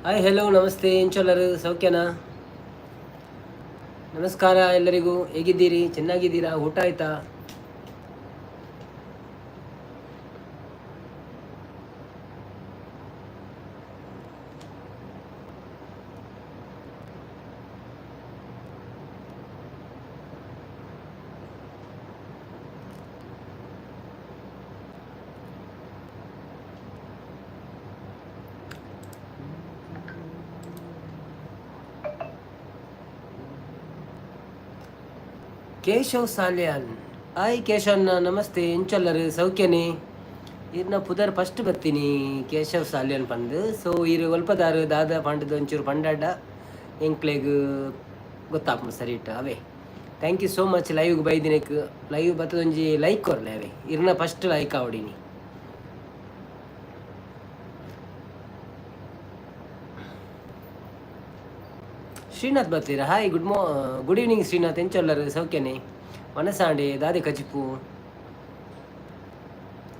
Hi, hello, ನಮಸ್ತೆ. ಎಂಚೊಲ್ಲರು, ಸೌಖ್ಯನಾ? ನಮಸ್ಕಾರ ಎಲ್ಲರಿಗೂ. ಹೇಗಿದ್ದೀರಿ? ಚೆನ್ನಾಗಿದ್ದೀರಾ? ಊಟ ಆಯ್ತಾ? ಕೇಶವ್ ಸಾಲ್ಯಾನ್, ಹಾಯ್ ಕೇಶವಣ್ಣ, ನಮಸ್ತೆ. ಎಂಚೊಲ್ಲರು, ಸೌಖ್ಯನೇ? ಇರ್ನ ಪುದರ್ ಫಸ್ಟ್ ಬತ್ತೀನಿ, ಕೇಶವ್ ಸಾಲ್ಯಾನ್ ಪಂದು. ಸೊ ಇರು ಒಲ್ಪದಾರು, ದಾದ ಪಂಡದು ಒಂಚೂರು ಪಂಡಾಡ ಎಂಕ್ಲೆಗ್ ಗೊತ್ತಾಪುಂಡು. ಸರಿ ಇಟ್ಟು ಅವೇ. Thank you so much ಲೈವ್ಗೆ ಬೈದಿನಕ್. ಲೈವ್ ಬತ್ತದೊಂಜಿ ಲೈಕ್ ಕೊರ್ಲೆ ಅವೇ. ಇರ್ನ ಫಸ್ಟ್ ಲೈಕ್ ಆವಡಿನಿ. ಶ್ರೀನಾಥ್ ಬರ್ತೀರಾ? Hi, good evening Srinath. ಎಂಚೊಲ್ಲರು, ಸೌಖ್ಯನೇ? ಮನಸಾಂಡೆ ದಾದೆ ಕಜಿಪು?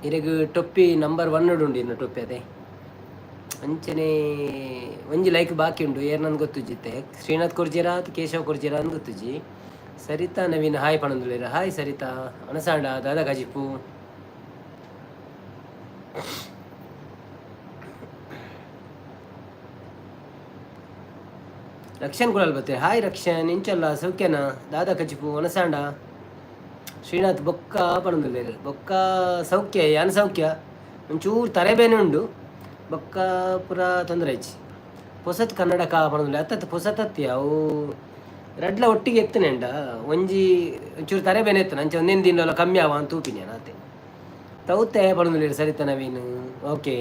ಇರೆಗ್ ಟೊಪ್ಪಿ ನಂಬರ್ 1 ಉಂಡು ಇನ್ನು ಟೊಪ್ಪಿ ಅದೇ. ಅಂಚನೆ ಒಂಜಿ ಲೈಕ್ ಬಾಕಿ ಉಂಡು. ಏರ್ ನನ್ ಗೊತ್ತುಜ್ಜಿತ್ತೆ, ಶ್ರೀನಾಥ್ ಕೊರ್ಜಿರಾ ಅಥವಾ ಕೇಶವ್ ಕೊರ್ಜಿರಾ ಅಂತ ಗೊತ್ತುಜ್ಜಿ. ಸರಿತಾ ನವೀನ್ ಹಾಯ್ ಪಣಂದುಲೇರ. ಹಾಯ್ ಸರಿತಾ, ಅನಸಾಂಡ, ದಾದಾ ಕಜಿಪು? ರಕ್ಷನ್ ಕುಳಲ್ ಬತ್ತೆ. ಹಾಯ್ ರಕ್ಷನ್, ಇಂಚಲ್ಲ, ಸೌಖ್ಯನಾ? ದಾದಾ ಕಜಿಪು, ಒನಸಾಂಡ? ಶ್ರೀನಾಥ್ ಬೊಕ್ಕ ಪಣಂದುಲ್ಲೇರು. ಬೊಕ್ಕ ಸೌಖ್ಯ, ಯಾನ್ ಸೌಖ್ಯ. ಒಂಚೂರು ತಲೆಬೇನೆ ಉಂಡು, ಬೊಕ್ಕ ಪೂರ ತೊಂದರೆ ಇಜ್ಜಿ. ಪೊಸತ್ ಕನ್ನಡಕ ಪಣಂದುಲ್ಲೆ. ಅತ್ತತ್ತು ಪೊಸತತ್ತಿ, ಅವು ರಡ್ಲ ಒಟ್ಟಿಗೆ ಎತ್ತನೆಂಡ. ಒಂಜಿ ಒಂಚೂರು ತಲೆಬೇನೆ ಎತ್ತನ, ಅಂಚ ಒಂದೇನು ದಿನ ಕಮ್ಮಿ ಆವ ಅಂತ ತೂಪಿನಿ ಆತೆ. ತೌತೆ ಪಣಂದುಲ್ಲೇರು ಸರಿತ ನವೀನ್. ಓಕೆ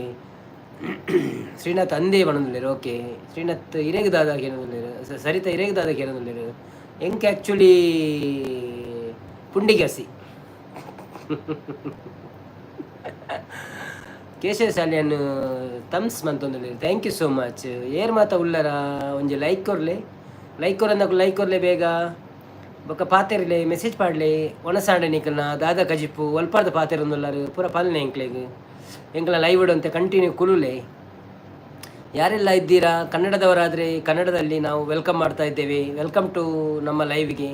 ಶ್ರೀನಾಥ್, ಅಂದೇ ಪಣಂದುಲ್ಲೇರು. ಓಕೆ ಶ್ರೀನಾಥ್, ಇರೇಗ್ ದಾದ ಕೇನೊಂದುಲ್ಲೇರು. ಸರಿತ, ಇರೇಗ್ ದಾದ ಕೇನೊಂದುಲ್ಲೇರು. ಎಂಕ್ ಆ್ಯಕ್ಚುಲಿ ಪುಂಡಿಗಸಿ. ಕೇಶವ ಸಾಲಿಯನ್ ಥಮ್ಸ್ ಮಂತೊಂದುಲ್ಲೇರು. Thank you so much. ಏರ್ ಮಾತ ಉಲ್ಲರ, ಒಂಜಿ ಲೈಕ್ ಕೊರ್ಲೆ. ಲೈಕ್ ಕೊರಂದకు ಲೈಕ್ ಕೊರ್ಲೆ ಬೇಗ. ಬೊಕ್ಕ ಪಾತೆರ್ಲೆ, ಮೆಸೇಜ್ ಪಾಡ್ಲೆ. ಒಣಸಾಂಡೆ ನಿಕಲ್ನ, ದಾದ ಕಜಿಪು, ಒಲ್ಪಾರ್ದ ಪಾತೆರೊಂದುಲ್ಲಾರು ಪೂರ ಪಲ್ನೆ. ಎಂಕ್ಲೆಗ್ ಎಂಕ್ಲ ಲೈವ್ ಅಂತೆ ಕಂಟಿನ್ಯೂ ಕುಲುಲೆ. ಯಾರೆಲ್ಲ ಇದ್ದೀರಾ, ಕನ್ನಡದವರಾದರೆ ಕನ್ನಡದಲ್ಲಿ ನಾವು welcome ಮಾಡ್ತಾ ಇದ್ದೇವೆ. Welcome to ನಮ್ಮ ಲೈವ್ಗೆ.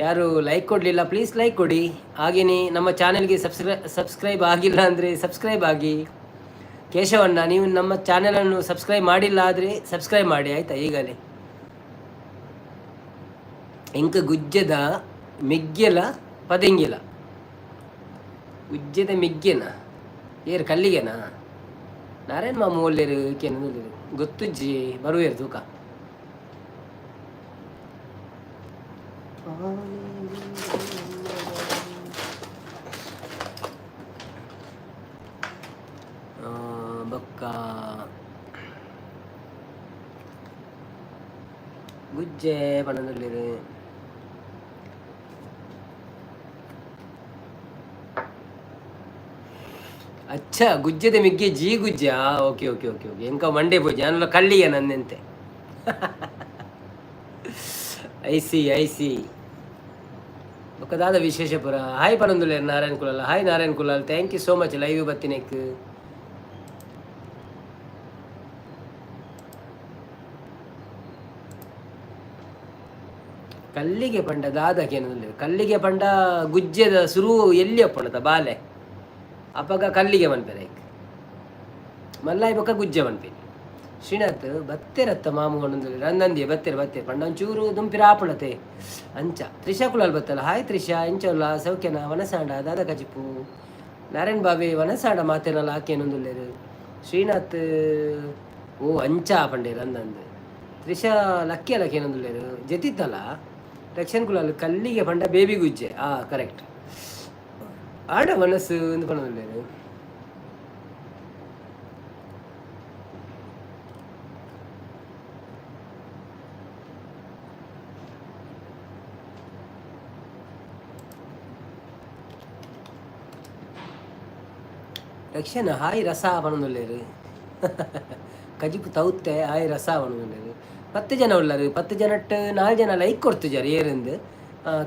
ಯಾರು ಲೈಕ್ ಕೊಡಲಿಲ್ಲ, ಪ್ಲೀಸ್ ಲೈಕ್ ಕೊಡಿ. ಹಾಗೆಯೇ ನಮ್ಮ ಚಾನೆಲ್ಗೆ ಸಬ್ಸ್ಕ್ರೈಬ್ ಆಗಿಲ್ಲ ಅಂದರೆ ಸಬ್ಸ್ಕ್ರೈಬ್ ಆಗಿ. ಕೇಶವಣ್ಣ, ನೀವು ನಮ್ಮ ಚಾನೆಲನ್ನು ಸಬ್ಸ್ಕ್ರೈಬ್ ಮಾಡಿಲ್ಲ ಆದರೆ ಸಬ್ಸ್ಕ್ರೈಬ್ ಮಾಡಿ, ಆಯಿತಾ? ಈಗಲೇ. ಎಂಕ ಗುಜ್ಜೆದ ಮೆಗ್ಗೆಲ ಪದೆಂಗಿಲ. ಗುಜ್ಜೆದ ಮೆಗ್ಗೆನ ಏರ್, ಕಲ್ಲಿಗೆನಾ? ನಾರಾಯಣ ಮಾಮು ಒಲ್ಲೇರು ಕೇನು ಗೊತ್ತುಜ್ಜಿ, ಬರುವೇರು ತೂಕ. ಬೊಕ್ಕ ಗುಜ್ಜೆ ಪಣಂದುಲ್ಲೆರ್. ಅಚ್ಚ, ಗುಜ್ಜೆದ ಮಿಗ್ಗೆ ಜಿ ಗುಜ್ಜ. Okay okay okay okay. ಎಂಕ ಮಂಡೆ ಪೂಜೆ ಯಾನಲ ಕಲ್ಲಿಗೆ ನನ್ನೆಂತೆ. I C, I C. ಬೊಕ್ಕ ದಾದ ವಿಶೇಷ ಪುರ? ಹಾಯ್ ಪನೊಂದುಲ್ಲೆರ್ Narayan Kulal. Hi Narayan Kulal, thank you so much live ಬತ್ತಿನೆಕ್. ಕಲ್ಲಿಗೆ ಪಂಡ ದಾದ ಕೇನೊಂದುಲ್ಲೆರ್. ಕಲ್ಲಿಗೆ ಪಂಡ ಗುಜ್ಜೆದ ಸುರು ಎಲ್ಲಿ ಅಪ್ಪಣದ ಬಾಲೆ, ಅಪಗ ಕಲ್ಲಿಗೆ ಮನ್ಪೆರೆ. ಮಲ್ಲಾಯಿ ಬೊಕ್ಕ ಗುಜ್ಜೆ ಮನ್ಪೇನಿ. ಶ್ರೀನಾಥ್ ಬತ್ತೆರತ್ತ ಮಾಮು ಪಂಡೊಂದುಲ್ಲೆರ್. ಅಂದಂದಿಯೆ, ಬತ್ತೆರ್ ಬತ್ತೆರ್ ಪಂಡ ಒಂಚೂರು ದುಂಪಿರ ಆಪುಣತೆ ಅಂಚ. ತ್ರಿಷಾ ಕುಲಾಲ್ ಬತ್ತಲ್ಲ. ಹಾಯ್ ತ್ರಿಷಾ, ಎಂಚೊಲ್ಲ, ಸೌಖ್ಯನ? ವನಸಾಂಡ, ದಾದ ಕಜಿಪು? ನಾರಾಯಣ್ ಬಾಬೆ, ವನಸಾಂಡ ಮಾತೆನಲ್ಲ ಆಕೇನೊಂದುಲ್ಲೆರ್. ಶ್ರೀನಾಥ್ ಓ ಅಂಚ ಪಂಡೇರ್ ಅಂದಂದು. ತ್ರಿಷಾ ಲಕ್ಕಿ ಅಲ್ಲ ಕೇನೊಂದುಲ್ಲೆರ್. ಜತಿತ್ತಲ್ಲ. ರಕ್ಷನ್ ಕುಲಾಲ್, ಕಲ್ಲಿಗೆ ಪಂಡ ಬೇಬಿ ಗುಜ್ಜೆ. ಆ ಕರೆಕ್ಟ್. ಆಡ ಮನಸ್ಸು ಇಂದು ಪನೊಂದುಲ್ಲೆರ್. ರಕ್ಷಣ ಹಾಯ್ ರಸ ಪನೊಂದುಲ್ಲೆರ್. ಕಜಿಪು ತೌತೆ, ಹಾಯ್ ರಸ ಪನೊಂದುಲ್ಲೆರ್. 10 ಜನ ಉಲ್ಲರು. 10 ಜನಟ್ ನಾಲ್ ಜನ ಲೈಕ್ ಕೊಡ್ತುಜಾರ್, ಏರಿಂದು?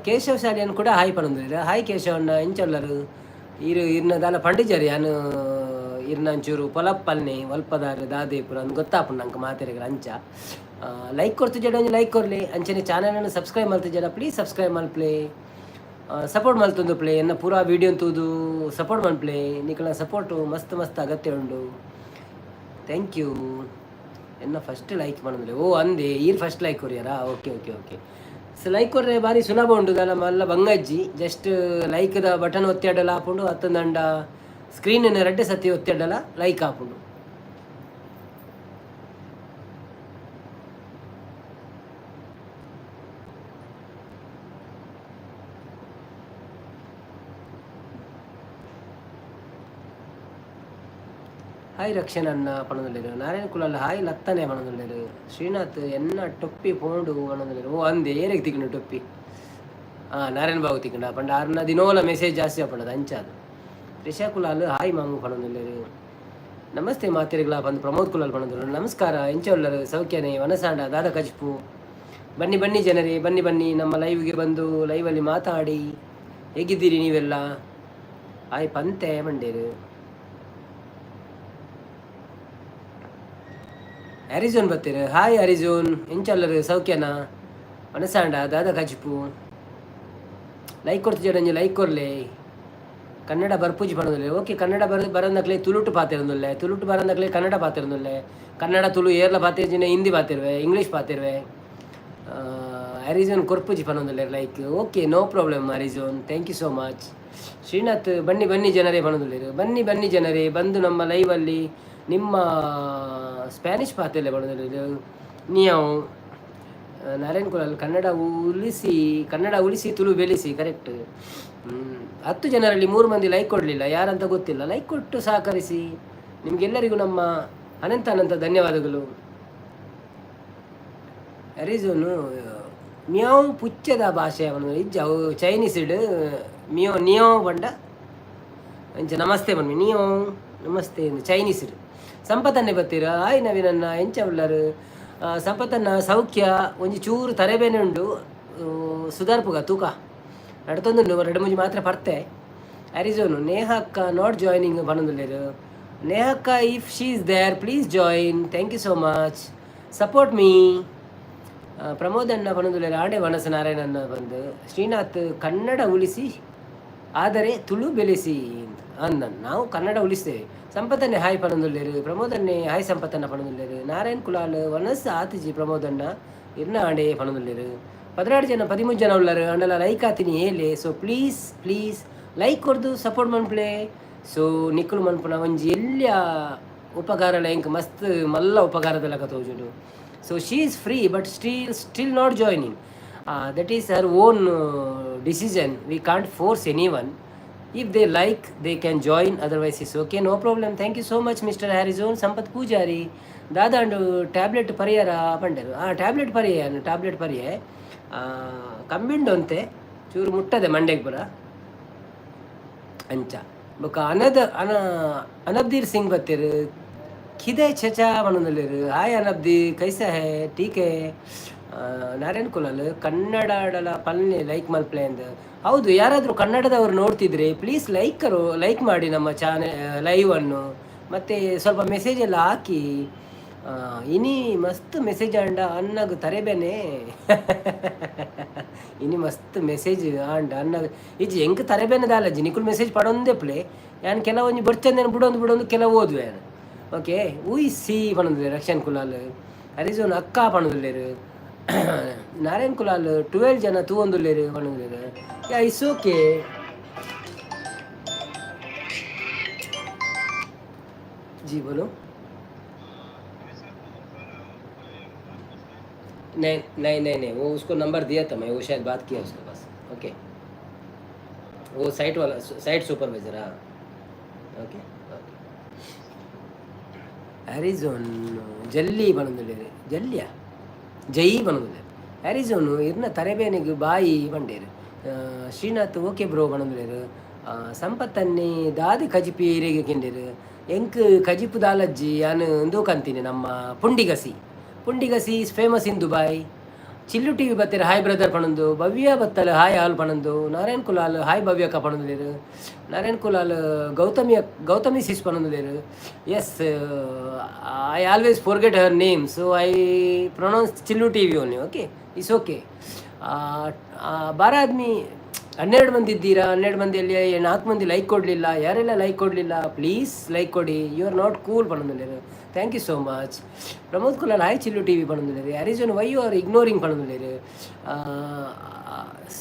ಕೇಶವ್ ಸಾಲಿಯನ್ ಕೂಡ ಹಾಯ್ ಪನೊಂದುಲ್ಲೆರ್. ಹಾಯ್ ಕೇಶವಣ್ಣ, ಎಂಚ ಉಲ್ಲರು? ಇರು ಇರ್ನ ದಾಲ ಪಂಡಿಜಾರ್, ಯಾನ್ ಇರ್ನಂಚೂರು ಪೊಲಪ್ಪಲ್ನೆ ಒಲ್ಪದಾರು ದಾದೇಪುರ ಅಂದ್ ಗೊತ್ತಾಪುಂಡು ನಂಗೆ ಮಾತೆರೆಗ್ಲ. ಅಂಚ ಲೈಕ್ ಕೊರ್ತಿಜಡ ಒಂಜಿ ಲೈಕ್ ಕೊರ್ಲೆ. ಅಂಚನೆ ಚಾನಲ್ ಸಬ್ಸ್ಕ್ರೈಬ್ ಮಲ್ತಿಜಡ ಪ್ಲೀಸ್ ಸಬ್ಸ್ಕ್ರೈಬ್ ಮಲ್ಪ್ಲೆ. ಸಪೋರ್ಟ್ ಮಲ್ತೊಂದು ಪ್ಲೇ. ಎನ್ನ ಪೂರಾ ವೀಡಿಯೋ ತೂದು ಸಪೋರ್ಟ್ ಮಲ್ಪ್ಲೆ. ನಿಕಲ್ನ ಸಪೋರ್ಟು ಮಸ್ತ್ ಮಸ್ತ್ ಅಗತ್ಯ ಉಂಡು. Thank you. ಎನ್ನ ಫಸ್ಟ್ ಲೈಕ್ ಮಾಡೋದಿಲ್ಲ. ಓ ಅಂದೆ, ಈರ್ ಫಸ್ಟ್ ಲೈಕ್ ಕೊರಿಯರಾ? Okay okay okay. So like ಕೊರ್ರೆ ಬಾರಿ ಸುಲಭ ಉಂಡು ದಾಲ ಮಲ್ಲ ಬಂಗಜ್ಜಿ. ಜಸ್ಟ್ ಲೈಕ್ದ ಬಟನ್ ಒತ್ತಿಡಲ ಆಪುಂಡು. ಅತ್ತಂದಂಡ ಸ್ಕ್ರೀನ್ ರಡ್ಡೆ ಸತಿ ಒತ್ತಿಡಲ ಲೈಕ್ ಆಪುಂಡು. ಹಾಯ್ ರಕ್ಷಣ್ ಅಣ್ಣ ಪಣೊಂದುಲ್ಲೆರ್. ನಾರಾಯಣ ಕುಲಾಲ್ ಹಾಯ್ ಲತ್ತನೆ ಪಣೊಂದುಲ್ಲೆರ್. ಶ್ರೀನಾಥ್ ಎನ್ನ ಟೊಪ್ಪಿ ಪೋಂಡು ಪಣೊಂದುಲ್ಲೆರ್. ಓ ಅಂದೆ, ಏರೆಗ್ ತಿಕ್ಕುಂಡು ಟೊಪ್ಪಿ? ಹಾಂ, ನಾರಾಯಣ ಬಾಬು ತಿಕ್ಕುಂಡ ಪಂಡ ಆರ್ನ ದಿನೋಲ ಮೆಸೇಜ್ ಜಾಸ್ತಿ ಆಪುಂಡು ಅಂಚಾದ್. ತ್ರಿಷಾ ಕುಲಾಲ್ ಹಾಯ್ ಮಾಮು ಪಣೊಂದುಲ್ಲೆರ್. ನಮಸ್ತೆ ಮಾತೆರೆಗ್ಲಾ ಪಂದ್ ಪ್ರಮೋದ್ ಕುಲಾಲ್ ಪಣೊಂದುಲ್ಲೆರ್. ನಮಸ್ಕಾರ, ಎಂಚ ಉಲ್ಲರ್? ಸೌಖ್ಯನೆ? ವನಸಾಂಡ ದಾದ ಕಜ್ಪು? ಬನ್ನಿ ಬನ್ನಿ ಜನರೇ, ಬನ್ನಿ ಬನ್ನಿ, ನಮ್ಮ ಲೈವ್ಗೆ ಬಂದು ಲೈವಲ್ಲಿ ಮಾತಾಡಿ. ಹೇಗಿದ್ದೀರಿ ನೀವೆಲ್ಲ? ಹಾಯ್ ಪಂತೆ ಮಂಡೇರು. ಹ್ಯಾರಿಜೋನ್ ಬತ್ತೀರ. ಹಾಯ್ ಹರಿಜೋನ್, ಎಂಚಲ್ಲರು? ಸೌಖ್ಯನಾ? ಮನಸಾಂಡ ದಾದ ಕಜಿಪು? ಲೈಕ್ ಕೊಡ್ತಿಜಡ ಒಂಜಿ ಲೈಕ್ ಕೊರ್ಲೆ. ಕನ್ನಡ ಬರ್ಪೂಜಿ ಪಣೊಂದುಲ್ಲೆ. ಓಕೆ, ಕನ್ನಡ ಬರಂದಕ್ಲೆ ತುಳುಟು ಪಾತೆರೊಂದುಲ್ಲೆ. ತುಳುಟು ಬರಂದಕ್ಲೆ ಕನ್ನಡ ಪಾತೆರೊಂದುಲ್ಲೆ. ಕನ್ನಡ ತುಳು ಏರ್ಲ ಪಾತೆರ್ಜಿನ ಹಿಂದಿ ಪಾತೆರುವೆ, ಇಂಗ್ಲೀಷ್ ಪಾತೆರುವೆ. ಹರಿಜೋನ್ ಕೊರ್ಪುಜಿ ಪಣೊಂದುಲ್ಲೆ like. Okay, no problem Horizon, thank you so much. Srinath ಬನ್ನಿ ಬನ್ನಿ ಜನರೇ ಪಣೊಂದುಲ್ಲೆರ್. ಬನ್ನಿ ಬನ್ನಿ ಜನರೇ, ಬಂದು ನಮ್ಮ ಲೈವಲ್ಲಿ ನಿಮ್ಮ ಸ್ಪ್ಯಾನಿಷ್ ಪಾತೆರ್ಲೆ ಪಣೊಂದುಲ್ಲೆರ್. ನೀವು ನಾರಾಯಣ್ ಕುಲಾಲ್ ಕನ್ನಡ ಉಳಿಸಿ, ಕನ್ನಡ ಉಳಿಸಿ, ತುಳು ಬೆಳೆಸಿ. ಕರೆಕ್ಟ್. 10 ಜನರಲ್ಲಿ ಮೂರು ಮಂದಿ ಲೈಕ್ ಕೊಡಲಿಲ್ಲ, ಯಾರಂತ ಗೊತ್ತಿಲ್ಲ. ಲೈಕ್ ಕೊಟ್ಟು ಸಹಕರಿಸಿ. ನಿಮಗೆಲ್ಲರಿಗೂ ನಮ್ಮ ಅನಂತ ಅನಂತ ಧನ್ಯವಾದಗಳು. ಅರಿಜೋನು ಮಿಯಾವ್ ಪುಚ್ಚದ ಭಾಷೆ ಅವನು ಇಜ್ಜ. ಅವು ಚೈನೀಸ್ ಮಿಯೋ ನಿಯೋ ಪಂಡ ಅಂಚ ನಮಸ್ತೆ ಪನ್ಪಿ. ನಿಯೋ ನಮಸ್ತೆ ಚೈನೀಸ್. ಸಂಪತ್ತನ್ನೇ ಬತ್ತೀರ. ಹಾಯ್ ನವೀನನ್ನ, ಎಂಚ ಉಲ್ಲರು? ಸಂಪತ್ತನ್ನ ಸೌಖ್ಯ. ಒಂಜಿ ಚೂರು ತರೆಬೇನೆ ಉಂಡು, ಸುಧಾರ್ಪುಗ ತೂಕ ನಡತೊಂದುಂಡು. ಎರಡು ಮುಂಜಿ ಮಾತ್ರ ಪರ್ತೆ. ಅರಿಜೋನು ನೇಹಕ್ಕ not joining ಪನೊಂದುಲ್ಲೆರ್. ನೇಹಕ್ಕ, if she is there, please join. Thank you so much, support me. Pramod ಅಣ್ಣ ಪನೊಂದುಲ್ಲೆರ್ ಆಡೆ ವನಸ ನಾರಾಯಣಣ್ಣ ಬಂದು. ಶ್ರೀನಾಥ್ ಕನ್ನಡ ಉಳಿಸಿ ಆದರೆ ತುಳು ಬೆಳೆಸಿ ಅಂದ. ನಾವು ಕನ್ನಡ ಉಳಿಸ್ತೇವೆ. ಸಂಪತ್ತನ್ನೇ ಹಾಯ್ ಪನೊಂದುಲ್ಲೆರ್. ಪ್ರಮೋದನ್ನೇ ಹಾಯ್ ಸಂಪತ್ತನ್ನ ಪನೊಂದುಲ್ಲೆರ್. ನಾರಾಯಣ್ ಕುಲಾಲ್ ವನಸ್ ಆತಿಜಿ ಪ್ರಮೋದಣ್ಣ ಇರ್ನ ಆಂಡೆ ಪನೊಂದುಲ್ಲೆರ್. 12 ಜನ, 13 ಜನ ಉಲ್ಲರು ಅಂಡಲ ಲೈಕ್ ಆತಿನಿ ಏಲೆ. ಸೊ ಪ್ಲೀಸ್ ಪ್ಲೀಸ್ ಲೈಕ್ ಕೊರ್ದು ಸಪೋರ್ಟ್ ಮನ್ಪುಲೆ. ಸೊ ನಿಕ್ಕುಲು ಮನ್ಪುನ ಒಂಜಿ ಎಲ್ಯ ಉಪಕಾರ ಎಂಕ್ ಮಸ್ತ್ ಮಲ್ಲ ಉಪಕಾರದ ಲೆಕ್ಕ ತೋಜುಂಡು. So she is free but still not joining. That is her own decision. We can't force any one. If they like, they can join, otherwise is okay, no problem. Thank you so much, Mister Harrison. Sampath Poojary ದಾದಾಂಡು tablet ಪರಿಹಾರ ಪಂಡರು. ಆ tablet ಪರಿಯ, tablet ಪರಿಯೆ ಕಮ್ಮಿಂಡು ಅಂತೆ ಚೂರು ಮುಟ್ಟದೆ ಮಂಡೆಗೆ ಪುರ ಅಂಚ. ಬೊಕ್ಕ ಅನದ ಅನ ಅನಬ್ದೀರ್ ಸಿಂಗ್ ಬತ್ತೆರ್. ಖಿದೆ ಚಚಾ ಪನೊಂದುಲ್ಲೆರ್. ಹಾಯ್ ಅನಬ್ದಿ, ಕೈಸಾ ಹೇ? ಟೀಕ್ ಹೇ. ನಾರಾಯಣ್ ಕುಲಾಲ್ ಕನ್ನಡಲ ಪಲ್ನೆ ಲೈಕ್ ಮಲ್ಪ್ಲೆ ಅಂದ್. ಹೌದು, ಯಾರಾದರೂ ಕನ್ನಡದವರು ನೋಡ್ತಿದ್ರೆ ಪ್ಲೀಸ್ ಲೈಕರು ಲೈಕ್ ಮಾಡಿ ನಮ್ಮ ಚಾನೆ ಲೈವನ್ನು. ಮತ್ತು ಸ್ವಲ್ಪ ಮೆಸೇಜ್ ಎಲ್ಲ ಹಾಕಿ. ಇನಿ ಮಸ್ತ್ ಮೆಸೇಜ್ ಆಂಡ ಅಣ್ಣಗ್ ತರೆಬೇನೆ. ಇನಿ ಮಸ್ತ್ ಮೆಸೇಜ್ ಆಂಡ ಅಣ್ಣಗ್ ಇಜ್ಜಿ ಎಂಕ್ ತರೆಬೇನೆ ದಾಲಜ್ಜಿ. ನಿಕುಲು ಮೆಸೇಜ್ ಪಡೊಂದೇ ಪ್ಲೇ. ಯಾನ್ ಕೆಲವೊಂಜಿ ಬೊಡ್ಚಂದೇನು ಬುಡೊಂದು ಬುಡೊಂದು ಕೆಲವು ಓದುವೆ ಯಾನ್. ಓಕೆ, ಉಯ್ ಸಿ ಪನೊಂದುಲ್ಲೆರ್. ರಕ್ಷಣ್ ಕುಲಾಲ್ ಹರಿಜೋನ್ ಅಕ್ಕ ಪನೊಂದುಲ್ಲೆರ್. ನಾರಾಯಣ್ ಕುಲಾಲ್ 12 ಜನ ತೂವೊಂದುಲ್ಲೆರ್ ಪನೊಂದುಲ್ಲೆರ್. Yeah, it's okay. जी बोलो. नहीं नहीं नहीं नहीं, वो उसको नंबर दिया था मैं, वो शायद बात किया उसके पास। ओके, वो साइट वाला, साइट सुपरवाइजर। हाँ, ಓಕೆ ಓಕೆ. ಹ್ಯಾರಿಸೋನ್ ಜಲ್ಲಿ ಪನೊಂದುಲ್ಲೆರ್. ಜಲ್ಲಿಯಾ ಜೈ ಪನೊಂದುಲ್ಲೆರ್. ಹ್ಯಾರಿಸೋನ್ ಇರ್ನ ತರೆಬೇನೆಗ್ ಬಾಯಿ ಪಂಡೇರ್. ಶ್ರೀನಾಥ್ ಓಕೆ ಬ್ರೋ ಪನೊಂದುಲ್ಲೆರ್. ಸಂಪತ್ತನ್ನಿ ದಾದಿ ಕಜಿಪಿ ಇರೆಗ್ ಕೆಂಡೆರ್. ಎಂಕ್ ಕಜಿಪು ದಾಲಜ್ಜಿ, ಯಾನ್ ಉಂದು ಕಂತೀನಿ ನಮ್ಮ pundi gassi. Pundi gassi is famous in Dubai. ಚಿಲ್ಲು ಟಿವಿ ಬತ್ತೀರ, ಹಾಯ್ ಬ್ರದರ್ ಪಣಂದು. ಭವ್ಯ ಬತ್ತಲ್, ಹಾಯ್ ಆಲ್ ಪಣಂದು. ನಾರಾಯಣ್ ಕುಲಾಲ್, ಹಾಯ್ ಭವ್ಯಕ್ಕ ಪಣಂದುಲೇರು. ನಾರಾಯಣ್ ಕುಲಾಲ್, ಗೌತಮಿ, ಗೌತಮಿ ಸಿಸ್ ಪಣಂದುಲೇರು. Yes, I always forget her name, so I pronounce Chillu TV only. Okay, it's okay. ಬಾರ ಆದ್ಮಿ, 12 ಮಂದಿ ಇದ್ದೀರಾ. 12 ಮಂದಿಯಲ್ಲಿ ನಾಲ್ಕು ಮಂದಿ ಲೈಕ್ ಕೊಡಲಿಲ್ಲ. ಯಾರೆಲ್ಲ ಲೈಕ್ ಕೊಡಲಿಲ್ಲ, ಪ್ಲೀಸ್ ಲೈಕ್ ಕೊಡಿ. You are not cool ಪಣಂದುಲ್ಲೇರು. Thank you so much. Pramod Kulal, hi Chillu TV ಪಣಂದುಲ್ಲೇರು. ಅರಿಜನ್, why you are ignoring ಪಣಂದುಲ್ಲೇರು.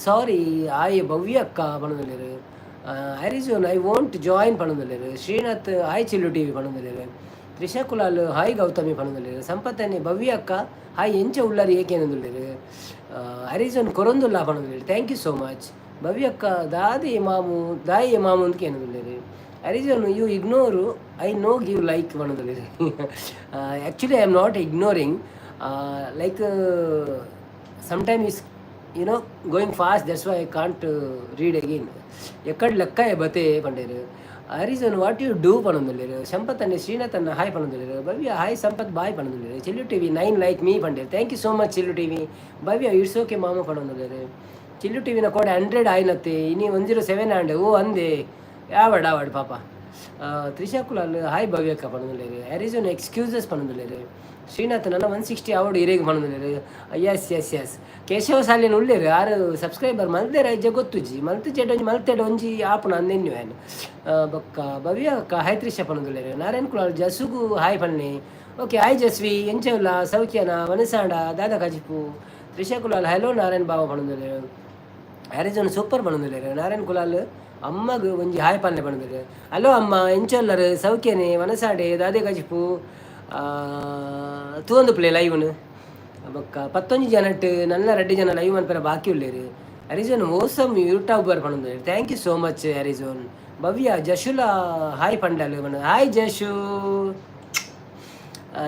Sorry ಆಯ್ ಭವ್ಯ ಅಕ್ಕ ಪಣಂದುಲ್ಲೇರು. ಅರಿಜೋನ್, I won't join ಪಣಂದುಲ್ಲೇರು. Srinath, hi Chillu TV ಪಣಂದುಲ್ಲೇರು. Trisha Kulal, hi Gautami ಪಣಂದುಲ್ಲೇರು. ಸಂಪತ್ತನೆ, ಭವ್ಯ ಅಕ್ಕ ಹಾಯ್, ಎಂಚ ಉಳ್ಳಾರಿ ಏಕೇನಂದುಲ್ಲೇರು. ಅರಿಜೋನ್, ಕೊರೊಂದುಲ್ಲ ಪಣಂದುಲ್ಲೇರು. Thank you so much. ಭವ್ಯಕ್ಕ, ದಾದಿ ಮಾಮು, ದಾಯಿ ಮಾಮು ಅಂತ ಏನಂದುಲ್ಲೇರು. ಅರಿಜೋನ್, you ignore, I no give like ಪಣಂದುಲ್ಲೇರು. Actually, I am not ignoring. Like, sometime is going fast, that's why I can't read again. ಎಕ್ಕಡ್ ಲೆಕ್ಕ ಬತೆ ಪಂಡೇರು. ಅರಿಜನ್, what you do ಪಣಂದುಲ್ಲೇರು. ಸಂಪತ್ ಅನ್ನ, ಶ್ರೀನಾಥ್ ಅನ್ನ hi ಪಣಂದುಲ್ಲೇರು. ಭವ್ಯ, hi ಸಂಪತ್ boy ಪಣಂದುಲ್ಲೇರು. ಚಿಲ್ಲು TV, ನೈನ್ like ಮೀ ಪಂಡೇರು. Thank you so much, Chillu TV. Bhavya, it's okay ಮಾಮ ಪಣಂದುಲ್ಲೇರು. ಚಿಲ್ಲು ಟಿವಿನ ಕೋಡೆ 100 ಆಯ್ನತ್ತೆ, ಇನಿ 107 ಆಂಡ್. ಓ ಅಂದೆ, ಯಾವಡ್ ಆವಡ್ ಪಾಪ. ತ್ರಿಷಾ ಕುಲಾಲ್, ಹಾಯ್ ಭವ್ಯಕ್ಕ ಪಣಂದುಲ್ಲೇರು. ಅರಿಜೋನ್, ಎಕ್ಸ್ಕ್ಯೂಸಸ್ ಪಣಂದುಲ್ಲೇರು. ಶ್ರೀನಾಥ್, ನನ್ನ 160 ಅವಡು ಇರೇಗ್ ಪಣಂದುಲ್ಲೇರು. ಎಸ್ ಎಸ್ ಎಸ್, ಕೇಶವ ಸಾಲಿನ ಉಳ್ಳೇರು. ಆರು ಸಬ್ಸ್ಕ್ರೈಬರ್ ಮಲ್ದೇರ ಇಜ್ಜ ಗೊತ್ತುಜಿ. ಮಲ್ತು ಚೆಡ್ ಒಂಜಿ ಮಲ್ತೆಡ್ ಒಂಜಿ ಆಪುಣ ಅಂದೆನ್ಯು ಯಾನ್. ಬೊಕ್ಕ ಭವ್ಯ ಅಕ್ಕ, ಹಾಯ್ ತ್ರಿಷಾ ಪಣಂದುಲ್ಲೇರು. ನಾರಾಯಣ್ ಕುಲಾಲ್, ಜಸುಗು ಹಾಯ್ ಪನ್ನೆ. ಓಕೆ, ಹಾಯ್ ಜಸ್ವಿ, ಎಂಚವುಲ್ಲ, ಸೌಖ್ಯನ, ವನಸಾಂಡ, ದಾದಾ ಕಜಿಪು. ತ್ರಿಷಾ ಕುಲಾಲ್, ಹಲೋ ನಾರಾಯಣ್ ಬಾಬಾ ಪಣಂದುಲ್ಲೇರು. ಅರಿಜೋನ್, ಸೂಪರ್ ಪಣಂದುಲ್ಲೇರು. ನಾರಾಯಣ್ ಕುಲಾಲ್, ಅಮ್ಮಗ್ ಒಂಜಿ ಹಾಯ್ ಪನ್ಲೆ ಪಣಂದುಲ್ಲೇರು. ಹಲೋ ಅಮ್ಮ, ಎಂಚೊಲ್ಲರು, ಸೌಖ್ಯನೆ, ವನಸಾಡೆ, ದಾದೆ ಕಜಿಪು. ತೂವೊಂದು ಪ್ಲೇ ಲೈವ್ನು. ಬೊಕ್ಕ 11 ಜನಟ್ ನನ್ನ ರಡ್ಡ್ ಜನ ಲೈವ್ ಮನ್ಪೆರ ಬಾಕಿ ಉಲ್ಲೇರು. ಅರಿಜೋನ್, ಓಸಮ್ ಯೂಟ್ಯೂಬರ್ ಪಣಂದು. Thank you so much, Horizon. Bhavya, ಜಶುಲ ಹಾಯ್ ಪಂಡಲ್. ಹಾಯ್ ಜಶು.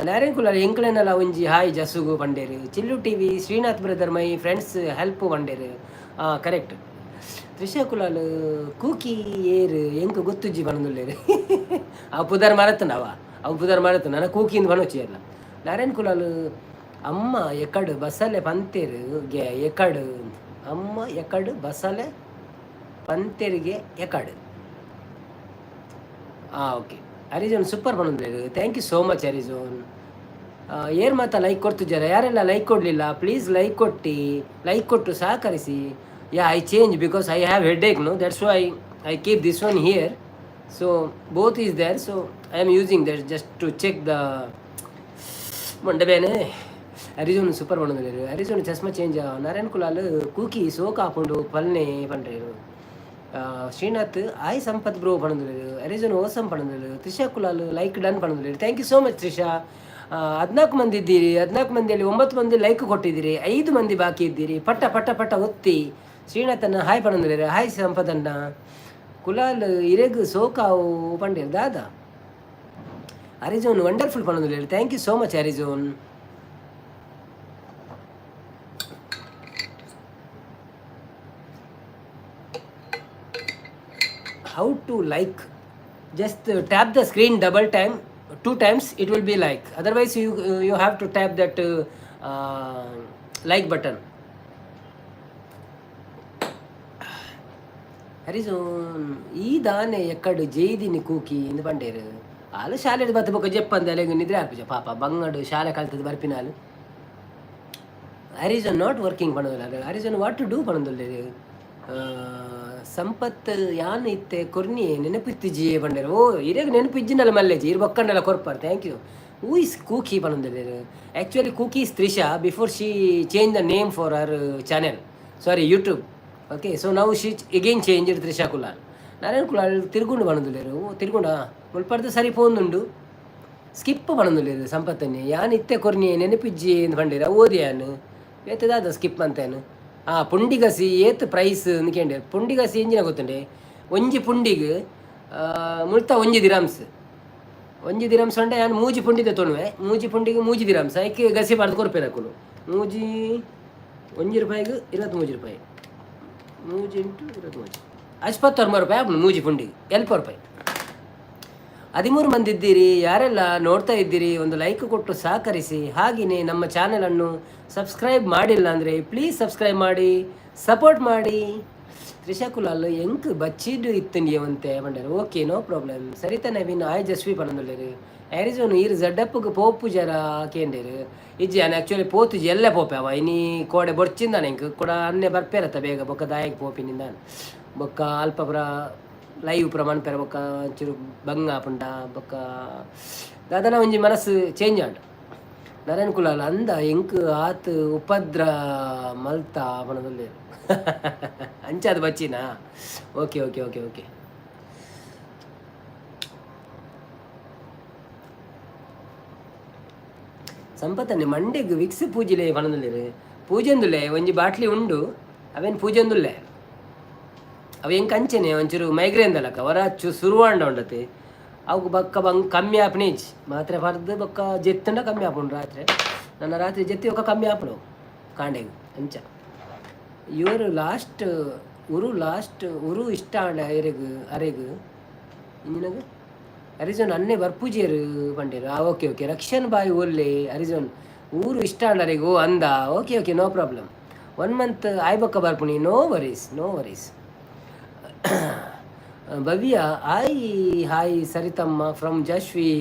ನಾರಾಯಣ್ ಕುಲಾಲ್, ಎಂಕ್ಲೆನಲ ಒಂಜಿ ಹಾಯ್ ಜಸುಗು ಪಂಡೇರು. ಚಿಲ್ಲು TV, Srinath brother, my friends help ಪಂಡೇರು. ಕರೆಕ್ಟ್. ತ್ರಿಷಾ ಕುಲಾಲ್, ಕೂಕಿ ಏರು ಎಂಕ್ ಗೊತ್ತುಜ್ಜಿ ಪನೊಂದುಲ್ಲೇರು. ಆ ಪುದರ್ ಮರತನವ, ಅವು ಪುದರ್ ಮರತು ನನ್ನ ಕೂಕಿಂದ ಪನೊಚ್ಚಿ ಅಲ್ಲ. ನಾರಾಯಣ್ ಕುಲಾಲ್, ಅಮ್ಮ ಎಕಡ್ ಬಸಲೆ ಪಂತೇರು ಗೆ ಎಕಡ್. ಅಮ್ಮ ಎಕಡ್ ಬಸಲೆ ಪಂತೆರಿಗೆ ಎಕಡ್. ಓಕೆ, ಅರಿಜೋನ್, ಸೂಪರ್ ಪನೊಂದುಲ್ಲೇರು. Thank you so much, Horizon. ಏರ್ ಮಾತ ಲೈಕ್ ಕೊಡ್ತಿದ್ದಾರೆ? ಯಾರೆಲ್ಲ ಲೈಕ್ ಕೊಡಲಿಲ್ಲ, ಪ್ಲೀಸ್ ಲೈಕ್ ಕೊಟ್ಟು, ಲೈಕ್ ಕೊಟ್ಟು ಸಹಕರಿಸಿ. Yeah, I change because I have headache, no? That's why I keep this one here, so both is there. So I am using that just to check the ಮಂಡಬೇನೆ. ಅರಿಜೋನ್, super ಪನೊಂದುಲ್ಲೇರು. ಅರಿಜೋನ್, ಚಸ್ಮಾ change. Narayan Kulal, Kooki ಸೋಕ್ ಆಪುಂಡು ಪಲ್ನೆ ಪಂಡ್ರೇರು. ಶ್ರೀನಾಥ್, ಆಯ್ Sampath bro ಪನೊಂದುಲ್ಲೇರು. Horizon, awesome ಪನೊಂದುಲ್ಲೇರು. Trisha Kulal, like done ಪನೊಂದುಲ್ಲೇರು. Thank you so much, Trisha. 14 ಮಂದಿ ಇದ್ದೀರಿ. 14 ಮಂದಿಯಲ್ಲಿ ಒಂಬತ್ತು ಮಂದಿ ಲೈಕ್ ಕೊಟ್ಟಿದ್ದೀರಿ, ಐದು ಮಂದಿ ಬಾಕಿ ಇದ್ದೀರಿ. ಪಟ್ಟ ಪಟ್ಟ ಪಟ್ಟ ಒತ್ತಿ. ಶ್ರೀನಾಥನ್ನ ಹಾಯ್ ಪನೊಂದುಲ್ಲೇರು. ಹಾಯ್ ಸಂಪದನ್ನ. ಕುಲಾಲ್, ಇರೆಗ್ ಸೋಕಾವು ಪಂಡೇರ್ ದಾದಾ. ಅರಿಜೋನ್, ವಂಡರ್ಫುಲ್ ಪನೊಂದುಲ್ಲೇರು. Thank you so much, Horizon. How to like? Just tap the screen double time, two times, it will be like. Otherwise you have to tap that like button. ಹರಿಸೋನ್, ಈ ದಾನೆ ಎಕ್ಕಡು ಜೈದಿನಿ ಕೂಕಿ ಇಂದು ಪಂಡೇರು. ಆಲು ಶಾಲೆ ಬತ್ತ ಬೊಕ್ಕ ಜೆಪ್ಪಂದ ಅಲೆಗ್ ನಿದ್ರೆ ಆಪುಜ ಪಾಪ. ಬಂಗಡು ಶಾಲೆ ಕಲ್ತದ ಬರ್ಪಿನಾಲು. Harijan, not working ಪಣೊಂದುಲ್ಲ. Harijan, what to do ಪಣೊಂದುಲ್ಲೆರ್. ಸಂಪತ್, ಯಾನ್ ಇತ್ತೆ ಕೊರ್ನಿ ನೆನಪಿತ್ತಿಜಿ ಪಂಡೇರು. ಓ, ಇರೆಗ್ ನೆನಪು ಇಜ್ಜಿಂಡಲ ಮಲ್ಲೆಜಿ, ಇರ್ ಬೊಕ್ಕಂಡಲ ಕೊರ್ಪಾರ್. Thank you. Who is Kooki ಪಣೊಂದುಲ್ಲೆರ್. Actually, Kooki is Trisha before she change the name for her channel, sorry, YouTube. Okay, so now she again change Trisha Kulal. Narayan Kulal, ತಿರ್ಗುಂಡು ಪಣೊಂದುಲ್ಲೆರ್. ಓ, ತಿರ್ಗುಂಡ ಮುಲ್ಪರ್ದು ಸರಿ ಪೋಂದುಂಡು. Skip ಪಣೊಂದುಲ್ಲೆರ್. ಸಂಪತ್ತನ್ನೇ ಯಾನ್ ಇತ್ತೆ ಕೊರ್ನಿ ನೆನಪಿಜ್ಜಿ ಅಂದ್ ಪಂಡೇರ್. ಓದಿ ಯಾನ್ ಬೇತೆ ದಾದ ಸ್ಕಿಪ್ ಅಂತೇನು. ಆ ಪುಂಡಿಗಸಿ ಏತ್ ಪ್ರೈಸ್ ಅಂದ್ ಪುಂಡಿಗಸಿ ಎಂಜಿನ ಗೊತ್ತುಂಡೆ? ಒಂಜಿ ಪುಂಡಿಗ್ ಮುಲ್ತ 1 ದಿರಾಮ್ಸ್. 1 ದಿರಾಮ್ಸ್ ಪಂಡ ಯಾನ್ ಮೂಜಿ ಪುಂಡಿ ದೆತೊನುವೆ. ಮೂಜಿ ಪುಂಡಿಗೆ 3 ದಿರಾಮ್ಸ್. ಐಕ್ ಗಸಿ ಪಾಡ್ದು ಕೊರ್ಪೆರ್ ಅಕುಲು. ಮೂಜಿ, 1 ರೂಪಾಯಿಗೆ 23 ರೂಪಾಯಿ. ಮೂಜಿ ಇಂಟು 23, 89 ರೂಪಾಯಿ ಆಪುಂಡು. ಮೂಜಿ ಪುಂಡಿಗೆ 70 ರೂಪಾಯಿ. 13 ಮಂದಿ ಇದ್ದೀರಿ. ಯಾರೆಲ್ಲ ನೋಡ್ತಾ ಇದ್ದೀರಿ, ಒಂದು ಲೈಕ್ ಕೊಟ್ಟು ಸಹಕರಿಸಿ. ಹಾಗೆಯೇ ನಮ್ಮ ಚಾನಲನ್ನು ಸಬ್ಸ್ಕ್ರೈಬ್ ಮಾಡಿಲ್ಲ ಅಂದರೆ ಪ್ಲೀಸ್ ಸಬ್ಸ್ಕ್ರೈಬ್ ಮಾಡಿ, ಸಪೋರ್ಟ್ ಮಾಡಿ. ತ್ರಿಷಾ ಕುಲಾಲ್ ಎಂಕ್ ಬಚ್ಚಿಡು ಇತ್ತಂಡಿಯವಂತೆ ಪಂಡರು. Okay, no problem. Saritha Naveen ಆಯ್ ಜಸ್ವಿ ಪಣಂದುಲ್ಲೇರು. ಆರಿಜೋನ್ ಈರ್ ಜಡ್ಡಪ್ಪಗೆ ಪೋಪು ಜರ ಕೇಂಡೇರು. ಇಜ್ಜಿ, ನಾನು ಆ್ಯಕ್ಚುಲಿ ಪೋತುಜಿ, ಎಲ್ಲೇ ಪೋಪೆ ಅವ. ಇನಿ ಕೋಡೆ ಬೊಡ್ಚಿಂದಾನೆ ಎಂಕ್ ಕೂಡ ಅನ್ನೆ ಬರ್ಪೇರತ್ತ ಬೇಗ. ಬೊಕ್ಕ ದಾಯಗ್ ಪೋಪಿನಿಂದ ಬೊಕ್ಕ ಅಲ್ಪ ಪುರ ಲೈವ್ ಪುರ ಮನ್ಪೆರ. ಬೊಕ್ಕ ಒಂಚೂರು ಬಂಗ ಆಪುಂಡ. ಬೊಕ್ಕ ದಾದನ ಒಂಜಿ ಮನಸ್ಸು ಚೇಂಜ್ ಆಂಡ್. ನರೇನ್ ಕುಲಾಲ್ ಅಂದ ಎಂಕ್ ಆತ್ ಉಪದ್ರ ಮಲ್ತ ಪಣದಲ್ಲೇರು. ಅಂಚಾದ ಬಚ್ಚಿನಾ? ಓಕೆ ಓಕೆ ಓಕೆ ಓಕೆ ಸಂಪತ್ತನ್ನೆ ಮಂಡೆಗ್ ವಿಕ್ಸ್ ಪೂಜಿಲೆ ಪಣದಲ್ಲೇರು. ಪೂಜೆಂದುಲೆ ಒಂಜಿ ಬಾಟ್ಲಿ ಉಂಡು, ಅವೇನು ಪೂಜೆಂದುಲ್ಲೆ. ಅವು ಎಂಕ್ ಅಂಚೆನೆ ಒಂಚೂರು ಮೈಗ್ರೇನ್ ದಲಕ ವರ ಚು ಸುರುವಾಂಡ ಉಂಡತೆ. ಅವು ಬೊಕ್ಕ ಬಂಗ್ ಕಮ್ಮಿ ಆಪುನೇಜ್ ಮಾತ್ರೆ ಪರ್ದು ಬೊಕ್ಕ ಜೆತ್ತುಂಡ ಕಮ್ಮಿ ಆಪುಂಡು. ರಾತ್ರಿ ನನ್ನ ರಾತ್ರಿ ಜೆತ್ತಿ ಬೊಕ್ಕ ಕಮ್ಮಿ ಆಪುಂಡು ಕಾಂಡೆಗ್ ಅಂಚ. ಇವರು ಲಾಸ್ಟ್ ಉರು ಲಾಸ್ಟ್ ಉರು ಇಷ್ಟ ಆಂಡ ಎರೆಗ್ ಅರೆಗ್ ಇಂಜಿನಗ್ ಅರಿಜೋನ್ ಅನ್ನೆ ಬರ್ಪೂಜೆರು ಪಂಡೇರು. ಆ ಓಕೆ ಓಕೆ. ರಕ್ಷನ್ ಬಾಯಿ ಒಲ್ಲೆ ಅರಿಜೋನ್ ಊರು ಇಷ್ಟ ಆಂಡ ಅರೆಗ್. ಓ ಅಂದ. Okay okay, no problem. One month ಆಯ್ಬೊಕ್ಕ ಬರ್ಪುಣಿ. No worries, no worries. Bhavya hi hi Sarithamma from Jashvi.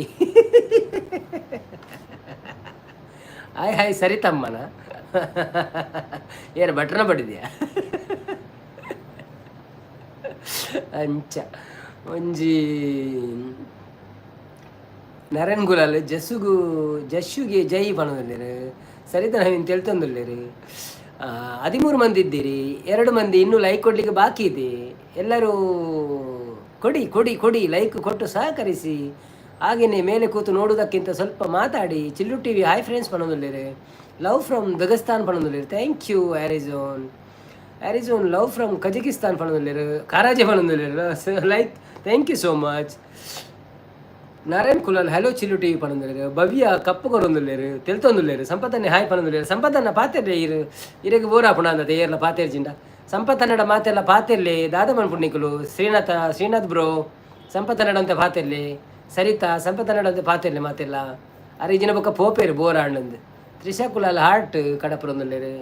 Hi hi ಸರಿತಮ್ಮನ. ಏನು ಬಟ್ರನ ಪಟ್ಟಿದ್ಯಾ ಅಂಚ. ಒಂಜಿ ನರೇನ್ ಗುಲಾಲ್ ಜಸ್ಸುಗು ಜಸ್ಸುಗೆ ಜೈ ಪಣದಲ್ಲೇರು. ಸರಿತ ನವೀನ್ ತೆಳ್ತೊಂದುಲ್ಲೇರು. 13 ಮಂದಿ ಇದ್ದೀರಿ. 2 ಮಂದಿ ಇನ್ನೂ ಲೈಕ್ ಕೊಡಲಿಕ್ಕೆ ಬಾಕಿ ಇದೆ. ಎಲ್ಲರೂ ಕೊಡಿ ಕೊಡಿ ಕೊಡಿ, ಲೈಕ್ ಕೊಟ್ಟು ಸಹಕರಿಸಿ. ಹಾಗೆಯೇ ಮೇಲೆ ಕೂತು ನೋಡುವುದಕ್ಕಿಂತ ಸ್ವಲ್ಪ ಮಾತಾಡಿ. ಚಿಲ್ಲು ಟಿವಿ ಹಾಯ್ ಫ್ರೆಂಡ್ಸ್ ಪಣದಲ್ಲೇರು. ಲವ್ ಫ್ರಮ್ ದಗಸ್ತಾನ್ ಪಣದಲ್ಲೇರು. Thank you Horizon. Horizon love from Kazakhstan ಪಣದಲ್ಲೇರು. ಕಾರಾಜೆ ಪಣದಲ್ಲೇರು. Like, thank you so much. Narayan Kulal hello Chillu TV ಪಣಂದುಲ್ಲೇರು. Bhavya cup ಕೊರೊಂದುಲ್ಲೇರು, ತೆಲ್ತೊಂದುಲ್ಲೇರು. ಸಂಪತ್ತನ್ನೆ hi ಪಣಂದುಲ್ಲೇರು. ಸಂಪತ್ತನ್ನ ಪಾತೆರ್ಲೆ ಇರು ಇರೆಗ್ ಬೋರ್ ಆಪುಣ ಅಂದತೆ ಏರ್ಲ ಪಾತೆರ್ಜಿಂಡ. ಸಂಪತ್ತನ್ನಡ ಮಾತೆಲ್ಲ ಪಾತೆರ್ಲೆ. ದಾದ ಮನ್ಪುಂಡು ಶ್ರೀನಾಥ, ಶ್ರೀನಾಥ್ ಬ್ರೋ. ಸಂಪತ್ತನ್ನಡ ಅಂತ ಪಾತೆರ್ಲೆ. ಸರಿತಾ ಸಂಪತ್ತನ್ನಡ ಅಂತ ಪಾತೆರ್ಲೆ ಮಾತೆಲ್ಲ. ಅರೆ ಇಜಿನ ಬೊಕ್ಕ ಪೋಪೇರು ಬೋರ್ ಆಂಡಂದು. ತ್ರಿಷಾ ಕುಲಾಲ್ ಹಾರ್ಟ್ ಕಡಪುರೊಂದುಲ್ಲೇರು.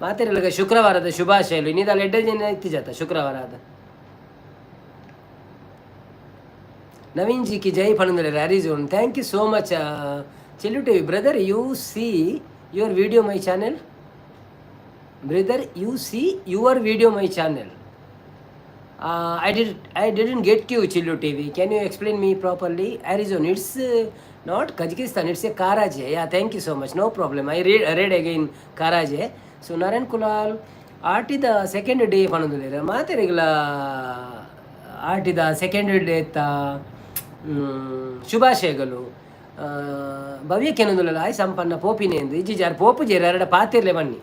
ಮಾತೆರ್ಲಗ ಶುಕ್ರವಾರದ ಶುಭಾಶಯಲು. ಇನ್ನಿದಾಲ ಎಡ್ಡೆ ಜನ ಇತ್ತಿಜಾತ ಶುಕ್ರವಾರ ಆದ. ನವೀನ್ ಜಿ ಕಿ ಜೈ ಪಣಂದುಲ್ಲೇರು ಅರಿಜೋನ್. Thank you so much Chillu TV brother. You see your video my channel brother, you see your video my channel. I didn't get you, Chillu TV. Can you explain me properly? Arizona, it's not Kazakhstan, it's a Karaje. Yeah, thank you so much, no problem. I read again Karaje. So Narayan Kulal ಆಟಿದ second day ಪಣಂದುಲ್ಲೇರು. ಮಾತೆರೆಗ್ಲ ಆಟಿದ second day ಶುಭಾಶಯಗಳು. ಭವ್ಯಕ್ಕೆ ಆಯ್ ಸಂಪನ್ನ ಪೋಪಿನೆ ಎಂದು. ಇಜ್ಜಿ ಜಾರ್ pope ಜೇರು ಎರಡ ಪಾತಿರ್ಲೆ ಬನ್ನಿ.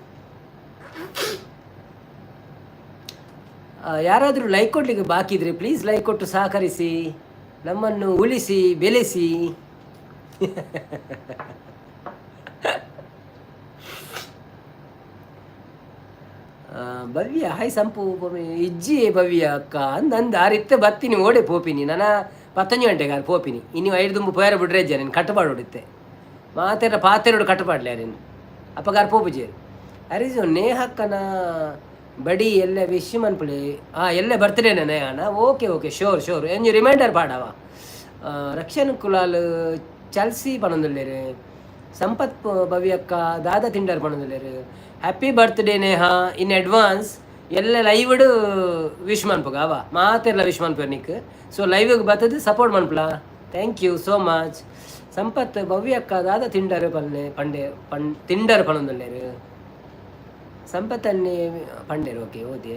ಯಾರಾದರೂ ಲೈಕ್ ಕೊಡಲಿಕ್ಕೆ ಬಾಕಿ ಇದ್ರೆ ಪ್ಲೀಸ್ ಲೈಕ್ ಕೊಟ್ಟು ಸಹಕರಿಸಿ, ನಮ್ಮನ್ನು ಉಳಿಸಿ ಬೆಳೆಸಿ. ಭವ್ಯ ಹಾಯ್ ಸಂಪು ಇಜ್ಜಿ ಭವ್ಯ ಅಕ್ಕ ಅಂದ ಅಂದ ಆರಿತ್ತೆ ಬತ್ತೀನಿ ಓಡೆ ಪೋಪಿನಿ. ನನ್ನ 10 ಗಂಟೆಗೆ ಆರು ಪೋಪಿನಿ. ಇನ್ನು ಐದು ದುಂಬು ಪೋಯರ ಬಿಡ್ರೆ ನೀನು ಕಟ್ಟುಪಾಡು ಹೊಡಿತ್ತೆ ಮಾತೆರ ಪಾತೆರಡು ಕಟ್ಟುಪಾಡ್ಲೆ ನೀನು ಅಪ್ಪಗಾರ ಪೋಪುಜೇರು. ಅರಿಜು ನೇಹಕ್ಕನ ಬಡಿ ಎಲ್ಲ ವಿಶ್ ಮನ್ಪುಳಿ. ಹಾಂ, ಎಲ್ಲೇ ಬರ್ತ್ಡೇನ ನೇಹನ? Okay okay, sure sure. ಎಂಜಿ ರಿಮೈಂಡರ್ ಪಾಡವ. ರಕ್ಷನ್ ಕುಲಾಲ್ ಚಲ್ಸಿ ಪಣಂದುಲ್ಲೇರು. ಸಂಪತ್ ಭವ್ಯಕ್ಕ ದಾದಾ ತಿಂಡರ್ ಪಣಂದುಲ್ಲೇರು. Happy birthday Neha in advance. ಎಲ್ಲ ಲೈವ್ಡ್ ವಿಶ್ ಮನ್ಪುಗ ಅವ ಮಾತೆಲ್ಲ ವಿಶ್ ಮನ್ಪುಗ ನಿಕ್. ಸೊ ಲೈವ್ಗೆ ಬರ್ತದೆ ಸಪೋರ್ಟ್ ಮನ್ಪುಲ. Thank you so much. Sampath ಭವ್ಯಕ್ಕ ದಾದ ತಿಂಡರ್ ಪನ್ನೆ ಪಂಡೆ ಪಣ್ ತಿಂಡರ್ ಪಣೊಂದುಲ್ಲೇರು. ಸಂಪತ್ತನ್ನೇ ಪಂಡೇರು. ಓಕೆ, ಓದಿ.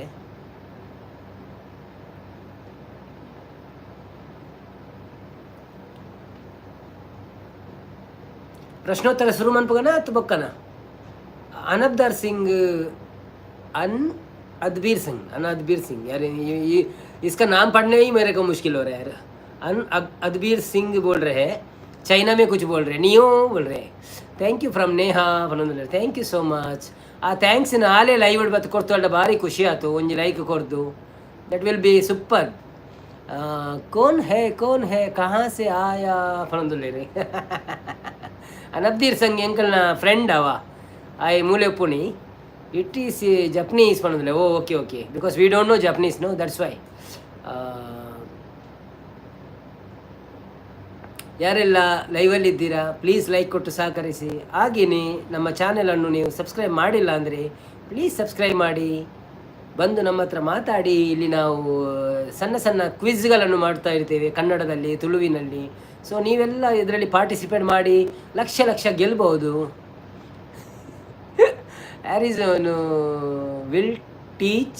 ಪ್ರಶ್ನೋತ್ತರ ಶುರು ಮನ್ಪುಗನ ಅತ್ತು ಬೊಕ್ಕನ? ಅನಬ್ದಾರ್ ಸಿಂಗ್, अन अदबीर सिंह, अन अदबीर सिंह। यार ये इसका नाम पढ़ने ही मेरे को मुश्किल हो रहा है यार। अन अदबीर सिंह बोल रहे हैं, चाइना में कुछ बोल रहे हैं, नियो बोल रहे हैं. Thank you from Neha. Thank you so much. ಆ thanks ಆಲೆ ಲೈವ್ ಬತ್ತು ಕೊಡ್ತು ಭಾರಿ ಖುಷಿ ಆಯ್ತು. ಒಂಜಿ ಲೈಕ್ ಕೊರ್ದು, that will be super. ಕೋನ್ ಹೇ ಕೋನ್ ಹೇ ಕಹಾ ಸೆ ಆಯಾ ಪನೊಂದುಲ್ಲೆರ್. ಅನಬ್ದೀರ್ ಸಂಗ್ ಎಂಕಲ್ನ ಫ್ರೆಂಡ್ ಅವ ಆಯೆ ಮೂಲೆ ಉಪ್ಪುನಿ. It is Japanese ಪನೊಂದುಲ್ಲೆ. Oh, okay okay, because we don't know Japanese, no, that's why. ಯಾರೆಲ್ಲ ಲೈವಲ್ಲಿದ್ದೀರಾ, ಪ್ಲೀಸ್ ಲೈಕ್ ಕೊಟ್ಟು ಸಹಕರಿಸಿ. ಹಾಗೆಯೇ ನಮ್ಮ ಚಾನೆಲನ್ನು ನೀವು ಸಬ್ಸ್ಕ್ರೈಬ್ ಮಾಡಿಲ್ಲ ಅಂದರೆ ಪ್ಲೀಸ್ ಸಬ್ಸ್ಕ್ರೈಬ್ ಮಾಡಿ. ಬಂದು ನಮ್ಮ ಹತ್ರ ಮಾತಾಡಿ. ಇಲ್ಲಿ ನಾವು ಸಣ್ಣ ಸಣ್ಣ ಕ್ವಿಜ್ಗಳನ್ನು ಮಾಡ್ತಾ ಇರ್ತೇವೆ ಕನ್ನಡದಲ್ಲಿ, ತುಳುವಿನಲ್ಲಿ. ಸೊ ನೀವೆಲ್ಲ ಇದರಲ್ಲಿ ಪಾರ್ಟಿಸಿಪೇಟ್ ಮಾಡಿ lakh lakh ಗೆಲ್ಬಹುದು. Arizon will teach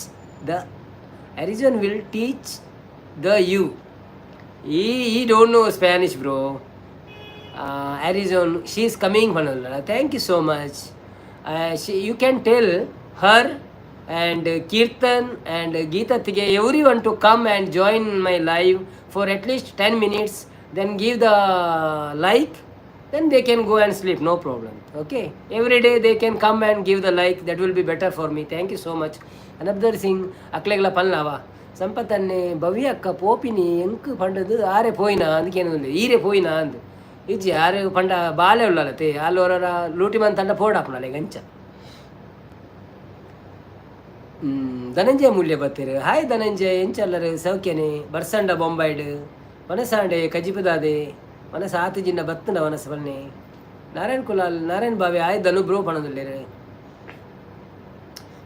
the you. ಈ ಈ don't know Spanish, bro. Arizon, she is coming ಪನ್ನಲ್ಲ. Thank you so much. You can tell her and Kirtan and Geeta everyone to come and join my live for at least 10 minutes, then give the like, then they can go and sleep, no problem. Okay, every day they can come and give the like. That will be better for me. Thank you so much. Another Singh ಅಕ್ಲೆಗ್ಲ ಪಲ್ಲಾವ ಸಂಪತ್ತನ್ನೆ ಭವ್ಯ ಅಕ್ಕ ಪೋಪಿನಿ ಎಂಕ್ ಪಂಡದು ಆರೆ ಪೋಯಿನ ಅಂದಕೇನು ಈರೆ ಪೋಯಿನ ಅಂದ್ ಇಜ್ಜಿ. ಆರೆ ಪಂಡ ಬಾಲೆ ಉಳ್ಳಲತೆ ಆಲ್ ಒರ ಲೂಟಿ ಮನ್ ತಂಡ ಪೋಡಾಪುನಲೆ ಗಂಚ. ಧನಂಜಯ ಮೂಲ್ಯ ಬತ್ತೀರು. ಹಾಯ್ ಧನಂಜಯ್, ಎಂಚಲ್ಲರು? ಸೌಖ್ಯನೆ? ಬರ್ಸಂಡ ಬೊಂಬೈಡ್ ವನಸಾಂಡೆ ಕಜಿಪುದಾದೆ ಮನಸ್ಸು ಆತು ಜಿನ್ನ ಬತ್ತನ ವನಸ ಬನ್ನಿ. ನಾರಾಯಣ್ ಕುಲಾಲ್, ನಾರಾಯಣ್ ಬಾವೆ ಆಯ್ ಧನು ಬ್ರೋ ಪಣದುಲ್ಲೇರು.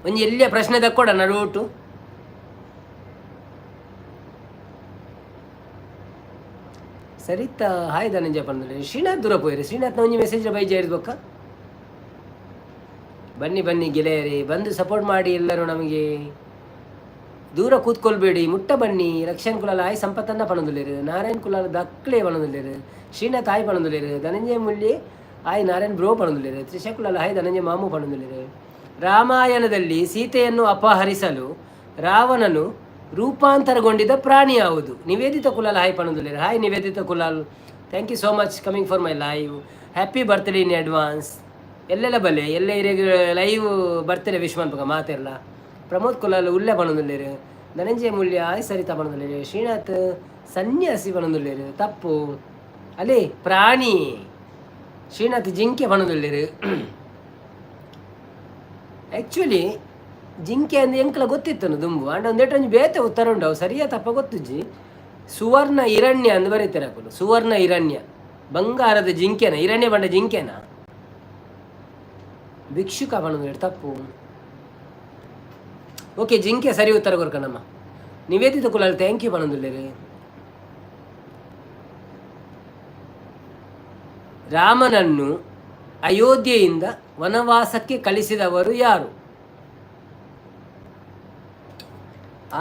ಒಂಜಿ ಎಲ್ಲಿಯ ಪ್ರಶ್ನೆ ದಕ್ಕೊಡ ನಡುವುಟು. ಸರಿತಾ ಹಾಯ್ ಧನಂಜಯ ಪಣದುಲ್ಲೇರು. ಶ್ರೀನಾಥ್ ದೂರ ಪೋಯಿರು. ಶ್ರೀನಾಥ್ ಒಂಜಿ ಮೆಸೇಜ್ ಬೈ ಬೊಕ್ಕ. ಬನ್ನಿ ಬನ್ನಿ ಗೆಳೆಯರೇ, ಬಂದು ಸಪೋರ್ಟ್ ಮಾಡಿ ಎಲ್ಲರೂ ನಮಗೆ. ದೂರ ಕೂತ್ಕೊಳ್ಬೇಡಿ, ಮುಟ್ಟ ಬನ್ನಿ. ರಕ್ಷಣ್ ಕುಲಾಲ್ ಆಯ್ ಸಂಪತ್ತನ್ನ ಪಣದುಲ್ಲೇರು. ನಾರಾಯಣ್ ಕುಲಾಲ್ ದಕ್ಲೆ ಪಣದುಲ್ಲೇರು. ಶ್ರೀನಾಥ್ ಆಯ್ ಪಣದುಲ್ಲೇರು. ಧನಂಜಯ ಮುಲ್ಲಿ ಆಯ್ ನಾರಾಯಣ್ ಬ್ರೋ ಪಣದುಲ್ಲೇರು. ತ್ರಿಷಾ ಕುಲಾಲ್ ಆಯ್ ಧನಂಜಯ ಮಾಮು ಪಣದುಲ್ಲೇರು. ರಾಮಾಯಣದಲ್ಲಿ ಸೀತೆಯನ್ನು ಅಪಹರಿಸಲು ರಾವಣನು ರೂಪಾಂತರಗೊಂಡಿದ್ದ ಪ್ರಾಣಿ ಯಾವುದು? ನಿವೇದಿತ ಕುಲಾಲ್ ಹಾಯ್ ಪಣದುಲ್ಲೇರು. Hi Nivedita Kulal, thank you so much coming for my live. Happy birthday in advance. ಎಲ್ಲೆಲ್ಲ ಬಲೆ ಎಲ್ಲ ಇರೆಗ್ ಲೈವ್ ಬರ್ತ್ಡೇ ವಿಶ್ ಮನ್ಪುಗ ಮಾತೆರ್ಲ. ಪ್ರಮೋದ್ ಕುಲಾಲ್ ಉಲ್ಲೆ ಪಣದುಲ್ಲೇರು. ಧನಂಜಯ ಮೂಲ್ಯ ಆಯ್ ಸರಿತಾ ಪಣದುಲ್ಲೇರು. ಶ್ರೀನಾಥ್ ಸನ್ಯಾಸಿ ಪಣದುಲ್ಲೇರು. ತಪ್ಪು ಅಲೆ ಪ್ರಾಣಿ. ಶ್ರೀನಾಥ್ ಜಿಂಕೆ ಪಣದುಲ್ಲೇರು. ಆ್ಯಕ್ಚುಲಿ ಜಿಂಕೆ ಅಂದ್ ಎಂಕ್ಲ ಗೊತ್ತಿತ್ತು ದುಂಬು. ಅಂಡ ಒಂದೇಟ್ ಒಂಜಿ ಬೇತೆ ಉತ್ತರ ಉಂಡು, ಅವು ಸರಿಯಾ ತಪ್ಪ ಗೊತ್ತುಜ್ಜಿ. ಸುವರ್ಣ ಹಿರಣ್ಯ ಅಂದ್ ಬರೀತಾರೆ ಅಕುಲು. ಸುವರ್ಣ ಹಿರಣ್ಯ, ಬಂಗಾರದ ಜಿಂಕೆನ. ಹಿರಣ್ಯ ಬಂಡ ಜಿಂಕೆನ. ಭಿಕ್ಷುಕ ಪಣದುಲ್ಲೇರು. ತಪ್ಪು. ಓಕೆ, ಜಿಂಕೆ ಸರಿ ಉತ್ತರ ಕೊರ್ಕಣಮ್ಮ. Nivedita Kulal thank you ಪಣದುಲ್ಲೇರು. ರಾಮನನ್ನು ಅಯೋಧ್ಯೆಯಿಂದ ವನವಾಸಕ್ಕೆ ಕಳಿಸಿದವರು ಯಾರು?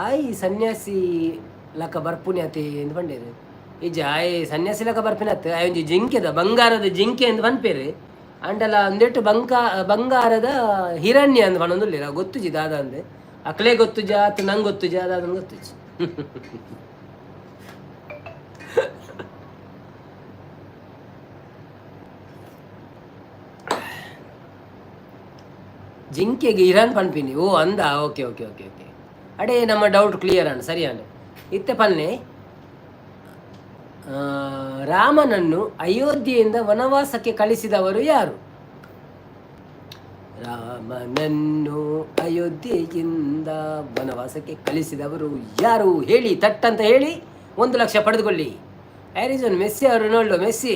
ಆಯ್ ಸನ್ಯಾಸಿ ಲಕ ಬರ್ಪುನಿ ಎಂದು ಪಂಡೇರು. ಇಜ್ಜ, ಆಯ್ ಸನ್ಯಾಸಿ ಲಕ ಬರ್ಪಿನತ್. ಆಯ್ ಒಂಜಿ ಜಿಂಕೆದ, ಬಂಗಾರದ ಜಿಂಕೆ ಎಂದು ಪನ್ಪೇರು. ಅಂಡಲ ಒಂದೆಟ್ಟು ಬಂಗಾರದ ಹಿರಣ್ಯ ಅಂದ್ ಪನೊಂದುಲ್ಲೆರ್. ಗೊತ್ತುಜಿ ದಾದ ಅಂದ್. ಅಕ್ಲೆ ಗೊತ್ತುಜ ಅತ್ ನಂಗೆ ಗೊತ್ತುಜ, ದಾದ ಗೊತ್ತುಜಿ. ಜಿಂಕೆಗೆ ಇರಾನ್ ಪನ್ಪಿನಿ. ಓ ಅಂದ, ಓಕೆ ಓಕೆ ಓಕೆ ಓಕೆ. ಅಡೇ ನಮ್ಮ ಡೌಟ್ ಕ್ಲಿಯರ್ ಅಣ್ಣ, ಸರಿ ಅಣ್ಣ. ಇತ್ತೆ ಪನ್ನೆ, ರಾಮನನ್ನು ಅಯೋಧ್ಯೆಯಿಂದ ವನವಾಸಕ್ಕೆ ಕಳಿಸಿದವರು ಯಾರು? ರಾಮನನ್ನು ಅಯೋಧ್ಯೆಯಿಂದ ವನವಾಸಕ್ಕೆ ಕಳಿಸಿದವರು ಯಾರು ಹೇಳಿ, ತಟ್ಟಂತ ಹೇಳಿ 1 ಲಕ್ಷ ಪಡೆದುಕೊಳ್ಳಿ. ಹ್ಯಾರಿಸನ್ ಮೆಸ್ಸಿ ಅವರು, Ronaldo, Messi.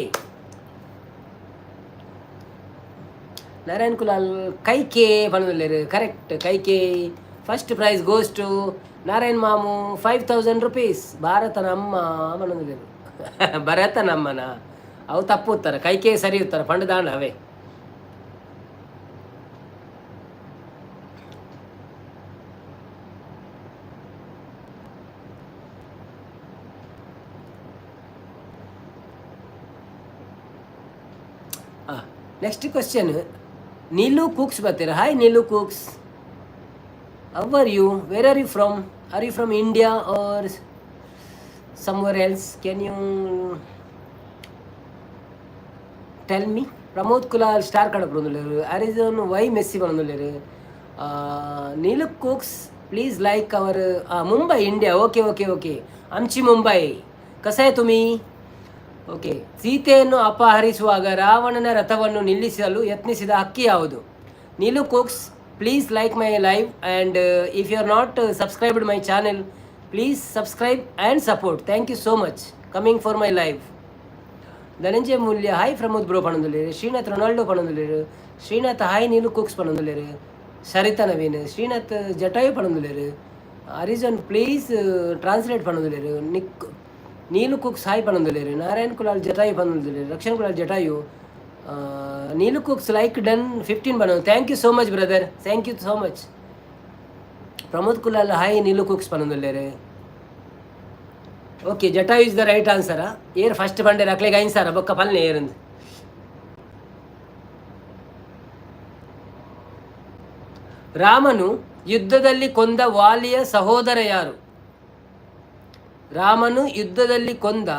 Narayan Kulal Kaike ಪಣದಲ್ಲೇರು. Correct, Kaike. First prize goes to Narayan ಮಾಮು, 5,000 rupees. ಭಾರತನ ಅಮ್ಮ ಪಣದಲ್ಲೇರು. ಭರತನಮ್ಮನ? ಅವು ತಪ್ಪು ಉತ್ತರ. ಕೈಕೆ ಸರಿ ಉತ್ತರ. ಪಂಡದಾಣ ಅವೇ. Next question. ನೀಲು ಕುಕ್ಸ್ ಬರ್ತೀರಾ. Hi Neelu cooks, how are you? Where are you from? Are you from India or somewhere else? Can you tell me? Pramod Kulal star ಕಡಪುರೊಂದುಲ್ಲೆರ್. ಅರಿಜೋನ್ Y Messi ಪನೊಂದುಲ್ಲೆರ್. Neelu cooks. Please like our Mumbai India. Okay okay okay. आमची मुंबई कसं आहे तुम्ही? Okay. ಸೀತೆಯನ್ನು ಅಪಹರಿಸುವಾಗ ರಾವಣನ ರಥವನ್ನು ನಿಲ್ಲಿಸಲು ಯತ್ನಿಸಿದ ಹಕ್ಕಿ ಯಾವುದು? Neelu cooks, please like my live and if you are not subscribed my channel, please subscribe and support. Thank you so much coming for my live. Dhananjaya Mulya hi. Pramod bro ಪಣೊಂದುಲ್ಲೆರ್. Srinath Ronaldo ಪಣೊಂದುಲ್ಲೆರ್. Srinath hi. Neelu cooks ಪಣೊಂದುಲ್ಲೆರ್. ಸರಿತಾ ನವೀನ್, ಶ್ರೀನಾಥ್ ಜಟಾಯು ಪಣೊಂದುಲ್ಲೆರ್. ಅರಿಜನ್ please translate ಪಣೊಂದುಲ್ಲೆರ್. ನಿಕ್ Neelu cooks hi ಪಣೊಂದುಲ್ಲೆರ್. ನಾರಾಯಣ್ ಕುಲಾಲ್ ಜಟಾಯು ಪಣೊಂದುಲ್ಲೆರ್. Rakshan Kulal Jatayu. Neelu cooks like done 15 ಪಣೊಂದು. Thank you so much, brother, thank you so much. Pramod Kulal hi. Neelu cooks ಪಣೊಂದುಲ್ಲೆರ್. Okay, Jatayu is the right answer. ಏರ್ ಫಸ್ಟ್ ಪಂಡೆರ್ ಅಕ್ಲೆಗ್ 5000 ಬೊಕ್ಕ ಪಲ್ಲೆ ಏರಂದು. ರಾಮನು ಯುದ್ಧದಲ್ಲಿ ಕೊಂದ ವಾಲಿಯ ಸಹೋದರ ಯಾರು? ರಾಮನು ಯುದ್ಧದಲ್ಲಿ ಕೊಂದ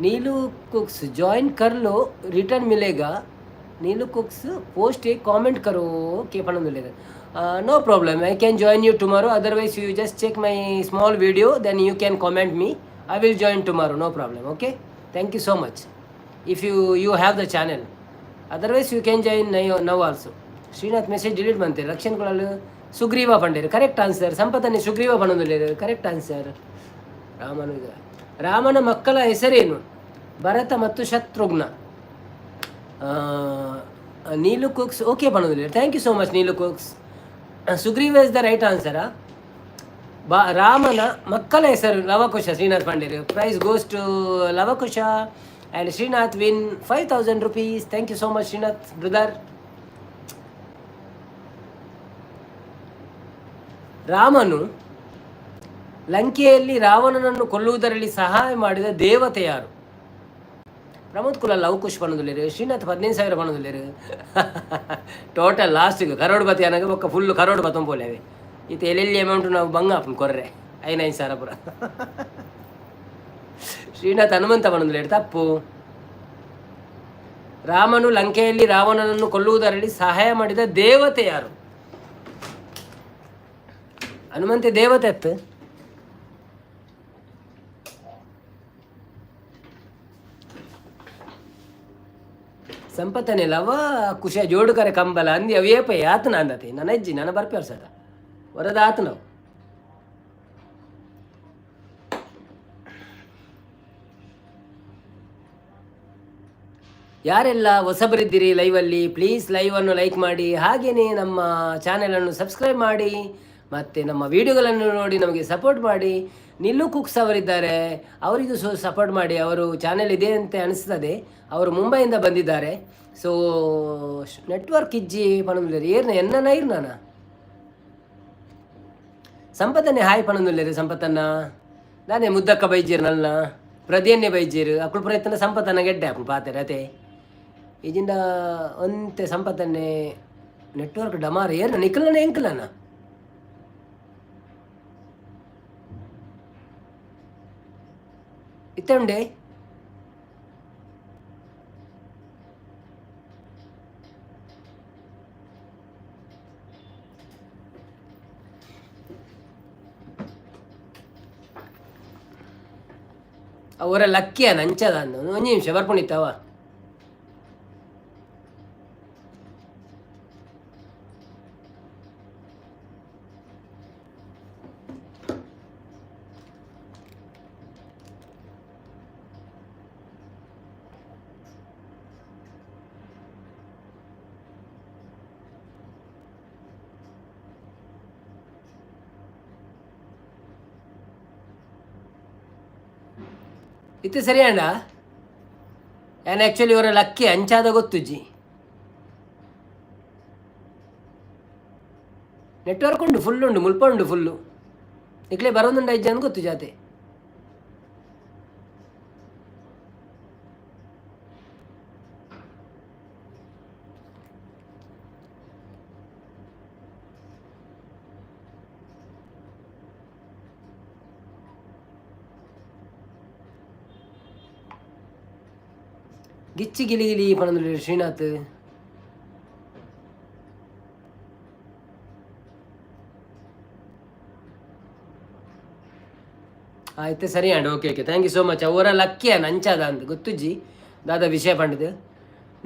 नीलू कुक्स ज्वाइन कर लो, रिटर्न मिलेगा। नीलू कुक्स पोस्ट एक कमेंट करो के पन्नೊಂದುಲ್ಲೆರ್. No problem, I can join you tomorrow. Otherwise you just check my small video, then you can comment me. I will join tomorrow, no problem. Okay, thank you so much. If you have the channel, otherwise you can join now also. Srinath message delete ಮಂತೆರ್. Rakshan Kulal Sugriva ಪಂಡೇರ್, correct answer. ಸಂಪತನೆ Sugriva ಪನ್ನೊಂದುಲ್ಲೆರ್, correct answer. ರಾಮನು ರಾಮನ ಮಕ್ಕಳ ಹೆಸರೇನು? ಭರತ ಮತ್ತು Shatrughna. Neelu cooks okay ಪನ್ನೊಂದುಲ್ಲೆರ್. Thank you so much, Neelu cooks. Sugriva is the right ಆನ್ಸರಾ? ಬಾ ರಾಮನ ಮಕ್ಕಳ ಹೆಸರು Lava Kusha. Srinath ಪಂಡೇರ್. Prize goes to Lavakusha and Srinath win ₹5000. Thank you so much, Srinath brother. ರಾಮನು ಲಂಕೆಯಲ್ಲಿ ರಾವಣನನ್ನು ಕೊಲ್ಲುವುದರಲ್ಲಿ ಸಹಾಯ ಮಾಡಿದ ದೇವತೆ ಯಾರು? ಪ್ರಮೋದ್ ಕುಲಾಲ್ ಲವಕುಶ್ ಪನ್ನೊಂದುಲ್ಲೆರ್. ಶ್ರೀನಾಥ್ 15,000 ಪನ್ನೊಂದುಲ್ಲೆರ್. ಟೋಟಲ್ ಲಾಸ್ಟಿಗೆ ಕರೋಡ್ಪತಿ ಅನಗ ಬೊಕ್ಕ ಫುಲ್ ಕರೋಡ್ಪತಿ ಪೋಲೆವೆ. ಇತ್ತೆ ಎಲ್ಲೆಲ್ಲಿ ಅಮೌಂಟ್ ನಾವು ಬಂಗ ಆಪುಂಡು ಕೊರ್ರೆ ಐನ್ 5,000 ಪೂರ. ಶ್ರೀನಾಥ್ ಹನುಮಂತ ಪನ್ನೊಂದುಲ್ಲೆರ್, ತಪ್ಪು. ರಾಮನು ಲಂಕೆಯಲ್ಲಿ ರಾವಣನನ್ನು ಕೊಲ್ಲುವುದರಲ್ಲಿ ಸಹಾಯ ಮಾಡಿದ ದೇವತೆ ಯಾರು? ಹನುಮಂತೆ ದೇವತೆ ಅತ್ತು. ಸಂಪತ್ತನೆ ಲವ ಕುಶ ಜೋಡುಕರೆ ಕಂಬಲ ಅಂದಿ ಅವೇಪ ಆತನ ಅಂದತೆ. ನನ್ನ ಅಜ್ಜಿ ನನ್ನ ಬರ್ಪೇರ್ ಸತ ವರದ ಆತ ನಾವು. ಯಾರೆಲ್ಲ ಹೊಸಬರಿದ್ದೀರಿ ಲೈವಲ್ಲಿ, ಪ್ಲೀಸ್ ಲೈವನ್ನು ಲೈಕ್ ಮಾಡಿ, ಹಾಗೆಯೇ ನಮ್ಮ ಚಾನೆಲನ್ನು ಸಬ್ಸ್ಕ್ರೈಬ್ ಮಾಡಿ ಮತ್ತು ನಮ್ಮ ವಿಡಿಯೋಗಳನ್ನು ನೋಡಿ ನಮಗೆ ಸಪೋರ್ಟ್ ಮಾಡಿ. ನಿಲ್ಲು ಕುಕ್ಸ್ ಅವರಿದ್ದಾರೆ, ಅವರಿಗೂ ಸೊ ಸಪೋರ್ಟ್ ಮಾಡಿ. ಅವರು ಚಾನೆಲ್ ಇದೆ ಅಂತ ಅನಿಸ್ತದೆ. ಅವರು ಮುಂಬೈಯಿಂದ ಬಂದಿದ್ದಾರೆ. ಸೊ ನೆಟ್ವರ್ಕ್ ಇಜ್ಜಿ ಪನ್ನೊಂದುಲ್ಲೆರ್. ಏರ್ನ ಎನ್ನ ಇರ್ ನಾನ ಸಂಪತ್ತನ್ನೇ ಹಾಯ್ ಪನ್ನೊಂದುಲ್ಲೆರ್. ಸಂಪತ್ತನ್ನ ನಾನೇ ಮುದ್ದಕ್ಕ ಬೈಜೀರ್, ನಲ್ಲ ಪ್ರದಿಯನ್ನೇ ಬೈಜೀರ್. ಅಕುಲು ಪ್ರಯತ್ನ ಸಂಪತ್ತನ್ನ ಗೆಡ್ಡೆ ಅಪ್ಪು ಪಾತೆರ ಅತೆ. ಈಜಿಂದ ಒಂತೆ ಸಂಪತ್ತನ್ನೇ ನೆಟ್ವರ್ಕ್ ಡಮಾರ್. ಏರ್ನ ನಿಕ್ಕಲನ ಎಂಕಲನ ಇತ್ತೆ ಉಂಡೆ. ಅವರ ಲಕ್ಕಿಯ ನಂಚದ ಒಂಜಿ ನಿಮಿಷ ಬರ್ಪುಂಡಿತ್ತವ. ಇತ್ತೆ ಸರಿಯಾಂಡ. ಯಾನ್ ಆ್ಯಕ್ಚುಲಿ ಇವರ ಲಕ್ಕಿ ಅಂಚಾದ ಗೊತ್ತುಜ್ಜಿ. ನೆಟ್ವರ್ಕ್ ಉಂಡು, ಫುಲ್ ಉಂಡು, ಮುಲ್ಪ ಉಂಡು ಫುಲ್ಲು. ನಿಕ್ಲೆ ಬರೋದುಂಡು ಐಜ್ ಅಂತ ಗೊತ್ತು ಜಾತೆ. ಗಿಚ್ಚಿ ಗಿಲಿ ಗಿಲಿ ಪಣಂದು ಶ್ರೀನಾಥ್. ಆಯ್ತು ಸರಿ and okay okay thank you so much. ಅವರ ಲಕ್ಕಿ ಅಂಚಾದ ಅಂದ್ ಗೊತ್ತುಜ್ಜಿ ದಾದ ವಿಷಯ ಪಂಡದು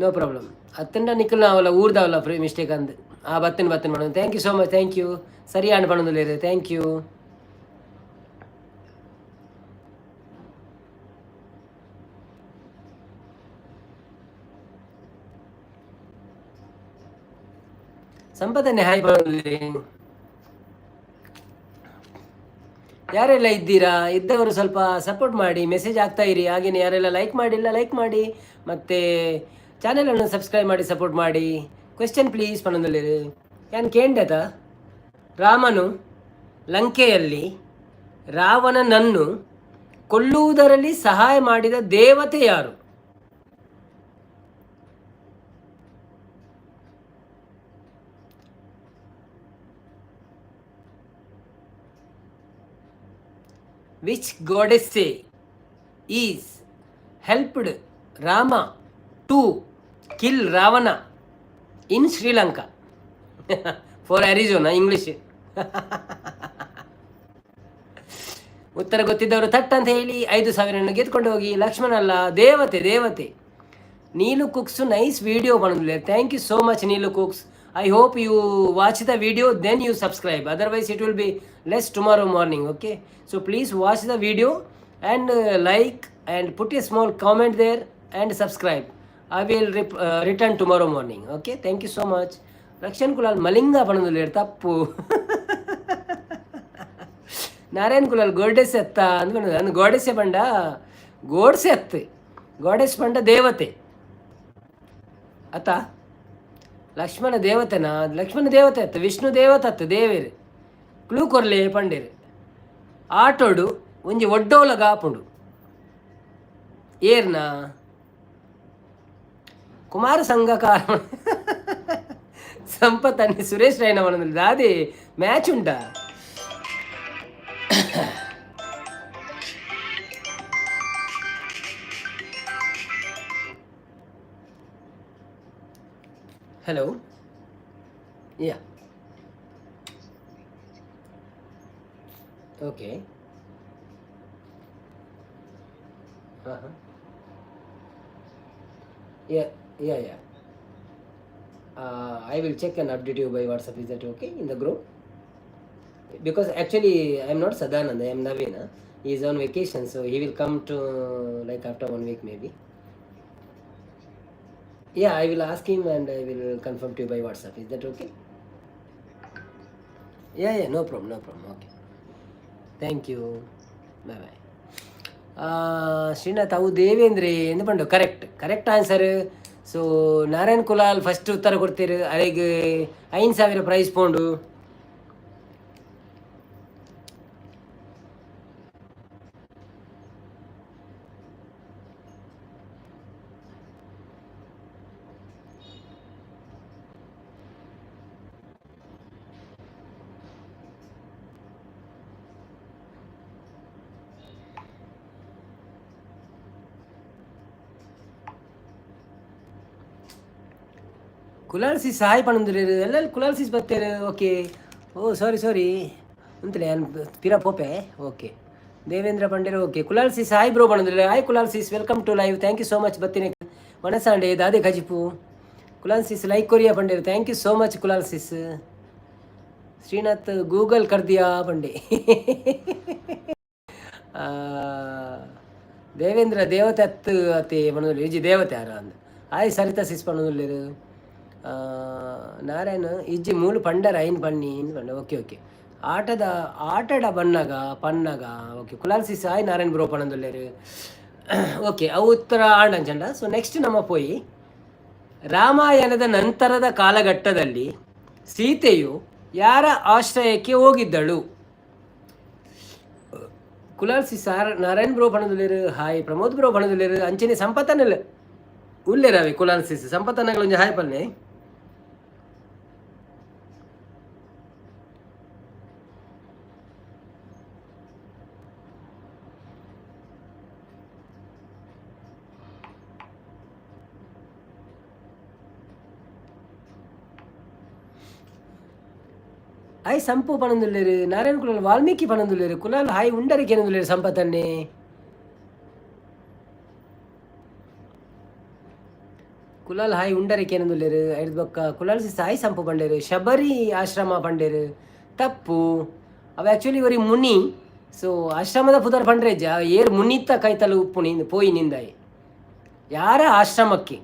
ನೋ ಪ್ರಾಬ್ಲಮ್. ಅತ್ತಂಡ ನಿಕ್ಕಲ್ನ ಅವಲ್ಲ ಊರ್ದವಲ್ಲ ಫ್ರೀ ಮಿಸ್ಟೇಕ್ ಅಂದ್ ಆ ಬತ್ತಿನ ಬತ್ತಿನ ಮಾಡೋದು. Thank you so much, thank you. ಸರಿ ಆಂಡ್ ಪಣಂದುಲ್ಲೇರು, thank you. ಸಂಪದನ್ನೇ hi ಪಣಂದುಲ್ಲೇರಿ. ಯಾರೆಲ್ಲ ಇದ್ದೀರಾ, ಇದ್ದವರು ಸ್ವಲ್ಪ ಸಪೋರ್ಟ್ ಮಾಡಿ, ಮೆಸೇಜ್ ಆಗ್ತಾ ಇರಿ. ಹಾಗೆಯೇ ಯಾರೆಲ್ಲ ಲೈಕ್ ಮಾಡಿಲ್ಲ ಲೈಕ್ ಮಾಡಿ, ಮತ್ತು ಚಾನೆಲನ್ನು ಸಬ್ಸ್ಕ್ರೈಬ್ ಮಾಡಿ ಸಪೋರ್ಟ್ ಮಾಡಿ. ಕ್ವೆಶ್ಚನ್ ಪ್ಲೀಸ್ ಪಣಂದುಲ್ಲೇರು. ಯಾನ್ ಕೇಂಡದ ರಾಮನು ಲಂಕೆಯಲ್ಲಿ ರಾವಣನನ್ನು ಕೊಲ್ಲುವುದರಲ್ಲಿ ಸಹಾಯ ಮಾಡಿದ ದೇವತೆ ಯಾರು? Which goddess is helped Rama to kill Ravana in Sri Lanka? For Arizona English. ಉತ್ತರ ಗೊತ್ತಿದ್ದವರು ಥಟ್ ಅಂತ ಹೇಳಿ 5,000 ಗೆದ್ಕೊಂಡು ಹೋಗಿ. ಲಕ್ಷ್ಮಣ ಅಲ್ಲ, ದೇವತೆ ದೇವತೆ. ನೀಲು ಕುಕ್ಸ್ ನೈಸ್ ವಿಡಿಯೋ ಬಂದಿಲ್ಲ. Thank you so much Neelu cooks. I hope you watch the video then you subscribe, otherwise it will be less tomorrow morning. Okay, so please watch the video and like and put a small comment there and subscribe. I will return tomorrow morning. Okay, thank you so much. Rakshan Kulal Malinga ಪಣಂದುಲ್ಲೇರು, ತಪ್ಪು. ನಾರಾಯಣ್ ಕುಲಾಲ್ ಗೋಡೆಸ್ ಅತ್ತ ಅಂದ್ಕೊಂಡು ಅಂದ್ ಗೋಡೆಸೆ ಪಂಡ ಗೋಡ್ಸೆ ಅತ್ತು, ಗೋಡೆಸ್ ಪಂಡ ದೇವತೆ ಅತ್ತ. ಲಕ್ಷ್ಮಣ ದೇವತೆನಾ? ಲಕ್ಷ್ಮಣ ದೇವತೆ ಅತ್ತ, ವಿಷ್ಣು ದೇವತೆ ಅತ್ತ. ದೇವೇರು ಕ್ಲೂ ಕೊರ್ಲೆ ಪಂಡೇರು. ಆಟೋಡು ಒಂಜಿ ಒಡ್ಡೋಲಗ ಆಪುಂಡು. ಏರ್ನ ಕುಮಾರ ಸಂಘಕಾರ ಸಂಪತ್ ಅನ್ನಿ ಸುರೇಶ್ ರೈನ ಮನದಲ್ಲಿ ದಾದಿ ಮ್ಯಾಚ್ ಉಂಟಾ? Hello, yeah, okay, ಹಾಂ ಹಾಂ, yeah yeah yeah. I will check and update you by WhatsApp. Is that okay in the group? Because actually I am not Sadanand, I am Naveen. He is on vacation, so he will come to like after 1 week maybe. Yeah, I will ask him and I will confirm to you by WhatsApp. Is that okay? Yeah, yeah, no problem, no problem. Okay. Thank you. Bye bye. Srinath ಅವು ದೇವೇಂದ್ರಿ ಎಂದು Pandu correct correct answer. So Narayan Kulal first ಉತ್ತರ ಕೊಡ್ತೀರಿ, ಅರೆಗ್ 5,000 price ಪೋಂಡು. Kulal sis hi ಪಣಂದಿರು ಎಲ್ಲ. ಕುಲಾಲ್ ಸಿಸ್ ಬತ್ತೇರು. Okay, ಓ ಸಾರಿ sorry ಅಂತಲೇ ಪಿರ ಪೋಪೆ. ಓಕೆ, ದೇವೇಂದ್ರ ಪಂಡೇರು okay. Kulal sis hi bro ಪಣಂದಿರು. Hi Kulal sis, welcome to live. Thank you so much ಬತ್ತಿನ. ಮನಸಾಂಡೆ ದಾದೆ ಖಜಿಪು. ಕುಲಾಲ್ ಸಿಸ್ ಲೈಕ್ ಕೊರಿಯಾ ಪಂಡೇರು. Thank you so much Kulal sis. Srinath Google ಕರ್ದಿಯಾ ಪಂಡೆ. ದೇವೇಂದ್ರ ದೇವತೆ ಅತ್ತು ಅತ್ತೆ ಪಣಂದುಲ್ಲೇರು. ಇಜ್ಜಿ ದೇವತೆ ಯಾರು ಅಂದ್. ಆಯ್ ಸರಿತಾ ಸಿಸ್ ಪಣಂದುಲ್ಲೇರು. ನಾರಾಯಣ ಇಜ್ಜಿ ಮೂಲು ಪಂಡರ ಐನ್ ಪನ್ನಿ ಪಂಡ. ಓಕೆ ಓಕೆ, ಆಟದ ಆಟಡ ಬಣ್ಣಗ ಪನ್ನಗ. ಓಕೆ, ಕುಲಾಲ್ ಸಿಸ್ ಆಯ್ ನಾರಾಯಣ್ ಬ್ರೋ ಪಣಂದುಲ್ಲೇರು. ಓಕೆ, ಅವು ಉತ್ತರ ಆಂಡಂಚಂಡ. ಸೊ ನೆಕ್ಸ್ಟ್ ನಮ್ಮ ಪೋಯಿ ರಾಮಾಯಣದ ನಂತರದ ಕಾಲಘಟ್ಟದಲ್ಲಿ ಸೀತೆಯು ಯಾರ ಆಶ್ರಯಕ್ಕೆ ಹೋಗಿದ್ದಳು? ಕುಲಾಲ್ ಸಿ ಸಾರ್ ನಾರಾಯಣ್ ಬ್ರೋ ಪಣಂದುಲ್ಲೇರು. ಹಾಯ್ ಪ್ರಮೋದ್ ಬ್ರೋ ಪಣಂದುಲ್ಲೇರು. ಅಂಚನೆ ಸಂಪತ್ತನೆಲ್ಲ ಉಲ್ಲೇರವೆ ಕುಲಾಲ್ ಸಿಸ್ ಸಂಪತ್ತನಗಳು ಒಂಜಿ ಹಾಯ್ ಪನ್ನೆ. Hi ಸಂಪು ಪಣಂದುಲ್ಲೇರು. ನಾರಾಯಣ ಕುಲಾಲ್ ವಾಲ್ಮೀಕಿ ಪಣಂದುಲ್ಲೇರು. ಕುಲಾಲ್ ಹಾಯ್ ಉಂಡರಿ ಕೇನಂದುಲ್ಲೇರು ಸಂಪತ್ತನ್ನೇ. ಕುಲಾಲ್ ಹಾಯ್ ಉಂಡರಿ ಕೇನಂದುಲ್ಲೇರು. ಐದು ಬೊಕ್ಕ ಕುಲಾಲ್ ಸಾಯಿ ಸಂಪು ಪಂಡೇರು. ಶಬರಿ ಆಶ್ರಮ ಪಂಡೇರು. ತಪ್ಪು. ಅವ ಆ್ಯಕ್ಚುಲಿ ಒರಿ ಮುನಿ. ಸೊ ಆಶ್ರಮದ ಪುದರ್ ಪಂಡ್ರೆ ಏರ್ ಮುನಿತ ಕೈತಲು ಉಪ್ಪು ನಿಂದ ಪೋಯಿ ನಿಂದಾಯಿ ಯಾರ ಆಶ್ರಮಕ್ಕೆ,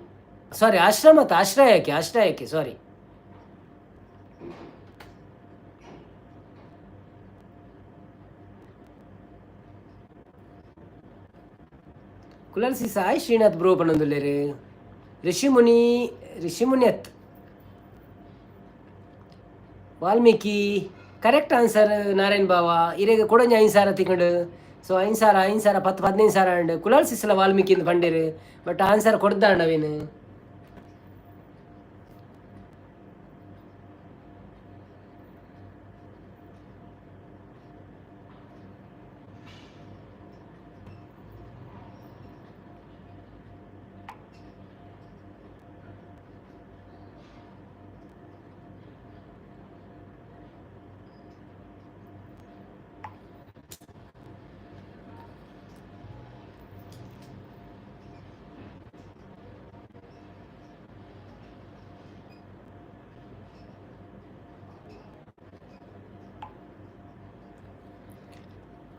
ಸಾರಿ, ಆಶ್ರಮದ ಆಶ್ರಯಕ್ಕೆ, ಆಶ್ರಯಕ್ಕೆ, ಸಾರಿ. ಕುಲಾಲ್ ಸಿ ಸಾಯಿ ಶ್ರೀನಾಥ್ ಬ್ರೋ ಪನ್ನೊಂದುಲ್ಲೇರು. ಋಷಿಮುನಿ, ಋಷಿಮುನಿಯತ್ ವಾಲ್ಮೀಕಿ ಕರೆಕ್ಟ್ ಆನ್ಸರ್. ನಾರಾಯಣ್ ಬಾವ ಇರೆಗ್ ಕೊಡೊಂಜಿ 5,000 ತಿಕ್ಕಂಡು. ಸೊ 5,000, 5,000, 10, 15,000 and. Kulal ಸಿಸ್ಲ ವಾಲ್ಮೀಕಿ ಇಂದ್ ಪಂಡೇರು. ಬಟ್ ಆನ್ಸರ್ ಕೊಡ್ದಾಂಡ ಅವೇನು.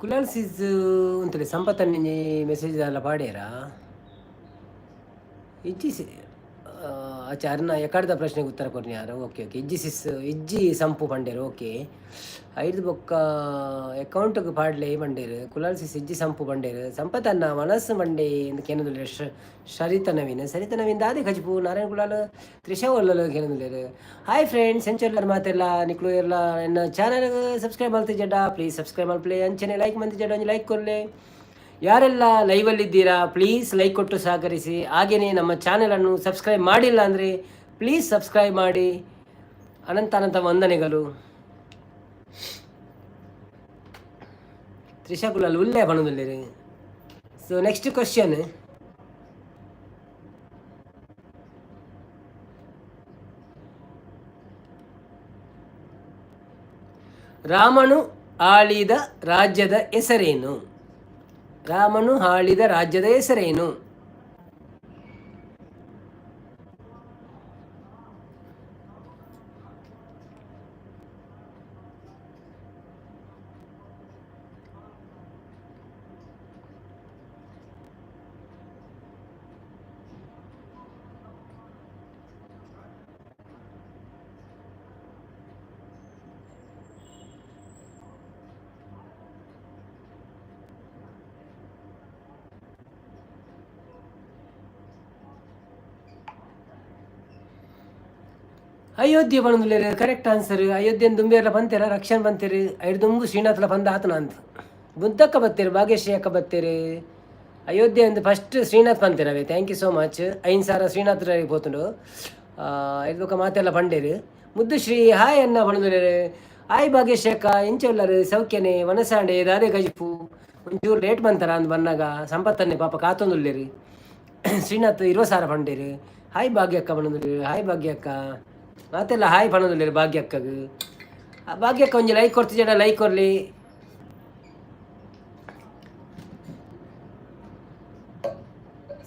ಕುಲಾಲ್ ಸಿಸ್ ಉಂತಲೆ ಸಂಪತ್ತನ್ನಿ ಮೆಸೇಜ್ ದಾಲ ಪಾಡೇರಾ? ಇಜ್ಜಿ ಸಿ ಅಚ್ಚ ಅರ್ನ ಎಕಡ್ದ ಪ್ರಶ್ನೆಗೆ ಉತ್ತರ ಕೊರ್ನಿ ಯಾರು. ಓಕೆ ಓಕೆ, ಇಜ್ಜಿ ಸಿಸ್, ಇಜ್ಜಿ ಸಂಪು ಪಂಡೇರು. ಓಕೆ, ಐದು ಬೊಕ್ಕ ಅಕೌಂಟ್ಗೆ ಪಾಡ್ಲೆ ಪಂಡೇರು. ಕುಲಾಲ್ ಸಿಸ್ ಇಜ್ಜಿ ಸಂಪು ಪಂಡೇರು. ಸಂಪತ್ತನ್ನ ಮನಸ್ಸು ಮಂಡೆ ಇಂದ್ ಕೇನೊಂದುಲ್ಲೆರ್. ಸರಿತ ನವೀನ್, ಸರಿತ ನವೀನ್ ದಾದೆ ಕಜಿಪು. ನಾರಾಯಣ ಕುಲಾಲ್ ತ್ರಿಷಾ ಒಲ್ಲಲು ಕೇನೊಂದುಲ್ಲೆರ್. ಹಾಯ್ ಫ್ರೆಂಡ್ಸ್, ಎಂಚೊಲ್ಲರ್ ಮಾತೆಲ್ಲ ನಿಕ್ಲು ಎಲ್ಲ? ಎನ್ನ ಚಾನಲ್ ಸಬ್ಸ್ಕ್ರೈಬ್ ಮಲ್ತಿಜಡ ಪ್ಲೀಸ್ ಸಬ್ಸ್ಕ್ರೈಬ್ ಮಲ್ಪಲೆ. ಅಂಚನೆ ಲೈಕ್ ಮಂತಿಜಡ ಒಂಜಿ ಲೈಕ್ ಕೊರ್ಲೆ. ಯಾರೆಲ್ಲ ಲೈವಲ್ಲಿದ್ದೀರಾ, ಪ್ಲೀಸ್ ಲೈಕ್ ಕೊಟ್ಟು ಸಹಕರಿಸಿ. ಹಾಗೆಯೇ ನಮ್ಮ ಚಾನಲನ್ನು ಸಬ್ಸ್ಕ್ರೈಬ್ ಮಾಡಿಲ್ಲ ಅಂದರೆ ಪ್ಲೀಸ್ ಸಬ್ಸ್ಕ್ರೈಬ್ ಮಾಡಿ. ಅನಂತ ಅನಂತ ವಂದನೆಗಳು. Trisha Kulal ಉಲ್ಲೇ ಪಣೊಂದುಲ್ಲೆರ್. So next question. ರಾಮನು ಆಳಿದ ರಾಜ್ಯದ ಹೆಸರೇನು? ರಾಮನು ಆಳಿದ ರಾಜ್ಯದ ಹೆಸರೇನು? ಅಯೋಧ್ಯೆ ಪಣೊಂದುಲ್ಲೆರ್. Correct answer. ಅಯೋಧ್ಯೆನ್ ದುಂಬೇರ್ಲ ಪಂತೆರ, ರಕ್ಷಣ್ ಪಂತೆರ್. ಐಡ್ ದುಂಬು ಶ್ರೀನಾಥ್ಲ ಪಂದ ಆತನ ಅಂತ. ಬುದ್ಧಕ್ಕ ಬತ್ತೆರ್, ಭಾಗ್ಯಶ್ರೀ ಅಕ್ಕ ಬತ್ತೆರ್. ಅಯೋಧ್ಯೆ ಅಂದ್ ಫಸ್ಟ್ ಶ್ರೀನಾಥ್ ಪಂತೆರ್ ಅವೇ. Thank you so much. 5,000 Srinath ಪೋತುಂಡು. ಐದು ಬೊಕ ಮಾತೆಲ್ಲ ಪಂಡೇರು. ಮುದ್ದುಶ್ರೀ ಹಾಯ್ ಅನ್ನ ಪಣೊಂದುಲ್ಲೆರ್. ಹಾಯ್ ಭಾಗ್ಯಶ್ರೀ ಅಕ್ಕ, ಎಂಚ ಉಲ್ಲರ್? ಸೌಖ್ಯನೆ? ವನಸಾಂಡೆ ದಾದೆ ಕಜಿಪು? ಒಂಚೂರು ಲೇಟ್ ಬಂತಾರ ಅಂದ್ ಬನ್ನಾಗ ಸಂಪತ್ತನ್ನೇ ಪಾಪ ಕಾತೊಂದುಲ್ಲೆರ್. ಶ್ರೀನಾಥ್ 20,000 ಪಂಡೇರು. ಹಾಯ್ ಭಾಗ್ಯಕ್ಕ ಪಣೊಂದುಲ್ಲೆರ್. ಹಾಯ್ ಭಾಗ್ಯಕ್ಕ. ಮಾತೆಲ್ಲ ಹಾಯ್ ಪಣೊಂದುಲ್ಲೆರ್ ಭಾಗ್ಯಕ್ಕಗ್. ಆ ಭಾಗ್ಯಕ್ಕ ಒಂಜಿ ಲೈಕ್ ಕೊರ್ತಿಜಡ ಲೈಕ್ ಕೊರ್ಲಿ.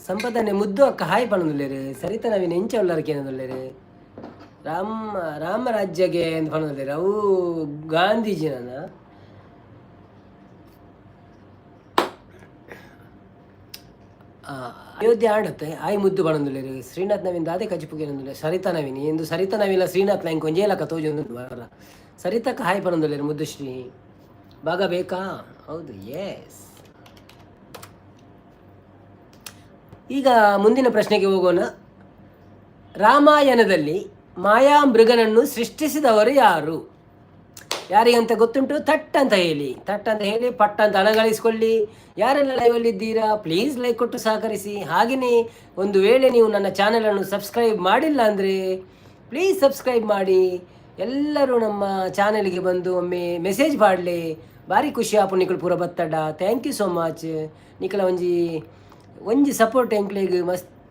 ಸಂಪದನೆ ಮುದ್ದು ಅಕ್ಕ ಹಾಯ್ ಪಣೊಂದುಲ್ಲೆರ್. ಸರಿತ ನವೀನ್ ಎಂಚ ಉಲ್ಲರ್ ಕೇನೊಂದುಲ್ಲೆರ್. ರಾಮ ರಾಮರಾಜ್ಯಗೆ ಅಂದ್ ಪಣೊಂದುಲ್ಲೆರ್. ಅವು ಗಾಂಧೀಜಿನ. ಅಯೋಧ್ಯೆ ಆಡತ್ತೆ. ಆಯ್ ಮುದ್ದು ಪಣೊಂದುಲ್ಲೆರ್. ಶ್ರೀನಾಥ್ ನವೀನ್ ದಾದೆ ಕಜಿಪುಗೆ ಸರಿತಾ ನವೀನ್ ಎಂದು. ಸರಿತಾ ನವೀನ ಶ್ರೀನಾಥ್ ಲೈನ್ ಒಂಜೇ ಲಕ ತೋಜೊಂದು ಬರ. ಸರಿತಕ್ಕ ಹಾಯ್ ಪಣೊಂದುಲ್ಲೆರ್. ಮುದ್ದುಶ್ರೀ ಭಾಗ ಬೇಕಾ? ಹೌದು, ಎಸ್. ಈಗ ಮುಂದಿನ ಪ್ರಶ್ನೆಗೆ ಹೋಗೋಣ. ರಾಮಾಯಣದಲ್ಲಿ ಮಾಯಾಮೃಗನನ್ನು ಸೃಷ್ಟಿಸಿದವರು ಯಾರು? ಯಾರಿಗಂತ ಗೊತ್ತುಂಟು ಥಟ್ ಅಂತ ಹೇಳಿ, ಥಟ್ ಅಂತ ಹೇಳಿ, ಪಟ್ ಅಂತ ಹಣಗಳಿಸಿಕೊಳ್ಳಿ. ಯಾರೆಲ್ಲ ಲೈವಲ್ಲಿದ್ದೀರಾ, ಪ್ಲೀಸ್ ಲೈಕ್ ಕೊಟ್ಟು ಸಹಕರಿಸಿ. ಹಾಗೆಯೇ ಒಂದು ವೇಳೆ ನೀವು ನನ್ನ ಚಾನಲನ್ನು ಸಬ್ಸ್ಕ್ರೈಬ್ ಮಾಡಿಲ್ಲ ಅಂದರೆ ಪ್ಲೀಸ್ ಸಬ್ಸ್ಕ್ರೈಬ್ ಮಾಡಿ. ಎಲ್ಲರೂ ನಮ್ಮ ಚಾನಲ್ಗೆ ಬಂದು ಒಮ್ಮೆ ಮೆಸೇಜ್ ಮಾಡಲಿ. ಭಾರಿ ಖುಷಿ ಆಪು ನಿಕುಲು ಪೂರ ಬತ್ತಡ. Thank you so much. ನಿಕಲ ಒಂಜಿ ಒಂಜಿ ಸಪೋರ್ಟ್ ಎಂಕ್ಲೆಗ್ ಮಸ್ತ್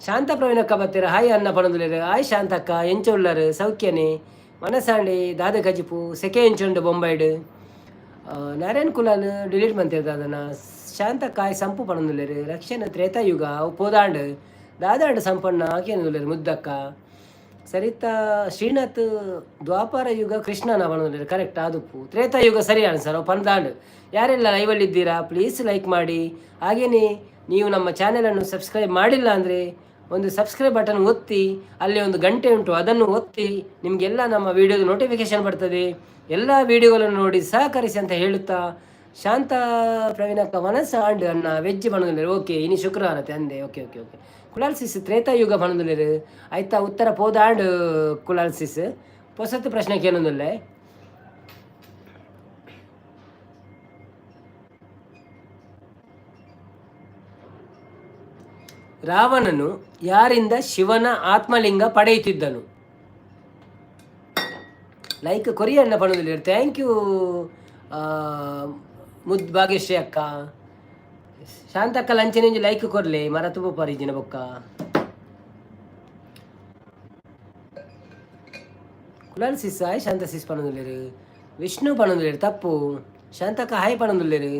ಶಾಂತ ಪ್ರವೀಣಕ್ಕ ಬತ್ತೀರ, ಹಾಯ್ ಅನ್ನ ಪಣಂದುಲೇರು. ಹಾಯ್ ಶಾಂತಕ್ಕ, ಎಂಚ ಉಳ್ಳರು? ಸೌಖ್ಯನೆ? ಮನಸಾಂಡಿ ದಾದ ಕಜಿಪು? ಸೆಕೆ ಎಂಚುಂಡು ಬೊಂಬೈಡ್? ನಾರಾಯಣ್ ಕುಲಾಲ್ ಡಿಲೀಟ್ ಮಂತಿರ್ ದಾದನ. ಶಾಂತಕ್ಕ ಹಾಯ್ ಸಂಪು ಪಣಂದುಲೇರು. ರಕ್ಷಣ ತ್ರೇತಾಯುಗ ಅವು ಪೋದಾಂಡ್ ದಾದಾಂಡ್ ಸಂಪಣ್ಣ ಆಕೇನುಲ್ಲೇರು. ಮುದ್ದಕ್ಕ ಸರಿತಾ ಶ್ರೀನಾಥ್ ದ್ವಾಪರ ಯುಗ ಕೃಷ್ಣನ ಪಣಂದುಲ್ಲೇರು. ಕರೆಕ್ಟ್ ಆದುಪ್ಪು. ತ್ರೇತಾಯುಗ ಸರಿ ಆನ್ಸರ್ ಅವು ಪಂದಾಂಡ್. ಯಾರೆಲ್ಲ ಲೈವಲ್ಲಿದ್ದೀರಾ, ಪ್ಲೀಸ್ ಲೈಕ್ ಮಾಡಿ. ಹಾಗೆಯೇ ನೀವು ನಮ್ಮ ಚಾನೆಲನ್ನು ಸಬ್ಸ್ಕ್ರೈಬ್ ಮಾಡಿಲ್ಲ ಅಂದರೆ ಒಂದು ಸಬ್ಸ್ಕ್ರೈಬ್ ಬಟನ್ ಒತ್ತಿ, ಅಲ್ಲಿ ಒಂದು ಗಂಟೆ ಉಂಟು, ಅದನ್ನು ಒತ್ತಿ. ನಿಮಗೆಲ್ಲ ನಮ್ಮ ವಿಡಿಯೋದ ನೋಟಿಫಿಕೇಶನ್ ಬರ್ತದೆ. ಎಲ್ಲ ವಿಡಿಯೋಗಳನ್ನು ನೋಡಿ ಸಹಕರಿಸಿ ಅಂತ ಹೇಳುತ್ತಾ, ಶಾಂತ ಪ್ರವೀಣಕ್ಕ ಮನಸ್ಸು ಆಂಡ್ ಅಣ್ಣ ವೆಜ್ ಪಣಂದುಲ್ಲೇರು. ಓಕೆ, ಇನಿ ಶುಕ್ರವಾರ ಅಂದೆ. Okay okay okay. Kulal sis Tretayuga ಪಣಂದುಲ್ಲೇರು. ಆಯ್ತಾ, ಉತ್ತರ ಪೋದಾಂಡ್. ಕುಲಾಲ್ ಸಿಸ್, ಪೊಸತ್ತು ಪ್ರಶ್ನೆ ಕೇನೊಂದುಲ್ಲೆ. ರಾವಣನು ಯಾರಿಂದ ಶಿವನ ಆತ್ಮಲಿಂಗ ಪಡೆಯುತ್ತಿದ್ದನು? ಲೈಕ್ ಕೊರಿಯಣ್ಣ ಪಣಂದುಲ್ಲೇರು. Thank you ಮುದ್ ಭಾಗ್ಯಶ್ರೀ ಅಕ್ಕ. ಶಾಂತಕ್ಕ ಲಂಚನೆಂಜಿ ಲೈಕ್ ಕೊರ್ಲೆ ಮರ ತುಪ್ಪ ಪರಿಜಿನ ಬೊಕ್ಕ. Kulal sis hi. Shanta sis ಪಣಂದುಲ್ಲೇರು. ವಿಷ್ಣು ಪಣಂದುಲ್ಲೇರು, ತಪ್ಪು. ಶಾಂತಕ್ಕ ಹಾಯ್ ಪಣಂದುಲ್ಲೇರು.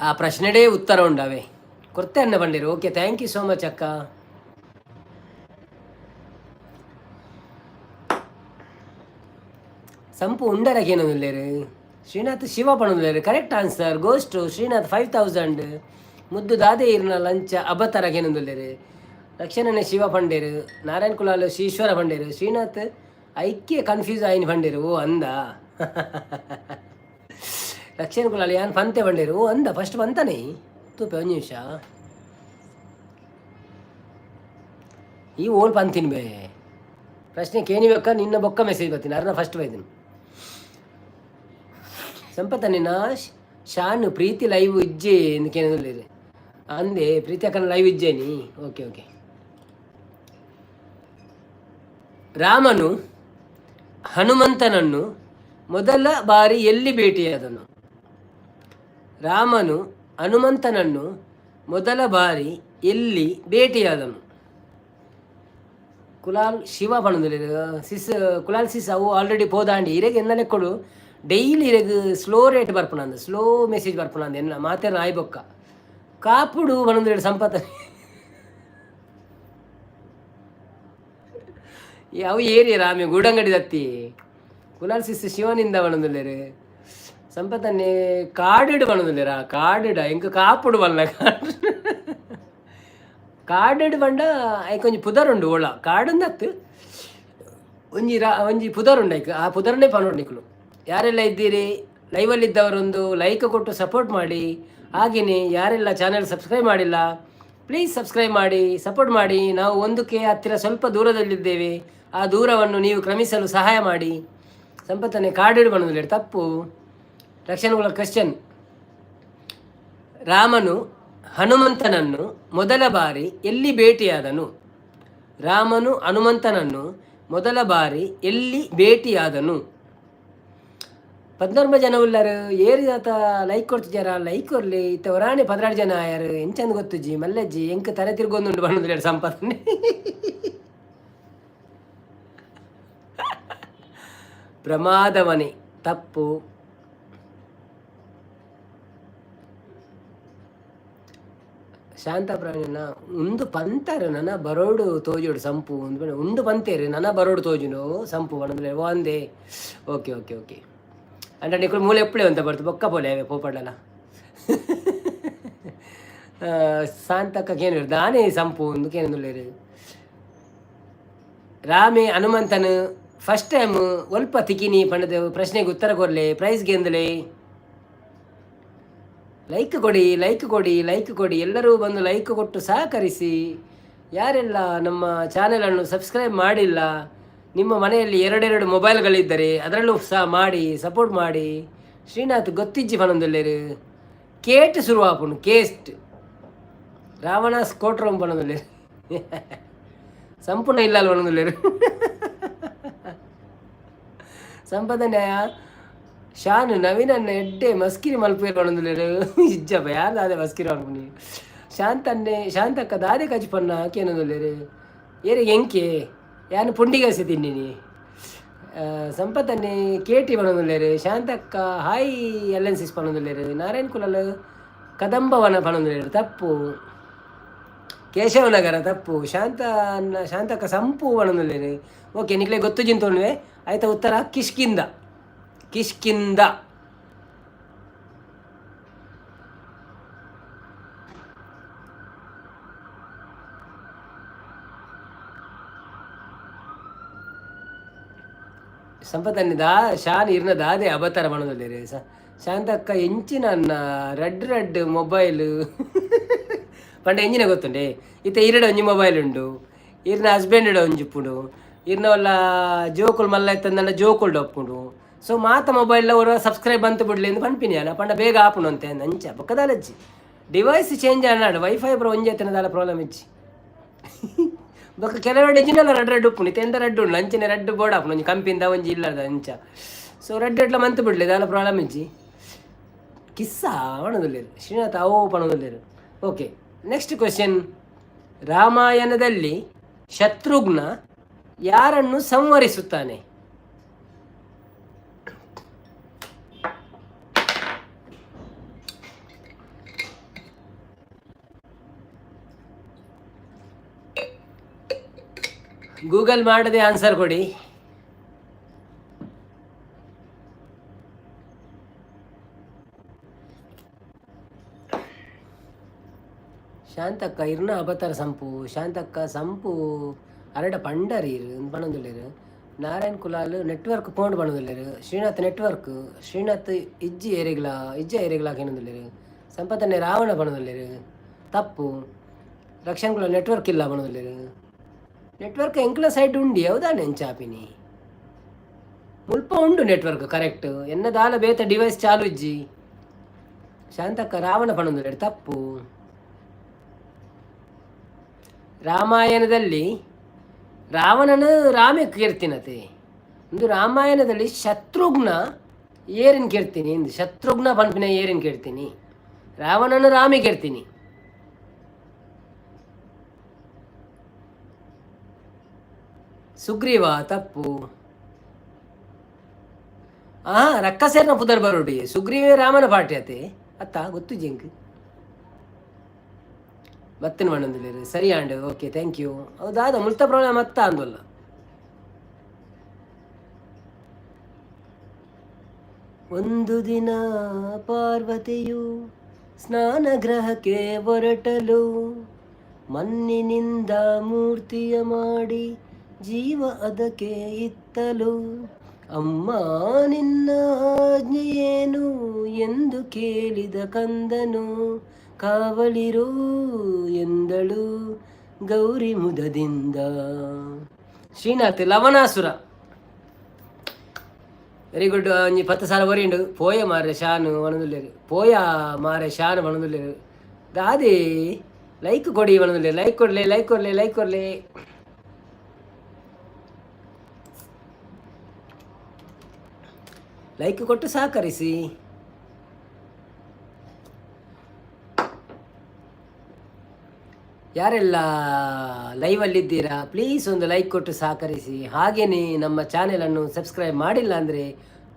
ಆ ಪ್ರಶ್ನೆಡೇ ಉತ್ತರ ಉಂಡವೆ ಕೊರ್ತೆ ಅನ್ನ ಬಂಡಿರು. Okay, thank you so much ಅಕ್ಕ. ಸಂಪು ಉಂಡರಗೇನೊಂದುಲ್ಲೇರು. Srinath Shiva ಪಣಂದುಲ್ಲೇರು. Correct answer goes to Srinath, 5000. ಮುದ್ದು ದಾದೆ ಇರ್ನ ಲಂಚ ಅಬತರಗೇನೊಂದುಲ್ಲೇರು. ರಕ್ಷಣನೆ ಶಿವ ಪಂಡೇರು. ನಾರಾಯಣ್ ಕುಲಾಲ್ ಶ್ರೀಶ್ವರ ಪಂಡೇರು. ಶ್ರೀನಾಥ್ ಐಕ್ಯ ಕನ್ಫ್ಯೂಸ್ ಆಯಿನ ಪಂಡೇರು. ಓ ಅಂದ. ರಕ್ಷಣ್ ಕುಲಾಲ್ ಯಾನ್ ಪಂತೆ ಪಂಡೇರು. ಓ ಅಂದ, ಫಸ್ಟ್ ಪಂತನೇ ತೂಪೆ ಒಂದು ನಿಮಿಷ. ಈ ಓಲ್ ಪಂತಿನ ಬೇ ಪ್ರಶ್ನೆ ಕೇನಿಬೇಕ ನಿನ್ನ ಬೊಕ್ಕ ಮೆಸೇಜ್ ಬರ್ತೀನಿ. ಅರ್ನ ಫಸ್ಟ್ ಬೈದಿನಿ. ಸಂಪತ್ತ ನಿನ್ನ ಶಾನು ಪ್ರೀತಿ ಲೈವ್ ಇಜ್ಜೆ ಕೇನೊಂದುಲ್ಲೇರು. ಅಂದೆ ಪ್ರೀತಿ ಅಕ್ಕನ ಲೈವ್ ಇಜ್ಜೇನಿ. Okay okay. ರಾಮನು ಹನುಮಂತನನ್ನು ಮೊದಲ ಬಾರಿ ಎಲ್ಲಿ ಭೇಟಿಯಾದನು? ರಾಮನು ಹನುಮಂತನನ್ನು ಮೊದಲ ಬಾರಿ ಎಲ್ಲಿ ಭೇಟಿಯಾದನು? ಕುಲಾಲ್ ಶಿವ ಪಣಂದುಲ್ಲೇರು. ಸಿಸ್ ಕುಲಾಲ್ ಸಿಸ್, ಅವು ಆಲ್ರೆಡಿ ಪೋದಾಂಡಿ. ಇರೆಗ್ ಎನ್ನಲೆ ಕೊಡು. ಡೈಲಿ ಇರೆಗ್ ಸ್ಲೋ ರೇಟ್ ಬರ್ಪುನಂದು, ಸ್ಲೋ ಮೆಸೇಜ್ ಬರ್ಪುನಂದು. ಎನ್ನ ಮಾತೆರ್ನ ಆಯ್ ಬೊಕ್ಕ ಕಾಪುಡು ಪಣಂದುಲ್ಲೇರು ಸಂಪತ್ತ. ಅವು ಏರಿಯ ರಾಮೆ ಗೂಡಂಗಡಿ ದತ್ತಿ. ಕುಲಾಲ್ ಸಿಸ್ ಶಿವನಿಂದ ಪಣಂದುಲ್ಲೇರು. ಸಂಪತ್ತನ್ನೇ ಕಾಡಿಡು ಪಣಂದುಲ್ಲೇರಾ. ಕಾಡಿಡ ಎಂಕ್ ಕಾಪುಡು ಬಲ್ಲ. ಕಾಡಿಡು ಪಂಡ ಐಕ್ ಒಂಜಿ ಪುದರುಂಡು. ಓಳ ಕಾಡುಂದತ್ತು ಒಂಜಿ ರಾ ಒಂಜಿ ಪುದರುಂಡು ಐಕ್. ಆ ಪುದರನ್ನೇ ಪನೊಡು ನಿಕುಲು. ಯಾರೆಲ್ಲ ಇದ್ದೀರಿ ಲೈವಲ್ಲಿದ್ದವರೊಂದು ಲೈಕ್ ಕೊಟ್ಟು ಸಪೋರ್ಟ್ ಮಾಡಿ. ಹಾಗೆಯೇ ಯಾರೆಲ್ಲ ಚಾನೆಲ್ ಸಬ್ಸ್ಕ್ರೈಬ್ ಮಾಡಿಲ್ಲ, ಪ್ಲೀಸ್ ಸಬ್ಸ್ಕ್ರೈಬ್ ಮಾಡಿ, ಸಪೋರ್ಟ್ ಮಾಡಿ. ನಾವು ಒಂದಕ್ಕೆ ಹತ್ತಿರ ಸ್ವಲ್ಪ ದೂರದಲ್ಲಿದ್ದೇವೆ. ಆ ದೂರವನ್ನು ನೀವು ಕ್ರಮಿಸಲು ಸಹಾಯ ಮಾಡಿ. ಸಂಪತ್ತನ್ನೇ ಕಾಡಿಡು ಬಣ್ಣದಲ್ಲಿ ತಪ್ಪು. ರಕ್ಷಣೆಗಳ ಕ್ವಶನ್, ರಾಮನು ಹನುಮಂತನನ್ನು ಮೊದಲ ಬಾರಿ ಎಲ್ಲಿ ಭೇಟಿಯಾದನು? ರಾಮನು ಹನುಮಂತನನ್ನು ಮೊದಲ ಬಾರಿ ಎಲ್ಲಿ ಭೇಟಿಯಾದನು? 14 ಜನ ಉಲ್ಲರು. ಏರಿದಾತ ಲೈಕ್ ಕೊಡ್ತಿದ್ದಾರ? ಲೈಕ್ ಕೊರ್ಲಿ. ಇತ್ತ ಒರಾಣೆ 16 ಜನ ಆಯಾರು. ಎಂಚಂದ್ ಗೊತ್ತುಜಿ ಮಲ್ಲಜ್ಜಿ. ಎಂಕ್ ತಲೆ ತಿರ್ಗೊಂದುಂಡು ಬಣ್ಣದ ಸಂಪಾದನೆ. ಪ್ರಮಾದವನೆ ತಪ್ಪು. ಶಾಂತ ಪ್ರಾಣಿನ ಉಂದು ಪಂತಾರು ನನ ಬರೋಡು ತೋಜೋಡು ಸಂಪು ಉಂದು ಉಂಡು ಪಂತೇರು ನನ ಬರೋಡು ತೋಜುನು ಸಂಪು ಪಣಂದ್ರೆ ಒಂದೇ. Okay okay okay. ಅಂದ್ರೆ ನಿಕುಲು ಮೂಲೆ ಎಪ್ಪಳೆ ಅಂತ ಬರ್ತು ಬೊಕ್ಕ ಪೋಲೆ ಅವೆ ಪೋಪಡಲ. ಶಾಂತಕ್ಕ ಕೇನು ದಾನೆ ಸಂಪು ಒಂದು ಕೇನೊಂದುಲ್ಲೇರು. ರಾಮೆ ಹನುಮಂತನು ಫಸ್ಟ್ ಟೈಮ್ ಒಲ್ಪ ತಿಕಿನಿ ಪಂಡದ ಪ್ರಶ್ನೆಗೆ ಉತ್ತರ ಕೊರ್ಲೆ, ಪ್ರೈಸ್ ಗೆಂದಲೆ. ಲೈಕ್ ಕೊಡಿ, ಲೈಕ್ ಕೊಡಿ, ಲೈಕ್ ಕೊಡಿ. ಎಲ್ಲರೂ ಬಂದು ಲೈಕ್ ಕೊಟ್ಟು ಸಹಕರಿಸಿ. ಯಾರೆಲ್ಲ ನಮ್ಮ ಚಾನೆಲನ್ನು ಸಬ್ಸ್ಕ್ರೈಬ್ ಮಾಡಿಲ್ಲ, ನಿಮ್ಮ ಮನೆಯಲ್ಲಿ ಎರಡೆರಡು ಮೊಬೈಲ್ಗಳಿದ್ದರೆ ಅದರಲ್ಲೂ ಸಹ ಮಾಡಿ, ಸಪೋರ್ಟ್ ಮಾಡಿ. ಶ್ರೀನಾಥ್ ಗೊತ್ತಿಜ್ಜಿ ಪನೊಂದುಲ್ಲೇರು. ಕೇಟ್ ಶುರುವಾಪುಂಡು ಕೇಸ್ಟ್ ರಾವಣ ಸ್ಕೋಟ್ರಮ್ ಪನೊಂದುಲ್ಲೇರು. ಸಂಪೂರ್ಣ ಇಲ್ಲ ಪನೊಂದುಲ್ಲೇರು. ಸಂಪದನೆ ಶಾನು ನವೀನನ್ನ ಎಡ್ಡೆ ಮಸ್ಕಿರಿ ಮಲ್ಪುವೆರ್ ಪನೊಂದುಲ್ಲೇರು. ಇಜ್ಜಪ್ಪ, ಯಾರು ಅದೇ ಮಸ್ಕಿರಿ ಮಲ್ಪುನಿ. ಶಾಂತನ್ನೇ ಶಾಂತಕ್ಕ ದಾದೆ ಕಜಿಪನ್ನ ಕೇನೊಂದುಲ್ಲೆರ್ ಏರೆಗ್ ಎಂಕೆ ಯಾನ್ ಪುಂಡಿಗಸೆ ತಿನ್ನಿನಿ. ಸಂಪತ್ತನ್ನೇ ಕೇಟಿ ಪನೊಂದುಲ್ಲೆರ್. ಶಾಂತಕ್ಕ ಹಾಯ್ ಎಲ್ ಎನ್ ಸಿಸ್ ಪನೊಂದುಲ್ಲೆರ್. ನಾರಾಯಣ್ ಕುಲಾಲ್ ಕದಂಬವನ ಪನೊಂದುಲ್ಲೆರ್, ತಪ್ಪು. ಕೇಶವನಗರ ತಪ್ಪು. ಶಾಂತ ಅನ್ನ ಶಾಂತಕ್ಕ ಸಂಪು ಪನೊಂದುಲ್ಲೆರ್. ಓಕೆ, ನಿಕ್ಲೆ ಗೊತ್ತುಜಿನ್ ತೋಣುವೆ. ಆಯ್ತ ಉತ್ತರ ಕಿಷ್ಕಿಂದ, ಕಿಷ್ಕಿಂದ. ಸಂಪತ್ತನ್ನಿ ದಾ ಶಾನ್ ಇರ್ನ ದಾದೆ ಅಬತಾರ ಪನೊಂದುಲ್ಲೆರ್. ಶಾಂತಕ್ಕ ಎಂಚಿನ ಅನ್ನ ರಡ್ಡ್ ರಡ್ಡ್ ಮೊಬೈಲ್ ಪಂಡ ಎಂಜಿನ ಗೊತ್ತುಂಡೆ? ಇತ್ತೆ ಇರಡ ಒಂಜಿ ಮೊಬೈಲ್ ಉಂಡು, ಇರ್ನ ಹಸ್ಬೆಂಡ್ ಒಂಜಿ ಉಪ್ಪುಂಡು, ಇರ್ನ ಒಲ್ಲ ಜೋಕುಲು ಮಲ್ಲ ಇತ್ತಂದಂಡ ಜೋಕುಲ್ಡ ಉಪ್ಪುಂಡು. ಸೊ ಮಾತ ಮೊಬೈಲ್ ಒರ ಸಬ್ಸ್ಕ್ರೈಬ್ ಅಂತ ಬಿಡ್ಲಿ ಅಂದ್ ಪನ್ಪಿನಿ ಅಲ್ಲ, ಪಂಡ ಬೇಗ ಆಪುಂಡು ಅಂತೆ ಅಂಚ. ಬೊಕ್ಕ ದಾಲಜ್ಜಿ ಡಿವೈಸ್ ಚೇಂಜ್ ಆನಾಡು ವೈಫೈ ಪೂರ ಒಂಜಿ ಎತ್ತನ ದಾಲ ಪ್ರಾಬ್ಲಮ್ ಇಜ್ಜಿ. ಬೊಕ್ಕ ಕೆಲವೆರಡು ಎಂಜಿನಲ್ಲ ರಡ್ಡ್ ರಡ್ಡ್ ಉಪ್ಪುಂಡು, ಇತ್ತೆ ಎಂಡ ರಡ್ಡ್ ಉಂಡು, ಅಂಚನೆ ರಡ್ಡ್ ಬೋರ್ಡ್ ಆಪುಂಡು, ಒಂಜಿ ಕಂಪಿಂದ ಒಂಜಿ ಇಲ್ಲದ ಅಂಚ. ಸೊ ರಡ್ಡ್ ರಡ್ಡ್ಲ ಮಂತ್ ಬಿಡ್ಲಿ, ದಾಲ ಪ್ರಾಬ್ಲಮ್ ಇಜ್ಜಿ. ಕಿಸ್ಸ ಪಣೊಂದುಲ್ಲೆರ್ ಶ್ರೀನಾಥ್ ಅವು ಪಣೊಂದುಲ್ಲೆರ್. Okay, next question. ರಾಮಾಯಣದಲ್ಲಿ ಶತ್ರುಘ್ನ ಯಾರನ್ನು ಸಂವರಿಸುತ್ತಾನೆ? ಗೂಗಲ್ ಮಾಡದೆ ಆನ್ಸರ್ ಕೊಡಿ. ಶಾಂತಕ್ಕ ಇರ್ನ ಅಬತಾರ ಸಂಪು, ಶಾಂತಕ್ಕ ಸಂಪು ಅರಡ ಪಂಡರ್ ಇರ್ ಪನೊಂದುಲ್ಲೆರ್. ನಾರಾಯಣ್ ಕುಲಾಲ್ ನೆಟ್ವರ್ಕ್ ಪೋಂಡು ಪನೊಂದುಲ್ಲೆರ್. ಶ್ರೀನಾಥ್ ನೆಟ್ವರ್ಕ್, ಶ್ರೀನಾಥ್ ಇಜ್ಜಿ ಏರೆಗ್ಲ ಇಜ್ಜ ಏರೆಗ್ಲ ಕೇನೊಂದುಲ್ಲೆರ್. ಸಂಪತ್ತನ್ನೇ ರಾವಣ ಪನೊಂದುಲ್ಲೆರ್, ತಪ್ಪು. ರಕ್ಷಣ್ ಕುಲಾಲ್ ನೆಟ್ವರ್ಕ್ ಇಲ್ಲ ಪನೊಂದುಲ್ಲೆರ್. ನೆಟ್ವರ್ಕ್ ಎಂಕ್ಲ ಸೈಡ್ ಉಂಡಿ ಹೌದಾನೆ ಎಂಚಾಪಿನಿ ಮುಲ್ಪ ಉಂಡು ನೆಟ್ವರ್ಕ್ ಕರೆಕ್ಟ್. ಎನ್ನ ದಾಲ ಬೇತ ಡಿವೈಸ್ ಚಾಲು ಇಜ್ಜಿ. ಶಾಂತಕ್ಕ ರಾವಣ ಪನೊಂದುಲ್ಲೆರ್, ತಪ್ಪು. ರಾಮಾಯಣದಲ್ಲಿ ರಾವಣನ ರಾಮೆ ಕೀರ್ತಿನತೆ ಒಂದು. ರಾಮಾಯಣದಲ್ಲಿ ಶತ್ರುಘ್ನ ಏರಿನ ಕೇಳ್ತೀನಿ ಇಂದು, ಶತ್ರುಘ್ನ ಪನ್ಪಿನ ಏರಿನ ಕೇಳ್ತೀನಿ, ರಾವಣನ ರಾಮೆ ಕೇಳ್ತೀನಿ. ಸುಗ್ರೀವ ತಪ್ಪು. ಆ ರಕ್ಕಸೇರ್ನ ಪುದರ್ ಬರೋಡಿ, ಸುಗ್ರೀವೇ ರಾಮನ ಪಾಠ್ಯತೆ ಅತ್ತ ಗೊತ್ತು ಜಿಂಕ್ ಬತ್ತಿನ ಮಣ್ಣೊಂದಿಲ್ಲ. ಸರಿ and okay, thank you. ಹೌದಾದ ಮುಲ್ತ ಪ್ರಾಬ್ಲಮ್ ಅತ್ತ ಅಂದಲ್ಲ. ಒಂದು ದಿನ ಪಾರ್ವತಿಯು ಸ್ನಾನಗೃಹಕ್ಕೆ ಹೊರಟಲು, ಮಣ್ಣಿನಿಂದ ಮೂರ್ತಿಯ ಮಾಡಿ ಜೀವ ಅದಕ್ಕೆ ಇತ್ತಲು. ಅಮ್ಮ ನಿನ್ನ ಆಜ್ಞೆಯೇನು ಎಂದು ಕೇಳಿದ ಕಂದನು, ಕಾವಲಿರು ಎಂದಳು ಗೌರಿ ಮುದದಿಂದ. Srinath Lavanasura, very good. ಒಂಜಿ ಪತ್ತು ಸಾಲ ಒರಿಂಡು. ಪೋಯ ಮಾರೆ ಶಾನು ಪನೊಂದುಲ್ಲೆರ್, ಪೋಯ ಮಾರೆ ಶಾನು ಪನೊಂದುಲ್ಲೆರ್. ದಾದಿ ಲೈಕ್ ಕೊಡಿ ಪನೊಂದುಲ್ಲೆರ್. ಲೈಕ್ ಕೊಡ್ಲೆ, ಲೈಕ್ ಕೊರ್ಲೆ, ಲೈಕ್ ಕೊರ್ಲೆ. ಲೈಕ್ ಕೊಟ್ಟು ಸಹಕರಿಸಿ. ಯಾರೆಲ್ಲ ಲೈವಲ್ಲಿದ್ದೀರಾ ಪ್ಲೀಸ್ ಒಂದು ಲೈಕ್ ಕೊಟ್ಟು ಸಹಕರಿಸಿ. ಹಾಗೆಯೇ ನಮ್ಮ ಚಾನೆಲನ್ನು ಸಬ್ಸ್ಕ್ರೈಬ್ ಮಾಡಿಲ್ಲ ಅಂದರೆ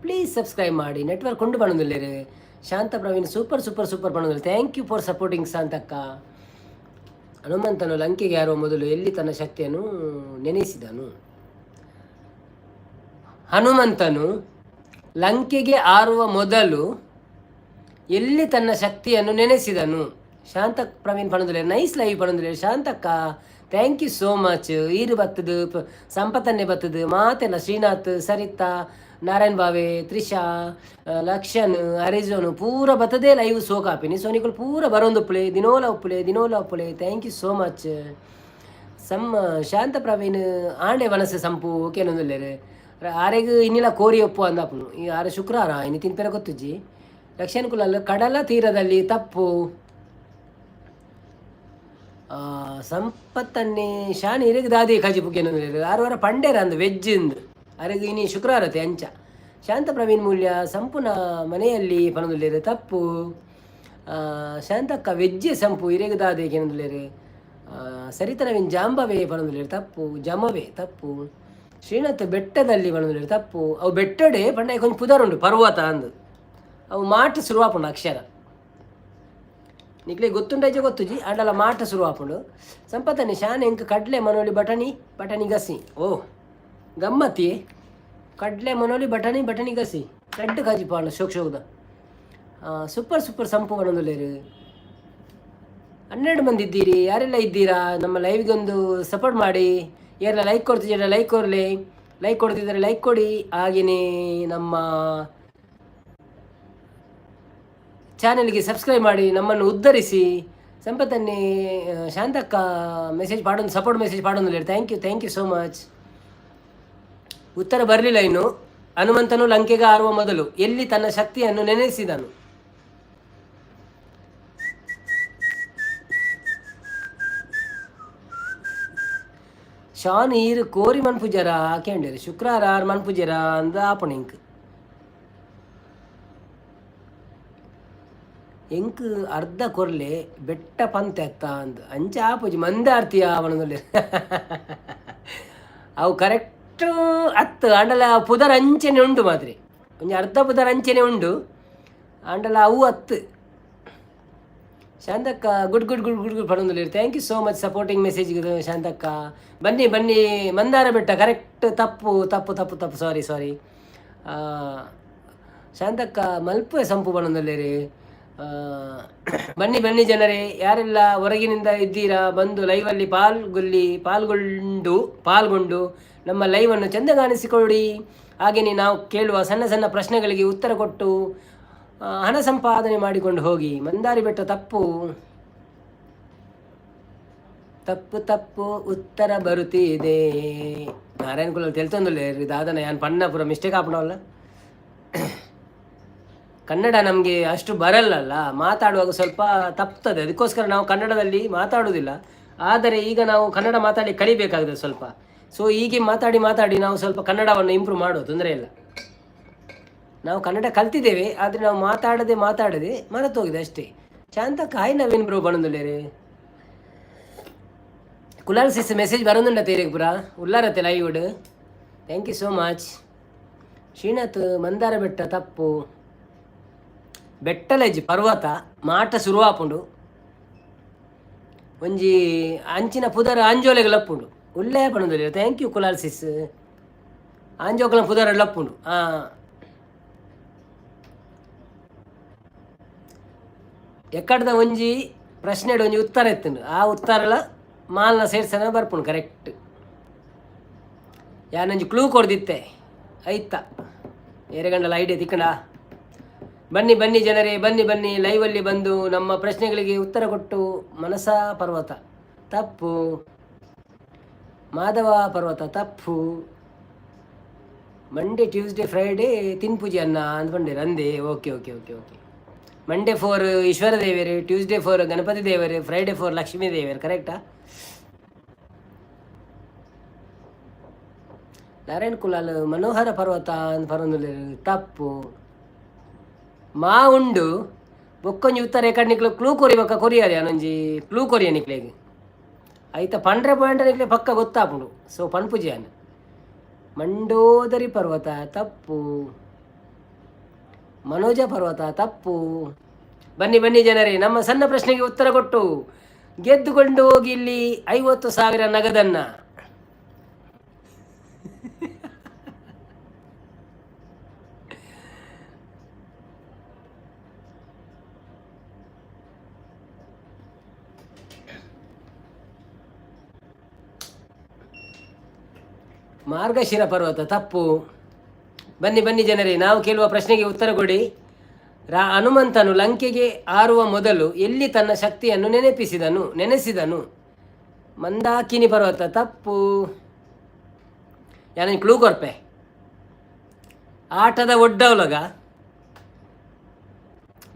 ಪ್ಲೀಸ್ ಸಬ್ಸ್ಕ್ರೈಬ್ ಮಾಡಿ. ನೆಟ್ವರ್ಕ್ ಕೊಂಡು ಪನೊಂದುಲ್ಲೆರ್. Shanta Praveen super super super ಪನೊಂದುಲ್ಲೆರ್. Thank you for supporting ಶಾಂತಕ್ಕ. ಹನುಮಂತನು ಲಂಕೆಗೆ ಯಾರೋ ಮೊದಲು ಎಲ್ಲಿ ತನ್ನ ಶಕ್ತಿಯನ್ನು ನೆನೆಸಿದನು? ಹನುಮಂತನು ಲಂಕೆಗೆ ಆರುವ ಮೊದಲು ಎಲ್ಲಿ ತನ್ನ ಶಕ್ತಿಯನ್ನು ನೆನೆಸಿದನು? ಶಾಂತ ಪ್ರವೀಣ್ ಪಣಂದುಲ್ಲೆರ್ ನೈಸ್ ಲೈವ್ ಪಣಂದುಲ್ಲೆರ್. ಶಾಂತಕ್ಕ thank you so much. ಈರು ಬತ್ತದು, ಸಂಪತ್ತನ್ನೇ ಬತ್ತದು ಮಾತೆಲ್ಲ. ಶ್ರೀನಾಥ್, ಸರಿತಾ, ನಾರಾಯಣ್ ಬಾವೆ, ತ್ರಿಷಾ, ಲಕ್ಷಣ್, ಅರಿಜೋನ್ ಪೂರ ಬತ್ತದೇ ಲೈವ್ ಸೋಕ್ ಆಪಿನಿ. ಸೊ ನಿಕುಲು ಪೂರ ಬರೋಂದುಪ್ಪುಲೆ, ದಿನೋಲ ಉಪ್ಪುಲೆ, ದಿನೋಲ ಉಪ್ಪುಲೆ. Thank you so much. Some Shanta Praveen ಆಂಡೆ ವನಸೆ ಸಂಪು ಓಕೆನೊಂದುಲ್ಲೆರ್. ಆರೆಗ್ ಇನ್ನಿಲ ಕೋರಿ ಒಪ್ಪು ಅಂದಾಪುನು. ಈ ಆರೆ ಶುಕ್ರವಾರ ಇನಿ ತಿನ್ಪೆರ ಗೊತ್ತುಜ್ಜಿ. ಲಕ್ಷಣ್ ಕುಲಾಲ್ ಕಡಲ ತೀರದಲ್ಲಿ, ತಪ್ಪು. ಸಂಪತ್ತನ್ನೇ ಶಾನಿ ಇರೆಗ್ ದಾದಿ ಕಜಿಪು ಆರು ವಾರ ಪಂಡೇರ ಅಂದು ವೆಜ್ ಇಂದು ಅರೆಗ್ ಇನಿ ಶುಕ್ರವಾರತೆ ಅಂಚ. ಶಾಂತ ಪ್ರವೀಣ್ ಮೂಲ್ಯ ಸಂಪೂರ್ಣ ಮನೆಯಲ್ಲಿ ಪನೊಂದುಲ್ಲೆರ್, ತಪ್ಪು. ಶಾಂತಕ್ಕ ವೆಜ್ಜೆ ಸಂಪು ಇರೆಗ್ ದಾದೆ ಕೇನೊಂದುಲ್ಲೆರ್. ಸರಿತ ನವೀನ್ ಜಾಂಬವೇ ಪನೊಂದುಲ್ಲೆರ್, ತಪ್ಪು. ಜಮವೇ ತಪ್ಪು. ಶ್ರೀನಾಥ್ ಬೆಟ್ಟದಲ್ಲಿ ಪನೊಂದುಲ್ಲೆರ್, ತಪ್ಪು. ಅವು ಬೆಟ್ಟಡೆ ಪಂಡ ಐಕೊಂಜಿ ಪುದರುಂಡು ಪರ್ವತ ಅಂದ್. ಅವು ಮಾಟ್ ಸುರು ಆಪುಂಡು ಅಕ್ಷರ. ನಿಕ್ಲೆಗ್ ಗೊತ್ತುಂಡ ಇಜ್ಜ ಗೊತ್ತುಜಿ, ಆಂಡಲ ಮಾಟ ಸುರು ಆಪುಂಡು. ಸಂಪತ್ತನೆ ಶಾನೆ ಎಂಕ್ ಕಡ್ಲೆ ಮನೋಲಿ ಬಟಣಿ ಬಟಣಿ ಗಸಿ. ಓ ಗಮ್ಮತಿ ಕಡ್ಲೆ ಮನೋಲಿ ಬಟಣಿ ಬಟಣಿ ಗಸಿ ರಡ್ಡ್ ಕಾಜಿ ಪಾಂಡ ಶೋಕ್ ಶೋಕ್ದ. ಸೂಪರ್ ಸೂಪರ್ ಸಂಪು ಪನೊಂದುಲ್ಲೆರ್. 12 ಮಂದಿ ಇದ್ದೀರಿ, ಯಾರೆಲ್ಲ ಇದ್ದೀರಾ? ನಮ್ಮ ಲೈವ್ಗೆ ಒಂದು ಸಪೋರ್ಟ್ ಮಾಡಿ. ಯಾರೆಲ್ಲ ಲೈಕ್ ಕೊಡ್ತಿದ್ದೀರಾ ಲೈಕ್ ಕೊರಲಿ, ಲೈಕ್ ಕೊಡ್ತಿದ್ದಾರೆ ಲೈಕ್ ಕೊಡಿ. ಹಾಗೆಯೇ ನಮ್ಮ ಚಾನೆಲ್ಗೆ ಸಬ್ಸ್ಕ್ರೈಬ್ ಮಾಡಿ, ನಮ್ಮನ್ನು ಉದ್ಧರಿಸಿ. ಸಂಪತ್ತನ್ನೇ ಶಾಂತಕ್ಕ ಮೆಸೇಜ್ ಪಾಡೊಂದು ಸಪೋರ್ಟ್ ಮೆಸೇಜ್ ಪಾಡೊಂದುಲ್ಲೆರ್. Thank you, thank you so much. ಉತ್ತರ ಬರಲಿಲ್ಲ ಇನ್ನು. ಹನುಮಂತನು ಲಂಕೆಗೆ ಹಾರುವ ಮೊದಲು ಎಲ್ಲಿ ತನ್ನ ಶಕ್ತಿಯನ್ನು ನೆನೆಸಿದನು? ಶಾನ್ ಈರ್ ಕೋರಿ ಮನ್ಪುಜರ ಕೇಂಡೇರು. ಶುಕ್ರಾರ ಆರ್ ಮನ್ಪುಜರ ಅಂದ ಆಪುಂಡು ಎಂಕ್. ಎಂಕ್ ಅರ್ಧ ಕೊರ್ಲೆ ಬೆಟ್ಟ ಪಂತೆ ಅತ್ತ ಅಂದ್ ಅಂಚ ಆಪುಜಿ ಮಂದಾರ್ತಿಯ ಪನೊಂದುಲ್ಲೆರ್. ಅವು ಕರೆಕ್ಟ್ ಅತ್ತು, ಆಂಡಲ ಪುದರ್ ಅಂಚನೆ ಉಂಡು ಮಾತ್ರೆ. ಒಂಜಿ ಅರ್ಧ ಪುದರ್ ಅಂಚನೆ ಉಂಡು, ಆಂಡಲ ಅವು ಅತ್ತು. Shantakka good good good good good ಪನೊಂದುಲ್ಲೆರ್. Thank you so much supporting message Shantakka. ಬನ್ನಿ ಬನ್ನಿ. ಮಂದಾರ ಬೆಟ್ಟ ಕರೆಕ್ಟ್. ತಪ್ಪು ತಪ್ಪು ತಪ್ಪು ತಪ್ಪು, ಸಾರಿ ಸಾರಿ. ಶಾಂತಕ್ಕ ಮಲ್ಪೆ ಸಂಪು ಪನೊಂದುಲ್ಲೆರ್. ಬನ್ನಿ ಬನ್ನಿ ಜನರೇ, ಯಾರೆಲ್ಲ ಹೊರಗಿನಿಂದ ಇದ್ದೀರಾ ಬಂದು ಲೈವಲ್ಲಿ ಪಾಲ್ಗೊಳ್ಳಿ, ಪಾಲ್ಗೊಂಡು ಪಾಲ್ಗೊಂಡು ನಮ್ಮ ಲೈವನ್ನು ಚೆಂದಗಾಣಿಸಿಕೊಳ್ಳಿ. ಹಾಗೆಯೇ ನಾವು ಕೇಳುವ ಸಣ್ಣ ಸಣ್ಣ ಪ್ರಶ್ನೆಗಳಿಗೆ ಉತ್ತರ ಕೊಟ್ಟು ಹಣ ಸಂಪಾದನೆ ಮಾಡಿಕೊಂಡು ಹೋಗಿ. ಮಂದಾರಿ ಬೆಟ್ಟ ತಪ್ಪು ತಪ್ಪು ತಪ್ಪು ಉತ್ತರ ಬರುತ್ತಿದೆ. ನಾರಾಯಣ ಕುಲ ತೆಲ್ತೊಂದುಲ್ಲೆರ್ ದಾದನ ಯಾನ್ ಪಣ್ಣ ಪೂರ ಮಿಸ್ಟೇಕ್ ಆಪುಂಡವಲ್ಲ. ಕನ್ನಡ ನಮಗೆ ಅಷ್ಟು ಬರಲ್ಲಲ್ಲ, ಮಾತಾಡುವಾಗ ಸ್ವಲ್ಪ ತಪ್ತದೆ. ಅದಕ್ಕೋಸ್ಕರ ನಾವು ಕನ್ನಡದಲ್ಲಿ ಮಾತಾಡುವುದಿಲ್ಲ. ಆದರೆ ಈಗ ನಾವು ಕನ್ನಡ ಮಾತಾಡಿ ಕಲಿಬೇಕಾಗಿದೆ ಸ್ವಲ್ಪ. ಸೊ ಹೀಗೆ ಮಾತಾಡಿ ಮಾತಾಡಿ ನಾವು ಸ್ವಲ್ಪ ಕನ್ನಡವನ್ನು ಇಂಪ್ರೂವ್ ಮಾಡುವ, ತೊಂದರೆ ಇಲ್ಲ. ನಾವು ಕನ್ನಡ ಕಲ್ತಿದ್ದೇವೆ, ಆದರೆ ನಾವು ಮಾತಾಡದೆ ಮಾತಾಡದೆ ಮರೆತೋಗಿದೆ ಅಷ್ಟೇ. ಶಾಂತಕ್ಕ ಹಾಯ್ ನವೀನ್ ಬ್ರೋ ಪನೊಂದುಲ್ಲೆರ್. ಕುಲಾಲ್ ಸಿಸ್ ಮೆಸೇಜ್ ಬರೋದುಂಡ ತೇರೆಗ್ ಪುರ ಉಲ್ಲಾರತ್ತೆ live. Thank you so much. Srinath Mandara ಬೆಟ್ಟ ತಪ್ಪು. ಬೆಟ್ಟಲೆಜ್ಜಿ ಪರ್ವತ ಮಾಟ ಸುರುವಾಪುಂಡು. ಒಂಜಿ ಅಂಚಿನ ಪುದರ್ ಆಂಜೋಲೆಗ್ ಲಪ್ಪುಂಡು. ಉಲ್ಲೇ ಪನೊಂದುಲ್ಲೆರ್. Thank you Kulal ಸಿಸ್. ಆಂಜೋಕುಲ ಪುದರ್ ಲಪ್ಪುಂಡು. ಎಕ್ಕಡ್ದ ಒಂಜಿ ಪ್ರಶ್ನೆಡ್ ಒಂಜಿ ಉತ್ತರ ಇತ್ತುಂಡು, ಆ ಉತ್ತರಲ ಮಾಲ್ನ ಸೇರ್ಸನ ಬರ್ಪುಂಡು ಕರೆಕ್ಟ್. ಯಾನೊಂಜಿ ಕ್ಲೂ ಕೊರ್ದಿತ್ತೆ ಐತ ಏರೆಗಂಡಲ ಐಡಿಯಾ ತಿಕ್ಕಂಡ. ಬನ್ನಿ ಬನ್ನಿ ಜನರೇ, ಬನ್ನಿ ಬನ್ನಿ, ಲೈವಲ್ಲಿ ಬಂದು ನಮ್ಮ ಪ್ರಶ್ನೆಗಳಿಗೆ ಉತ್ತರ ಕೊಟ್ಟು. ಮನಸ ಪರ್ವತ ತಪ್ಪು. ಮಾಧವ ಪರ್ವತ ತಪ್ಪು. ಮಂಡೇ ಟ್ಯೂಸ್ಡೇ ಫ್ರೈಡೇ ತಿನ್ಪುಜಿ ಅನ್ನ ಅಂದ್ಕೊಂಡೆ ಅಂದೆ. Okay okay okay okay. Monday for Ishwara ದೇವರು, ಟ್ಯೂಸ್ಡೇ ಫಾರ್ ಗಣಪತಿ ದೇವರು, ಫ್ರೈಡೇ ಫಾರ್ ಲಕ್ಷ್ಮೀ ದೇವರು, ಕರೆಕ್ಟಾ? ನಾರಾಯಣ್ ಕುಲಾಲ್ ಮನೋಹರ ಪರ್ವತ ಅಂತ ಪರೊಂದುಲ್ಲೆರ್, ತಪ್ಪು. ಮಾ ಉಂಡು ಬೊಕ್ಕೊಂಜಿ ಉತ್ತರ ಎಕಡ್ ನಿಕ್ಲು ಕ್ಲೂ ಕೊರಿ ಬೊಕ್ಕ ಕೊರಿಯರ್. ಯಾನೊಂಜಿ ಕ್ಲೂ ಕೊರಿಯ ನಿಕ್ಲೆಗ್ ಐತ ಪಂಡ್ರೆ ಪಾಯಿಂಟ್ ನಿಕ್ಲೆ ಪಕ್ಕ ಗೊತ್ತಾಪುಂಡು. ಸೊ ಪನ್ಪುಜಿ ಯಾನ್. ಮಂಡೋದರಿ ಪರ್ವತ ತಪ್ಪು. ಮನೋಜ ಪರ್ವತ ತಪ್ಪು. ಬನ್ನಿ ಬನ್ನಿ ಜನರೇ, ನಮ್ಮ ಸಣ್ಣ ಪ್ರಶ್ನೆಗೆ ಉತ್ತರ ಕೊಟ್ಟು ಗೆದ್ದುಕೊಂಡು ಹೋಗಿ ಇಲ್ಲಿ 50,000 ನಗದನ್ನ. ಮಾರ್ಗಶಿರ ಪರ್ವತ ತಪ್ಪು. ಬನ್ನಿ ಬನ್ನಿ ಜನರೇ, ನಾವು ಕೇಳುವ ಪ್ರಶ್ನೆಗೆ ಉತ್ತರ ಕೊಡಿ. ಹನುಮಂತನು ಲಂಕೆಗೆ ಹಾರುವ ಮೊದಲು ಎಲ್ಲಿ ತನ್ನ ಶಕ್ತಿಯನ್ನು ನೆನೆಸಿದನು? ಮಂದಾಕಿನಿ ಪರ್ವತ ತಪ್ಪು. ಯಾನ ಕ್ಲೂ ಕೊರ್ಪೆ. ಆಟದ ಒಡ್ಡವಲಗ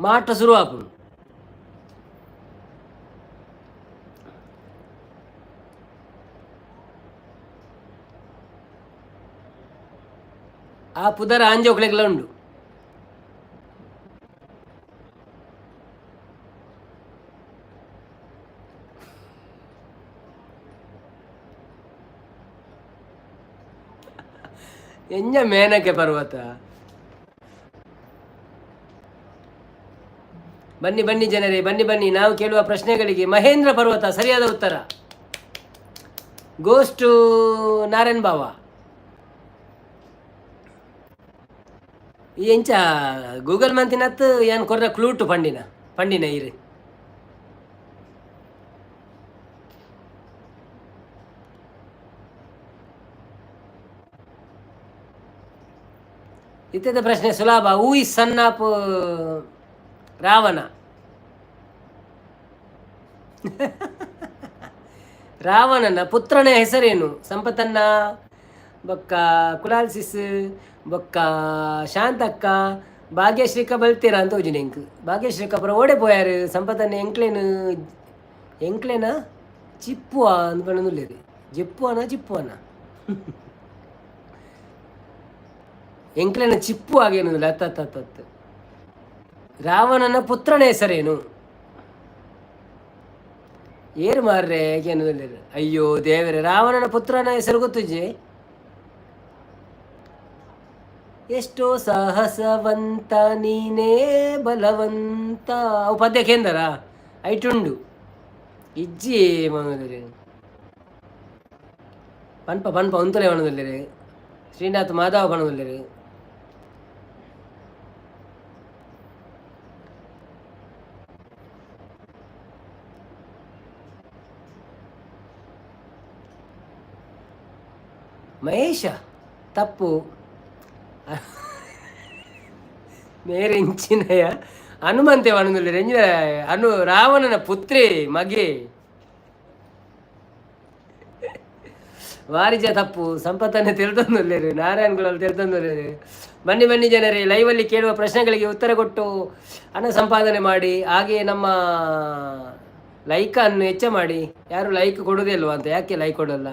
ಮಾಟ ಶುರು ಆಪುಂಡು. ಆ ಪುದರ ಆಂಜೋಕ್ಲೆಗ್ಲ ಉಂಡು. ಎಂಜ ಮೇನಕೆ ಪರ್ವತ. ಬನ್ನಿ ಬನ್ನಿ ಜನರೇ, ಬನ್ನಿ ಬನ್ನಿ. ನಾವು ಕೇಳುವ ಪ್ರಶ್ನೆಗಳಿಗೆ ಮಹೇಂದ್ರ ಪರ್ವತ ಸರಿಯಾದ ಉತ್ತರ. ಗೋಸ್ ಟು ನಾರಾಯಣ್ ಬಾವ. ಈ ಎಂಚ ಗೂಗಲ್ ಮಂತಿನತ್ತು ಏನ್ ಕೊರ್ನ ಕ್ಲೂಟು ಪಂಡಿನ ಪಂಡಿನ ಇರು. ಇತ್ತದ ಪ್ರಶ್ನೆ ಸುಲಭ. Who is son of Ravana? ರಾವಣನ ಪುತ್ರನ ಹೆಸರೇನು? ಸಂಪತನ್ನ, ಬೊಕ್ಕ ಕುಲಾಲ್ ಸಿಸ್, ಬೊಕ್ಕ ಶಾಂತಕ್ಕ, ಭಾಗ್ಯಶ್ರೀಕ ಬಲ್ತೀರ ಅಂತ ಹೋಜಿನ ಎಂಕ್. ಭಾಗ್ಯಶ್ರೀಕ ಪುರ ಓಡೆ ಪೋಯಾರು. ಸಂಪತನ್ನ ಎಂಕ್ಲೇನು ಎಂಕ್ಲೇನ ಚಿಪ್ಪುವ ಅಂದ್ ಪಂಡೊಂದುಲ್ಲೆರ್. ಜಿಪ್ಪುವನ ಚಿಪ್ಪುವನ ಎಂಕ್ಲೆನ ಚಿಪ್ಪು ಆಗೇನುದಿಲ್ಲ. ಅತ್ತ ಅತ್ತ ಅತ್ತ ಅತ್ತ. ರಾವಣನ ಪುತ್ರನ ಹೆಸರೇನು? ಏರು ಮಾರ್ರೆ ಏನುದಿಲ್ಲ. ಅಯ್ಯೋ ದೇವರೇ, ರಾವಣನ ಪುತ್ರನ ಹೆಸರು ಗೊತ್ತುಜಿ? ಎಷ್ಟೋ ಸಾಹಸವಂತ ನೀನೇ ಬಲವಂತ. ಅವು ಪದ್ಯ ಕೇಂದರ ಐಟುಂಡು ಇಜ್ಜಿ ಮನೋದರಿ. ಪನ್ಪ ಪನ್ಪ ಉಂತಲೆ ಮನೋದಲ್ಲೇರು. ಶ್ರೀನಾಥ್ ಮಾಧವ ಪಣದಲ್ಲೇರು. ಮಹೇಶ ತಪ್ಪು. ಮೇರೆಂಚಿನಯ ಹನುಮಂತೆ ಪಣೊಂದುಲ್ಲೆರ್. ಎಂಚಿನ ಅನು ರಾವಣನ ಪುತ್ರಿ ಮಗೆ. ವಾರಿಜ ತಪ್ಪು. ಸಂಪತ್ತನ್ನೇ ತೆರೆದೊಂದುಲ್ಲೇರು. ನಾರಾಯಣಗುಳಲ್ಲಿ ತೆರೆದೊಂದುಲ್ಲೇರು. ಬನ್ನಿ ಬನ್ನಿ ಜನರೇ, ಲೈವಲ್ಲಿ ಕೇಳುವ ಪ್ರಶ್ನೆಗಳಿಗೆ ಉತ್ತರ ಕೊಟ್ಟು ಹಣ ಸಂಪಾದನೆ ಮಾಡಿ. ಹಾಗೆಯೇ ನಮ್ಮ ಲೈಕನ್ನು ಹೆಚ್ಚ ಮಾಡಿ. ಯಾರು ಲೈಕ್ ಕೊಡುವುದೇ ಇಲ್ವಾ ಅಂತ? ಯಾಕೆ ಲೈಕ್ ಕೊಡಲ್ಲ?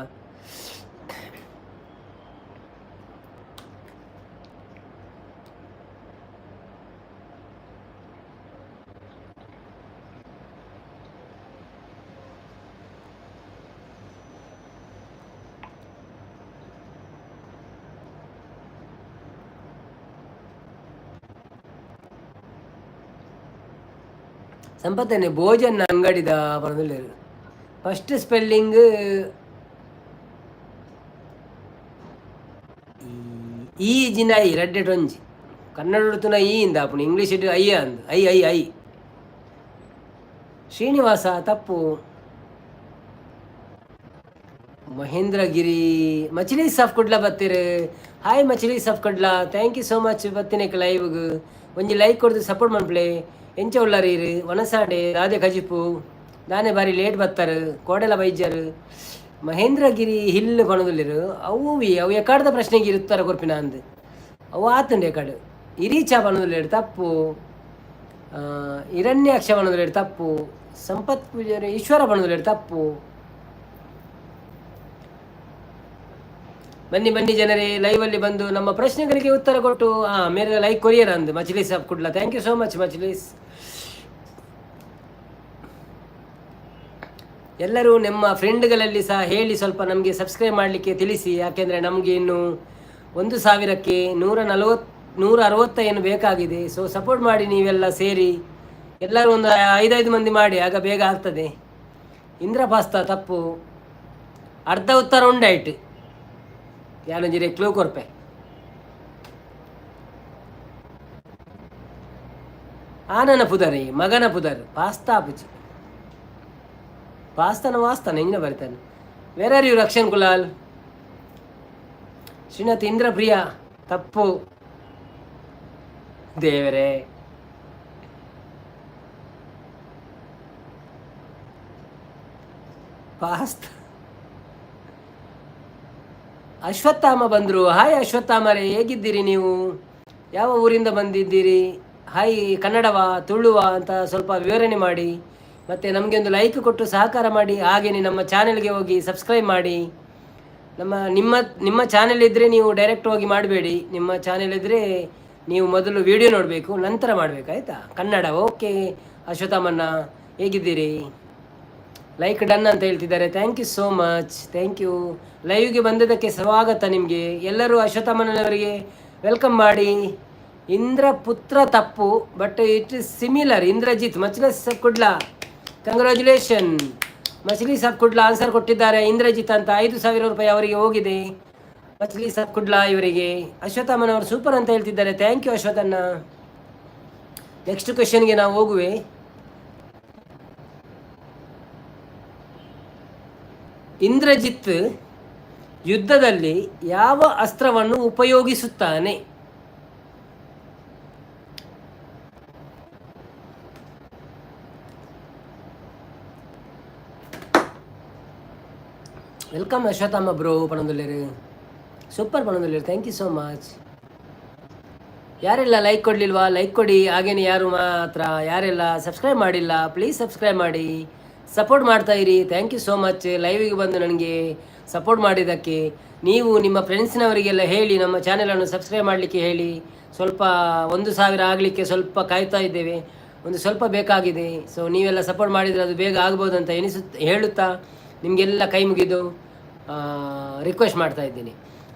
ಸಂಪತ್ತನೆ ಭೋಜನ ಅಂಗಡಿದ ಪಣೊಂದುಲ್ಲೆರ್. ಫಸ್ಟ್ ಸ್ಪೆಲ್ಲಿಂಗ್ ಈ ಜಿನ I ರಡ್ಡೆಟ್ ಒಂಜಿ. ಕನ್ನಡ ತುನ ಈ ಇಂದ ಆಪುಂಡು, ಇಂಗ್ಲೀಷ್ ಇಟ್ಟು I ಅಂದ್ I I I. Srinivasa ತಪ್ಪು. ಮಹೇಂದ್ರಗಿರಿ ಮಚಿಲಿ ಸಾಫ್ ಕುಡ್ಲ ಬತ್ತೀರು. ಹಾಯ್ ಮಚಿಲಿ ಸಾಫ್ Kudla, thank you so much ಬತ್ತಿನಕ್ಕೆ ಲೈವ್ಗ್. ಒಂಜಿ ಲೈಕ್ ಕೊಡ್ದು ಸಪೋರ್ಟ್ ಮನ್ಪುಲೆ. ಎಂಚ ಉಳ್ಳಾರ ಇರು? ವನಸಾಡೆ ರಾಧೆ ಕಜಿಪು ದಾನೆ ಬಾರಿ ಲೇಟ್ ಬತ್ತಾರೆ, ಕೋಡೆಲ ಬೈಜಾರು. ಮಹೇಂದ್ರಗಿರಿ ಹಿಲ್ ಪಣೊಂದುಲ್ಲೆರ್. ಅವು ಅವು ಎಕಾಡ್ದ ಪ್ರಶ್ನೆಗೆ ಉತ್ತರ ಕೊರ್ಪಿನ ಅಂದ್. ಅವು ಆತುಂಡು ಎಕಾಡು. ಇರೀಚ ಪಣೊಂದುಲ್ಲೆರ್ ತಪ್ಪು. ಹಿರಣ್ಯಾಕ್ಷ ಪಣೊಂದುಲ್ಲೆರ್ ತಪ್ಪು. ಸಂಪತ್ ಪೂಜಾರಿ ಈಶ್ವರ ಪಣೊಂದುಲ್ಲೆರ್ ತಪ್ಪು. ಬನ್ನಿ ಬನ್ನಿ ಜನರೇ, ಲೈವಲ್ಲಿ ಬಂದು ನಮ್ಮ ಪ್ರಶ್ನೆಗಳಿಗೆ ಉತ್ತರ ಕೊಟ್ಟು. ಹಾಂ, ಮೇರೆ ಲೈಕ್ ಕೊರಿಯರ್ ಅಂದು ಮಚ್ಲಿಸ್ of Kudla. Thank you so much ಮಚ್ಲಿಸ್. ಎಲ್ಲರೂ ನಿಮ್ಮ ಫ್ರೆಂಡ್ಗಳಲ್ಲಿ ಸಹ ಹೇಳಿ ಸ್ವಲ್ಪ ನಮಗೆ ಸಬ್ಸ್ಕ್ರೈಬ್ ಮಾಡಲಿಕ್ಕೆ ತಿಳಿಸಿ. ಯಾಕೆಂದರೆ ನಮಗೆ ಇನ್ನು 1000ಕ್ಕೆ 140 160 ಏನು ಬೇಕಾಗಿದೆ. ಸೊ ಸಪೋರ್ಟ್ ಮಾಡಿ ನೀವೆಲ್ಲ ಸೇರಿ. ಎಲ್ಲರೂ ಒಂದು ಐದೈದು ಮಂದಿ ಮಾಡಿ, ಆಗ ಬೇಗ ಆಗ್ತದೆ. ಇಂದ್ರಪಾಸ್ತ ತಪ್ಪು. ಅರ್ಧ ಉತ್ತರ ಉಂಡಾಯ್ತು. ಯಾನೊಂಜಿರೆ ಕ್ಲೂ ಕೊರ್ಪೆ. ಆನನ ಪುದರ್, ಮಗನ ಪುದರ್ pasta ಪುಜಿ. ಪಾಸ್ತಾನ ವಾಸ್ತಾನ ಎಂಜಿನ ಬರಿತಾನೆ. Where are you Rakshan Kulal? Srinath Indrapriya ತಪ್ಪು. ದೇವರೇ, ಪಾಸ್ತಾ. ಅಶ್ವತ್ಥಾಮ ಬಂದರು. ಹಾಯ್ ಅಶ್ವತ್ಥಾಮರೇ, ಹೇಗಿದ್ದೀರಿ ನೀವು? ಯಾವ ಊರಿಂದ ಬಂದಿದ್ದೀರಿ? ಹಾಯ್, ಕನ್ನಡವ ತುಳುವ ಅಂತ ಸ್ವಲ್ಪ ವಿವರಣೆ ಮಾಡಿ. ಮತ್ತು ನಮಗೆ ಒಂದು ಲೈಕ್ ಕೊಟ್ಟು ಸಹಕಾರ ಮಾಡಿ. ಹಾಗೆಯೇ ನಮ್ಮ ಚಾನೆಲ್ಗೆ ಹೋಗಿ ಸಬ್ಸ್ಕ್ರೈಬ್ ಮಾಡಿ. ನಮ್ಮ ನಿಮ್ಮ ನಿಮ್ಮ ಚಾನೆಲ್ ಇದ್ದರೆ ನೀವು ಡೈರೆಕ್ಟ್ ಹೋಗಿ ಮಾಡಬೇಡಿ. ನಿಮ್ಮ ಚಾನೆಲ್ ಇದ್ದರೆ ನೀವು ಮೊದಲು ವಿಡಿಯೋ ನೋಡಬೇಕು, ನಂತರ ಮಾಡಬೇಕು, ಆಯಿತಾ? ಕನ್ನಡ ಓಕೆ. ಅಶ್ವತ್ಥಾಮಣ್ಣ, ಹೇಗಿದ್ದೀರಿ? ಲೈಕ್ ಡನ್ ಅಂತ ಹೇಳ್ತಿದ್ದಾರೆ. Thank you so much, thank you. ಲೈವ್ಗೆ ಬಂದಿದ್ದಕ್ಕೆ ಸ್ವಾಗತ ನಿಮಗೆ. ಎಲ್ಲರೂ ಅಶ್ವತ್ಥಮ್ಮನವರಿಗೆ welcome ಮಾಡಿ. ಇಂದ್ರಪುತ್ರ ತಪ್ಪು, but it is similar. Indrajit ಮಚ್ಲ sub Kudla, congratulation. ಮಚ್ಲಿ sub Kudla answer ಕೊಟ್ಟಿದ್ದಾರೆ ಇಂದ್ರಜಿತ್ ಅಂತ. ₹5,000 ಅವರಿಗೆ ಹೋಗಿದೆ. ಮಚ್ಲಿ ಸಬ್ ಕುಡ್ಲಾ ಇವರಿಗೆ. ಅಶ್ವತ್ಥಮ್ಮನವರು ಸೂಪರ್ ಅಂತ ಹೇಳ್ತಿದ್ದಾರೆ. Thank you ಅಶ್ವಥಣ್ಣ. ನೆಕ್ಸ್ಟ್ ಕ್ವೆಶನ್ಗೆ ನಾವು ಹೋಗುವೆ. ಇಂದ್ರಜಿತ್ ಯುದ್ಧದಲ್ಲಿ ಯಾವ ಅಸ್ತ್ರವನ್ನು ಉಪಯೋಗಿಸುತ್ತಾನೆ? Welcome Ashwatthama bro ಪಣಂದುಲ್ಲೇರು, ಸೂಪರ್ ಪಣಂದುಲ್ಲೇರು. Thank you so much. ಯಾರೆಲ್ಲ ಲೈಕ್ ಕೊಡಲಿಲ್ವಾ, ಲೈಕ್ ಕೊಡಿ. ಹಾಗೇನೆ ಯಾರು ಮಾತ್ರ ಯಾರೆಲ್ಲ ಸಬ್ಸ್ಕ್ರೈಬ್ ಮಾಡಿಲ್ಲ, ಪ್ಲೀಸ್ ಸಬ್ಸ್ಕ್ರೈಬ್ ಮಾಡಿ, ಸಪೋರ್ಟ್ ಮಾಡ್ತಾ ಇರಿ. Thank you so much ಲೈವಿಗೆ ಬಂದು ನನಗೆ ಸಪೋರ್ಟ್ ಮಾಡಿದ್ದಕ್ಕೆ. ನೀವು ನಿಮ್ಮ ಫ್ರೆಂಡ್ಸ್ನವರಿಗೆಲ್ಲ ಹೇಳಿ, ನಮ್ಮ ಚಾನೆಲನ್ನು ಸಬ್ಸ್ಕ್ರೈಬ್ ಮಾಡಲಿಕ್ಕೆ ಹೇಳಿ. ಸ್ವಲ್ಪ 1,000 ಆಗಲಿಕ್ಕೆ ಸ್ವಲ್ಪ ಕಾಯ್ತಾ ಇದ್ದೇವೆ, ಒಂದು ಸ್ವಲ್ಪ ಬೇಕಾಗಿದೆ. ಸೊ ನೀವೆಲ್ಲ ಸಪೋರ್ಟ್ ಮಾಡಿದರೆ ಅದು ಬೇಗ ಆಗ್ಬೋದು ಅಂತ ಹೇಳುತ್ತಾ ನಿಮಗೆಲ್ಲ ಕೈ ಮುಗಿದು ರಿಕ್ವೆಸ್ಟ್ ಮಾಡ್ತಾ ಇದ್ದೀನಿ.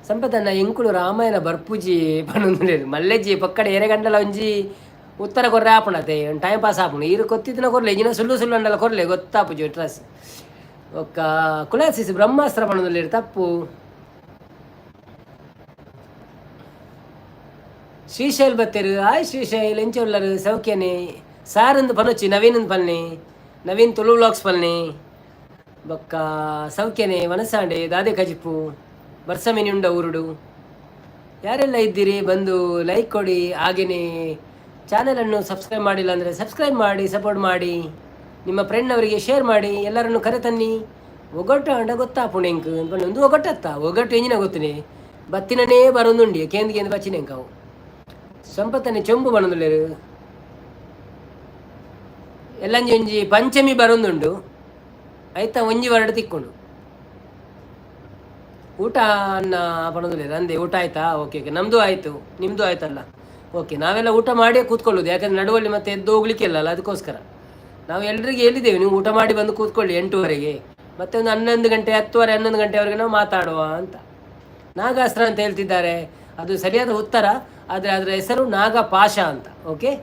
ಸಂಪತನ್ನ ಎಂಕುಲು ರಾಮಾಯಣ ಬರ್ಪುಜಿ ಪನೊಂದು ಮಲ್ಲೆಜ್ಜಿ ಪಕ್ಕಡೆ ಎರೆಗಂಡಲ ಒಂಜಿ ಉತ್ತರ ಕೊರ್ರೆ ಆಪುಣತೆ, ಟೈಮ್ ಪಾಸ್ ಆಪುಂಡು. ಈರು ಕೊತ್ತಿತ್ತಿನ ಕೊರ್ಲೆ, ಇಜಿನ ಸುಳ್ಳು ಸುಳ್ಳು ಅಂಡಲ ಕೊರ್ಲೆ, ಗೊತ್ತಾಪುಜಿ ಅಡ್ರೆಸ್. ಒಕ್ಕ ಕುಲಾಸಿಸ್ ಬ್ರಹ್ಮಾಸ್ತ್ರ ಪನೊಂದುಲ್ಲೆರ್, ತಪ್ಪು. ಶ್ರೀಶೈಲ್ ಬತ್ತೆರು. ಆಯ್ ಶ್ರೀಶೈಲ್, ಎಂಚ ಉಲ್ಲರು? ಸೌಖ್ಯನೆ? ಸಾರಂದು ಪನೊಚ್ಚಿ, ನವೀನ್ ಪಲ್ನಿ, ನವೀನ್ ತುಳು ವ್ಲಾಗ್ಸ್ ಪಲ್ನಿ. ಬೊಕ್ಕ ಸೌಖ್ಯನೆ? ವನಸಾಂಡೆ ದಾದೆ ಕಜಿಪು ಬರ್ಸಮಿನಿ ಉಂಡ ಊರುಡು. ಯಾರೆಲ್ಲ ಇದ್ದೀರಿ, ಬಂದು ಲೈಕ್ ಕೊಡಿ. ಹಾಗೆಯೇ ಚಾನಲನ್ನು ಸಬ್ಸ್ಕ್ರೈಬ್ ಮಾಡಿಲ್ಲ ಅಂದರೆ ಸಬ್ಸ್ಕ್ರೈಬ್ ಮಾಡಿ, ಸಪೋರ್ಟ್ ಮಾಡಿ. ನಿಮ್ಮ ಫ್ರೆಂಡ್ನವರಿಗೆ ಶೇರ್ ಮಾಡಿ, ಎಲ್ಲರನ್ನು ಕರೆತನ್ನಿ. ಒಗಟ್ಟು ಅಂಡ ಗೊತ್ತಾಪುಂಡು ಎಂಕ್ ಒಂದು ಒಗಟ್ಟತ್ತ ಒಗಟ್ಟು ಎಂಜಿನ ಗೊತ್ತಿನಿ ಬತ್ತಿನನೇ ಬರೊಂದುಂಡಿ ಕೇಂದ್ರ ಕೇಂದ್ರ ಬಚ್ಚಿನ ಎಂಕಾವು ಸಂಪತ್ತನೆ ಚೊಂಬು ಬನೊಂದುಲ್ಲೆರು. ಎಲ್ಲಂಜಿ ಒಂಜಿ ಪಂಚಮಿ ಬರೊಂದುಂಡು, ಐತ ಒಂಜಿ ವರಡು ತಿಕ್ಕೊಂಡು ಊಟ ಅನ್ನ ಪಣೋದಿಲ್ಲ ಅಂದೆ. ಊಟ ಆಯ್ತಾ? ಓಕೆ ಓಕೆ, ನಮ್ಮದು ಆಯಿತು, ನಿಮ್ಮದು ಆಯ್ತಲ್ಲ? ಓಕೆ, ನಾವೆಲ್ಲ ಊಟ ಮಾಡಿಯೇ ಕೂತ್ಕೊಳ್ಳೋದು. ಯಾಕಂದ್ರೆ ನಡುವಲ್ಲಿ ಮತ್ತೆ ಎದ್ದು ಹೋಗ್ಲಿಕ್ಕೆ ಇಲ್ಲ, ಅದಕ್ಕೋಸ್ಕರ ನಾವು ಎಲ್ರಿಗೆ ಹೇಳಿದ್ದೇವೆ, ನೀವು ಊಟ ಮಾಡಿ ಬಂದು ಕೂತ್ಕೊಳ್ಳಿ 8:30ಗೆ, ಮತ್ತೆ ಒಂದು 11 ಗಂಟೆ, 10:30, 11 ಗಂಟೆವರೆಗೆ ನಾವು ಮಾತಾಡುವ ಅಂತ. ನಾಗಾಸ್ತ್ರ ಅಂತ ಹೇಳ್ತಿದ್ದಾರೆ, ಅದು ಸರಿಯಾದ ಉತ್ತರ. ಆದರೆ ಅದರ ಹೆಸರು ನಾಗಪಾಶ ಅಂತ. Okay,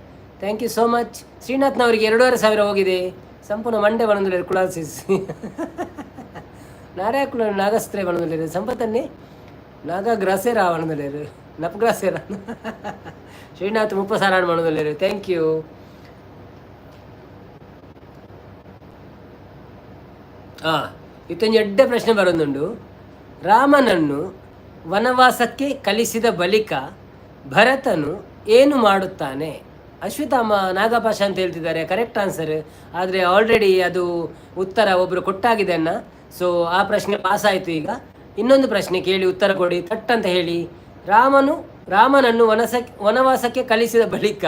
thank you so much. ಶ್ರೀನಾಥ್ನವರಿಗೆ 2,500 ಹೋಗಿದೆ. ಸಂಪೂರ್ಣ ಮಂಡೆ ಬಂದಿಲ್ಲ ಕುಳಾಸಿಸ್ ನಾರಾಯಕುಲ ನಾಗಸ್ತ್ರೆ ಬಂದಿಲ್ಲ ಸಂಪತ್ತನ್ನೇ ನಾಗಗ್ರಾಸೇರ ಬಂದಿಲ್ಲೇರು ನಪ್ಗ್ರಾಸೇರ. ಶ್ರೀನಾಥ್ 30,000 ಬಂದಿಲ್ಲೇರು. Thank you. ಹಾಂ, ಇತ್ತೊಂದು ಎಡ್ಡೆ ಪ್ರಶ್ನೆ ಬರೋದುಂಡು. ರಾಮನನ್ನು ವನವಾಸಕ್ಕೆ ಕಲಿಸಿದ ಬಳಿಕ ಭರತನು ಏನು ಮಾಡುತ್ತಾನೆ? ಅಶ್ವತ್ಥಾಮ ನಾಗಪಾಶ ಅಂತ ಹೇಳ್ತಿದ್ದಾರೆ, ಕರೆಕ್ಟ್ ಆನ್ಸರ್. ಆದರೆ ಆಲ್ರೆಡಿ ಅದು ಉತ್ತರ ಒಬ್ಬರು ಕೊಟ್ಟಾಗಿದೆ ಅನ್ನ. ಸೊ ಆ ಪ್ರಶ್ನೆ ಪಾಸ್ ಆಯಿತು. ಈಗ ಇನ್ನೊಂದು ಪ್ರಶ್ನೆ ಕೇಳಿ ಉತ್ತರ ಕೊಡಿ, ಥಟ್ ಅಂತ ಹೇಳಿ. ರಾಮನನ್ನು ವನವಾಸಕ್ಕೆ ಕಲಿಸಿದ ಬಳಿಕ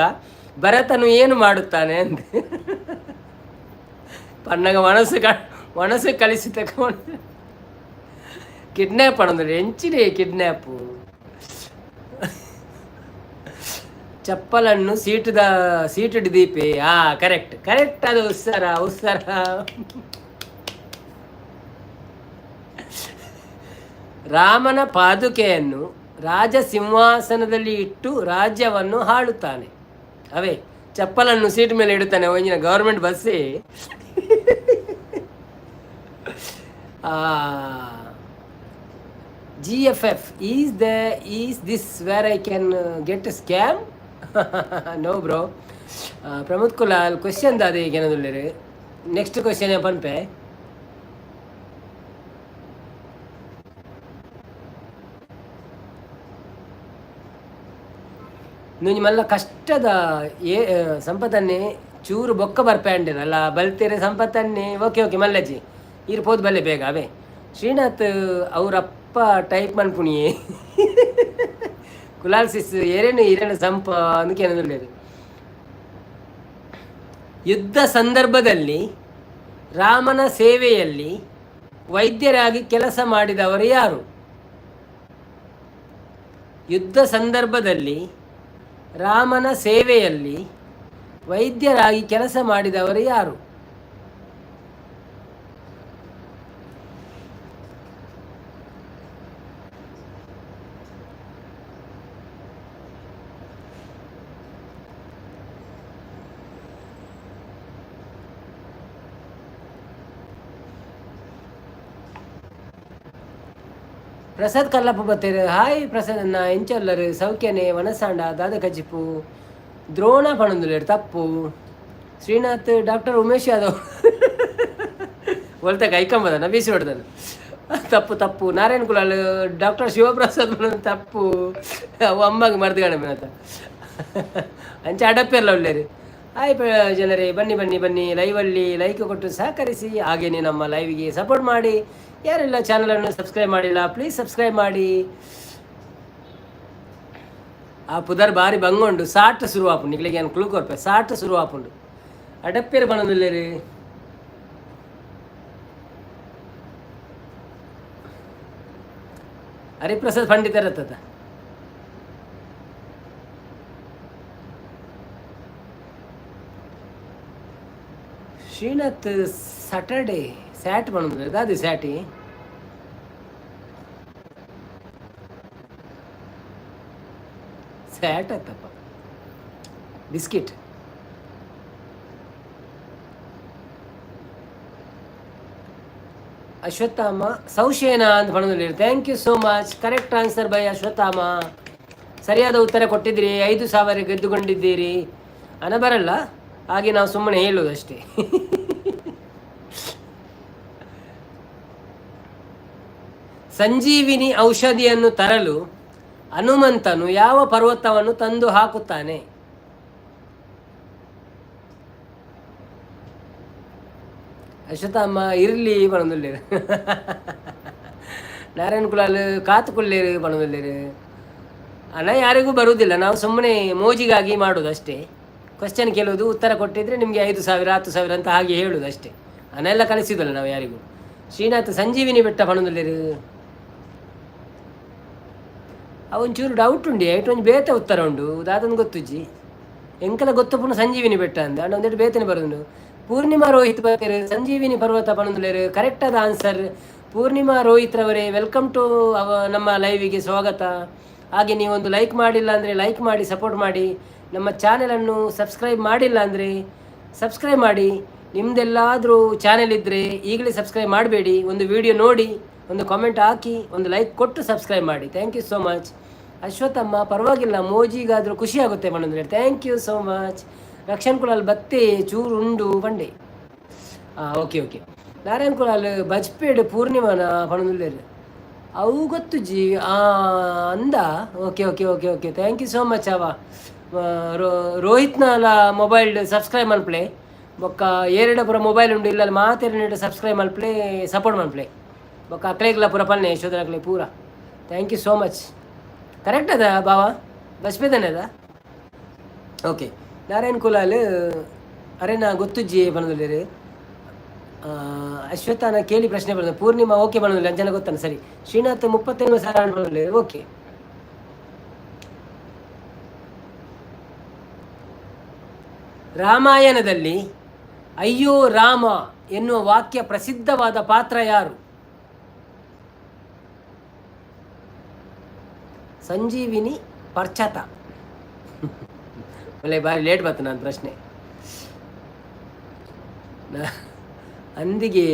ಭರತನು ಏನು ಮಾಡುತ್ತಾನೆ ಅಂತ ಪನ್ನಗ ವನಸು ಕಲಿಸಿ ತಗೊಂಡು ಕಿಡ್ನ್ಯಾಪ್ ಅಂದ್ರೆ ಎಂಚಿನೇ ಕಿಡ್ನ್ಯಾಪು. ಚಪ್ಪಲನ್ನು ಸೀಟು ದೀಪೆ. ಆ ಕರೆಕ್ಟ್ ಕರೆಕ್ಟ್, ಅದು ಉತ್ಸರ ಉತ್ಸರ. ರಾಮನ ಪಾದುಕೆಯನ್ನು ರಾಜ ಸಿಂಹಾಸನದಲ್ಲಿ ಇಟ್ಟು ರಾಜ್ಯವನ್ನು ಆಳುತ್ತಾನೆ. ಅವೇ ಚಪ್ಪಲನ್ನು ಸೀಟ್ ಮೇಲೆ ಇಡುತ್ತಾನೆ ಒಂಜಿನ government ಬಸ್ಸೇ. GFF is this where I can get a scam? No bro. Pramod Kulal question ದಾದ ಈಗ ಏನದುಲ್ಲೇರು. ನೆಕ್ಸ್ಟ್ ಕ್ವಶನ್ ಪನ್ಪೆ. ಮಲ್ಲ ಕಷ್ಟದ ಏ ಸಂಪತ್ತನ್ನೇ ಚೂರು ಬೊಕ್ಕ ಬರ್ಪೆ ಅಲ್ಲ ಬಲ್ತೀರೆ ಸಂಪತ್ತನ್ನೇ. ಓಕೆ ಓಕೆ ಮಲ್ಲಜ್ಜಿ ಈರು ಪೋದು ಬಲ್ಲೆ ಬೇಗ. ಅವೇ ಶ್ರೀನಾಥ್ ಅವರಪ್ಪ ಟೈಪ್ ಮನ್ಪುಣಿಯೇ ಕುಲಾಲ್ ಸಿಸ್ ಏರೇನು ಇರೇನು ಸಂಪ ಅಂದಕ್ಕೆ ಏನದು. ಯುದ್ಧ ಸಂದರ್ಭದಲ್ಲಿ ರಾಮನ ಸೇವೆಯಲ್ಲಿ ವೈದ್ಯರಾಗಿ ಕೆಲಸ ಮಾಡಿದವರು ಯಾರು? ಯುದ್ಧ ಸಂದರ್ಭದಲ್ಲಿ ರಾಮನ ಸೇವೆಯಲ್ಲಿ ವೈದ್ಯರಾಗಿ ಕೆಲಸ ಮಾಡಿದವರು ಯಾರು? ಪ್ರಸಾದ್ ಕಲ್ಲಪ್ಪ ಬತ್ತೇರು. ಹಾಯ್ ಪ್ರಸಾದ್ ಅಣ್ಣ, ಎಂಚೊಲ್ಲರು? ಸೌಖ್ಯನೆ? ವನಸಾಂಡ ದಾದ ಕಜಿಪು? ದ್ರೋಣ ಪಣೊಂದುಲ್ಲೆರ್, ತಪ್ಪು. ಶ್ರೀನಾಥ್ ಡಾಕ್ಟರ್ ಉಮೇಶ್ ಯಾದವ್ ಒಲ್ತ ಕೈಕಂಬದನ ಬೀಸಿ ಹೊಡೆದನು, ತಪ್ಪು ತಪ್ಪು. ನಾರಾಯಣ್ ಕುಲಾಲ್ ಡಾಕ್ಟರ್ ಶಿವಪ್ರಸಾದ್ ಪಣೊಂದು, ತಪ್ಪು. ಅವು ಅಮ್ಮಗೆ ಮರ್ದುಗಣ ಮೇತ ಅಂಚ ಅಡಪ್ಪೆಲ್ಲ ಉಳ್ಳೇರು. ಹಾಯ್ ಜನರೇ, ಬನ್ನಿ ಬನ್ನಿ ಬನ್ನಿ. ಲೈವಲ್ಲಿ ಲೈಕ್ ಕೊಟ್ಟು ಸಹಕರಿಸಿ, ಹಾಗೆಯೇ ನಮ್ಮ ಲೈವ್ಗೆ ಸಪೋರ್ಟ್ ಮಾಡಿ. ಯಾರೆಲ್ಲ ಚಾನಲನ್ನು ಸಬ್ಸ್ಕ್ರೈಬ್ ಮಾಡಿಲ್ಲ, ಪ್ಲೀಸ್ ಸಬ್ಸ್ಕ್ರೈಬ್ ಮಾಡಿ. ಆ ಪುದರ್ ಬಾರಿ ಬಂಗೊಂಡು ಸಾಟ್ ಶುರು ಆಪುಂಡು. ನಿಕ್ಲೆಗ್ ಯಾನ್ ಕ್ಲೂ ಕೊರ್ಪೆ. ಸಾಟ್ ಶುರು ಆಪುಂಡು. ಅಡಪ್ಪೆರ್ ಪನೊಂದುಲ್ಲೆರ್. ಹರಿಪ್ರಸಾದ್ ಪಂಡಿತರತ್ತದ. ಶ್ರೀನಾಥ್ ಸ್ಯಾಟರ್ಡೆ ಸ್ಯಾಟ್ ಪನೊಂದುಲ್ಲೆರ್. ದಾದಿ ಸ್ಯಾಟಿ? ಸ್ಯಾಟ್ ಆತಪ್ಪ, ಬಿಸ್ಕಿಟ್. ಅಶ್ವತ್ಥಾಮ ಸೌಶೇನ ಅಂತ ಪನೊಂದುಲ್ಲೆರ್. Thank you so much. Correct answer by Ashwatthama. ಸರಿಯಾದ ಉತ್ತರ ಕೊಟ್ಟಿದ್ದೀರಿ, 5000 ಗೆದ್ದುಕೊಂಡಿದ್ದೀರಿ. ಹಣ ಬರಲ್ಲ, ಹಾಗೆ ನಾವು ಸುಮ್ಮನೆ ಹೇಳುವುದು ಅಷ್ಟೇ. ಸಂಜೀವಿನಿ ಔಷಧಿಯನ್ನು ತರಲು ಹನುಮಂತನು ಯಾವ ಪರ್ವತವನ್ನು ತಂದು ಹಾಕುತ್ತಾನೆ? ಅಶ್ವತ್ಥಾಮ ಇರ್ಲಿ ಪನೊಂದುಲ್ಲೆರ್. ನಾರಾಯಣ ಕುಲಾಲ್ ಕಾತುಕುಲ್ಲೇರು ಪನೊಂದುಲ್ಲೆರ್. ಹಣ ಯಾರಿಗೂ ಬರುವುದಿಲ್ಲ, ನಾವು ಸುಮ್ಮನೆ ಮೋಜಿಗಾಗಿ ಮಾಡೋದು ಅಷ್ಟೇ. ಕ್ವಶನ್ ಕೇಳೋದು, ಉತ್ತರ ಕೊಟ್ಟಿದ್ರೆ ನಿಮಗೆ 5000, 10,000 ಅಂತ ಹಾಗೆ ಹೇಳೋದು ಅಷ್ಟೇ. ಹಣ ಎಲ್ಲ ಕಳಿಸಿದಲ್ಲ ನಾವು ಯಾರಿಗೂ. ಶ್ರೀನಾಥ್ ಸಂಜೀವಿನಿ ಬೆಟ್ಟ ಪನೊಂದುಲ್ಲೆರ್. ಅವೊಂಚೂರು ಡೌಟ್ ಉಂಡು, ಐಟ್ ಒಂಜಿ ಬೇತೆ ಉತ್ತರ ಉಂಡು, ದಾದನ್ ಗೊತ್ತುಜ್ಜಿ. ಎಂಕಲ ಗೊತ್ತು ಪುನಃ ಸಂಜೀವಿನಿ ಬೆಟ್ಟ ಅಂದ ಅಂಡ ಒಂದೆರಡು ಬೇತನೆ ಬರೋದುಂಡು. ಪೂರ್ಣಿಮಾ ರೋಹಿತ್ ಬತ್ತೇರು, ಸಂಜೀವಿನಿ ಪರ್ವತ ಪನೊಂದುಲ್ಲೆರ್. ಕರೆಕ್ಟ್ ಆದ ಆನ್ಸರ್. ಪೂರ್ಣಿಮಾ ರೋಹಿತ್ ರವರೇ, welcome to ಅವ ನಮ್ಮ ಲೈವಿಗೆ ಸ್ವಾಗತ. ಹಾಗೆ ನೀವೊಂದು ಲೈಕ್ ಮಾಡಿಲ್ಲ ಅಂದರೆ ಲೈಕ್ ಮಾಡಿ ಸಪೋರ್ಟ್ ಮಾಡಿ. ನಮ್ಮ ಚಾನೆಲನ್ನು ಸಬ್ಸ್ಕ್ರೈಬ್ ಮಾಡಿಲ್ಲ ಅಂದರೆ ಸಬ್ಸ್ಕ್ರೈಬ್ ಮಾಡಿ. ನಿಮ್ಮದೆಲ್ಲಾದರೂ ಚಾನೆಲ್ ಇದ್ದರೆ ಈಗಲೇ ಸಬ್ಸ್ಕ್ರೈಬ್ ಮಾಡಬೇಡಿ. ಒಂದು ವಿಡಿಯೋ ನೋಡಿ, ಒಂದು ಕಾಮೆಂಟ್ ಹಾಕಿ, ಒಂದು ಲೈಕ್ ಕೊಟ್ಟು ಸಬ್ಸ್ಕ್ರೈಬ್ ಮಾಡಿ. Thank you so much. Ashwathamma, ಪರವಾಗಿಲ್ಲ, ಮೋಜಿಗಾದರೂ ಖುಷಿ ಆಗುತ್ತೆ ಮನಂದ್ರೆ. Thank you so much. Rakshan Kulal ಬತ್ತೆ ಚೂರು ಉಂಡು ಪಂಡೆ. ಹಾಂ, ಓಕೆ ಓಕೆ. ನಾರಾಯಣ್ ಕುಲಾಲ್ ಬಜ್ಪೇಡ್ ಪೂರ್ಣಿಮಾನ ಪಣದುಲ್ಲೇರು. ಅವು ಗೊತ್ತುಜಿ ಅಂದ. Okay okay okay okay, thank you so much. ಅವ ರೋಹಿತ್ನಾಲ ಮೊಬೈಲ್ ಸಬ್ಸ್ಕ್ರೈಬ್ ಮಲ್ಪಲೆ. ಬೊಕ್ಕ ಏರೆಡ ಪೂರ ಮೊಬೈಲ್ ಉಂಡು ಇಲ್ಲ ಮಾತೆರಡ ಸಬ್ಸ್ಕ್ರೈಬ್ ಮಲ್ಪಲೆ, ಸಪೋರ್ಟ್ ಮಲ್ಪಲೆ. ಬೊಕ್ಕ ಅಕ್ಲೆಗ್ಲ ಪೂರ ಪಲ್ಲೆ, ಯಶೋಧನ ಅಕ್ಲೆ ಪೂರ. Thank you so much. Correct ಅದ ಬಾವ, ಬಸ್ಪೇದನೆ ಅದ. ಓಕೆ. ನಾರಾಯಣ್ ಕುಲಾಲ್ ಅರೆನ ಗೊತ್ತುಜ್ಜಿ ಪನೊಂದುಲ್ಲೆರ್. ಅಶ್ವತ್ಥಾನ ಕೇಳಿ ಪ್ರಶ್ನೆ ಬರೋದು. ಪೂರ್ಣಿಮಾ ಓಕೆ ಪನೊಂದುಲ್ಲೆ, ಅಂಚನೆ ಗೊತ್ತಾನ ಸರಿ. ಶ್ರೀನಾಥ್ 35,000 ಪನೊಂದುಲ್ಲೆರ್. ಓಕೆ. ರಾಮಾಯಣದಲ್ಲಿ ಅಯ್ಯೋ ರಾಮ ಎನ್ನುವ ವಾಕ್ಯ ಪ್ರಸಿದ್ಧವಾದ ಪಾತ್ರ ಯಾರು? ಸಂಜೀವಿನಿ ಪರ್ಚತ. ಒಳ್ಳೆ ಬಾರಿ ಲೇಟ್ ಬತ್ತು ನಾನು ಪ್ರಶ್ನೆ. ಅಂದಿಗೆ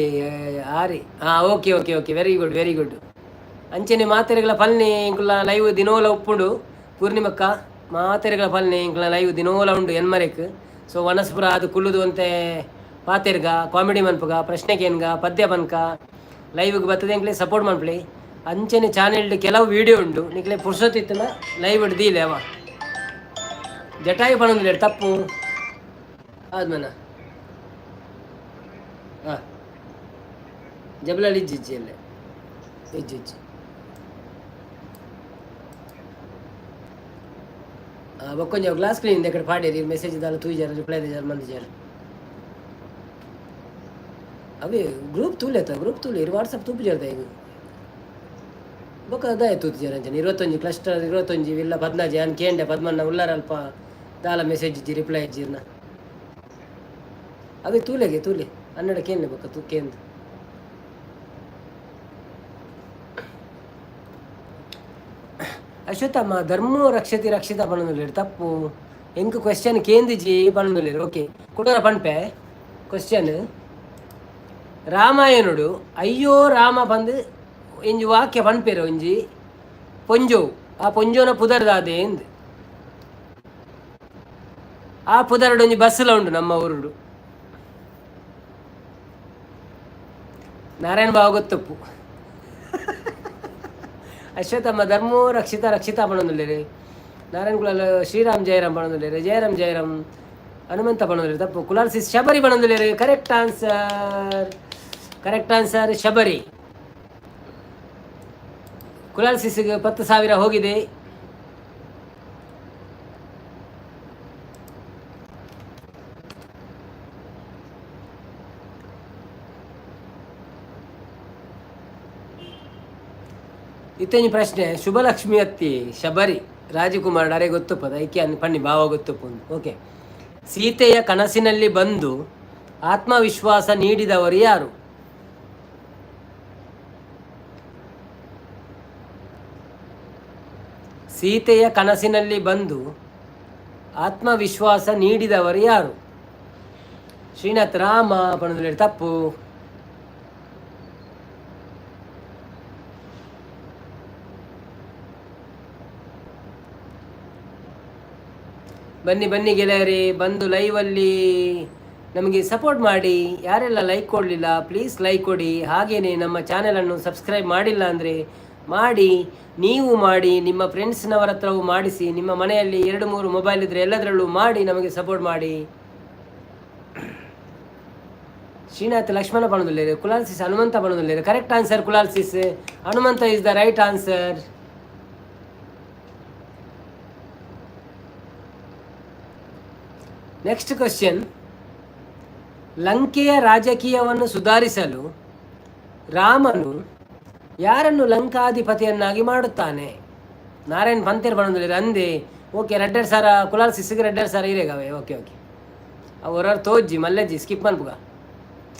ಆರಿ. ಹಾಂ, okay okay okay, very good, very good. ಅಂಚನೆ ಮಾತೆರೆಗಳ ಪಲ್ನೆ, ಇಂಕುಲ ಲೈವ್ ದಿನೋಲ ಉಪ್ಪುಂಡು. ಪೂರ್ಣಿಮಕ್ಕ, ಮಾತೆರೆಗಳ ಪಲ್ನೆ, ಇಂಕುಲ ಲೈವ್ ದಿನೋಲ ಉಂಡು ಎನ್ಮರೆಕ್. ಸೊ ವನಸ್ಪುರ ಅದು ಕುಲ್ಲುದು ಅಂತೆ ಪಾತೆರ್ಗ, ಕಾಮಿಡಿ ಮನ್ಪುಗ, ಪ್ರಶ್ನೆ ಕೇನ್ಗ, ಪದ್ಯ ಪನ್ಕ. ಲೈವ್ಗೆ ಬರ್ತದೆ, ಎಂಕ್ಲೆ ಸಪೋರ್ಟ್ ಮನ್ಪಲಿ. ಅಂಚನೆ ಚಾನೆಲ್ ಕೆಲವು ವೀಡಿಯೋ ಉಂಡು. ನಿಕ್ಲೆ ಪುರ್ಸೊತ್ತಿತ್ತನ ಲೈವ್ ದೀಲೆ. ಅವ ಜಟಾಯು ಪಣೊಂದುಲ್ಲೆರ್, ತಪ್ಪು. ಆದ್ಮನ ಹಾಂ ಜಬಲಾಲ್ ಇಜ್ಜಿ ಇಜ್ಜಿ ಅಲ್ಲೇ ಇಜ್ಜಿ ಇಜ್ಜಿ. ಬೊಕ್ಕೊಂಜಿ ಗ್ಲಾಸ್ ಕ್ಲೀನ್ ಎಕಡೆ ಪಾಡೇರಿ. ಮೆಸೇಜ್ ದಾಲ ತೂಜಾರ, ರಿಪ್ಲೈ ದೇಜಾರ, ಮಂದಿಜಾರ. ಅವೇ ಗ್ರೂಪ್ ತೂಲೆತ, ಗ್ರೂಪ್ ತೂಲೆ. ವಾಟ್ಸಪ್ ತೂಪುಜಾರ್ದ ಈಗ. ಬೊಕ್ಕ ದಾಯ ತೂತುಜಾರ ಅಂಚನೆ. 21 ಕ್ಲಸ್ಟರ್, 21 ಇಲ್ಲ ಪದ್ನಾಜಿ. ಯಾನ್ ಕೇಂಡೆ, ಪದ್ಮನ್ನ ಉಲ್ಲಾರ ಅಲ್ಪ ದಾಲ ಮೆಸೇಜ್ ಇಜ್ಜಿ, ರಿಪ್ಲೈ ಇಜ್ಜಿರ್ನ. ಅವೇ ತೂಲೆಗೆ ತೂಲೆ ಅನ್ನಡ ಕೇಂದ್ರ ಬೊಕ್ಕ ತೂ ಕೇಂದ್ರ. ಅಶ್ವತ್ಥಮ್ಮ ಧರ್ಮೋ ರಕ್ಷತಿ ರಕ್ಷಿತ ಪಣೊಂದುಲ್ಲೆರ್, ತಪ್ಪು. ಎಂಕ್ ಕ್ವೆಶ್ಚನ್ ಕೇಂದಿಜಿ ಪಣೊಂದುಲ್ಲೆರ್. ಓಕೆ, ಕುಡೋರ ಪನ್ಪೆ ಕ್ವಶನ್. ರಾಮಾಯಣುಡು ಅಯ್ಯೋ ರಾಮ ಪಂದ್ ಇಂಜಿ ವಾಕ್ಯ ಪನ್ಪೇರು ಒಂಜಿ ಪೊಂಜೋವು. ಆ ಪೊಂಜೋನ ಪುದರ್ ದಾದೆ ಎಂದ್. ಆ ಪುದರ್ಡ್ ಒಂಜಿ ಬಸ್ಸುಲ ಉಂಡು ನಮ್ಮ ಊರುಡು. ನಾರಾಯಣ ಬಾವ ಗೊತ್ತಪ್ಪು. ಅಶ್ವತ್ಥಮ್ಮ ಧರ್ಮೋ ರಕ್ಷಿತ ರಕ್ಷಿತ ಪಣೊಂದುಲ್ಲೆರ್. ನಾರಾಯಣ ಕುಲಾಲ್ ಶ್ರೀರಾಮ್ ಜಯರಾಮ್ ಪಣೊಂದುಲ್ಲೆರ್. ಜಯರಾಮ್ ಜಯರಾಮ್ ಹನುಮಂತ ಪಣೊಂದುಲ್ಲೆರ್, ತಪ್ಪು. ಕುಲಾಲ್ ಸಿಸ್ Shabari ಪಣೊಂದುಲ್ಲೆರ್. Correct answer, correct answer Shabari. Kulal ಸಿಸ್ಗೆ 10,000 ಹೋಗಿದೆ. ಇತ್ತೊಂಜಿ ಪ್ರಶ್ನೆ. ಶುಭಲಕ್ಷ್ಮಿ ಅತ್ತಿ ಶಬರಿ ರಾಜಕುಮಾರ್ ಅರೆ ಗೊತ್ತುಪ್ಪದ ಐಕೆ ಅನ್ ಪನ್ನಿ ಭಾವ ಗೊತ್ತುಪ್ಪು. ಓಕೆ. ಸೀತೆಯ ಕನಸಿನಲ್ಲಿ ಬಂದು ಆತ್ಮವಿಶ್ವಾಸ ನೀಡಿದವರು ಯಾರು? ಸೀತೆಯ ಕನಸಿನಲ್ಲಿ ಬಂದು ಆತ್ಮವಿಶ್ವಾಸ ನೀಡಿದವರು ಯಾರು? ಶ್ರೀನಾಥ್ ರಾಮ ಪಣದಲ್ಲಿ, ತಪ್ಪು. ಬನ್ನಿ ಬನ್ನಿ ಗೆಳೆಯರೇ, ಬಂದು ಲೈವಲ್ಲಿ ನಮಗೆ ಸಪೋರ್ಟ್ ಮಾಡಿ. ಯಾರೆಲ್ಲ ಲೈಕ್ ಕೊಡಲಿಲ್ಲ, ಪ್ಲೀಸ್ ಲೈಕ್ ಕೊಡಿ. ಹಾಗೆಯೇ ನಮ್ಮ ಚಾನಲನ್ನು ಸಬ್ಸ್ಕ್ರೈಬ್ ಮಾಡಿಲ್ಲ ಅಂದರೆ ಮಾಡಿ. ನೀವು ಮಾಡಿ, ನಿಮ್ಮ ಫ್ರೆಂಡ್ಸ್ನವರ ಹತ್ರವೂ ಮಾಡಿಸಿ. ನಿಮ್ಮ ಮನೆಯಲ್ಲಿ ಎರಡು ಮೂರು ಮೊಬೈಲ್ ಇದ್ದರೆ ಎಲ್ಲದರಲ್ಲೂ ಮಾಡಿ, ನಮಗೆ ಸಪೋರ್ಟ್ ಮಾಡಿ. Srinath Lakshmana ಪಣದುಲ್ಲೇರು. ಕುಲಾಲ್ಸಿಸ್ Hanumantha ಪಣದುಲ್ಲೇರು. Correct answer ಕುಲಾಲ್ಸಿಸ್. Hanumantha is the right answer. Next question. ಲಂಕೆಯ ರಾಜಕೀಯವನ್ನು ಸುಧಾರಿಸಲು ರಾಮನು ಯಾರನ್ನು ಲಂಕಾಧಿಪತಿಯನ್ನಾಗಿ ಮಾಡುತ್ತಾನೆ? ನಾರಾಯಣ್ ಪಂತೇರ್ ಬಣದಲ್ಲಿ ಅಂದೆ. ಓಕೆ, ರೆಡ್ಡರ್ ಸಾರ ಕುಲಾಲ್ ಸಿಸ್ಸಿಗೆ ರೆಡ್ಡರ್ ಸಾರ ಇರೇಗವೆ. ಓಕೆ ಓಕೆ, ಅವು ಹೊರ ತೋಜ್ಜಿ ಮಲ್ಲಜ್ಜಿ ಸ್ಕಿಪ್ ಮನ್ಪುಗ.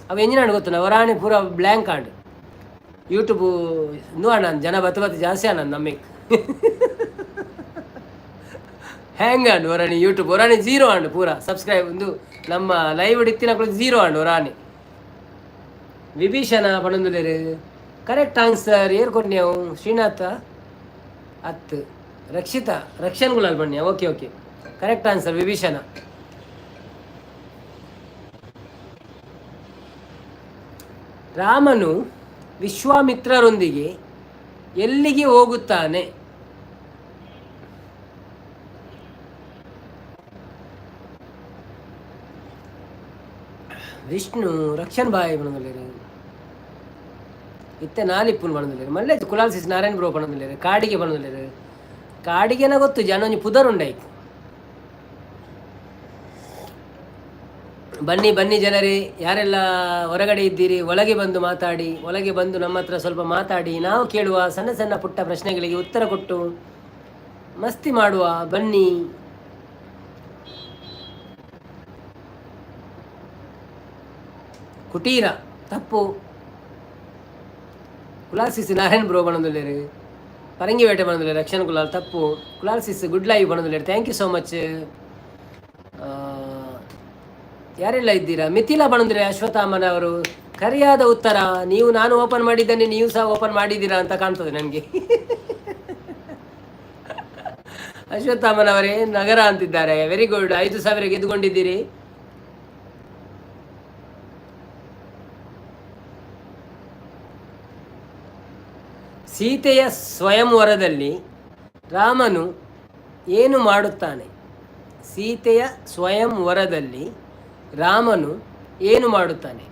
ಅವು ಎಂಜಿನ ಗೊತ್ತು ಹೊರಾಣಿ ಪೂರ ಬ್ಲ್ಯಾಂಕ್ ಆಂಡ್ ಯೂಟ್ಯೂಬ್ ಇಂದು ಅಣ್ಣ. ಜನ ಬತ್ತು ಬತ್ತು ಜಾಸ್ತಿ ಅಣ್ಣ ನಮಗೆ ಹ್ಯಾಂಗ್ ಆಂಡ್ ಒರಾಣಿ ಯೂಟ್ಯೂಬ್ ಒರಾಣಿ ಜೀರೋ ಆಂಡ್ ಪೂರ ಸಬ್ಸ್ಕ್ರೈಬ್. ಒಂದು ನಮ್ಮ ಲೈವ್ ಇತ್ತಿನಕ್ಕಳು ಜೀರೋ ಆಂಡ್ ಒರಾಣಿ. ವಿಭೀಷಣ ಪಣಂದುಲೇರು. Correct answer. ಏರ್ ಕೊಡ್ನ್ಯಾವು? ಶ್ರೀನಾಥ ಅತ್ತು ರಕ್ಷಿತಾ ರಕ್ಷನ್ ಗುಲಾಲ್ ಬಣ್ಣ. Okay okay, correct answer Vibhishana. ರಾಮನು ವಿಶ್ವಾಮಿತ್ರರೊಂದಿಗೆ ಎಲ್ಲಿಗೆ ಹೋಗುತ್ತಾನೆ? ವಿಷ್ಣು ರಕ್ಷನ್ ಬಾಯ್ ಪಣಂದುಲ್ಲೇರು. ಇತ್ತೆ ನಾಲಿಪ್ಪುನ್ ಪಣಂದುಲ್ಲೇರು. ಮಲ್ಲೆ ಕುಲಾಲ್ ಸಿಸ್ ನಾರಾಯಣ ಬ್ರೋ ಪಣಂದುಲ್ಲೇರು. ಕಾಡಿಗೆ ಪಣಂದುಲ್ಲೇರು. ಕಾಡಿಗೆನ ಗೊತ್ತು ಜನ ಒಂಜಿ ಪುದರ್ ಉಂಡಾಯ್ತು. ಬನ್ನಿ ಬನ್ನಿ ಜನರೇ, ಯಾರೆಲ್ಲ ಹೊರಗಡೆ ಇದ್ದೀರಿ ಒಳಗೆ ಬಂದು ಮಾತಾಡಿ. ಒಳಗೆ ಬಂದು ನಮ್ಮ ಹತ್ರ ಸ್ವಲ್ಪ ಮಾತಾಡಿ. ನಾವು ಕೇಳುವ ಸಣ್ಣ ಸಣ್ಣ ಪುಟ್ಟ ಪ್ರಶ್ನೆಗಳಿಗೆ ಉತ್ತರ ಕೊಟ್ಟು ಮಸ್ತಿ ಮಾಡುವ ಬನ್ನಿ. ಕುಟೀರ, ತಪ್ಪು. ಕುಲಾಲ್ ಸಿಸ್ ನಾರಾಯಣ್ ಬ್ರೋ ಪಣಂದುಲ್ಲೇರು. ಪರಂಗಿ ಬೇಟೆ ಪಣಂದುಲ್ಲೇರು ರಕ್ಷಣ್ ಕುಲಾಲ್, ತಪ್ಪು. ಕುಲಾಲ್ ಸಿಸ್ ಗುಡ್ ಲೈವ್ ಪಣಂದುಲ್ಲೇರು. Thank you so much. ಯಾರೆಲ್ಲ ಇದ್ದೀರಾ? ಮಿಥಿಲಾ ಪಣಂದ್ರೆ ಅಶ್ವತ್ಥಾಮನವರು ಸರಿಯಾದ ಉತ್ತರ. ನೀವು ನಾನು ಓಪನ್ ಮಾಡಿದ್ದೇನೆ, ನೀವು ಸಹ ಓಪನ್ ಮಾಡಿದ್ದೀರಾ ಅಂತ ಕಾಣ್ತದೆ ನನಗೆ. ಅಶ್ವತ್ಥಾಮನವರೇ ನಗರ ಅಂತಿದ್ದಾರೆ. Very good, 5,000 ಗೆದ್ದುಕೊಂಡಿದ್ದೀರಿ. ಸೀತೆಯ ಸ್ವಯಂವರದಲ್ಲಿ ರಾಮನು ಏನು ಮಾಡುತ್ತಾನೆ? ಸೀತೆಯ ಸ್ವಯಂವರದಲ್ಲಿ ರಾಮನು ಏನು ಮಾಡುತ್ತಾನೆ?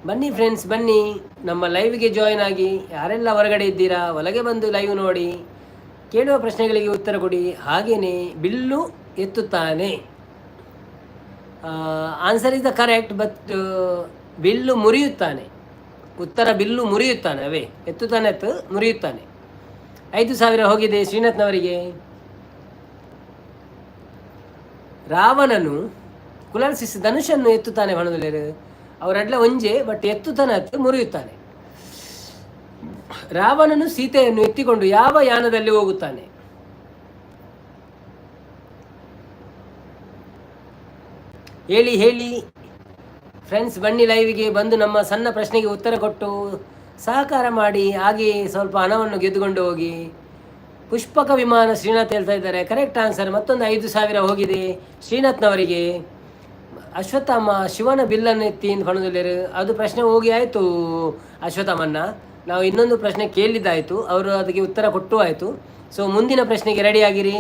ಬನ್ನಿ ಫ್ರೆಂಡ್ಸ್, ಬನ್ನಿ, ನಮ್ಮ ಲೈವ್ಗೆ ಜಾಯ್ನ್ ಆಗಿ. ಯಾರೆಲ್ಲ ಹೊರಗಡೆ ಇದ್ದೀರಾ ಒಳಗೆ ಬಂದು ಲೈವ್ ನೋಡಿ, ಕೇಳುವ ಪ್ರಶ್ನೆಗಳಿಗೆ ಉತ್ತರ ಕೊಡಿ. ಹಾಗೆಯೇ ಬಿಲ್ಲು ಎತ್ತುತ್ತಾನೆ. Answer is the correct, but bill ಮುರಿಯುತ್ತಾನೆ. ಉತ್ತರ ಬಿಲ್ಲು ಮುರಿಯುತ್ತಾನೆ. ಅವೇ ಎತ್ತುತ್ತಾನೆ, ಎತ್ತು ಮುರಿಯುತ್ತಾನೆ. 5,000 ಹೋಗಿದೆ ಶ್ರೀನಾಥ್ನವರಿಗೆ. ರಾವಣನು ಕುಲಾಲ್ಸಿಸ್ ಧನುಷನ್ನು ಎತ್ತುತ್ತಾನೆ ಬಣದಲ್ಲೇರು. ಅವರಡ್ಲ ಒಂಜೆ, ಬಟ್ ಎತ್ತುತ್ತಾನೆ ಅತ್ತು ಮುರಿಯುತ್ತಾನೆ. ರಾವಣನು ಸೀತೆಯನ್ನು ಎತ್ತಿಕೊಂಡು ಯಾವ ಯಾನದಲ್ಲಿ ಹೋಗುತ್ತಾನೆ? ಹೇಳಿ ಹೇಳಿ ಫ್ರೆಂಡ್ಸ್, ಬನ್ನಿ ಲೈವ್ಗೆ ಬಂದು ನಮ್ಮ ಸಣ್ಣ ಪ್ರಶ್ನೆಗೆ ಉತ್ತರ ಕೊಟ್ಟು ಸಹಕಾರ ಮಾಡಿ, ಹಾಗೆ ಸ್ವಲ್ಪ ಹಣವನ್ನು ಗೆದ್ದುಕೊಂಡು ಹೋಗಿ. ಪುಷ್ಪಕ ವಿಮಾನ ಶ್ರೀನಾಥ್ ಹೇಳ್ತಾ ಇದ್ದಾರೆ, ಕರೆಕ್ಟ್ ಆನ್ಸರ್. ಮತ್ತೊಂದು 5,000 ಹೋಗಿದೆ ಶ್ರೀನಾಥ್ನವರಿಗೆ. ಅಶ್ವತ್ಥಾಮ ಶಿವನ ಬಿಲ್ಲನ್ನು ಎತ್ತಿ ಪಣದಲ್ಲಿರು, ಅದು ಪ್ರಶ್ನೆ ಹೋಗಿ ಆಯಿತು. ಅಶ್ವತ್ಥಾಮನ್ನ ನಾವು ಇನ್ನೊಂದು ಪ್ರಶ್ನೆ ಕೇಳಿದ್ದಾಯಿತು, ಅವರು ಅದಕ್ಕೆ ಉತ್ತರ ಕೊಟ್ಟು ಆಯಿತು. ಸೊ ಮುಂದಿನ ಪ್ರಶ್ನೆಗೆ ರೆಡಿ ಆಗಿರಿ.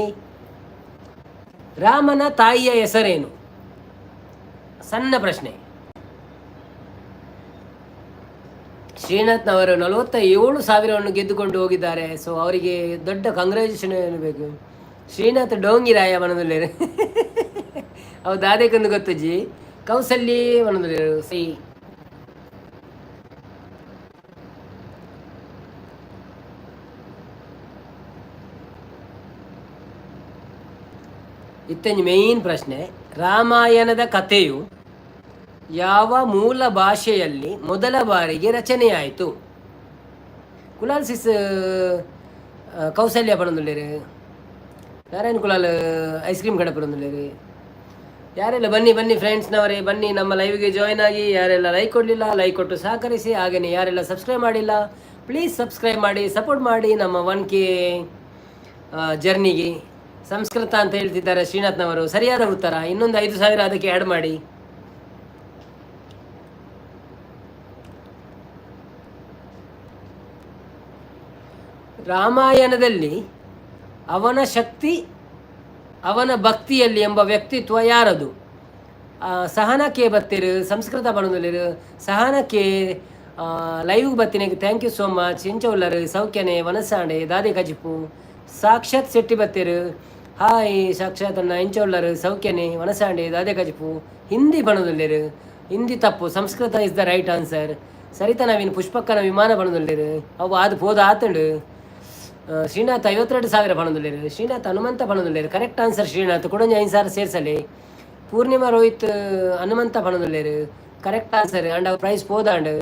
ರಾಮನ ತಾಯಿಯ ಹೆಸರೇನು? ಸಣ್ಣ ಪ್ರಶ್ನೆ. ಶ್ರೀನಾಥ್ನವರು 47,000ವನ್ನು ಗೆದ್ದುಕೊಂಡು ಹೋಗಿದ್ದಾರೆ. ಸೊ ಅವರಿಗೆ ದೊಡ್ಡ ಕಂಗ್ರ್ಯಾಚುಲೇಷನ್ ಬೇಕು. ಶ್ರೀನಾಥ್ ಡೋಂಗಿರಾಯ ಮನದಲ್ಲಿ ಅವು ದಾದೇಕಂದು ಗೊತ್ತುಜಿ. ಕೌಸಲ್ಯ ಮನದಲ್ಲಿ ಸಿ. ಇತ್ತಂಜಿ ಮೇನ್ ಪ್ರಶ್ನೆ, ರಾಮಾಯಣದ ಕಥೆಯು ಯಾವ ಮೂಲ ಭಾಷೆಯಲ್ಲಿ ಮೊದಲ ಬಾರಿಗೆ ರಚನೆಯಾಯಿತು? ಕುಲಾಲ್ ಸಿಸ್ ಕೌಸಲ್ಯ ಪಡೊಂದುಲ್ಲೆರ್, ನಾರಾಯಣ್ ಕುಲಾಲ್ ಐಸ್ ಕ್ರೀಮ್ ಕಡೆ ಪಡೊಂದುಲ್ಲೆರ್. ಯಾರೆಲ್ಲ ಬನ್ನಿ ಬನ್ನಿ ಫ್ರೆಂಡ್ಸ್ನವರೇ, ಬನ್ನಿ ನಮ್ಮ ಲೈವ್ಗೆ ಜಾಯ್ನ್ ಆಗಿ. ಯಾರೆಲ್ಲ ಲೈಕ್ ಕೊಡಲಿಲ್ಲ, ಲೈಕ್ ಕೊಟ್ಟು ಸಹಕರಿಸಿ. ಹಾಗೆಯೇ ಯಾರೆಲ್ಲ ಸಬ್ಸ್ಕ್ರೈಬ್ ಮಾಡಿಲ್ಲ, ಪ್ಲೀಸ್ ಸಬ್ಸ್ಕ್ರೈಬ್ ಮಾಡಿ, ಸಪೋರ್ಟ್ ಮಾಡಿ ನಮ್ಮ 1K ಜರ್ನಿಗೆ. ಸಂಸ್ಕೃತ ಅಂತ ಹೇಳ್ತಿದ್ದಾರೆ ಶ್ರೀನಾಥ್ನವರು, ಸರಿಯಾದ ಉತ್ತರ. ಇನ್ನೊಂದು 5,000 ಅದಕ್ಕೆ ಆ್ಯಡ್ ಮಾಡಿ. ರಾಮಾಯಣದಲ್ಲಿ ಅವನ ಶಕ್ತಿ ಅವನ ಭಕ್ತಿಯಲ್ಲಿ ಎಂಬ ವ್ಯಕ್ತಿತ್ವ ಯಾರದು? ಸಹನ ಕೆ ಬತ್ತಿರು, ಸಂಸ್ಕೃತ ಬಣದಲ್ಲಿರು. ಸಹನ ಕೆ ಲೈವ್ ಬತ್ತಿನ, thank you so much. ಇಂಚ ಉಲ್ಲರು ಸೌಖ್ಯನೆ ವನಸಾಂಡೆ ದಾದೆ ಕಜಿಪು. ಸಾಕ್ಷಾತ್ ಶೆಟ್ಟಿ ಬತ್ತಿರು, ಹಾಯ್ ಸಾಕ್ಷಾತ್ ಅಣ್ಣ. ಇಂಚ ಉಲ್ಲರು ಸೌಖ್ಯನೆ ವನಸಾಂಡೆ ದಾದೆ ಕಜಿಪು. ಹಿಂದಿ ಬಣದಲ್ಲಿರು, ಹಿಂದಿ ತಪ್ಪು, Sanskrit is the right answer. Saritha Naveen ಪುಷ್ಪಕ್ಕನ ವಿಮಾನ ಬಣದಲ್ಲಿರು, ಅವು ಅದು ಪೋದ ಆತಂಡು. ಶ್ರೀನಾಥ್ 52,000 ಪಣದುಲ್ಲೇರು. ಶ್ರೀನಾಥ್ ಹನುಮಂತ ಪಣದುಲ್ಲೇರು, ಕರೆಕ್ಟ್ ಆನ್ಸರ್ ಶ್ರೀನಾಥ್. ಕುಡೊಂಜಿ 5,000 ಸೇರ್ಸಲೆ. ಪೂರ್ಣಿಮಾ ರೋಹಿತ್ ಹನುಮಂತ ಪಣದುಲ್ಲೇರು, ಕರೆಕ್ಟ್ ಆನ್ಸರ್. ಅಂಡ್ ಅವು ಪ್ರೈಸ್ ಪೋದಾಂಡ್.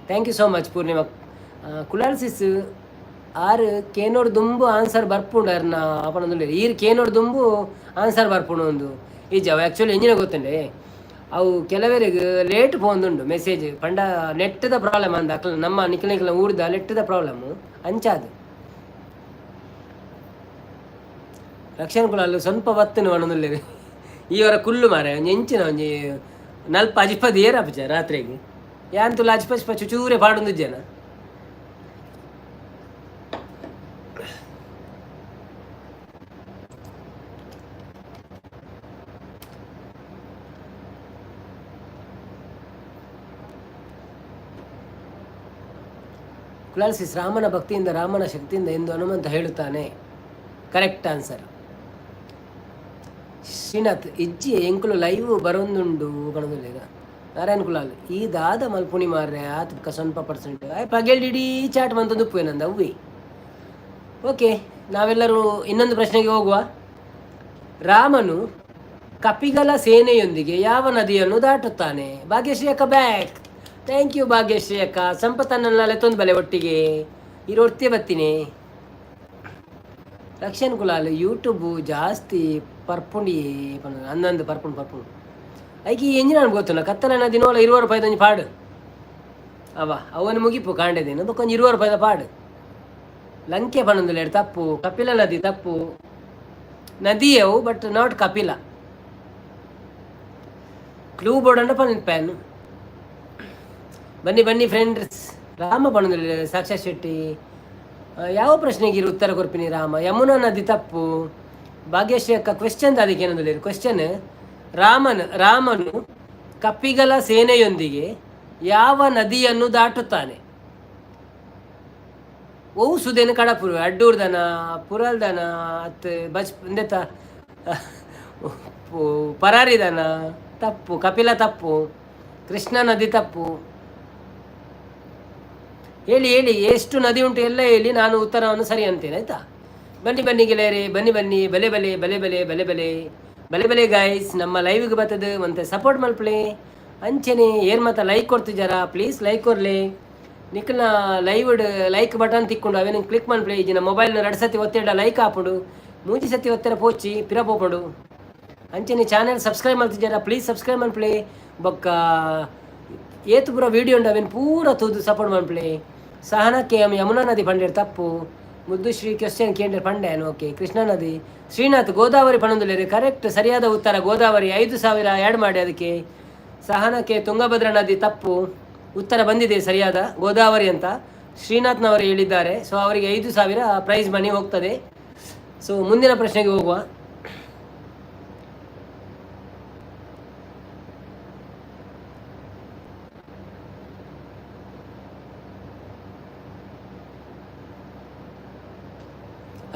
Thank you so much Purnima. Kulal sis ಆರು ಕೇನೋಡ್ ದುಂಬು ಆನ್ಸರ್ ಬರ್ಪುಂಡು ಅರ್ನ ಪಣದುಲ್ಲೇರು. ಈರ್ ಕೇನೋಡ್ ದುಂಬು ಆನ್ಸರ್ ಬರ್ಪುಂಡು ಒಂದು ಈಜ. ಅವು ಆ್ಯಕ್ಚುಲಿ ಎಂಜಿನ ಗೊತ್ತುಂಡೆ, ಅವು ಕೆಲವರಿಗೆ ಲೇಟ್ ಪೋಂದುಂಡು ಮೆಸೇಜ್. ಪಂಡ ನೆಟ್ಟದ ಪ್ರಾಬ್ಲಮ್ ಅಂದ ಅಕ್ಲ ನಮ್ಮ ನಿಕ್ಲ ನಿಕ್ಲ ಊರ್ದ ನೆಟ್ಟದ ಪ್ರಾಬ್ಲಮ್ ಅಂಚಾದು. ರಕ್ಷಣ್ ಕುಲಾಲ್ ಸ್ವಲ್ಪ ಬತ್ತನು ಪನೊಂದುಲ್ಲೆರ್. ಈ ವರ ಕುಲ್ಲು ಮಾರೆ, ಒಂಜಿ ಎಂಚಿನ ಒಂಜಿ ನಲ್ಪ ಅಜಿಪದ ಏರಾಪುಜ ರಾತ್ರೆಗ್. ಯಾನ್ ತುಲ ಅಜಿಪಜಿಪ ಚುಚೂರೆ ಪಾಡೊಂದುಜ್ಜೆನ. ಕುಲಾಲ್ ಸಿಸ್ ರಾಮನ ಭಕ್ತಿಯಿಂದ ರಾಮನ ಶಕ್ತಿಯಿಂದ ಎಂದು ಹನುಮಂತ ಹೇಳುತ್ತಾನೆ, ಕರೆಕ್ಟ್ ಆನ್ಸರ್. ಶ್ರೀನಾಥ್ ಇಜ್ಜಿ ಎಂಕುಲು ಲೈವ್ ಬರೊಂದುಂಡು ಪನೊಂದುಲ್ಲೆರ್. ನಾರಾಯಣ್ ಕುಲಾಲ್ ಈ ದಾದ ಮಲ್ಪುಣಿ ಮಾರ್ರೆ ಆತ್ ಸ್ವಲ್ಪ ಪರ್ಸೆಂಟ್ ಆಯ್ ಪಗೆಲ್ ಇಡೀ ಚಾಟ್ ಮಂತೊಂದು ಉಪ್ಪುವೇನಂದ ಅವ್ವೆ. ಓಕೆ, ನಾವೆಲ್ಲರೂ ಇನ್ನೊಂದು ಪ್ರಶ್ನೆಗೆ ಹೋಗುವ. ರಾಮನು ಕಪಿಗಳ ಸೇನೆಯೊಂದಿಗೆ ಯಾವ ನದಿಯನ್ನು ದಾಟುತ್ತಾನೆ? ಭಾಗ್ಯಶ್ರೀ ಅಕ್ಕ ಬ್ಯಾಕ್, thank you Bhagyashree ಅಕ್ಕ. ಸಂಪತ್ತನ್ನೆಲ್ಲ ಲೆತ್ತೊಂದು ಬಲೆ ಒಟ್ಟಿಗೆ ಇರೋರ್ತಿ ಬತ್ತೀನಿ. ರಕ್ಷಣ್ ಕುಲಾಲ್ ಯೂಟ್ಯೂಬ್ ಜಾಸ್ತಿ ಪರ್ಪುಂಡಿ ಪಂಡ ಅಂದಂದು ಪರ್ಪುಂಡು ಪರ್ಪುಂಡು ಐಕಿ ಎಂಜಿನ ಗೊತ್ತುಲ್ಲ. ಕತ್ತಲನ ದಿನೋಲ 20 ರೂಪಾಯಿದ ಒಂಜಿ ಪಾಡು ಅವ ಅವನು ಮುಗಿಪು ಕಾಂಡೆದೇನು ಬೊಕ್ಕ ಒಂಜಿ 20 ರೂಪಾಯಿದ ಪಾಡು. ಲಂಕೆ ಪನೊಂದುಲ್ಲೆರ್, ತಪ್ಪು. ಕಪಿಲ ನದಿ ತಪ್ಪು, ನದಿಯವು but not Kapila. Clue board ಅಂಡ ಪನ್ ಬನ್ನಿ ಬನ್ನಿ ಫ್ರೆಂಡ್ಸ್. ರಾಮ ಪನೊಂದುಲ್ಲೆರ್ ಸಾಕ್ಷಾತ್ ಶೆಟ್ಟಿ. ಯಾವ ಪ್ರಶ್ನೆಗೆ ಉತ್ತರ ಕೊರ್ಪಿನಿ ರಾಮ? ಯಮುನಾ ನದಿ ತಪ್ಪು. ಭಾಗ್ಯಶ್ರೀ ಅಕ್ಕ ಕ್ವೆಶ್ಚನ್ ಅದಕ್ಕೆ ಏನಂದ್ರೆ ಕ್ವೆಶ್ಚನ್, ರಾಮನು ಕಪಿಗಳ ಸೇನೆಯೊಂದಿಗೆ ಯಾವ ನದಿಯನ್ನು ದಾಟುತ್ತಾನೆ? ಒವು ಸುದೇನು ಕಡಪುರು ಅಡ್ಡೂರ್ದನ ಪುರಲ್ದನ ಅತ್ ಬಚ್ ಎಂದೆತ್ತ ಪರಾರಿದನ? ತಪ್ಪು. ಕಪಿಲ ತಪ್ಪು. ಕೃಷ್ಣ ನದಿ ತಪ್ಪು. ಹೇಳಿ ಹೇಳಿ, ಎಷ್ಟು ನದಿ ಉಂಟು ಎಲ್ಲ ಹೇಳಿ, ನಾನು ಉತ್ತರವನ್ನು ಸರಿ ಅಂತೇನೆ, ಆಯ್ತಾ? ಬನ್ನಿ ಬನ್ನಿ ಗೆಳೆಯರೇ, ಬನ್ನಿ ಬನ್ನಿ. ಬಲೆ ಬಲೆ ಬಲೆ ಬಲೆ ಬಲೆ ಬಲೆ ಬಲೆ ಬಲೆ ಗಾಯ್ಸ್, ನಮ್ಮ ಲೈವ್ಗೆ ಬರ್ತದೆ ಮತ್ತೆ ಸಪೋರ್ಟ್ ಮಲ್ಪಲೆ. ಅಂಚನೆ ಏರ್ ಮತ್ತ ಲೈಕ್ ಕೊಡ್ತಿದ್ದಾರಾ, ಪ್ಲೀಸ್ ಲೈಕ್ ಕೊರ್ಲಿ. ನಿಕ್ನ ಲೈವ್ ಲೈಕ್ ಬಟನ್ ತಿಕ್ಕೊಂಡು ಅವೇನು ಕ್ಲಿಕ್ ಮನ್ಪ್ಲೆ. ಈಜಿನ ಮೊಬೈಲ್ನ ಎರಡು ಸತಿ ಒತ್ತಿಡ ಲೈಕ್ ಆಪುಂಡು, ಮೂಜಿ ಸತಿ ಒತ್ತೆರ ಪೋಚಿ ಪಿರ ಪೋಪುಂಡು. ಅಂಚನೆ ಚಾನೆಲ್ ಸಬ್ಸ್ಕ್ರೈಬ್ ಮಲ್ತಿದ್ದಾರಾ, ಪ್ಲೀಸ್ ಸಬ್ಸ್ಕ್ರೈಬ್ ಮನ್ಪ್ಲೆ. ಬೊಕ್ಕ ಏತು ಪೂರ ವೀಡಿಯೋ ಉಂಡು ಅವೇನು ಪೂರ ತೂದು ಸಪೋರ್ಟ್ ಮನ್ಪ್ಲೆ. ಸಹನಾ ಕೆ ಎಂ ಯಮುನಾ ನದಿ ಪಂಡೇರ್ ತಪ್ಪು. ಮುದ್ದುಶ್ರೀ ಕ್ವಶನ್ ಕೇಂದ್ರ ಪಂಡೆ, ಓಕೆ. ಕೃಷ್ಣಾ ನದಿ. ಶ್ರೀನಾಥ್ ಗೋದಾವರಿ ಪಣಂದುಲೇರು, ಕರೆಕ್ಟ್, ಸರಿಯಾದ ಉತ್ತರ ಗೋದಾವರಿ. 5000 ಆ್ಯಡ್ ಮಾಡಿ ಅದಕ್ಕೆ. ಸಹನಕ್ಕೆ ತುಂಗಭದ್ರಾ ನದಿ ತಪ್ಪು. ಉತ್ತರ ಬಂದಿದೆ ಸರಿಯಾದ ಗೋದಾವರಿ ಅಂತ ಶ್ರೀನಾಥ್ನವರು ಹೇಳಿದ್ದಾರೆ. ಸೊ ಅವರಿಗೆ 5000 ಪ್ರೈಸ್ ಮನಿ ಹೋಗ್ತದೆ. ಸೊ ಮುಂದಿನ ಪ್ರಶ್ನೆಗೆ ಹೋಗುವ.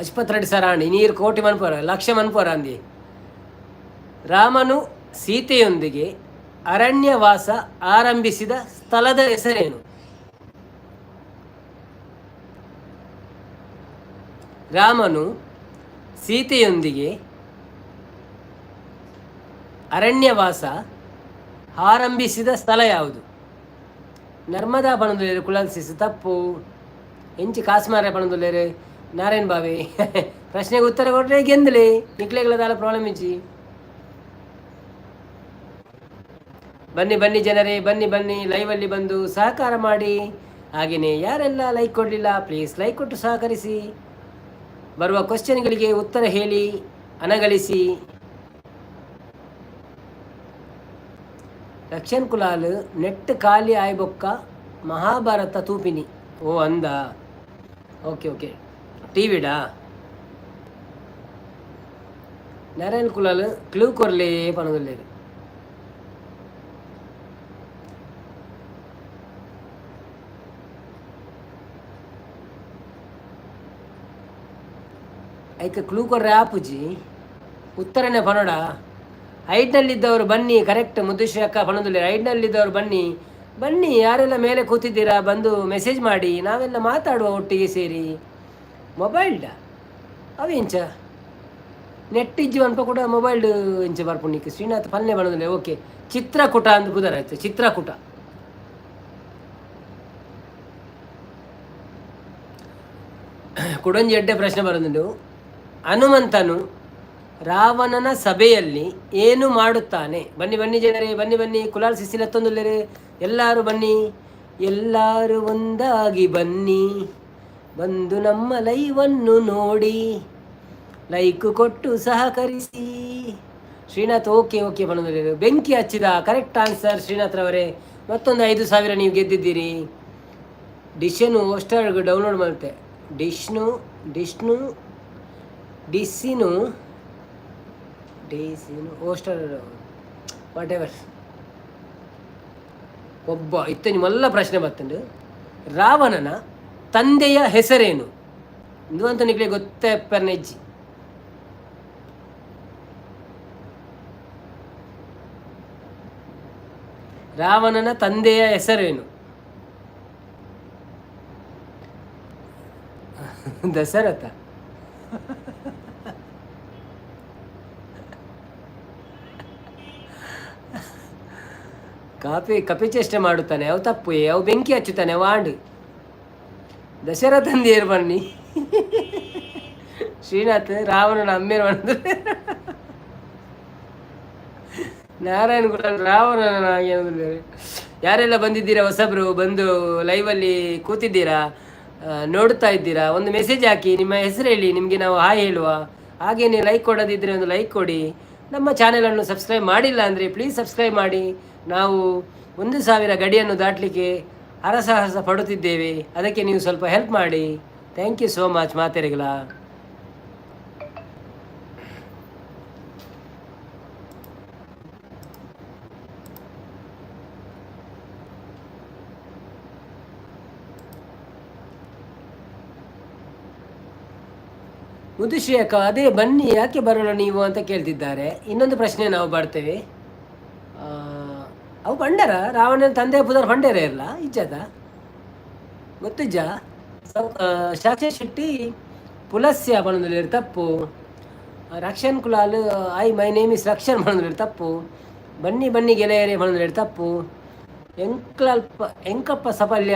ಅಶ್ಪತ್ ರೆಡ್ಡಿ ಸರ್ ಆಂಡಿ ನೀರು ಕೋಟಿ ಮನ್ಪೋರ ಲಕ್ಷ ಮನ್ಪೋರ ಅಂದಿ. ರಾಮನು ಸೀತೆಯೊಂದಿಗೆ ಅರಣ್ಯವಾಸ ಆರಂಭಿಸಿದ ಸ್ಥಳದ ಹೆಸರೇನು? ರಾಮನು ಸೀತೆಯೊಂದಿಗೆ ಅರಣ್ಯವಾಸ ಆರಂಭಿಸಿದ ಸ್ಥಳ ಯಾವುದು? ನರ್ಮದಾ ಪಣಂದುಲೇರು ಕುಳಲ್ಸಿಸು ತಪ್ಪು. ಎಂಚಿ ಕಾಸ್ಮಾರ ಪಣಂದುಲೇರು ನಾರಾಯಣ್ ಬಾವಿ. ಪ್ರಶ್ನೆಗೆ ಉತ್ತರ ಕೊಟ್ಟರೆ ಗೆಂದಲಿ ನಿಕ್ಲೆಗಳದಾಲ ಪ್ರಾಬ್ಲಮ್ ಇಜ್ಜಿ. ಬನ್ನಿ ಬನ್ನಿ ಜನರೇ, ಬನ್ನಿ ಬನ್ನಿ, ಲೈವಲ್ಲಿ ಬಂದು ಸಹಕಾರ ಮಾಡಿ. ಹಾಗೆಯೇ ಯಾರೆಲ್ಲ ಲೈಕ್ ಕೊಡಲಿಲ್ಲ, ಪ್ಲೀಸ್ ಲೈಕ್ ಕೊಟ್ಟು ಸಹಕರಿಸಿ. ಬರುವ ಕ್ವಶನ್ಗಳಿಗೆ ಉತ್ತರ ಹೇಳಿ ಅನಗಳಿಸಿ. ರಕ್ಷನ್ ಕುಲಾಲ್ ನೆಟ್ ಖಾಲಿ ಆಯ್ಬೊಕ್ಕ ಮಹಾಭಾರತ ತೂಪಿನಿ. ಓ ಅಂದ, ಓಕೆ ಓಕೆ. ಟಿ ವಿಡಾ ನಾರಾಯಣ್ ಕುಲಾಲ್ ಕ್ಲೂ ಕೊರ್ಲೇ ಪನೊಂದುಲ್ಲೆರ್. ಐಕ್ ಕ್ಲೂ ಕೊರ್ರೆ ಆಪುಜಿ, ಉತ್ತರನೇ ಪನೊಡ. ಹೈಟ್ನಲ್ಲಿದ್ದವರು ಬನ್ನಿ. ಕರೆಕ್ಟ್ ಮುದ್ದುಶ್ರೀ ಅಕ್ಕ ಪನೊಂದುಲ್ಲೆರ್. ಹೈಟ್ನಲ್ಲಿದ್ದವರು ಬನ್ನಿ ಬನ್ನಿ. ಯಾರೆಲ್ಲ ಮೇಲೆ ಕೂತಿದ್ದೀರಾ ಬಂದು ಮೆಸೇಜ್ ಮಾಡಿ, ನಾವೆಲ್ಲ ಮಾತಾಡುವ ಒಟ್ಟಿಗೆ ಸೇರಿ. ಮೊಬೈಲ್ಡ ಅವೆಂಚ ನೆಟ್ ಇಜ್ಜಿ ಅನ್ಪ ಕೂಡ ಮೊಬೈಲ್ ಇಂಚ ಬರ್ಪುಂಡು. ಶ್ರೀನಾಥ್ ಪಲ್ಲೆ ಬಣ್ಣದಲ್ಲಿ, ಓಕೆ. ಚಿತ್ರಕೂಟ ಅಂದ್ ಪುದರ್ ಆಯ್ತು, ಚಿತ್ರಕೂಟ. ಕುಡೊಂಜಿ ಎಡ್ಡೆ ಪ್ರಶ್ನೆ ಬರೋದುಂಡು. ಹನುಮಂತನು ರಾವಣನ ಸಭೆಯಲ್ಲಿ ಏನು ಮಾಡುತ್ತಾನೆ? ಬನ್ನಿ ಬನ್ನಿ ಜನರೇ, ಬನ್ನಿ ಬನ್ನಿ. ಕುಲಾಲ್ ಸಿಸಿಲತ್ತೊಂದುಲ್ಲೆರೆ, ಎಲ್ಲರೂ ಬನ್ನಿ, ಎಲ್ಲರೂ ಒಂದಾಗಿ ಬನ್ನಿ. ಬಂದು ನಮ್ಮ ಲೈವನ್ನು ನೋಡಿ, ಲೈಕ್ ಕೊಟ್ಟು ಸಹಕರಿಸಿ. ಶ್ರೀನಾಥ್ ಓಕೆ ಓಕೆ ಬಂದಿದ್ದಾರೆ. ಬೆಂಕಿ ಹಚ್ಚಿದ, ಕರೆಕ್ಟ್ ಆನ್ಸರ್ ಶ್ರೀನಾಥ್ರವರೇ. ಮತ್ತೊಂದು 5000 ನೀವು ಗೆದ್ದಿದ್ದೀರಿ. ಡಿಶನು ಹೋಸ್ಟರ್ಗೆ ಡೌನ್ಲೋಡ್ ಮಾಡುತ್ತೆ. ಡಿಶ್ನು ಡಿಶ್ನು ಡಿಸ್ಸಿನು ಡಿಸಿನು ಹೋಸ್ಟರ್ what ever. ಒಬ್ಬ ಇತ್ತ ನಿಮ್ಮೆಲ್ಲ ಪ್ರಶ್ನೆ ಬರ್ತಂಡು. ರಾವಣನ ತಂದೆಯ ಹೆಸರೇನು? ಇದು ಅಂತ ನಿಮಗೆ ಗೊತ್ತೇ ಪರ್ನೆಜ್ಜಿ. ರಾವಣನ ತಂದೆಯ ಹೆಸರೇನು? ದಶರಥ. ಕಾಪಿ ಕಪಿಚೇಷ್ಟೆ ಮಾಡುತ್ತಾನೆ ಅವು ತಪ್ಪು. ಅವು ಬೆಂಕಿ ಹಚ್ಚುತ್ತಾನೆ ವಾಂಡು. ದಶರಥಂದಿಯರು ಬನ್ನಿ. ಶ್ರೀನಾಥ್ ರಾವಣನ ಅಮ್ಮೇರು ಬಂದ್ರೆ ನಾರಾಯಣ ಕೂಡ ರಾವಣನ. ಯಾರೆಲ್ಲ ಬಂದಿದ್ದೀರಾ ಹೊಸಬ್ರು ಬಂದು ಲೈವಲ್ಲಿ ಕೂತಿದ್ದೀರಾ, ನೋಡ್ತಾ ಇದ್ದೀರಾ, ಒಂದು ಮೆಸೇಜ್ ಹಾಕಿ, ನಿಮ್ಮ ಹೆಸರು ಹೇಳಿ, ನಿಮಗೆ ನಾವು ಹಾಯ್ ಹೇಳುವ. ಹಾಗೇನೆ ಲೈಕ್ ಕೊಡೋದಿದ್ದರೆ ಒಂದು ಲೈಕ್ ಕೊಡಿ. ನಮ್ಮ ಚಾನೆಲನ್ನು ಸಬ್ಸ್ಕ್ರೈಬ್ ಮಾಡಿಲ್ಲ ಅಂದರೆ ಪ್ಲೀಸ್ ಸಬ್ಸ್ಕ್ರೈಬ್ ಮಾಡಿ. ನಾವು 1000 ಗಡಿಯನ್ನು ದಾಟಲಿಕ್ಕೆ ಹರಸಾಹಸ ಪಡುತ್ತಿದ್ದೇವೆ, ಅದಕ್ಕೆ ನೀವು ಸ್ವಲ್ಪ ಹೆಲ್ಪ್ ಮಾಡಿ. Thank you so much ಮಾತೆರೆಗಳ. ಮುದುಶ್ರೀ ಅಕ್ಕ ಅದೇ ಬನ್ನಿ, ಯಾಕೆ ಬರೋಲ್ಲ ನೀವು ಅಂತ ಕೇಳ್ತಿದ್ದಾರೆ. ಇನ್ನೊಂದು ಪ್ರಶ್ನೆ ನಾವು ಬರ್ತೇವೆ. ಅವು ಪಂಡರ ರಾವಣನ ತಂದೆ ಪುದರ್ ಪಂಡೇರ ಇರಲ್ಲ ಇಜ್ಜದ ಗೊತ್ತಿಜ್ಜ? ಶಾಕ್ಷ ಶೆಟ್ಟಿ ಪುಲಸ್ಯ ಪಣಂದುಲ್ಲೆರ್ ತಪ್ಪು. Rakshan Kulal I my name is Rakshan ಪಣಂದುಲ್ಲೆರ್ ತಪ್ಪು. ಬನ್ನಿ ಬನ್ನಿ ಗೆಳೆಯರೇ ಪಣಂದುಲ್ಲೆರ್ ತಪ್ಪು. ಎಂಕ್ಲಲ್ಪ ಎಂಕಪ್ಪ ಸಫಲ್ಯ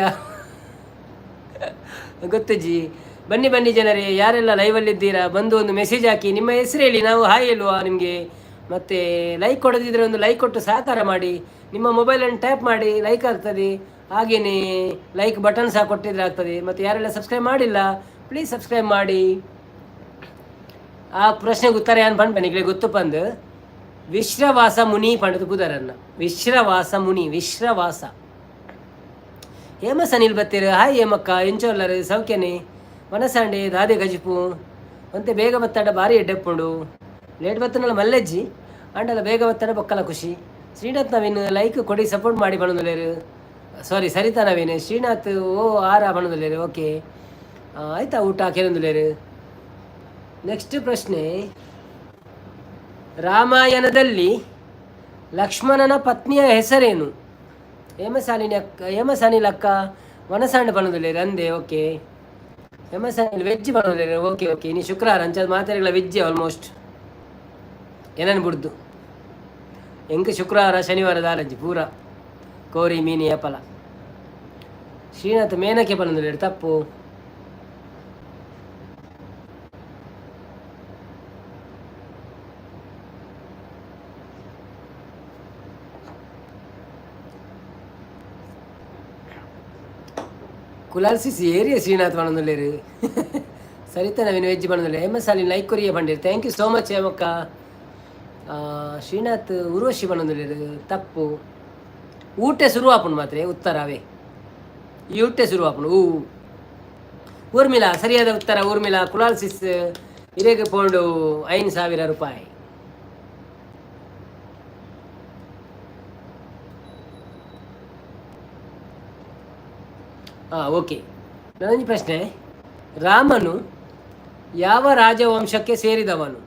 ಗೊತ್ತುಜ್ಜಿ. ಬನ್ನಿ ಬನ್ನಿ ಜನರೇ, ಯಾರೆಲ್ಲ ಲೈವಲ್ಲಿದ್ದೀರಾ ಬಂದು ಒಂದು ಮೆಸೇಜ್ ಹಾಕಿ, ನಿಮ್ಮ ಹೆಸರು ಹೇಳಿ, ನಾವು ಹಾಯ್ ಹೇಳುವ ನಿಮಗೆ. ಮತ್ತು ಲೈಕ್ ಕೊಡದಿದ್ದರೆ ಒಂದು ಲೈಕ್ ಕೊಟ್ಟು ಸಹಕಾರ ಮಾಡಿ. ನಿಮ್ಮ ಮೊಬೈಲನ್ನು ಟ್ಯಾಪ್ ಮಾಡಿ, ಲೈಕ್ ಆಗ್ತದೆ. ಹಾಗೆಯೇ ಲೈಕ್ ಬಟನ್ ಸಹ ಕೊಟ್ಟಿದ್ರೆ ಆಗ್ತದೆ. ಮತ್ತು ಯಾರೆಲ್ಲ ಸಬ್ಸ್ಕ್ರೈಬ್ ಮಾಡಿಲ್ಲ, ಪ್ಲೀಸ್ ಸಬ್ಸ್ಕ್ರೈಬ್ ಮಾಡಿ. ಆ ಪ್ರಶ್ನೆಗೆ ಉತ್ತರ ಏನು ಪಂಡ ನಿಗ್ಲೆ ಗೊತ್ತು ಪಂದು. ವಿಶ್ರವಾಸ ಮುನಿ ಪಂಡದು ಪುದರನ್ನ, ವಿಶ್ರವಾಸ ಮುನಿ, ವಿಶ್ರವಾಸ. ಹೇಮ ಸನಿಲ್ ಬತ್ತೀರು, ಹಾಯ್ ಹೇಮಕ್ಕ, ಎಂಚೋಲ್ಲರು, ಸೌಖ್ಯನೆ? ಮನಸಾಂಡೆ ದಾದೆ ಗಜಿಪು ಒಂತೆ ಬೇಗ ಬತ್ತಾಡ ಭಾರಿ ಎಡ್ಡೆಪ್ಪುಂಡು. ಲೇಟ್ ಬತ್ತನಲ್ಲ ಮಲ್ಲೆಜ್ಜಿ ಅಂಡಲ, ಬೇಗ ಬತ್ತಾಡ ಬೊಕ್ಕಲ ಖುಷಿ. ಶ್ರೀನಾಥ್ ನವೀನ್ ಲೈಕ್ ಕೊಡಿ, ಸಪೋರ್ಟ್ ಮಾಡಿ ಪಣೊಂದುಲ್ಲೆರ್. ಸಾರಿ, ಸರಿತಾ ನವೀನ್. ಶ್ರೀನಾಥ್ ಓ ಆರ ಪಣೊಂದುಲ್ಲೆರ್. ಓಕೆ, ಆಯ್ತಾ ಊಟ ಕೇಳೊಂದುಲ್ಲೆರ್. ನೆಕ್ಸ್ಟ್ ಪ್ರಶ್ನೆ, ರಾಮಾಯಣದಲ್ಲಿ ಲಕ್ಷ್ಮಣನ ಪತ್ನಿಯ ಹೆಸರೇನು? ಹೇಮಸಾಲಿನಿ ಅಕ್ಕ, ಹೇಮಸಾನಿಲ್ ಅಕ್ಕ ವನಸಾಂಡ್ ಪಣೊಂದುಲ್ಲೆರ್ ಅಂದೆ. ಓಕೆ, ಹೇಮಸಾನಿಲ್ ವೆಜ್ ಪಣೊಂದುಲ್ಲೆರ್. ಓಕೆ ಓಕೆ, ಇನಿ ಶುಕ್ರಾರ, ಅಂಚಾದ್ ಮಾತೆರೆಗ್ಲ ವೆಜ್ ಆಲ್ಮೋಸ್ಟ್. ಏನನ್ ಬುಡ್ದು ಎಂಕ್ ಶುಕ್ರವಾರ ಶನಿವಾರ ದಾಲಜ್ಜಿ, ಪೂರ ಕೋರಿ ಮೀನು ಏಪಲ. ಶ್ರೀನಾಥ್ ಮೇನಕೆ ಪಣೊಂದುಲ್ಲೆರ್, ತಪ್ಪು. ಕುಲಾಲ್ ಸಿಸಿ ಏರಿಯಾ ಶ್ರೀನಾಥ್ ಪಣೊಂದುಲ್ಲೆರ್. ಸರಿತಾ ನವೀನ್ ವೆಜ್ ಪಣೊಂದುಲ್ಲೆರ್. ಹೇಮಸಾಲಿ ಲೈಕ್ ಕೊರಿಯ ಪಂಡೇರ್, thank you so much ಹೇಮಕ್ಕ. ಶ್ರೀನಾಥ್ ಉರ್ವಶಿ ಪಣೊಂದುಲ್ಲೆರ್, ತಪ್ಪು. ಊಟೆ ಶುರು ಆಪುಂಡು ಮಾತ್ರ ಉತ್ತರ ಅವೇ. ಈ ಊಟೆ ಶುರು ಆಪುಂಡು. ಊ ಊರ್ಮಿಳಾ ಸರಿಯಾದ ಉತ್ತರ. ಊರ್ಮಿಳಾ ಕುಲಾಲ್ ಸಿಸ್ ಇರೆಗ್ ಪೋಂಡು 5000 ರೂಪಾಯಿ. ಹಾಂ, ಓಕೆ. ನನೊಂಜಿ ಪ್ರಶ್ನೆ, ರಾಮನು ಯಾವ ರಾಜವಂಶಕ್ಕೆ ಸೇರಿದವನು?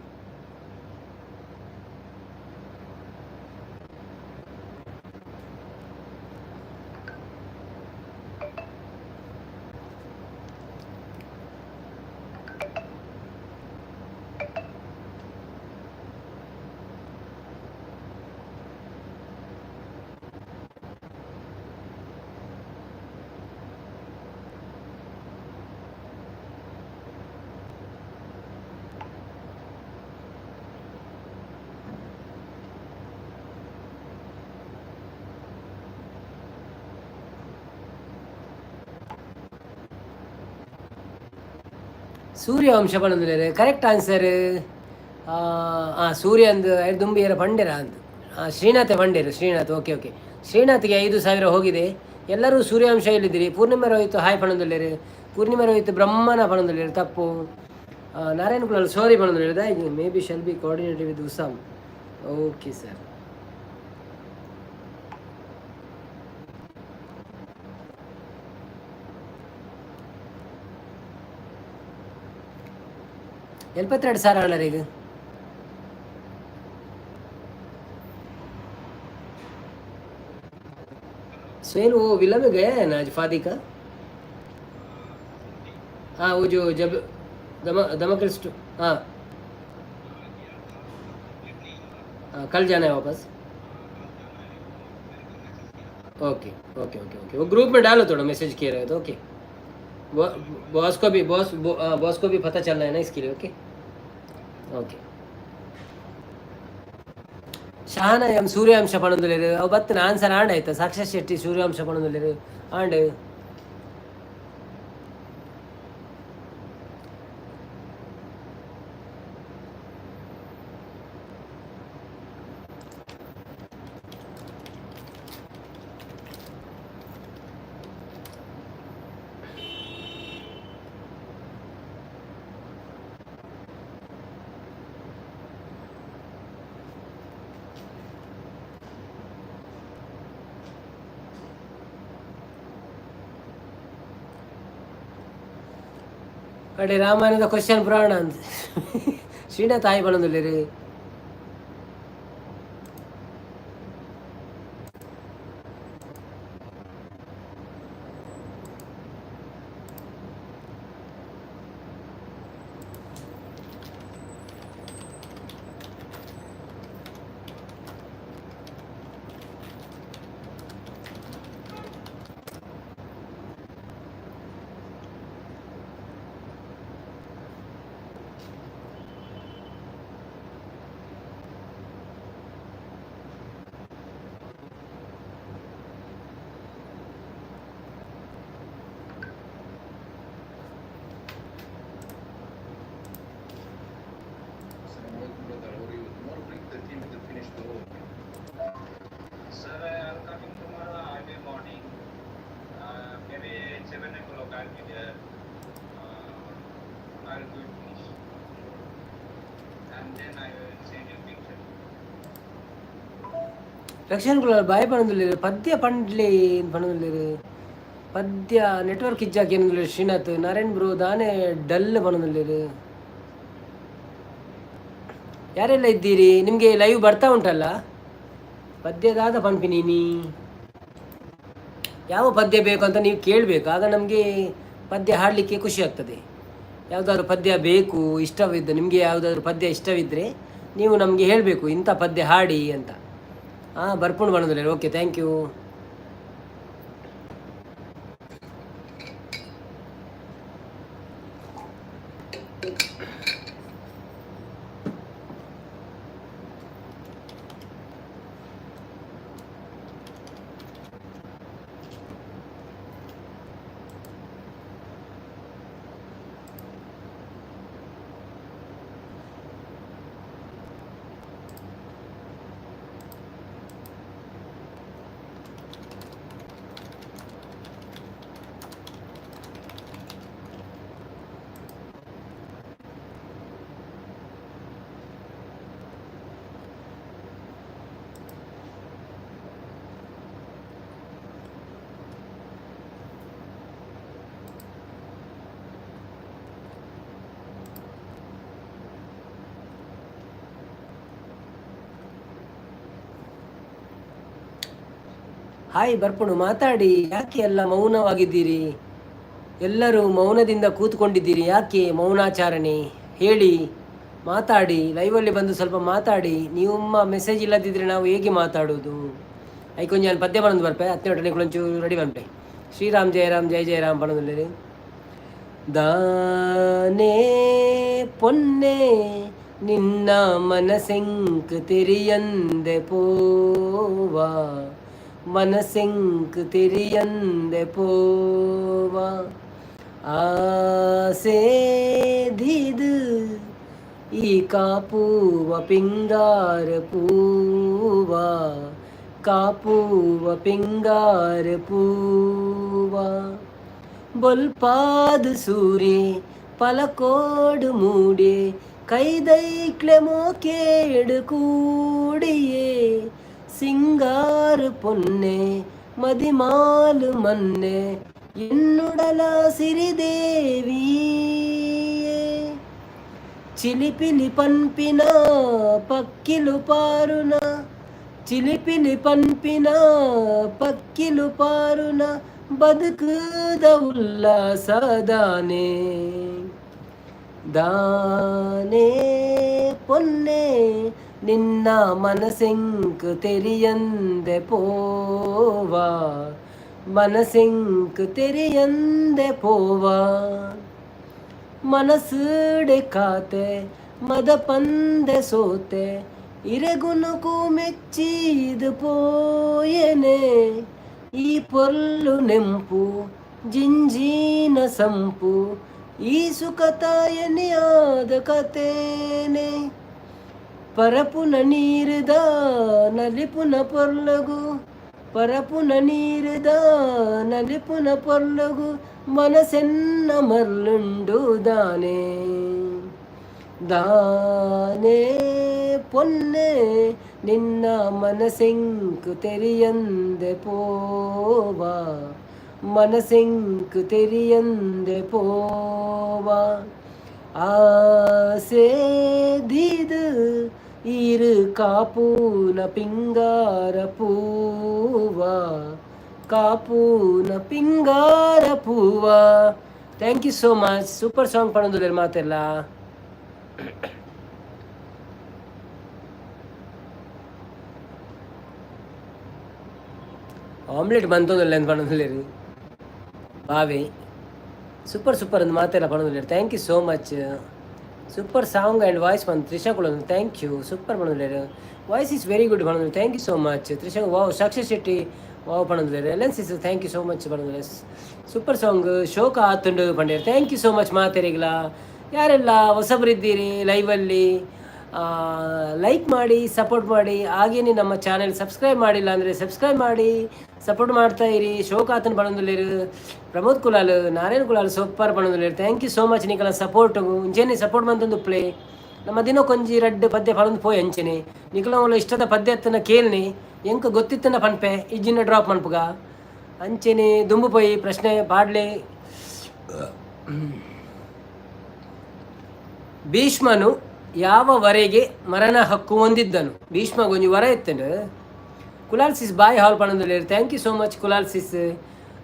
ಸೂರ್ಯವಂಶ ಪಣೊಂದುಲ್ಲೆರ್, ಕರೆಕ್ಟ್ ಆನ್ಸರ್. ಸೂರ್ಯ ಅಂದ್ ದುಂಬಿ ಏರ ಪಂಡೆರ ಅಂದ್. ಶ್ರೀನಾಥೆ ಪಂಡೇರು. Srinath, okay okay. ಶ್ರೀನಾಥ್ಗೆ 5000 ಹೋಗಿದೆ. ಎಲ್ಲರೂ ಸೂರ್ಯವಂಶ ಹೇಳಿದ್ದೀರಿ. ಪೂರ್ಣಿಮಾ ರೋಹಿತ್ ಹಾಯ್ ಪಣೊಂದುಲ್ಲೆರ್. ಪೂರ್ಣಿಮಾ ರೋಹಿತ್ ಬ್ರಹ್ಮನ ಪಣೊಂದುಲ್ಲೆರ್, ತಪ್ಪು. ನಾರಾಯಣ ಕುಲಾಲ್ ಸಾರಿ ಪಣೊಂದುಲ್ಲೆರ್. Maybe shall be coordinated with Usam. Okay sir. 72,000 ಆಂಡರ್ ಈಗ. सुहेल, वो विला में गया है ना आज फादी का? हाँ, वो जो जब दमक हाँ हाँ, कल जाना है वापस। ओके ओके ओके ओके, वो ग्रुप में डालो थोड़ा, मैसेज किए रहे तो। ओके, बॉस को भी, बॉस बॉस को भी पता चलना है ना इसके लिए। Okay okay. Shahana M ಸೂರ್ಯವಂಶ ಪಣೊಂದುಲ್ಲೆರ್. ಅವು ಬತ್ತಿನ ಆನ್ಸರ್ ಆಂಡ್ ಆಯ್ತಾ. ಸಾಕ್ಷಾ ಶೆಟ್ಟಿ ಸೂರ್ಯವಂಶ ಪಣೊಂದುಲ್ಲೆರ್, ಆಂಡ್. ಅಡೆ ರಾಮಾಯಣದ ಕ್ವಶನ್ ಪುರಾಣ ಅಂತ ಶ್ರೀನಾಥ್ ತಾಯಿ ಪಣೊಂದುಲ್ಲೆರ್. Rakshan Kulal ಬಾಯ್ ಪನೊಂದುಲ್ಲೆರ್. ಪದ್ಯ ಪಂಡ್ಲೆ ಪನೊಂದುಲ್ಲೆರ್. ಪದ್ಯ ನೆಟ್ವರ್ಕ್ ಇಜ್ಜಾಕ ಏನೊಂದುಲ್ಲೆರ್. ಶ್ರೀನಾಥ್ ನಾರಾಯಣ್ ಬ್ರೋ ದಾನೆ ಡಲ್ ಪನೊಂದುಲ್ಲೆರ್. ಯಾರೆಲ್ಲ ಇದ್ದೀರಿ? ನಿಮಗೆ ಲೈವ್ ಬರ್ತಾ ಉಂಟಲ್ಲ? ಪದ್ಯ ದಾದ ಪನ್ಪಿನಿ ನೀ? ಯಾವ ಪದ್ಯ ಬೇಕು ಅಂತ ನೀವು ಕೇಳಬೇಕು. ಆಗ ನಮಗೆ ಪದ್ಯ ಹಾಡಲಿಕ್ಕೆ ಖುಷಿ ಆಗ್ತದೆ. ಯಾವುದಾದ್ರು ಪದ್ಯ ಬೇಕು, ಇಷ್ಟವಿದ್ದ ನಿಮಗೆ ಯಾವುದಾದ್ರು ಪದ್ಯ ಇಷ್ಟವಿದ್ದರೆ ನೀವು ನಮಗೆ ಹೇಳಬೇಕು, ಇಂಥ ಪದ್ಯ ಹಾಡಿ ಅಂತ. ಹಾಂ, ಬರ್ಪುಂಡು ಪನೊಂದುಲ್ಲೆರ್. Okay, thank you. Hi ಬರ್ಪುಂಡು, ಮಾತಾಡಿ. ಯಾಕೆ ಎಲ್ಲ ಮೌನವಾಗಿದ್ದೀರಿ? ಎಲ್ಲರೂ ಮೌನದಿಂದ ಕೂತ್ಕೊಂಡಿದ್ದೀರಿ, ಯಾಕೆ ಮೌನಾಚಾರಣೆ? ಹೇಳಿ, ಮಾತಾಡಿ. ಲೈವಲ್ಲಿ ಬಂದು ಸ್ವಲ್ಪ ಮಾತಾಡಿ. ನಿಮ್ಮ ಮೆಸೇಜ್ ಇಲ್ಲದಿದ್ದರೆ ನಾವು ಹೇಗೆ ಮಾತಾಡೋದು? ಐಕೊಂಜಿ ನಾನು ಪದ್ಯ ಪನೊಂದು ಬರ್ಪೆ. ಹತ್ತನೇ ನಿಕುಲು ರೆಡಿ ಬಂಪೆ. ಶ್ರೀರಾಮ್ ಜಯ ರಾಮ್ ಜಯ ಜಯ ರಾಮ್ ಪನೊಂದುಲ್ಲೆರ್. ದಾನೇ ಪೊನ್ನೆ ನಿನ್ನ ಮನಸೆಂಕ್ ತೆರಿಯಂದೆ ಪೋವಾ, ಮನಸೆಂಕ್ ತೆರಿಯಂದೆ ಪೋವಾ, ಆಸೆ ದೀದ್ ಈ ಕಾಪುವ ಪಿಂಗಾರ ಪೂವ, ಕಾಪುವ ಪಿಂಗಾರ ಪೂವ, ಬೊಲ್ಪಾದ್ ಸೂರ್ಯೆ ಪಲಕೋಡು ಮೂಡೆ ಕೈದೈಕ್ಲೆ ಮೋಕೇಡು ಕೂಡಿಯೇ, ಸಿಂಗಾರ ಪೊನ್ನೆ ಮದಿಮಾಲು ಮನ್ನೆ ಎನ್ನುಡಲ ಸಿರಿದೇವಿಯೇ, ಚಿಲಿಪಿಲಿ ಪನ್ಪಿನ ಪಕ್ಕಿಲು ಪಾರುನ, ಚಿಲಿಪಿಲಿ ಪನ್ಪಿನ ಪಕ್ಕಿಲು ಪಾರುನ ಬದುಕುದ ಉಲ್ಲಾಸದಾನೆ. ದಾನೇ ಪೊನ್ನೆ ನಿನ್ನ ಮನಸೆಂಕ್ ತೆರಿಯಂದೆ ಪೋವಾ, ಮನಸೆಂಕ್ ತೆರಿಯಂದೆ ಪೋವಾ, ಮನಸ್ಸುಡೆ ಕಾತೆ ಮದ ಪಂದೆ ಸೋತೆ ಇರೆಗುನುಕು ಮೆಚ್ಚಿದು ಪೋಯೆನೆ, ಈ ಪೊರ್ಲು ನೆಂಪು ಜಿಂಜಿನ ಸಂಪು ಈ ಸುಖತಾಯನಿಯಾದ ಕತೇನೆ, ಪರಪುನ ನೀರುದ ನಲಿಪುನ ಪೊರ್ಲಗು, ಪರಪುನ ನೀರುದ ನಲಿಪುನ ಪೊರ್ಲಗು ಮನಸೆನ್ನ ಮರ್ಲುಂಡು ದಾನೆ. ದಾನೇ ಪೊನ್ನೆ ನಿನ್ನ ಮನಸೆಂಕ್ ತೆರಿಯಂದೆ ಪೋವಾ, ಮನಸೆಂಕ್ ತೆರಿಯಂದೆ ಪೋವಾ, ಆಸೆ ದೀದ್ ಈರು ಕಾಪೂನ ಪಿಂಗಾರ ಪೂವ, ಕಾಪೂನ ಪಿಂಗಾರ ಪೂವ. Thank you so much. Super song ಪನೊಂದುಲ್ಲೆರ್ ಮಾತೆಲ್ಲ. ಆಮ್ಲೆಟ್ ಮಂತೊಂದುಲ್ಲೆ ಅಂದ್ ಪನೊಂದುಲ್ಲೆರ್. ಬಾವೆ ಸೂಪರ್ ಸೂಪರ್ ಅಂದ್ ಮಾತೆಲ್ಲ ಪನೊಂದುಲ್ಲೆರ್. Thank you so much. Super song and voice ಪಂದ್ Trisha ಕುಲೊಂದು. Thank you. Super ಪನೊಂದುಲ್ಲೆರ್. Voice is very good ಪನೊಂದು. Thank you so much Trisha. Wow, Sakshi Shetty wow ಪನೊಂದುಲ್ಲೆರ್. L N Sis thank you so much ಪನೊಂದುಲ್ಲೆರ್. Super song ಶೋಕ ಆತುಂಡು ಪಂಡೆರ್. Thank you so much ಮಾತೆರಿಗ್ಲ. ಯಾರೆಲ್ಲ ಹೊಸಬರಿದ್ದೀರಿ ಲೈವಲ್ಲಿ, like ಮಾಡಿ, support ಮಾಡಿ. ಹಾಗೇನೆ ನಮ್ಮ channel subscribe ಮಾಡಿಲ್ಲ ಅಂದರೆ subscribe ಮಾಡಿ, ಸಪೋರ್ಟ್ ಮಾಡ್ತಾ ಇರಿ. ಶೋಕಾತನ್ ಪನೊಂದುಲ್ಲೆರ್. ಪ್ರಮೋದ್ ಕುಲಾಲ್, ನಾರಾಯಣ್ ಕುಲಾಲ್ ಸೂಪರ್ ಪನೊಂದುಲ್ಲೆರ್. Thank you so much ನಿಕಲ support. ಇಂಚೆನೆ support ಮಂತೊಂದು play. ನಮ್ಮ ದಿನಕ್ಕೊಂಜಿ ರಡ್ಡ್ ಪದ್ಯ ಪನೊಂದು ಪೋಯಿ ಅಂಚೆನೆ. ನಿಕುಲ ಇಷ್ಟದ ಪದ್ಯ ಎತ್ತನ ಕೇಳ್ನಿ, ಎಂಕ್ ಗೊತ್ತಿತ್ತನ ಪನ್ಪೆ, ಇಜ್ಜಿನ ಡ್ರಾಪ್ ಮನ್ಪುಗ. ಅಂಚೆನೆ ದುಂಬು ಪೋಯಿ ಪ್ರಶ್ನೆ ಪಾಡ್ಲೆ. ಭೀಷ್ಮನು ಯಾವವರೆಗೆ ಮರಣ ಹಕ್ಕು ಹೊಂದಿದ್ದನು? ಭೀಷ್ಮ ಒಂಜಿ ವರ ಇತ್ತಂಡು. ಕುಲಾಲ್ ಸಿಸ್ ಬಾಯ್ ಹಾಲ್ ಪನೊಂದುಲ್ಲೆರ್. Thank you so much Kulal sis.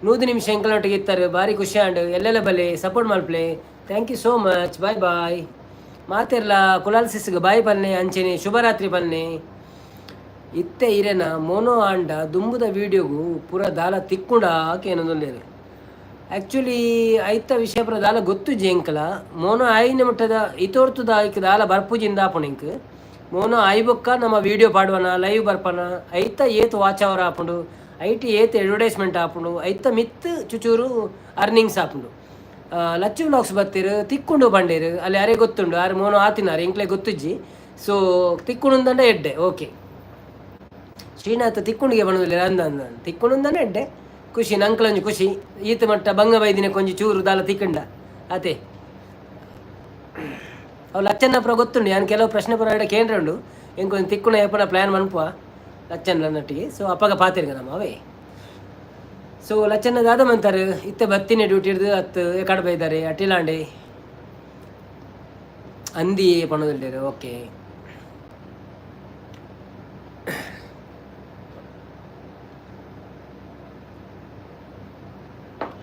100 ನಿಮಿಷ ಎಂಕಲ್ನೊಟ್ಟಿಗೆ ಇತ್ತಾರೆ, ಭಾರಿ ಖುಷಿ ಆಂಡ್. ಎಲ್ಲೆಲ್ಲ ಬಲೆ support ಮಲ್ಪಲೆ. Thank you so much, bye bye. ಮಾತೆರ್ಲ ಕುಲಾಲ್ ಸಿಸ್ಗೆ ಬಾಯ್ ಪನ್ನೆ, ಅಂಚೆನೆ ಶುಭರಾತ್ರಿ ಪನ್ನೆ. ಇತ್ತೆ ಇರೆನ ಮೋನೋ ಆಂಡ ದುಂಬುದ ವೀಡಿಯೋಗು ಪೂರ ದಾಲ ತಿಕ್ಕುಂಡ ಕೇನೊಂದುಲ್ಲೆರ್. ಆ್ಯಕ್ಚುಲಿ ಐತ ವಿಷಯ ಪೂರ ದಾಲ ಗೊತ್ತುಜಿ ಎಂಕಲ. ಮೋನೋ ಆಯಿನ ಮುಟ್ಟದ ಇತೋರ್ತುದ ಐಕ್ ದಾಲ ಬರ್ಪುಜಿಂದ ಆಪುಂಡು ಎಂಕ್. ಮೋನೋ ಆಯಿ ಬೊಕ್ಕ ನಮ್ಮ ವೀಡಿಯೋ ಪಾಡುವನ, ಲೈವ್ ಬರ್ಪನ, ಐತ ಏತ್ ವಾಚ್ ಅವರ್ ಆಪುಂಡು, ಐಟ್ ಏತ್ ಅಡ್ವರ್ಟೈಸ್ಮೆಂಟ್ ಆಪುಂಡು, ಐತ ಮಿತ್ ಚುಚೂರು ಅರ್ನಿಂಗ್ಸ್ ಆಪುಂಡು. ಲಚ್ಚು ವ್ಲಾಗ್ಸ್ ಬತ್ತೀರು, ತಿಕ್ಕುಂಡು ಬಂಡೇರು. ಅಲ್ಲಿ ಅರೆ ಗೊತ್ತುಂಡು, ಆರು ಮೋನೋ ಆತಿನಾರು, ಎಂಕ್ಲೆ ಗೊತ್ತುಜ್ಜಿ. ಸೊ ತಿಕ್ಕುಂಡು ಎಡ್ಡೆ. ಓಕೆ ಶ್ರೀನಾಥ್ ತಿಕ್ಕುಂಡಿಗೆ ಬಣ್ಣದಲ್ಲಿ ಅಂದ ಅಂದ ತಿಕ್ಕುಂಡು ಎಡ್ಡೆ. ಖುಷಿ ನಂಕ್ಲೊಂಜಿ ಖುಷಿ. ಈತ ಮಟ್ಟ ಬಂಗ ಬೈದಿನ ಕೊಂಜಿ ಚೂರು ದಾಲ ತಿಕ್ಕಂಡ ಅತೆ. ಅವು ಲಚ್ಚನ್ನಪುರ ಗೊತ್ತುಂಡು. ಯಾನ್ ಕೆಲವು ಪ್ರಶ್ನೆ ಪುರ ಎಡ ಕೇಂದ್ರ ಉಂಡು. ಎಂಕೊಂಜಿ ತಿಕ್ಕುನ ಏಪನ ಪ್ಲ್ಯಾನ್ ಮನ್ಪುವ ಲಚ್ಚನ್ನೊಟ್ಟಿಗೆ. ಸೊ ಅಪ್ಪಗ ಪಾತಿರ್ಗ ನಮ್ಮ ಅವೇ. ಸೊ ಲಚ್ಚನ್ನ ದಾದ ಮಂತಾರೆ? ಇತ್ತೆ ಬತ್ತಿನ ಡ್ಯೂಟಿ ಹಿಡ್ದು ಅತ್ತು ಎಕಡೆ ಬೈದಾರೆ ಅಟಿಲಾಂಡೆ ಅಂದಿ ಪಣೋದಿಲ್ಲೇರು. ಓಕೆ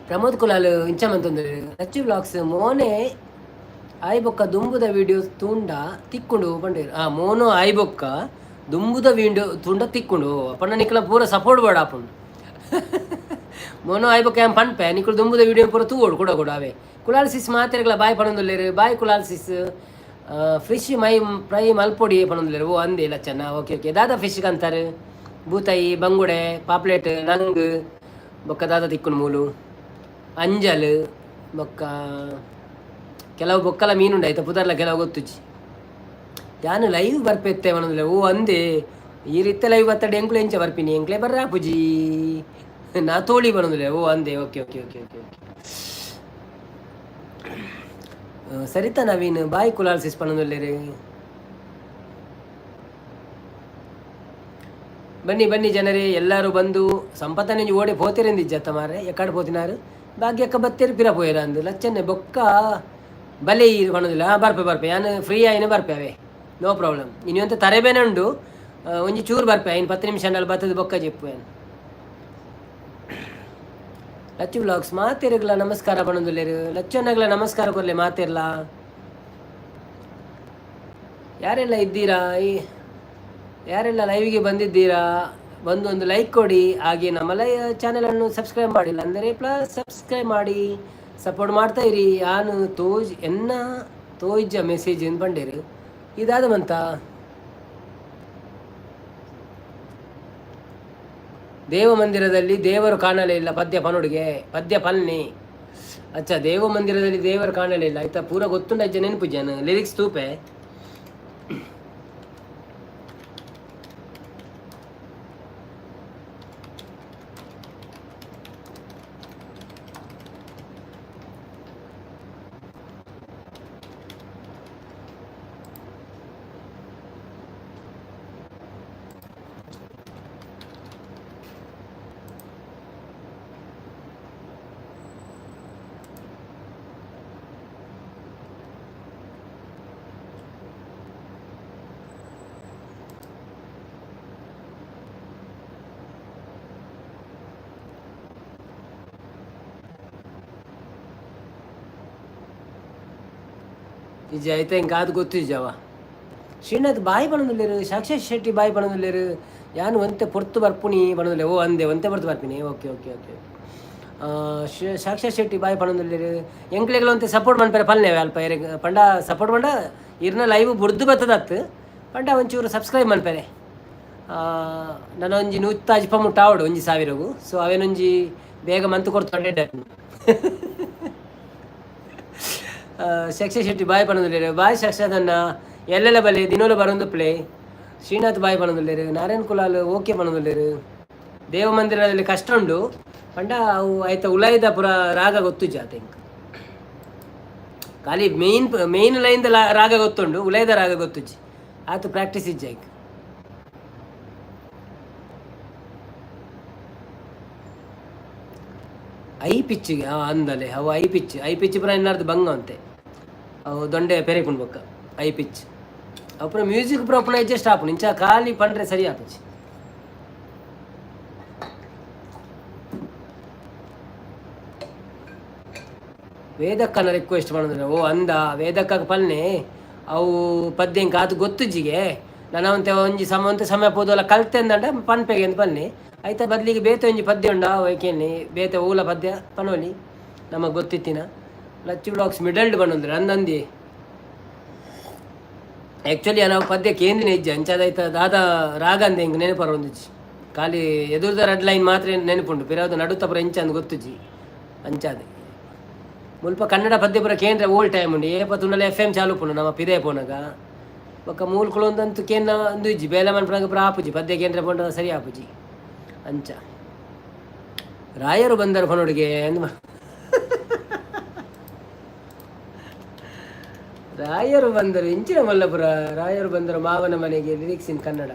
ಪ್ರಮೋದ್ ಕುಲಾಲ್ ಇಂಚ ಮಂತೊಂದು ಲಚ್ಚು ವ್ಲಾಗ್ಸ್ ಮೋನೆ ಆಯ್ಬೊಕ್ಕ ದುಂಬುದ ವಿಡಿಯೋ ತೂಂಡ ತಿಕ್ಕುಂಡು ಪಂಡೇರು. ಆ ಮೋನು ಆಯ್ಬೊಕ್ಕ ದುಂಬುದ ವಿಡಿಯೋ ತೂಂಡ ತಿಕ್ಕುಂಡು ಪಂಡ ನಿಕ್ಲ ಪೂರ ಸಪೋರ್ಟ್ ಬೋಡ ಆಪುಂಡು. ಮೋನು ಆಯ್ಬೊಕ್ಕ ಏನ್ ಪನ್ಪೆ, ನಿಕುಲು ದುಂಬುದ ವಿಡಿಯೋ ಪೂರ ತೂವೋಡು ಕೂಡ ಕೂಡ ಅವೇ. ಕುಲಾಲ್ ಸಿಸ್ ಮಾತೆರ್ಗಳ ಬಾಯ್ ಪಣೊಂದುಲ್ಲೆರ್. Bye Kulal sis. ಫಿಶ್ ಮೈ ಫ್ರೈ ಮಲ್ಪೊಡಿ ಪಣೊಂದುಲ್ಲೆರ್. ಓ ಅಂದೆ ಲಚ್ಚನ್ನ. ಓಕೆ ಓಕೆ ದಾದಾ ಫಿಶ್ ಕಂತಾರೆ? ಬೂತಾಯಿ, ಬಂಗುಡೆ, ಪಾಪ್ಲೆಟ್, ನಂಗ್ ಬೊಕ್ಕ ದಾದ ತಿಕ್ಕುಂಡು ಮೂಲು ಅಂಜಲ್ ಬೊಕ್ಕ ಕೆಲವು ಬೊಕ್ಕಲ ಮೀನುಂಡು. ಆಯ್ತಾ ಪುದರ್ಲ ಕೆಲವು ಗೊತ್ತುಜ್ಜಿ. ಯಾನು ಲೈವ್ ಬರ್ಪೆತ್ತೆ ಪನೊಂದುಲ್ಲೆ. ಓ ಅಂದೆ. ಈ ರೀತಿ ಲೈವ್ ಬತ್ತಡೆ ಎಂಕ್ಲು ಎಂಚ ಬರ್ಪಿನಿ? ಎಂಕ್ಲೆ ಬರ್ರ ಪುಜಿ ನಾ ತೋಳಿ ಪನೊಂದುಲ್ಲೆ. ಓ ಅಂದೆ. Okay okay okay okay okay Saritha Naveen bye Kulal sis ಪನೊಂದುಲ್ಲೆರ್. ಬನ್ನಿ ಬನ್ನಿ ಜನರೇ, ಎಲ್ಲರೂ ಬಂದು ಸಂಪತ್ತನೆಂಜಿ ಓಡೆ ಪೋತಿರೆಂದಿಜ್ಜತ್ತ ಮಾರ್ರೆ. ಎಕ್ಕಡೆ ಪೋತಿನಾರು? ಭಾಗ್ಯಕ್ಕ ಬತ್ತೇರು ಪಿರ ಪೋಯರ ಅಂದು. ಲಚ್ಚನ್ನೆ ಬೊಕ್ಕ ಬಲೆ ಈರು ಪನೊಂದಿಲ್ಲ. ಹಾಂ ಬರ್ಪೆ ಬರ್ಪೆ, ಯಾನ್ ಫ್ರೀ ಆಯಿನ ಬರ್ಪೆ ಅವೇ, ನೋ ಪ್ರಾಬ್ಲಮ್. ಇನಿ ಒಂತೆ ತರೆಬೇನೆ ಉಂಡು, ಒಂಜಿ ಚೂರು ಬರ್ಪೆ. ಐನ್ 10 ನಿಮಿಷ ಅಂಡಲ್ ಬತ್ತದ ಬೊಕ್ಕ ಜೆಪ್ಪು ಯಾನ್. ಲಚ್ಚು ವ್ಲಾಗ್ಸ್ ಮಾತೆರ್ಗ್ಲ ನಮಸ್ಕಾರ ಪನೊಂದುಲ್ಲೆರ್. ಲಚ್ಚನ್ನಗ್ಲ ನಮಸ್ಕಾರ ಕೊರ್ಲೆ ಮಾತೆರ್ಲ. ಯಾರೆಲ್ಲ ಇದ್ದೀರಾ, ಈ ಯಾರೆಲ್ಲ ಲೈವ್ಗೆ ಬಂದಿದ್ದೀರಾ, ಬಂದು ಒಂದು ಲೈಕ್ ಕೊಡಿ. ಹಾಗೆ ನಮ್ಮ ಲೈ ಚಾನಲನ್ನು ಸಬ್ಸ್ಕ್ರೈಬ್ ಮಾಡಿಲ್ಲ ಅಂದರೆ ಪ್ಲಸ್ ಸಬ್ಸ್ಕ್ರೈಬ್ ಮಾಡಿ ಸಪೋರ್ಟ್ ಮಾಡ್ತಾ ಇರಿ. ಯಾನು ತೋಜ್ ಎನ್ನ ತೋಯ್ಜ ಮೆಸೇಜ್ ಏನು ಬಂಡೇರು ಇದಾದ ಮಂತ. ದೇವ ಮಂದಿರದಲ್ಲಿ ದೇವರು ಕಾಣಲೇ ಇಲ್ಲ ಪದ್ಯ ಪನುಡಿಗೆ ಪದ್ಯ ಪಲ್ನಿ. ಅಚ್ಚಾ, ದೇವ ಮಂದಿರದಲ್ಲಿ ದೇವರು ಕಾಣಲಿಲ್ಲ ಆಯ್ತಾ? ಪೂರ ಗೊತ್ತುಂಡ ಅಜ್ಜ ನೆನಪು ಜನ ಲಿರಿಕ್ಸ್ ತೂಪೆ. ನಿಜ ಐತೆ ಇಂಕ ಅದು ಗೊತ್ತಿಜ್ಜವ. ಶ್ರೀನಾಥ್ ಬಾಯಿ ಪಣೊಂದುಲ್ಲೆರ್. ಸಾಕ್ಷಾತ್ ಶೆಟ್ಟಿ ಬಾಯಿ ಪಣೊಂದುಲ್ಲೆರ್. ಯಾನ್ ಒಂತೆ ಪೊರ್ತು ಬರ್ಪುನಿ ಪಣೊಂದುಲ್ಲೆ. ಓ ಅಂದೆ, ಒಂತೆ ಪೊರ್ತು ಬರ್ಪಿನಿ. ಓಕೆ ಓಕೆ ಓಕೆ ಸಾಕ್ಷಾತ್ ಶೆಟ್ಟಿ ಬಾಯಿ ಪಣೊಂದುಲ್ಲೆರ್. ಎಂಕ್ಲೆಗ್ಲ ಒಂತೆ ಸಪೋರ್ಟ್ ಮನ್ಪೆರೆ ಪಲ್ಲೆ ಅಲ್ಪ ಎರೆಗ್ ಪಂಡ ಸಪೋರ್ಟ್ ಪಂಡ ಇರ್ನ ಲೈವ್ ಬುಡ್ದು ಬತ್ತದತ್ತು ಪಂಡ ಒಂಚೂರು ಸಬ್ಸ್ಕ್ರೈಬ್ ಮನ್ಪೆರೆ. ನನ ಒಂಜಿ ನೂತ್ತಾಜಿಪ ಮುಟ್ಟ ಆವಡು ಒಂಜಿ ಸಾವಿರಗು. ಸೊ ಅವೇನೊಂಜಿ ಬೇಗ ಮಂತ್ ಕೊರ್ತು. ಶಕ್ಷ ಶೆಟ್ಟಿ ಬಾಯ್ ಪಣೊಂದುಲ್ಲೆರ್. ಬಾಯ್ ಸಾಕ್ಷಾತ್. ಎಲ್ಲೆಲ್ಲ ಬಲೆ ದಿನೋಲ ಬರೊಂದು ಪ್ಲೇ. ಶ್ರೀನಾಥ್ ಬಾಯ್ ಪಣೊಂದುಲ್ಲೆರ್. ನಾರಾಯಣ್ ಕುಲಾಲ್ ಓಕೆ ಪಣೊಂದುಲ್ಲೆರ್. ದೇವ ಮಂದಿರದಲ್ಲಿ ಕಷ್ಟ ಉಂಡು ಪಂಡ ಅವು ಆಯ್ತ ಉಲಾಯಿದ ಪುರ ರಾಗ ಗೊತ್ತುಜ್ಜ ಎಂಕ್. ಖಾಲಿ ಮೇನ್ ಮೇನ್ ಲೈನ್ದ ರಾಗ ಗೊತ್ತುಂಡು, ಉಲೈದ ರಾಗ ಗೊತ್ತುಜ್ಜಿ. ಆತು ಪ್ರಾಕ್ಟೀಸ್ ಇಜ್ಜಿ ಐಕ್. I ಪಿಚ್ಚಿಗೆ ಅಂದಲೆ ಅವು I pitch, I pitch ಪೂರ ಎನ್ನಾರ್ದು ಬಂಗ ಅಂತೆ. ಅವು ದೊಂಡೆ ಪೆರೆಪುಂಡು ಬೊಕ್ಕ I pitch. ಅವು ಪೂರ ಮ್ಯೂಸಿಕ್ ಪೂರ ಉಪ್ಪುನ ಅಡ್ಜಸ್ಟ್ ಆಪುಂಡು. ಇಂಚ ಖಾಲಿ ಪಂಡ್ರೆ ಸರಿ ಆಪುಜಿ. ವೇದಕ್ಕನ ರಿಕ್ವೆಸ್ಟ್ ಮಾಡಿದ್ರೆ ಓ ಅಂದ ವೇದಕ್ಕ ಪಲ್ನೆ ಅವು ಪದ್ಯ ಇಂಕ ಅದು ಗೊತ್ತುಜ್ಜಿಗೆ. ನನವಂತೆ ಒಂಜಿ ಸಮ ಒಂತೆ ಸಮಯ ಪೋದಲ್ಲ ಕಲ್ತೆ ಅಂದಂಡ ಪನ್ಪೆಗೆ ಅಂತ ಪಲ್ನೆ. ಐತ ಬದಲಿಗೆ ಬೇತೆ ಒಂಜಿ ಪದ್ಯ ಉಂಡ ಅವು ಬೇತೆ ಓಲ ಪದ್ಯ ಪನೋಲಿ ನಮಗೆ ಗೊತ್ತಿತ್ತಿನ. ಲಚ್ಚು ಬ್ಲಾಕ್ಸ್ ಮಿಡಲ್ಡ್ ಬಂದ್ರೆ ಅಂದಂದಿ. ಆ್ಯಕ್ಚುಲಿ ನಾವು ಪದ್ಯ ಕೇಂದ್ರಿನ ಇಜ್ಜಿ ಅಂಚಾದೈತ ದಾದ ರಾಗ ಅಂದ ಹಿಂಗೆ ನೆನಪರ ಒಂದಿಜ್ಜಿ. ಖಾಲಿ ಎದುರ್ದ ರೆಡ್ ಲೈನ್ ಮಾತ್ರ ನೆನಪುಂಡು, ಪಿರಾವ್ದ ನಡುತ್ತ ಪುರ ಎಂಚ ಅಂದ್ ಗೊತ್ತುಜ್ಜಿ. ಅಂಚಾದ ಮುಲ್ಪ ಕನ್ನಡ ಪದ್ಯ ಪುರ ಕೇಂದ್ರ ಓಲ್ಡ್ ಟೈಮ್ ಉಂಡು. ಏಪ ತುಂಡಲ ಎಫ್ ಎಂ ಚಾಲು ಪುಂಡು ನಮ್ಮ ಪಿದೆ ಪೋನಾಗ. ಬೊಕ್ಕ ಮೂಲ್ಕುಳೊಂದಂತೂ ಕೇಂದ್ರ ಅಂದು ಇಜ್ಜಿ. ಬೇಲೆ ಮನ್ಪುನಾಗ ಪುರ ಆಪುಜಿ, ಪದ್ಯ ಕೇಂದ್ರ ಪೋಂಡ ಸರಿ ಆಪುಜಿ. ಅಂಚ ರಾಯರು ಬಂದರು ಫನೋಡಿಗೆ ಅಂದ್ ರಾಯರು ಬಂದರು ಇಂಚಿನ ಮಲ್ಲಪುರ ರಾಯರು ಬಂದರು ಮಾವನ ಮನೆಗೆ ಲಿರಿಕ್ಸ್ ಇನ್ ಕನ್ನಡ.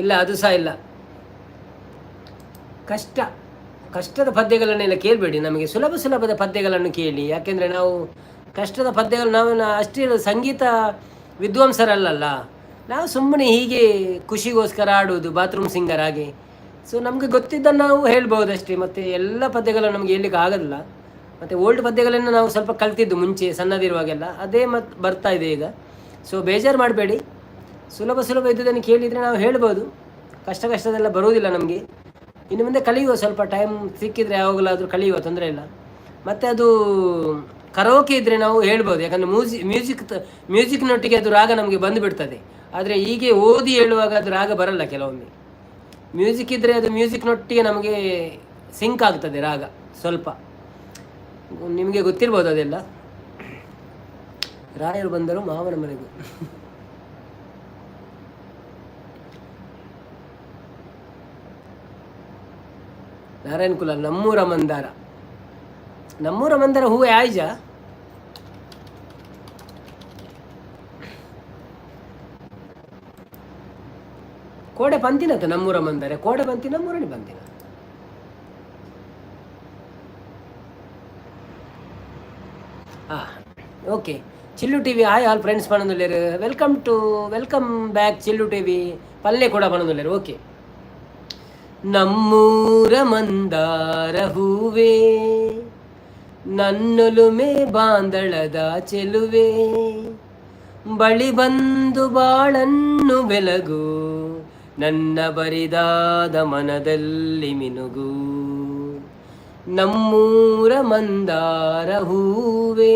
ಇಲ್ಲ, ಅದು ಸಹ ಇಲ್ಲ. ಕಷ್ಟ ಕಷ್ಟದ ಪದ್ಯಗಳನ್ನೆಲ್ಲ ಕೇಳಬೇಡಿ, ನಮಗೆ ಸುಲಭ ಸುಲಭದ ಪದ್ಯಗಳನ್ನು ಕೇಳಿ. ಯಾಕೆಂದರೆ ನಾವು ಕಷ್ಟದ ಪದ್ಯಗಳು ನಾವು ಅಷ್ಟೇ ಸಂಗೀತ ವಿದ್ವಾಂಸರಲ್ಲಲ್ಲ, ನಾವು ಸುಮ್ಮನೆ ಹೀಗೆ ಖುಷಿಗೋಸ್ಕರ ಆಡುವುದು, ಬಾತ್ರೂಮ್ ಸಿಂಗರ್ ಹಾಗೆ. ಸೊ ನಮಗೆ ಗೊತ್ತಿದ್ದನ್ನು ನಾವು ಹೇಳ್ಬೋದು ಅಷ್ಟೇ. ಮತ್ತು ಎಲ್ಲ ಪದ್ಯಗಳನ್ನು ನಮಗೆ ಹೇಳಲಿಕ್ಕೆ ಆಗೋದಿಲ್ಲ. ಮತ್ತು ಓಲ್ಡ್ ಪದ್ಯಗಳನ್ನು ನಾವು ಸ್ವಲ್ಪ ಕಲ್ತಿದ್ದು ಮುಂಚೆ ಸಣ್ಣದಿರುವಾಗೆಲ್ಲ, ಅದೇ ಮತ್ತು ಬರ್ತಾ ಇದೆ ಈಗ. ಸೊ ಬೇಜಾರು ಮಾಡಬೇಡಿ, ಸುಲಭ ಸುಲಭ ಇದ್ದುದನ್ನು ಕೇಳಿದರೆ ನಾವು ಹೇಳ್ಬೋದು. ಕಷ್ಟ ಕಷ್ಟದೆಲ್ಲ ಬರುವುದಿಲ್ಲ ನಮಗೆ. ಇನ್ನು ಮುಂದೆ ಕಲಿಯುವ, ಸ್ವಲ್ಪ ಟೈಮ್ ಸಿಕ್ಕಿದರೆ ಯಾವಾಗಲಾದರೂ ಕಲಿಯುವ, ತೊಂದರೆ ಇಲ್ಲ. ಮತ್ತು ಅದು ಕರೋಕೆ ಇದ್ದರೆ ನಾವು ಹೇಳ್ಬೋದು, ಯಾಕಂದರೆ ಮ್ಯೂಸಿಕ್ನೊಟ್ಟಿಗೆ ಅದು ರಾಗ ನಮಗೆ ಬಂದುಬಿಡ್ತದೆ. ಆದರೆ ಹೀಗೆ ಓದಿ ಹೇಳುವಾಗ ಅದು ರಾಗ ಬರಲ್ಲ ಕೆಲವೊಮ್ಮೆ. ಮ್ಯೂಸಿಕ್ ಇದ್ದರೆ ಅದು ಮ್ಯೂಸಿಕ್ನೊಟ್ಟಿಗೆ ನಮಗೆ ಸಿಂಕ್ ಆಗ್ತದೆ ರಾಗ ಸ್ವಲ್ಪ. ನಿಮಗೆ ಗೊತ್ತಿರ್ಬೋದು ಅದೆಲ್ಲ. ರಾಯರು ಬಂದರು ಮಾವನ ಮನೆಗೆ. ನಾರಾಯಣ ಕುಲ ನಮ್ಮೂರ ಮಂದಾರ, ನಮ್ಮೂರ ಮಂದಾರ ಹೂವು ಆಯ್ಜ. ಕೋಡೆ ಪಂತಿನತ್ತ ನಮ್ಮೂರ ಮಂದಾರ, ಕೋಡೆ ಪಂತಿನ ಮುರಣಿ ಪಂತಿನ. Okay Chillu TV hi all friends ಪಣೊಂದುಲ್ಲೆರ್. Welcome to welcome back Chillu TV ಪಲ್ಲೆ ಕೂಡ ಪಣೊಂದುಲ್ಲೆರ್. ಓಕೆ. ನಮ್ಮೂರ ಮಂದಾರ ಹೂವೇ ನನ್ನೊಲುಮೆ ಬಾಂದಳದ ಚೆಲುವೆ, ಬಳಿ ಬಂದು ಬಾಳನ್ನು ಬೆಲಗು, ನನ್ನ ಬರಿದಾದ ಮನದಲ್ಲಿ ಮಿನುಗು. ನಮ್ಮೂರ ಮಂದಾರ ಹೂವೇ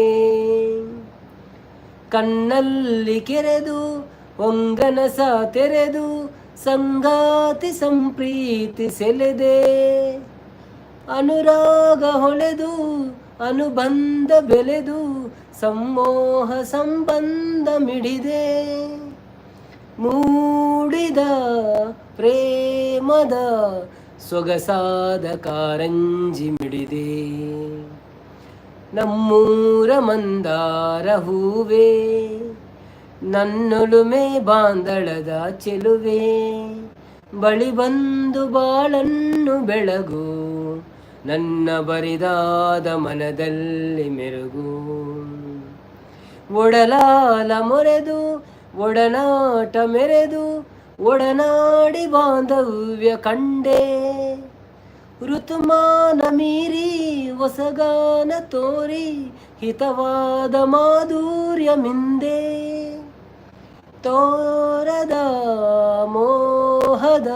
ಕಣ್ಣಲ್ಲಿ ಕೆರೆದು ಹೊಂಗನಸ ತೆರೆದು ಸಂಗಾತಿ ಸಂಪ್ರೀತಿ ಸೆಲೆದೆ, ಅನುರಾಗ ಹೊಳೆದು ಅನುಬಂಧ ಬೆಳೆದು ಸಮ್ಮೋಹ ಸಂಬಂಧ ಮಿಡಿದೆ, ಮೂಡಿದ ಪ್ರೇಮದ ಸೊಗಸಾದ ಕಾರಂಜಿ ಮಿಡಿದೆ. ನಮ್ಮೂರ ಮಂದಾರ ಹೂವೇ ನನ್ನೊಲುಮೆ ಬಾಂದಳದ ಚೆಲುವೆ, ಬಳಿ ಬಂದು ಬಾಳನ್ನು ಬೆಳಗು, ನನ್ನ ಬರಿದಾದ ಮನದಲ್ಲಿ ಮೆರುಗು. ಒಡಲಾಲ ಮೊರೆದು ಒಡನಾಟ ಮೆರೆದು ಒಡನಾಡಿ ಬಾಂಧವ್ಯ ಕಂಡೆ, ಋತುಮಾನ ಮೀರಿ ಹೊಸಗಾನ ತೋರಿ ಹಿತವಾದ ಮಾಧುರ್ಯ ಮಿಂದೆ, ತೋರದ ಮೋಹದ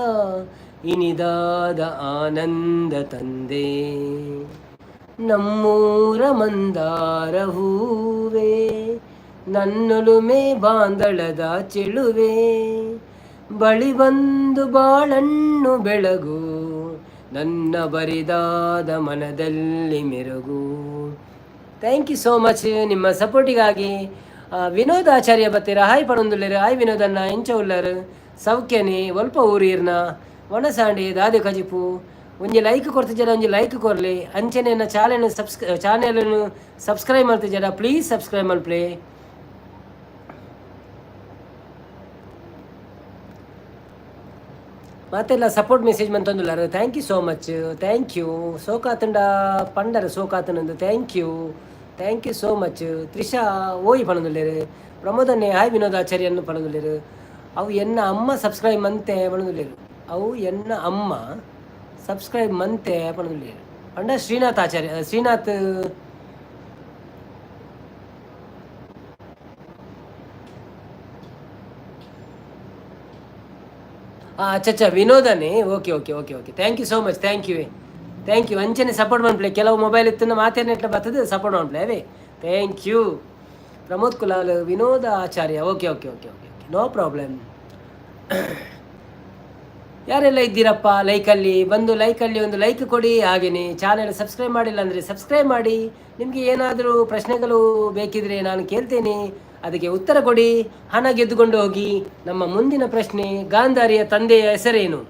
ಇನಿದಾದ ಆನಂದ ತಂದೆ. ನಮ್ಮೂರ ಮಂದಾರ ಹೂವೇ ನನ್ನೊಲುಮೆ ಬಾಂದಳದ ಚೆಲುವೆ, ಬಳಿ ಬಂದು ಬಾಳನ್ನು ಬೆಳಗು, ನನ್ನ ಬರಿದಾದ ಮನದಲ್ಲಿ ಮೆರುಗು. Thank you so much ನಿಮ್ಮ ಸಪೋರ್ಟಿಗಾಗಿ. ವಿನೋದ್ ಆಚಾರ್ಯ ಬತ್ತೀರ, ಹಾಯ್ ಪಣೊಂದುಲ್ಲೆರ್. ಹಾಯ್ ವಿನೋದಣ್ಣ, ಎಂಚ ಉಲ್ಲರ್? ಸೌಖ್ಯನಿ? ಒಲ್ಪ ಊರಿರ್ನ? ವನಸಾಂಡಿ ದಾದೆ ಕಜಿಪು? ಒಂಜಿ ಲೈಕ್ ಕೊರ್ತಿಜಡ ಒಂಜಿ ಲೈಕ್ ಕೊರ್ಲಿ. ಅಂಚನೆ ಎನ್ನ ಚಾನೆಲ್ ಚಾನೆಲ್ ಸಬ್ಸ್ಕ್ರೈಬ್ ಮಲ್ತಿಜಡ ಪ್ಲೀಸ್ ಸಬ್ಸ್ಕ್ರೈಬ್ ಮಲ್ಪಲೆ. ಮಾತೆಲ್ಲ ಸಪೋರ್ಟ್ ಮೆಸೇಜ್ ಮಂತೊಂದುಲ್ಲಾರ, thank you so much, thank you. ಸೋಕಾತುಂಡ ಪಂಡರ ಸೋಕಾತನಂದು, thank you, thank you so much. Trisha ಓಯ್ ಪಣೊಂದುಲ್ಲೆರ್. ಪ್ರಮೋದನ್ನೇ ಹಾಯ್ ವಿನೋದಾಚಾರ್ಯನ್ನು ಪಣೊಂದುಲ್ಲೆರ್. ಅವು ಎನ್ನ ಅಮ್ಮ ಸಬ್ಸ್ಕ್ರೈಬ್ ಮಂತೆ ಪಣೊಂದುಲ್ಲೆರ್. ಅವು ಎನ್ನ ಅಮ್ಮ ಸಬ್ಸ್ಕ್ರೈಬ್ ಮಂತೆ ಪಣೊಂದುಲ್ಲೆರ್. ಪಂಡ ಶ್ರೀನಾಥ್ ಆಚಾರ್ಯ, ಶ್ರೀನಾಥ್. ಅಚ್ಚ ವಿನೋದನೇ. Okay okay okay okay, thank you so much, thank you, thank you. ಅಂಚನೆ ಸಪೋರ್ಟ್ ಮನ್ಪ್ಲೆ. ಕೆಲವು ಮೊಬೈಲ್ ಇತ್ತು ಮಾತೇನೆಟ್ಲ ಬರ್ತದೆ, ಸಪೋರ್ಟ್ ಮನ್ಪ್ಲೆ ಅವೇ. Thank you Pramod Kulal, Vinoda Acharya. Okay okay okay okay okay, no problem. ಯಾರೆಲ್ಲ ಇದ್ದೀರಪ್ಪ ಲೈಕಲ್ಲಿ ಬಂದು ಲೈಕಲ್ಲಿ ಒಂದು ಲೈಕ್ ಕೊಡಿ. ಹಾಗೆಯೇ ಚಾನೆಲ್ ಸಬ್ಸ್ಕ್ರೈಬ್ ಮಾಡಿಲ್ಲ ಅಂದರೆ ಸಬ್ಸ್ಕ್ರೈಬ್ ಮಾಡಿ. ನಿಮಗೆ ಏನಾದರೂ ಪ್ರಶ್ನೆಗಳು ಬೇಕಿದ್ರೆ ನಾನು ಕೇಳ್ತೇನೆ, ಅದಕ್ಕೆ ಉತ್ತರ ಕೊಡಿ, ಹಣ ಗೆದ್ದುಕೊಂಡು ಹೋಗಿ. ನಮ್ಮ ಮುಂದಿನ ಪ್ರಶ್ನೆ, ಗಾಂಧಾರಿಯ ತಂದೆಯ ಹೆಸರೇನು?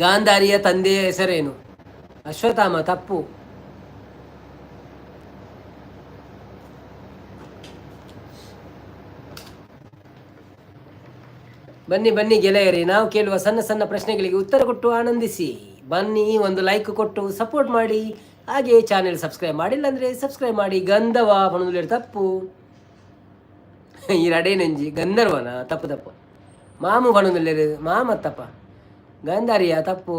ಗಾಂಧಾರಿಯ ತಂದೆಯ ಹೆಸರೇನು? ಅಶ್ವತ್ಥಾಮ ತಪ್ಪು. ಬನ್ನಿ ಬನ್ನಿ ಗೆಳೆಯರೇ, ನಾವು ಕೇಳುವ ಸಣ್ಣ ಸಣ್ಣ ಪ್ರಶ್ನೆಗಳಿಗೆ ಉತ್ತರ ಕೊಟ್ಟು ಆನಂದಿಸಿ. ಬನ್ನಿ, ಒಂದು ಲೈಕ್ ಕೊಟ್ಟು ಸಪೋರ್ಟ್ ಮಾಡಿ. ಹಾಗೆ ಚಾನೆಲ್ ಸಬ್ಸ್ಕ್ರೈಬ್ ಮಾಡಿಲ್ಲ ಅಂದರೆ ಸಬ್ಸ್ಕ್ರೈಬ್ ಮಾಡಿ. ಗಂಧವ ಪಣುಲೇರು ತಪ್ಪು. ಈ ರಡೇನಂಜಿ ಗಂಧರ್ವನ ತಪ್ಪು ತಪ್ಪು. ಮಾಮು ಪಣುಲೇರು ಮಾಮ ತಪ್ಪ. ಗಾಂಧಾರಿಯ ತಪ್ಪು.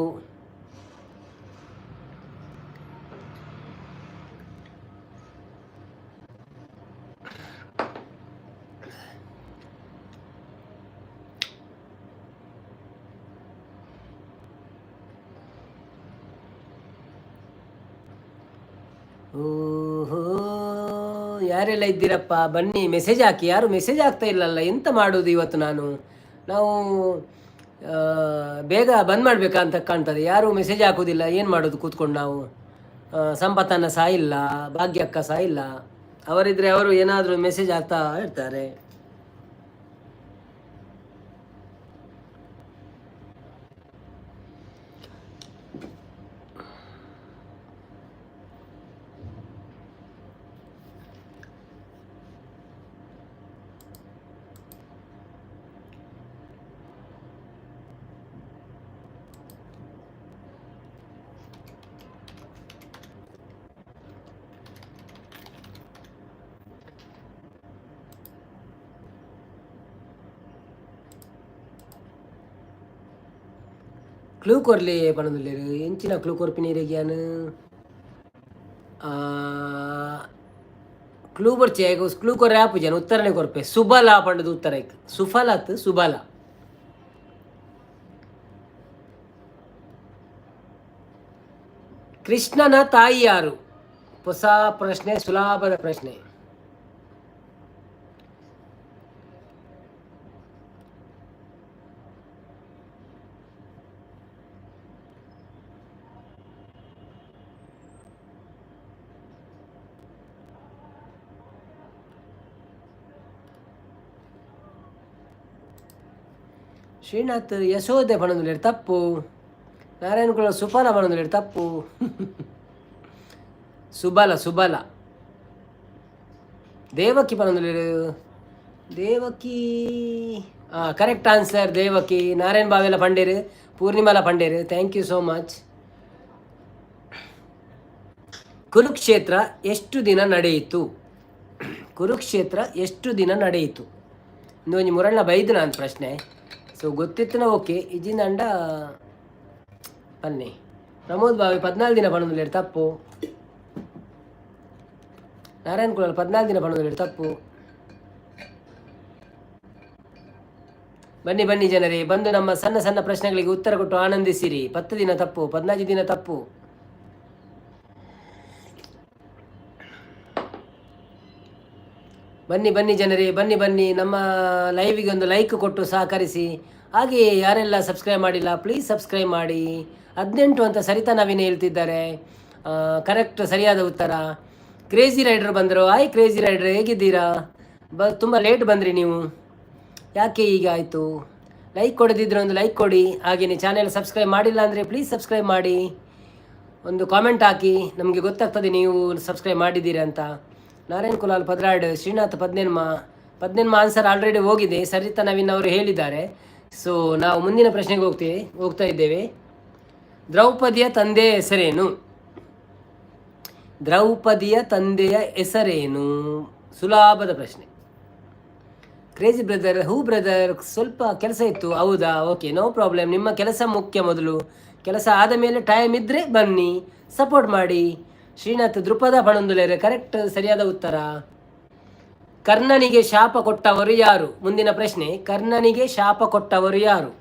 ಓಹೋ, ಯಾರೆಲ್ಲ ಇದ್ದೀರಪ್ಪ? ಬನ್ನಿ, ಮೆಸೇಜ್ ಹಾಕಿ. ಯಾರು ಮೆಸೇಜ್ ಆಗ್ತಾ ಇಲ್ಲಲ್ಲ, ಎಂತ ಮಾಡೋದು ಇವತ್ತು? ನಾವು ಬೇಗ ಬಂದ್ ಮಾಡಬೇಕಾ ಅಂತ ಕಾಣ್ತದೆ. ಯಾರು ಮೆಸೇಜ್ ಹಾಕೋದಿಲ್ಲ, ಏನು ಮಾಡೋದು ಕೂತ್ಕೊಂಡು ನಾವು? ಸಂಪತ್ತನ್ನ ಸಹ ಇಲ್ಲ, ಭಾಗ್ಯಕ್ಕ ಸಹ ಇಲ್ಲ. ಅವರಿದ್ರೆ ಅವರು ಏನಾದರೂ ಮೆಸೇಜ್ ಹಾಕ್ತಾ ಇರ್ತಾರೆ. ಕ್ಲೂ ಕೊರ್ಲಿ ಪಣೊಂದುಲ್ಲೆರ್. ಎಂಚಿನ ಕ್ಲೂ ಕೊರ್ಪಿನೀರೆಗ್ಯಾನ್? ಕ್ಲೂ ಬೊರ್ಚಿ, ಕ್ಲೂ ಕೊರ್ರೆ ಆಪುಜಿ, ಉತ್ತರನೇ ಕೊರ್ಪೆ. ಸುಬಲ ಪಂಡದು ಉತ್ತರ. ಐಕ್ ಸುಫಲತ್ ಸುಬಲ. ಕೃಷ್ಣನ ತಾಯಿ ಯಾರು? ಹೊಸ ಪ್ರಶ್ನೆ, ಸುಲಭದ ಪ್ರಶ್ನೆ. ಶ್ರೀನಾಥ್ ಯಶೋದೆ ಪಣೊಂದುಲ್ಲೆರ್ ತಪ್ಪು. ನಾರಾಯಣ ಕುಲ ಸುಫಲ ಪಣೊಂದುಲ್ಲೆರ್ ತಪ್ಪು. ಸುಬಲ ಸುಬಲ. ದೇವಕಿ ಪಣೊಂದುಲ್ಲೆರ್. Devaki correct answer Devaki. ನಾರಾಯಣ ಬಾವೆಲ ಪಂಡೇರು, ಪೂರ್ಣಿಮಾಲ ಪಂಡೇರು. Thank you so much. Kurukshetra ಎಷ್ಟು ದಿನ ನಡೆಯಿತು? ಕುರುಕ್ಷೇತ್ರ ಎಷ್ಟು ದಿನ ನಡೆಯಿತು? ಇಂದು ಒಂಜಿ ಮುರಳ್ನ ಬೈದು ನಾನು ಪ್ರಶ್ನೆ. ಸೊ ಗೊತ್ತಿತ್ತನ ಓಕೆ, ಇಜಿಂದ ಬನ್ನಿ. ಪ್ರಮೋದ್ ಬಾವಿ 14 ದಿನ ಪಣೊಂದುಲ್ಲೆರ್ ತಪ್ಪು. ನಾರಾಯಣ ಕುಲಾಲ್ 14 ದಿನ ಪಣೊಂದುಲ್ಲೆರ್ ತಪ್ಪು. ಬನ್ನಿ ಬನ್ನಿ ಜನರೇ, ಬಂದು ನಮ್ಮ ಸಣ್ಣ ಸಣ್ಣ ಪ್ರಶ್ನೆಗಳಿಗೆ ಉತ್ತರ ಕೊಟ್ಟು ಆನಂದಿಸಿರಿ. 10 ದಿನ ತಪ್ಪು, 14 ದಿನ ತಪ್ಪು. ಬನ್ನಿ ಬನ್ನಿ ಜನರೇ, ಬನ್ನಿ ಬನ್ನಿ. ನಮ್ಮ ಲೈವಿಗೆ ಒಂದು ಲೈಕ್ ಕೊಟ್ಟು ಸಹಕರಿಸಿ. ಹಾಗೆಯೇ ಯಾರೆಲ್ಲ ಸಬ್ಸ್ಕ್ರೈಬ್ ಮಾಡಿಲ್ಲ, ಪ್ಲೀಸ್ ಸಬ್ಸ್ಕ್ರೈಬ್ ಮಾಡಿ. 18 ಅಂತ ಸರಿತಾ ನವೀನ್ ಹೇಳ್ತಿದ್ದಾರೆ. ಕರೆಕ್ಟ್, ಸರಿಯಾದ ಉತ್ತರ. ಕ್ರೇಜಿ ರೈಡರ್ ಬಂದರು. ಆಯ್ ಕ್ರೇಜಿ ರೈಡರ್, ಹೇಗಿದ್ದೀರಾ? ತುಂಬ ಲೇಟ್ ಬಂದ್ರಿ ನೀವು, ಯಾಕೆ ಹೀಗೆ ಆಯಿತು? ಲೈಕ್ ಕೊಡದಿದ್ರೆ ಒಂದು ಲೈಕ್ ಕೊಡಿ. ಹಾಗೆಯೇ ಚಾನೆಲ್ ಸಬ್ಸ್ಕ್ರೈಬ್ ಮಾಡಿಲ್ಲ ಅಂದರೆ ಪ್ಲೀಸ್ ಸಬ್ಸ್ಕ್ರೈಬ್ ಮಾಡಿ. ಒಂದು ಕಾಮೆಂಟ್ ಹಾಕಿ, ನಮಗೆ ಗೊತ್ತಾಗ್ತದೆ ನೀವು ಸಬ್ಸ್ಕ್ರೈಬ್ ಮಾಡಿದ್ದೀರಾ ಅಂತ. ನಾರಾಯಣ್ ಕುಲಾಲ್ 12, ಶ್ರೀನಾಥ್ ಪದ್ನೆನ್ಮ. ಪದ್ನೆನ್ಮ ಆನ್ಸರ್ ಆಲ್ರೆಡಿ ಹೋಗಿದೆ, ಸರಿತಾ ನವೀನ್ ಅವರು ಹೇಳಿದ್ದಾರೆ. ಸೊ ನಾವು ಮುಂದಿನ ಪ್ರಶ್ನೆಗೆ ಹೋಗ್ತಾ ಇದ್ದೇವೆ. ದ್ರೌಪದಿಯ ತಂದೆಯ ಹೆಸರೇನು? ದ್ರೌಪದಿಯ ತಂದೆಯ ಹೆಸರೇನು? ಸುಲಭದ ಪ್ರಶ್ನೆ. ಕ್ರೇಜಿ ಬ್ರದರ್, ಹೂ ಬ್ರದರ್, ಸ್ವಲ್ಪ ಕೆಲಸ ಇತ್ತು. ಹೌದಾ? Okay, no problem. ನಿಮ್ಮ ಕೆಲಸ ಮುಖ್ಯ ಮೊದಲು. ಕೆಲಸ ಆದ ಮೇಲೆ ಟೈಮ್ ಇದ್ದರೆ ಬನ್ನಿ, ಸಪೋರ್ಟ್ ಮಾಡಿ. ಶ್ರೀನಾಥ್ ದೃಪದ ಪಣಂದುಲೇರೆ, ಕರೆಕ್ಟ್, ಸರಿಯಾದ ಉತ್ತರ. ಕರ್ಣನಿಗೆ ಶಾಪ ಕೊಟ್ಟವರು ಯಾರು? ಮುಂದಿನ ಪ್ರಶ್ನೆ, ಕರ್ಣನಿಗೆ ಶಾಪ ಕೊಟ್ಟವರು ಯಾರು?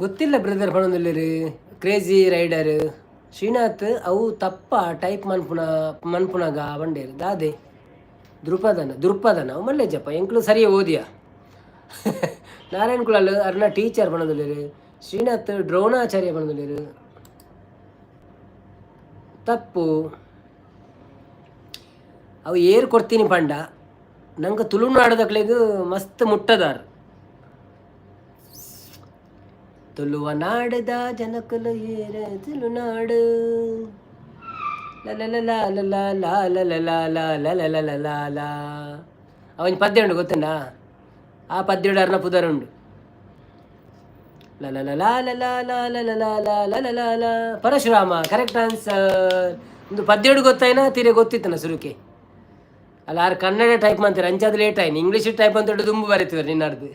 ಗೊತ್ತಿಲ್ಲ ಬ್ರದರ್ ಪಣಂದುಲ್ಲೇರು ಕ್ರೇಜಿ ರೈಡರ್. ಶ್ರೀನಾಥ್, ಅವು ತಪ್ಪ ಟೈಪ್ ಮನ್ಪುನ ಮನ್ಪುನಗ ಬಂಡೇರು ದಾದೆ ದೃಪದನ ದೃಪದನ ಅವು ಮಲ್ಲೆಜ್ಜಪ್ಪ ಎಂಕ್ಲು ಸರಿ ಓದಿಯಾ. ನಾರಾಯಣ್ ಕುಲಾಲ್ ಅರ್ನ ಟೀಚರ್ ಪಣಂದುಲ್ಲೇರು. ಶ್ರೀನಾಥ್ ದ್ರೋಣಾಚಾರ್ಯ ಪಣಂದುಲ್ಲೇರು, ತಪ್ಪು. ಅವು ಏರ್ ಕೊಡ್ತೀನಿ ಪಂಡ ನಂಗೆ ತುಳುನಾಡದಕ್ಲೆಗ್ ಮಸ್ತ್ ಮುಟ್ಟದಾರ್. ತುಳುವ ನಾಡದ ಜನಕುಲು ಏರ ತುಳುನಾಡು ಲಲ ಲ ಲ ಲ ಲ ಲ ಲ ಲ ಲ ಲ ಲ. ಅವನ ಪದ್ಯ ಉಂಡು ಗೊತ್ತುಂಡಾ? ಆ ಪದ್ಯಡು ಅರ್ನ ಪುದರ್ ಉಂಡು. ಲ ಲ ಲ ಲ ಲ ಲ ಲ ಲ ಲ ಲ ಲ ಲ ಲ. Parashurama, correct answer. ಒಂದು ಪದ್ಯಡು ಗೊತ್ತಾಯ್ನಾ? ತೀರೆ ಗೊತ್ತಿತ್ತನ ಸುರುಕೆ ಅಲ್ಲ. ಆರು ಕನ್ನಡ ಟೈಪ್ ಅಂತಾರೆ, ಅಂಚಾದ ಲೇಟ್ ಆಯ್ತು. ಇಂಗ್ಲೀಷ್ ಟೈಪ್ ಅಂತ ದುಂಬು ಬರೀತಿದ್ರು ನಿನ್ನರ್ದು.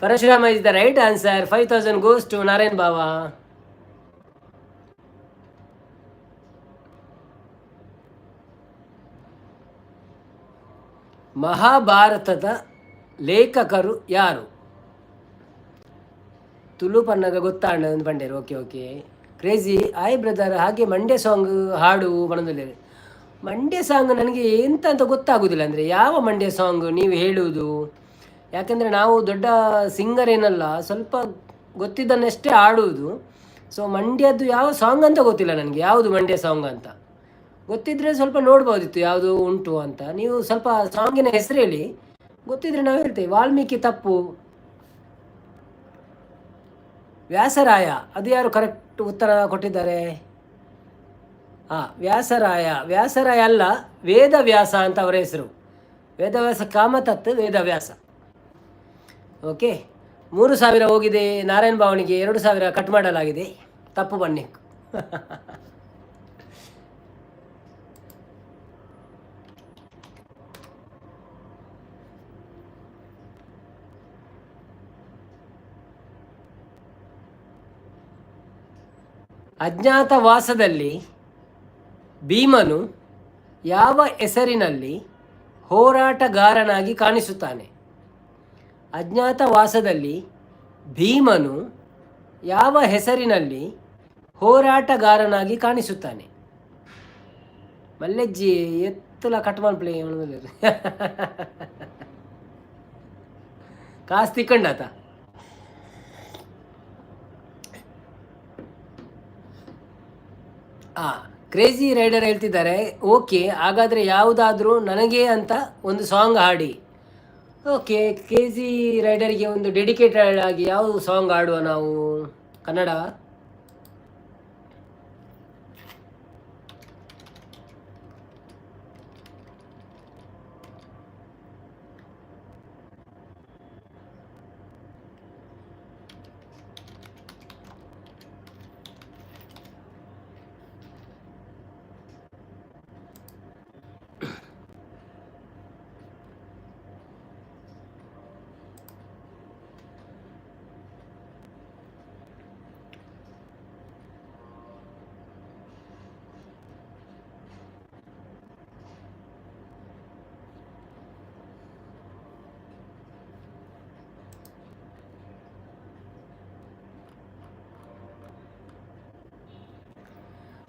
Parashurama is the right answer. 5,000 goes to Narayan Baba. ಮಹಾಭಾರತದ ಲೇಖಕರು ಯಾರು? ತುಳು ಪನ್ನಗ ಗೊತ್ತಾಂಡ ಒಂದು ಬಂಡೇರು. Okay okay crazy ಆಯ್ ಬ್ರದರ್. ಹಾಗೆ ಮಂಡ್ಯ ಸಾಂಗ್ ಹಾಡು ಬಣದಲ್ಲಿ. ಮಂಡ್ಯ ಸಾಂಗ್ ನನಗೆ ಎಂತ ಅಂತ ಗೊತ್ತಾಗೋದಿಲ್ಲ. ಅಂದರೆ ಯಾವ ಮಂಡ್ಯ ಸಾಂಗ್ ನೀವು ಹೇಳುವುದು? ಯಾಕೆಂದರೆ ನಾವು ದೊಡ್ಡ ಸಿಂಗರ್ ಏನಲ್ಲ, ಸ್ವಲ್ಪ ಗೊತ್ತಿದ್ದನ್ನಷ್ಟೇ ಹಾಡುವುದು. ಸೊ ಮಂಡ್ಯದ್ದು ಯಾವ ಸಾಂಗ್ ಅಂತ ಗೊತ್ತಿಲ್ಲ ನನಗೆ. ಯಾವುದು ಮಂಡ್ಯ ಸಾಂಗ್ ಅಂತ ಗೊತ್ತಿದ್ದರೆ ಸ್ವಲ್ಪ ನೋಡ್ಬೋದಿತ್ತು ಯಾವುದು ಉಂಟು ಅಂತ. ನೀವು ಸ್ವಲ್ಪ ಸಾಂಗಿನ ಹೆಸರು ಹೇಳಿ, ಗೊತ್ತಿದ್ರೆ ನಾವು ಹೇಳ್ತೇವೆ. ವಾಲ್ಮೀಕಿ ತಪ್ಪು. ವ್ಯಾಸರಾಯ, ಅದು ಯಾರು ಕರೆಕ್ಟ್ ಉತ್ತರ ಕೊಟ್ಟಿದ್ದಾರೆ? ಹಾಂ, ವ್ಯಾಸರಾಯ. ವ್ಯಾಸರಾಯ ಅಲ್ಲ, ವೇದವ್ಯಾಸ ಅಂತ ಅವರ ಹೆಸರು. ವೇದವ್ಯಾಸ ಕಾಮತತ್, ವೇದವ್ಯಾಸ. ಓಕೆ, 3,000 ಹೋಗಿದೆ ನಾರಾಯಣ ಭಾವನಿಗೆ. 2,000 ಕಟ್ ಮಾಡಲಾಗಿದೆ ತಪ್ಪು ಬನ್ನಿ. ಅಜ್ಞಾತವಾಸದಲ್ಲಿ ಭೀಮನು ಯಾವ ಹೆಸರಿನಲ್ಲಿ ಹೋರಾಟಗಾರನಾಗಿ ಕಾಣಿಸುತ್ತಾನೆ? ಅಜ್ಞಾತವಾಸದಲ್ಲಿ ಭೀಮನು ಯಾವ ಹೆಸರಿನಲ್ಲಿ ಹೋರಾಟಗಾರನಾಗಿ ಕಾಣಿಸುತ್ತಾನೆ? ಮಲ್ಲೆಜ್ಜಿ ಎತ್ತಲ ಕಟ್ ಪ್ಲೇ ಕಾಸು ತಿಕ್ಕಂಡಾತ. ಆ ಕ್ರೇಜಿ ರೈಡರ್ ಹೇಳ್ತಿದ್ದಾರೆ, ಓಕೆ, ಹಾಗಾದರೆ ಯಾವುದಾದ್ರೂ ನನಗೆ ಅಂತ ಒಂದು ಸಾಂಗ್ ಹಾಡಿ. ಓಕೆ, ಕ್ರೇಜಿ ರೈಡರಿಗೆ ಒಂದು ಡೆಡಿಕೇಟೆಡ್ ಆಗಿ ಯಾವ ಸಾಂಗ್ ಹಾಡುವ ನಾವು? ಕನ್ನಡ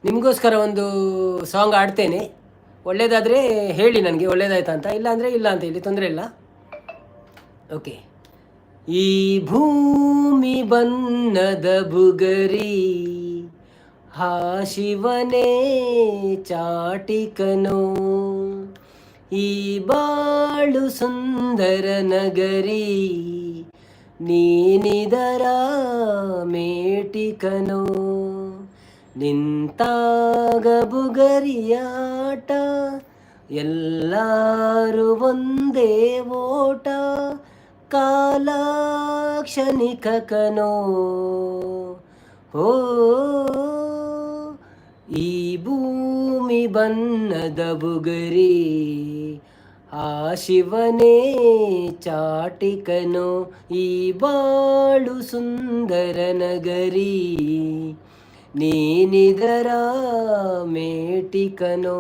ನಿಮಗೋಸ್ಕರ ಒಂದು ಸಾಂಗ್ ಆಡ್ತೇನೆ. ಒಳ್ಳೇದಾದರೆ ಹೇಳಿ ನನಗೆ, ಒಳ್ಳೇದಾಯ್ತಾ ಅಂತ. ಇಲ್ಲ ಅಂದರೆ ಇಲ್ಲ ಅಂತ ಹೇಳಿ, ತೊಂದರೆ ಇಲ್ಲ. ಓಕೆ. ಈ ಭೂಮಿ ಬಣ್ಣದ ಬುಗರಿ, ಹಾ ಶಿವನೇ ಚಾಟಿಕನೋ. ಈ ಬಾಳು ಸುಂದರ ನಗರಿ, ನೀನಿದರ ಮೇಟಿಕನೋ. ನಿಂತಾಗ ಬುಗರಿಯಾಟ, ಎಲ್ಲಾರು ಒಂದೇ ಓಟ, ಕಾಲಾಕ್ಷಣಿಕ ಕನೋ. ಓ, ಈ ಭೂಮಿ ಬಣ್ಣದ ಬುಗರಿ, ಆ ಶಿವನೇ ಚಾಟಿಕನೋ. ಈ ಬಾಳು ಸುಂದರ ನಗರಿ, ನೀನಿದರ ಮೇಟಿಕನೋ.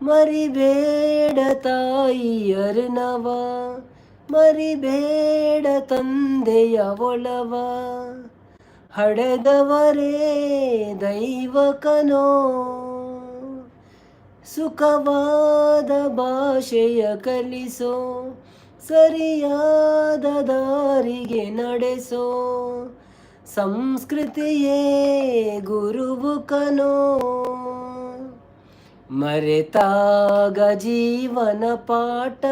ಮರಿಬೇಡ ತಾಯಿಯರ್ನವ, ಮರಿಬೇಡ ತಂದೆಯ ಒಲವ, ಹಡೆದವರೇ ದೈವಕನೋ. ಸುಖವಾದ ಭಾಷೆಯ ಕಲಿಸೋ, ಸರಿಯಾದ ದಾರಿಗೆ ನಡೆಸೋ, ಸಂಸ್ಕೃತಿಯೇ ಗುರುವು ಕನೋ. ಮರೆತಾಗ ಜೀವನ ಪಾಠ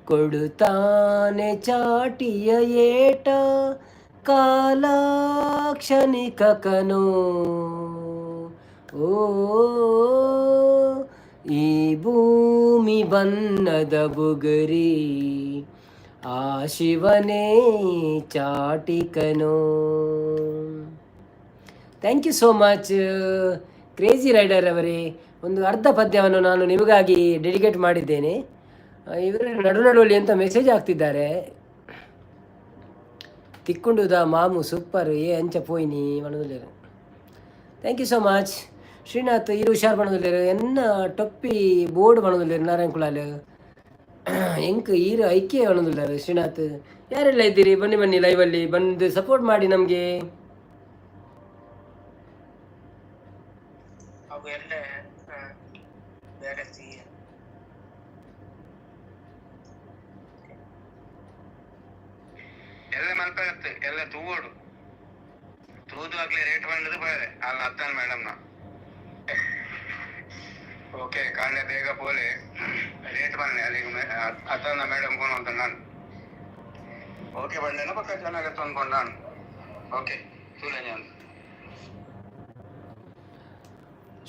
ಕೊಡುತ್ತಾನೆ ಚಾಟಿಯ ಏಟ, ಕಾಲಾಕ್ಷಣಿಕ ಕನೋ. ಓ, ಈ ಭೂಮಿ ಬಣ್ಣದ ಬುಗರಿ, ಆ ಶಿವನೇ ಚಾಟಿಕನೋ. Thank you so much, Crazy Rider ಅವರೇ. ಒಂದು ಅರ್ಧ ಪದ್ಯವನ್ನು ನಾನು ನಿಮಗಾಗಿ ಡೆಡಿಕೇಟ್ ಮಾಡಿದ್ದೇನೆ. ಇವರು ನಡು ನಡುವಲ್ಲಿ ಅಂತ ಮೆಸೇಜ್ ಹಾಕ್ತಿದ್ದಾರೆ. ತಿಕ್ಕೊಂಡುದ ಮಾಮು ಸೂಪರ್ ಏ ಅಂಚ ಪೋಯಿನಿ ಮನದಲ್ಲಿರು. Thank you so much Srinath. ಇರು ಹುಷಾರ್ ಬಣದಲ್ಲಿರು. ಎನ್ನ ಟೊಪ್ಪಿ ಬೋರ್ಡ್ ಬಣದಲ್ಲಿರು. ನಾರಾಯಣ ಕುಲಾಲ್ ಎಂಕ್ ಈರು ಐಕ್ಯ ಬಣದುಲ್ಲಾರು. ಶ್ರೀನಾಥ್, ಯಾರೆಲ್ಲ ಇದ್ದೀರಿ? ಬನ್ನಿ ಬನ್ನಿ, ಲೈವಲ್ಲಿ ಬಂದು ಸಪೋರ್ಟ್ ಮಾಡಿ ನಮಗೆ. ಅವು ಎಲ್ಲ ಬೇರೆ ಸಿ. ಎಲ್ಲ ಮಲ್ಪಗತ್ತೆ ಎಲ್ಲ ತೂವೋಡು ತೂದು ಆಗ್ಲಿ ರೇಟ್ ಬಂದದ್ದು ಬೇರೆ ಅಲ್ಲ ಅತ್ತಾನ ಮೇಡಮ್ ನ. ಓಕೆ, ಕಾಂಡೆ ಬೇಗ ಪೋಲೆ, ರೇಟ್ ಬನ್ನಿ ಅಲ್ಲಿ. ಅತ್ತಾನ ಮೇಡಮ್ ಫೋನ್ ಅಂತ ನಾನು ಓಕೆ ಬಂದೇನ ಪಕ್ಕ ಚೆನ್ನಾಗತ್ತು ಅಂದ್ಕೊಂಡು ನಾನು ಓಕೆ ತೂಲೆ ನಾನು.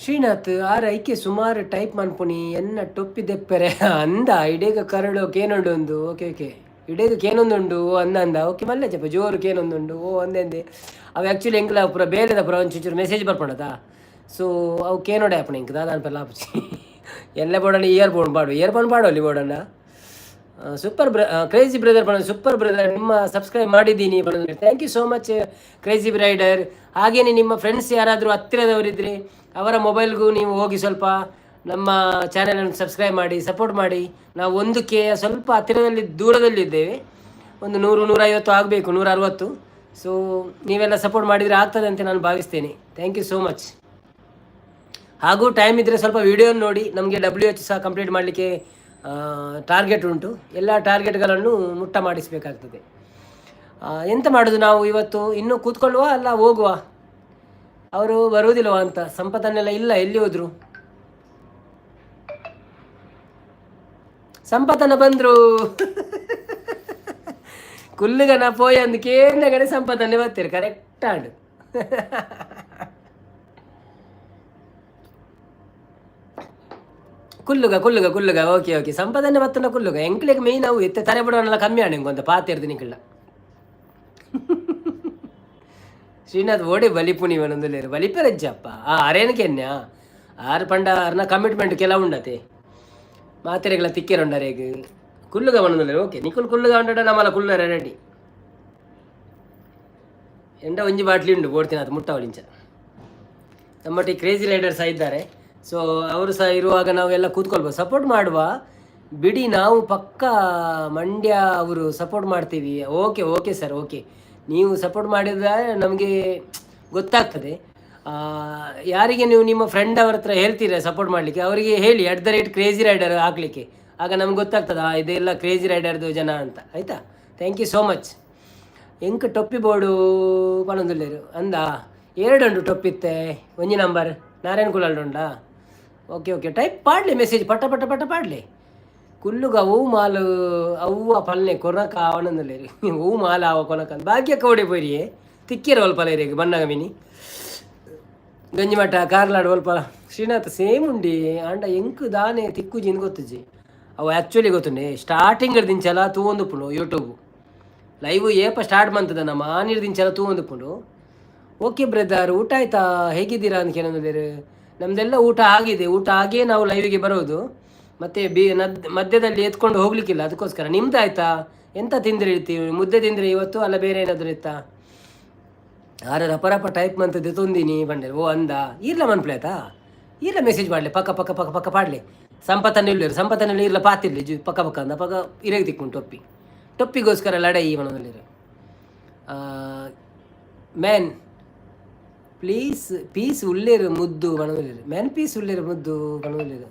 ಶ್ರೀನಾಥ್ ಆರ್ ಐಕೆ ಸುಮಾರು ಟೈಪ್ ಮನ್ಪುಣಿ. ಎನ್ನ ಟೊಪ್ಪಿ ದೆಪ್ಪರೆ ಅಂದ ಇಡೀಗ ಕರಡು ಕೇನೊಂಡು ಒಂದು. Okay okay, ಇಡೀಗ ಕೇನೊಂದುಂಡು. ಓ ಅಂದ ಅಂದ. ಓಕೆ, ಮಲ್ಲೆ ಚಪ್ಪ ಜೋರು ಕೇನೊಂದುಂಡು. ಓ ಅಂದೆ. ಅವು ಆ್ಯಕ್ಚುಲಿ ಎಂಕ್ಲ ಪೂರ ಬೇಲೆದ ಪೂರ ಒಂಚೂರು ಮೆಸೇಜ್ ಬರ್ಪಣದ. ಸೊ ಅವು ಕೇನೋಡೆ ಆಪಣ ಎಂಕ್ ದಾದ ಅನ್ಪಲ್ಲ ಆಪುಜಿ. ಎಲ್ಲ ಬೋಡಣ್ಣ ಇಯರ್ ಫೋನ್ ಪಾಡು, ಇಯರ್ ಫೋನ್ ಪಾಡು ಅಲ್ಲಿ ಬೋಡಣ್ಣ. ಸೂಪರ್ ಬ್ರ ಕ್ರೇಜಿ ಬ್ರದರ್ ಪಣ. ಸೂಪರ್ ಬ್ರದರ್, ನಿಮ್ಮ ಸಬ್ಸ್ಕ್ರೈಬ್ ಮಾಡಿದ್ದೀನಿ. Thank you so much, Crazy Rider. ಹಾಗೇನೆ ನಿಮ್ಮ ಫ್ರೆಂಡ್ಸ್ ಯಾರಾದರೂ ಹತ್ತಿರದವರಿದ್ದರೆ ಅವರ ಮೊಬೈಲ್ಗೂ ನೀವು ಹೋಗಿ ಸ್ವಲ್ಪ ನಮ್ಮ ಚಾನೆಲನ್ನು ಸಬ್ಸ್ಕ್ರೈಬ್ ಮಾಡಿ ಸಪೋರ್ಟ್ ಮಾಡಿ. ನಾವು 1K ಸ್ವಲ್ಪ ಹತ್ತಿರದಲ್ಲಿ ದೂರದಲ್ಲಿದ್ದೇವೆ. ಒಂದು 100 150 ಆಗಬೇಕು, 160. ಸೊ ನೀವೆಲ್ಲ ಸಪೋರ್ಟ್ ಮಾಡಿದರೆ ಆಗ್ತದೆ ಅಂತ ನಾನು ಭಾವಿಸ್ತೇನೆ. Thank you so much. ಹಾಗೂ ಟೈಮ್ ಇದ್ದರೆ ಸ್ವಲ್ಪ ವಿಡಿಯೋ ನೋಡಿ. ನಮಗೆ ಡಬ್ಲ್ಯೂ ಎಚ್ ಸಹ ಕಂಪ್ಲೀಟ್ ಮಾಡಲಿಕ್ಕೆ ಟಾರ್ಗೆಟ್ ಉಂಟು. ಎಲ್ಲ ಟಾರ್ಗೆಟ್ಗಳನ್ನು ಮುಟ್ಟ ಮಾಡಿಸಬೇಕಾಗ್ತದೆ. ಎಂತ ಮಾಡೋದು ನಾವು ಇವತ್ತು? ಇನ್ನೂ ಕೂತ್ಕೊಳ್ಳುವ ಅಲ್ಲ ಹೋಗುವ? ಅವರು ಬರುವುದಿಲ್ಲವಾ ಅಂತ. ಸಂಪತ್ತನ್ನೆಲ್ಲ ಇಲ್ಲ, ಎಲ್ಲಿ ಹೋದ್ರು? ಸಂಪತ್ತನ್ನ ಬಂದರು. ಕುಲ್ಲುಗನ ಪೋಯ್ ಅಂದ್ ಕೇಂದ್ರಗಡೆ ಸಂಪತ್ತನ್ನೇ ಬರ್ತೀರಿ. ಕರೆಕ್ಟ್ ಆಂಡ್. ಕುಲ್ಲುಗ ಕುಲ್ಲುಗ ಕುಲ್ಲುಗ. ಓಕೆ ಓಕೆ, ಸಂಪದನೆ ಬತ್ತನ ಕುಲ್ಲುಗ. ಎಂಕ್ಲೆಗ್ ಮೇಯ್ನ್ ಅವು ಎತ್ತೆ ತರೆ ಬಿಡೋಣಲ್ಲ ಕಮ್ಮಿ ಆಂಡ್ ಎಂಕೊಂತ ಪಾತೆರ್ದು ನಿಕ್ಲ. ಶ್ರೀನಾಥ್ ಓಡೆ ಬಲಿಪುಣಿ ಬಲಿಪೆರಜ್ಜಪ್ಪ. ಬಲಿಪೆರಜ್ಜಪ್ಪ ಆ ಅರೇನಕೆನ್ಯ ಆರು ಪಂಡ ಅರ್ನ ಕಮಿಟ್ಮೆಂಟ್ ಕೆಲವು ಉಂಡತೆ ಮಾತೆರೆಗಳ ತಿಕ್ಕೆರುಂಡರೇಗ್ ಕುಲ್ಲುಗ ಬಣ್ಣದುಲ್ಲೇರು. ಓಕೆ, ನಿಕುಲ್ ಕುಲ್ಲುಗ ಉಂಡ, ನಮ್ಮಲ ಕುಲ್ಲರೆ ರೆಡಿ. ಎಂಡ ಒಂಜಿ ಬಾಟ್ಲಿ ಉಂಡು ಬೋಡ್ತೀನಿ ಅದು ಮುಟ್ಟವಳಿಂಚ. ನಮ್ಮೊಟ್ಟಿಗೆ ಕ್ರೇಜಿ ರೈಡರ್ ಸಹ ಇದ್ದಾರೆ. ಸೊ ಅವರು ಸಹ ಇರುವಾಗ ನಾವೆಲ್ಲ ಕೂತ್ಕೊಳ್ಬೋದು, ಸಪೋರ್ಟ್ ಮಾಡುವ ಬಿಡಿ. ನಾವು ಪಕ್ಕ ಮಂಡ್ಯ ಅವರು ಸಪೋರ್ಟ್ ಮಾಡ್ತೀವಿ. Okay okay sir, okay. ನೀವು ಸಪೋರ್ಟ್ ಮಾಡಿದ್ರೆ ನಮಗೆ ಗೊತ್ತಾಗ್ತದೆ. ಯಾರಿಗೆ ನೀವು ನಿಮ್ಮ ಫ್ರೆಂಡ್ ಅವ್ರ ಹತ್ರ ಹೇಳ್ತೀರಾ ಸಪೋರ್ಟ್ ಮಾಡಲಿಕ್ಕೆ, ಅವರಿಗೆ ಹೇಳಿ @crazyrider ಹಾಕಲಿಕ್ಕೆ. ಆಗ ನಮ್ಗೆ ಗೊತ್ತಾಗ್ತದ ಇದೆಲ್ಲ ಕ್ರೇಜಿ ರೈಡರ್ದು ಜನ ಅಂತ, ಆಯಿತಾ? Thank you so much. ಎಂಕ್ ಟೊಪ್ಪಿ ಬೋರ್ಡು ಪನೊಂದುಲ್ಲೇರು ಅಂದ ಎರಡುಂಡು ಟೊಪ್ಪಿತ್ತೆ. ಒಂಜಿ ನಂಬರ್ ನಾರಾಯಣ ಕುಲಾಲ್ಡ್ ಉಂಡಾ? ಓಕೆ ಓಕೆ, ಟೈಪ್ ಪಾಡ್ಲಿ ಮೆಸೇಜ್, ಪಟ ಪಟ ಪಟ ಪಾಡ್ಲಿ. ಕುಲ್ಲುಗ ಅವು ಮಾಲು ಅವ್ವ ಪಲ್ನೆ ಕೊರಕ ಅವನಂದುಲ್ಲೇರು. ಹೂ ಮಾಲ ಅವ ಕೊನಕ ಭಾಗ್ಯ ಕವಡೆ ಪೋರಿಯೇ ತಿಕ್ಕಿರ ಒಲ್ಪ ಲೇರಿಗೆ ಬಣ್ಣಗ ಮಿನಿ ಗಂಜಿಮಠ ಕಾರ್ಲಾಡ್ ಒಲ್ಪ. ಶ್ರೀನಾಥ್ ಸೇಮ್ ಉಂಡಿ ಆಂಡ ಎಂಕ್ ದಾನೆ ತಿಕ್ಕುಜಿ ಗೊತ್ತುಜಿ. ಅವು ಆ್ಯಕ್ಚುಲಿ ಗೊತ್ತುಂಡೆ ಸ್ಟಾರ್ಟಿಂಗ್ ದಿಂಚಲ ತೂವೊಂದುಪ್ಪುಂಡು. ಯೂಟ್ಯೂಬ್ ಲೈವ್ ಏಪ ಸ್ಟಾರ್ಟ್ ಮಂತದ ನಮ್ಮ ಆನಿರ್ ದಿಂಚಲ ತೂವೊಂದುಪ್ಪುಂಡು. ಓಕೆ ಬ್ರದರ್, ಊಟ ಆಯ್ತಾ? ಹೇಗಿದ್ದೀರಾ ಅಂತ ಕೇಳಂದಿದ್ದೀರಿ. ನಮ್ಮದೆಲ್ಲ ಊಟ ಆಗಿದೆ. ಊಟ ಆಗಿಯೇ ನಾವು ಲೈವಿಗೆ ಬರೋದು. ಮತ್ತು ಬಿ ನದ್ ಮಧ್ಯದಲ್ಲಿ ಎತ್ಕೊಂಡು ಹೋಗ್ಲಿಕ್ಕಿಲ್ಲ, ಅದಕ್ಕೋಸ್ಕರ. ನಿಮ್ದು ಆಯ್ತಾ? ಎಂತ ತಿಂದ್ರಿ ಇರ್ತೀವಿ? ಮುದ್ದೆ ತಿಂದ್ರಿ ಇವತ್ತು ಅಲ್ಲ ಬೇರೆ ಏನಾದರೂ ಇತ್ತಾ? ಆರೆ ರಪ ರಪ ಟೈಪ್ ಮಂತದ್ದು ತೊಂದಿನಿ ಬಂಡೆ. ಓ ಅಂದ ಇರ್ಲ ಮನ್ಪ್ಲೆ ಆಯ್ತಾ? ಇರ್ಲ ಮೆಸೇಜ್ ಮಾಡಲಿ, ಪಕ್ಕ ಪಕ್ಕ ಪಕ್ಕ ಪಕ್ಕ ಪಾಡ್ಲಿ. ಸಂಪತ್ತನ್ನು ಇಲ್ಲಿರು, ಸಂಪತ್ತನ್ನು ಇರ್ಲ ಪಾತಿರ್ಲಿ ಜು ಪಕ್ಕ ಪಕ್ಕ ಅಂದ ಪಕ್ಕ ಇರಗೆ ತಿಕ್ಕೊಂಡು. ಟೊಪ್ಪಿ ಟೊಪ್ಪಿಗೋಸ್ಕರ ಲಡೈ ಮನದಲ್ಲಿರು. ಮ್ಯಾನ್ ಪ್ಲೀಸ್ ಪೀಸ್ ಉಳ್ಳೇರು ಮುದ್ದು ಮನದಲ್ಲಿರು. ಮ್ಯಾನ್ ಪೀಸ್ ಉಳ್ಳೇರು ಮುದ್ದು ಮನದಲ್ಲಿರು.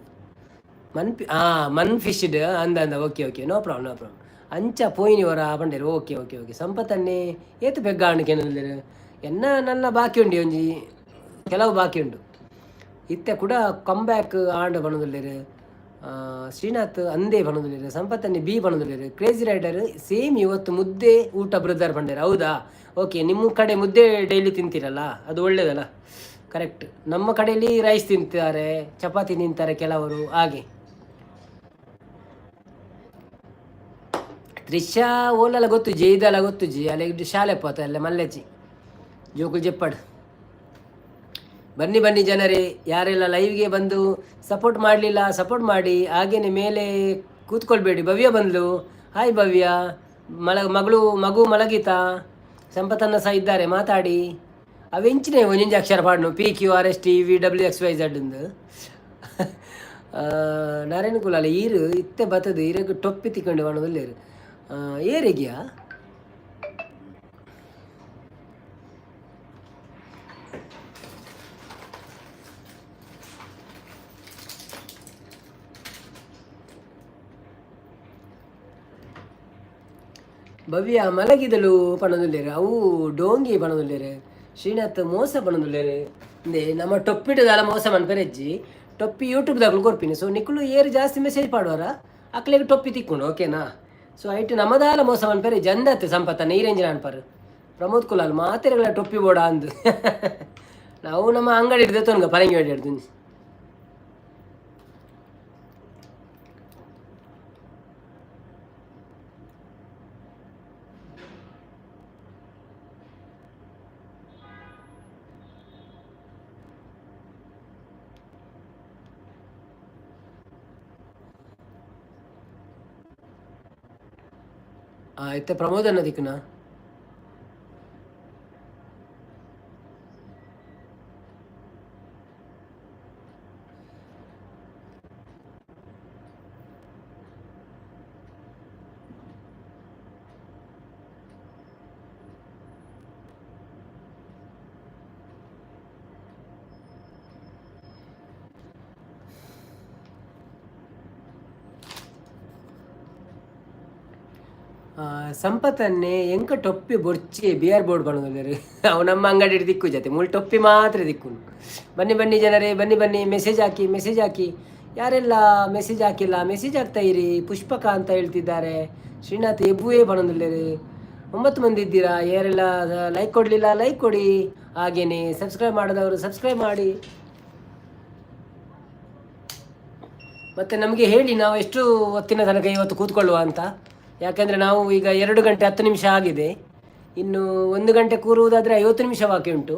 ಮನ್ ಪಿ ಹಾಂ ಮನ್ ಫಿಶ್ಡ್ ಅಂದ ಅಂದ. Okay okay, no problem, no problem. ಅಂಚ ಪೋಯಿನಿ ವರ ಪಂಡೇರು. Okay okay okay. ಸಂಪತ್ತನ್ನೇ ಏತು ಪೆಗ್ಗ ಆಣ್ ಎನ್ನ ನನ್ನ ಬಾಕಿ ಉಂಡು, ಒಂಜಿ ಕೆಲವು ಬಾಕಿ ಉಂಡು. ಇತ್ತೆ ಕೂಡ ಕಮ್ ಬ್ಯಾಕ್ ಆಂಡ್ ಪನೊಂದುಲ್ಲೆರ್. ಶ್ರೀನಾಥ್ ಅಂದೇ ಪನೊಂದುಲ್ಲೆರ್. ಸಂಪತ್ತನ್ನೇ ಬಿ ಪನೊಂದುಲ್ಲೆರ್. ಕ್ರೇಜಿ ರೈಡರ್ ಸೇಮ್ ಇವತ್ತು ಮುದ್ದೆ ಊಟ ಬ್ರದರ್ ಪಂಡೇರ್. ಹೌದಾ? ಓಕೆ, ನಿಮ್ಮ ಕಡೆ ಮುದ್ದೆ ಡೈಲಿ ತಿಂತೀರಲ್ಲ, ಅದು ಒಳ್ಳೇದಲ್ಲ, ಕರೆಕ್ಟ್. ನಮ್ಮ ಕಡೆಯಲ್ಲಿ ರೈಸ್ ತಿಂತಾರೆ, ಚಪಾತಿ ತಿಂತಾರೆ ಕೆಲವರು, ಹಾಗೆ. ತ್ರಿಷಾ ಓಲಲ್ಲ ಗೊತ್ತುಜಿ, ಇದೆಲ್ಲ ಗೊತ್ತುಜಿ. ಅಲ್ಲಿ ಶಾಲೆ ಪೋತ ಅಲ್ಲ ಮಲ್ಲೆಚ್ಚಿ ಜೋಕುಲ್ ಜೆಪ್ಪಡ್. ಬನ್ನಿ ಬನ್ನಿ ಜನರೇ, ಯಾರೆಲ್ಲ ಲೈವ್ಗೆ ಬಂದು ಸಪೋರ್ಟ್ ಮಾಡಲಿಲ್ಲ, ಸಪೋರ್ಟ್ ಮಾಡಿ. ಹಾಗೇನೆ ಮೇಲೆ ಕೂತ್ಕೊಳ್ಬೇಡಿ. ಭವ್ಯ ಬಂದ್ಲು, ಹಾಯ್ ಭವ್ಯ. ಮಲ ಮಗಳು ಮಗು ಮಲಗಿತಾ? ಸಂಪತನ್ನ ಸಹ ಇದ್ದಾರೆ, ಮಾತಾಡಿ. ಅವೆಂಚಿನೇ ಒಂಜೊಂಜಿ ಅಕ್ಷರ ಪಾಡ್ನು, P Q R S T V W X Y Z ಉಂದು. ನಾರಾಯಣ ಕುಲಾಲ ಈರು ಇತ್ತೆ ಬತ್ತದು ಈರಗ್ ಟೊಪ್ಪಿ ತಿಕ್ಕೊಂಡು ಬಣ್ಣದಲ್ಲೇರು ಏರಿಗ್ಯಾ. ಭವ್ಯ ಮಲಗಿದಳು ಪಣದುಲ್ಲೇರು. ಅವು ಡೋಂಗಿ ಪಣದುಲ್ಲೇರು. ಶ್ರೀನಾಥ್ ಮೋಸ ಪಣದುಲ್ಲೇರು. ಇಂದೆ ನಮ್ಮ ಟೊಪ್ಪಿಡದಾಲ ಮೋಸ ಮನ್ಪೆರೆಜ್ಜಿ. ಟೊಪ್ಪಿ ಯೂಟ್ಯೂಬ್ದಾಗಲು ಕೊರ್ಪಿನಿ. ಸೊ ನಿಕ್ಕುಲು ಏರು ಜಾಸ್ತಿ ಮೆಸೇಜ್ ಪಾಡುವಾರ ಅಕ್ಲೆಗ್ ಟೊಪ್ಪಿ ತಿಕ್ಕೊಂಡು, ಓಕೆನಾ? ಸೊ ಐಟ್ ನಮದಾಲ ಮೋಸ ಮನ್ಪೆರೆ ಜಂದತ್ತೆ. ಸಂಪತ್ತ ನೀರೇಂಜಿನ ಅನ್ಪರು. ಪ್ರಮೋದ್ ಕುಲಾಲ್ ಮಾತೆರೆಗಳ ಟೊಪ್ಪಿ ಬೋಡ ಅಂದು. ನಾವು ನಮ್ಮ ಅಂಗಡಿ ಹಿಡ್ದೆ ತೊನ್ಗ ಪರಂಗಿ ಹಿಡ್ದು. ಇತ್ತೆ ಪ್ರಮೋದ್ ಅನ್ನದಿಕ್ಕುನ. ಸಂಪತ್ತನ್ನೇ ಎಂಕ ಟೊಪ್ಪಿ ಬೊರ್ಚಿ ಬಿಯರ್ ಬೋರ್ಡ್ ಪನೊಂದುಲ್ಲೆರ್. ಅವು ನಮ್ಮ ಅಂಗಡಿ ದಿಕ್ಕು ಜೊತೆ ಮೂಲು ಟೊಪ್ಪಿ ಮಾತ್ರ ದಿಕ್ಕುಂಡು. ಬನ್ನಿ ಬನ್ನಿ ಜನರೇ, ಬನ್ನಿ ಬನ್ನಿ. Message hockey, message hockey. ಯಾರೆಲ್ಲ ಮೆಸೇಜ್ ಹಾಕಿಲ್ಲ, ಮೆಸೇಜ್ ಹಾಕ್ತಾ ಇರಿ. ಪುಷ್ಪಕ ಅಂತ ಹೇಳ್ತಿದ್ದಾರೆ. ಶ್ರೀನಾಥ್ ಎಬ್ಬುವೇ ಪನೊಂದುಲ್ಲೆರ್. 9 ಮಂದಿ ಇದ್ದೀರಾ. ಯಾರೆಲ್ಲ ಲೈಕ್ ಕೊಡಲಿಲ್ಲ, ಲೈಕ್ ಕೊಡಿ. ಹಾಗೇನೆ ಸಬ್ಸ್ಕ್ರೈಬ್ ಮಾಡದವರು ಸಬ್ಸ್ಕ್ರೈಬ್ ಮಾಡಿ. ಮತ್ತು ನಮಗೆ ಹೇಳಿ, ನಾವು ಎಷ್ಟು ಹೊತ್ತಿನ ತನಕ ಇವತ್ತು ಕೂತ್ಕೊಳ್ಳುವ ಅಂತ. ಯಾಕೆಂದರೆ ನಾವು ಈಗ 2 ಗಂಟೆ 10 ನಿಮಿಷ ಆಗಿದೆ. ಇನ್ನು 1 ಗಂಟೆ ಕೂರುವುದಾದರೆ 50 ನಿಮಿಷ ಬಾಕಿ ಉಂಟು,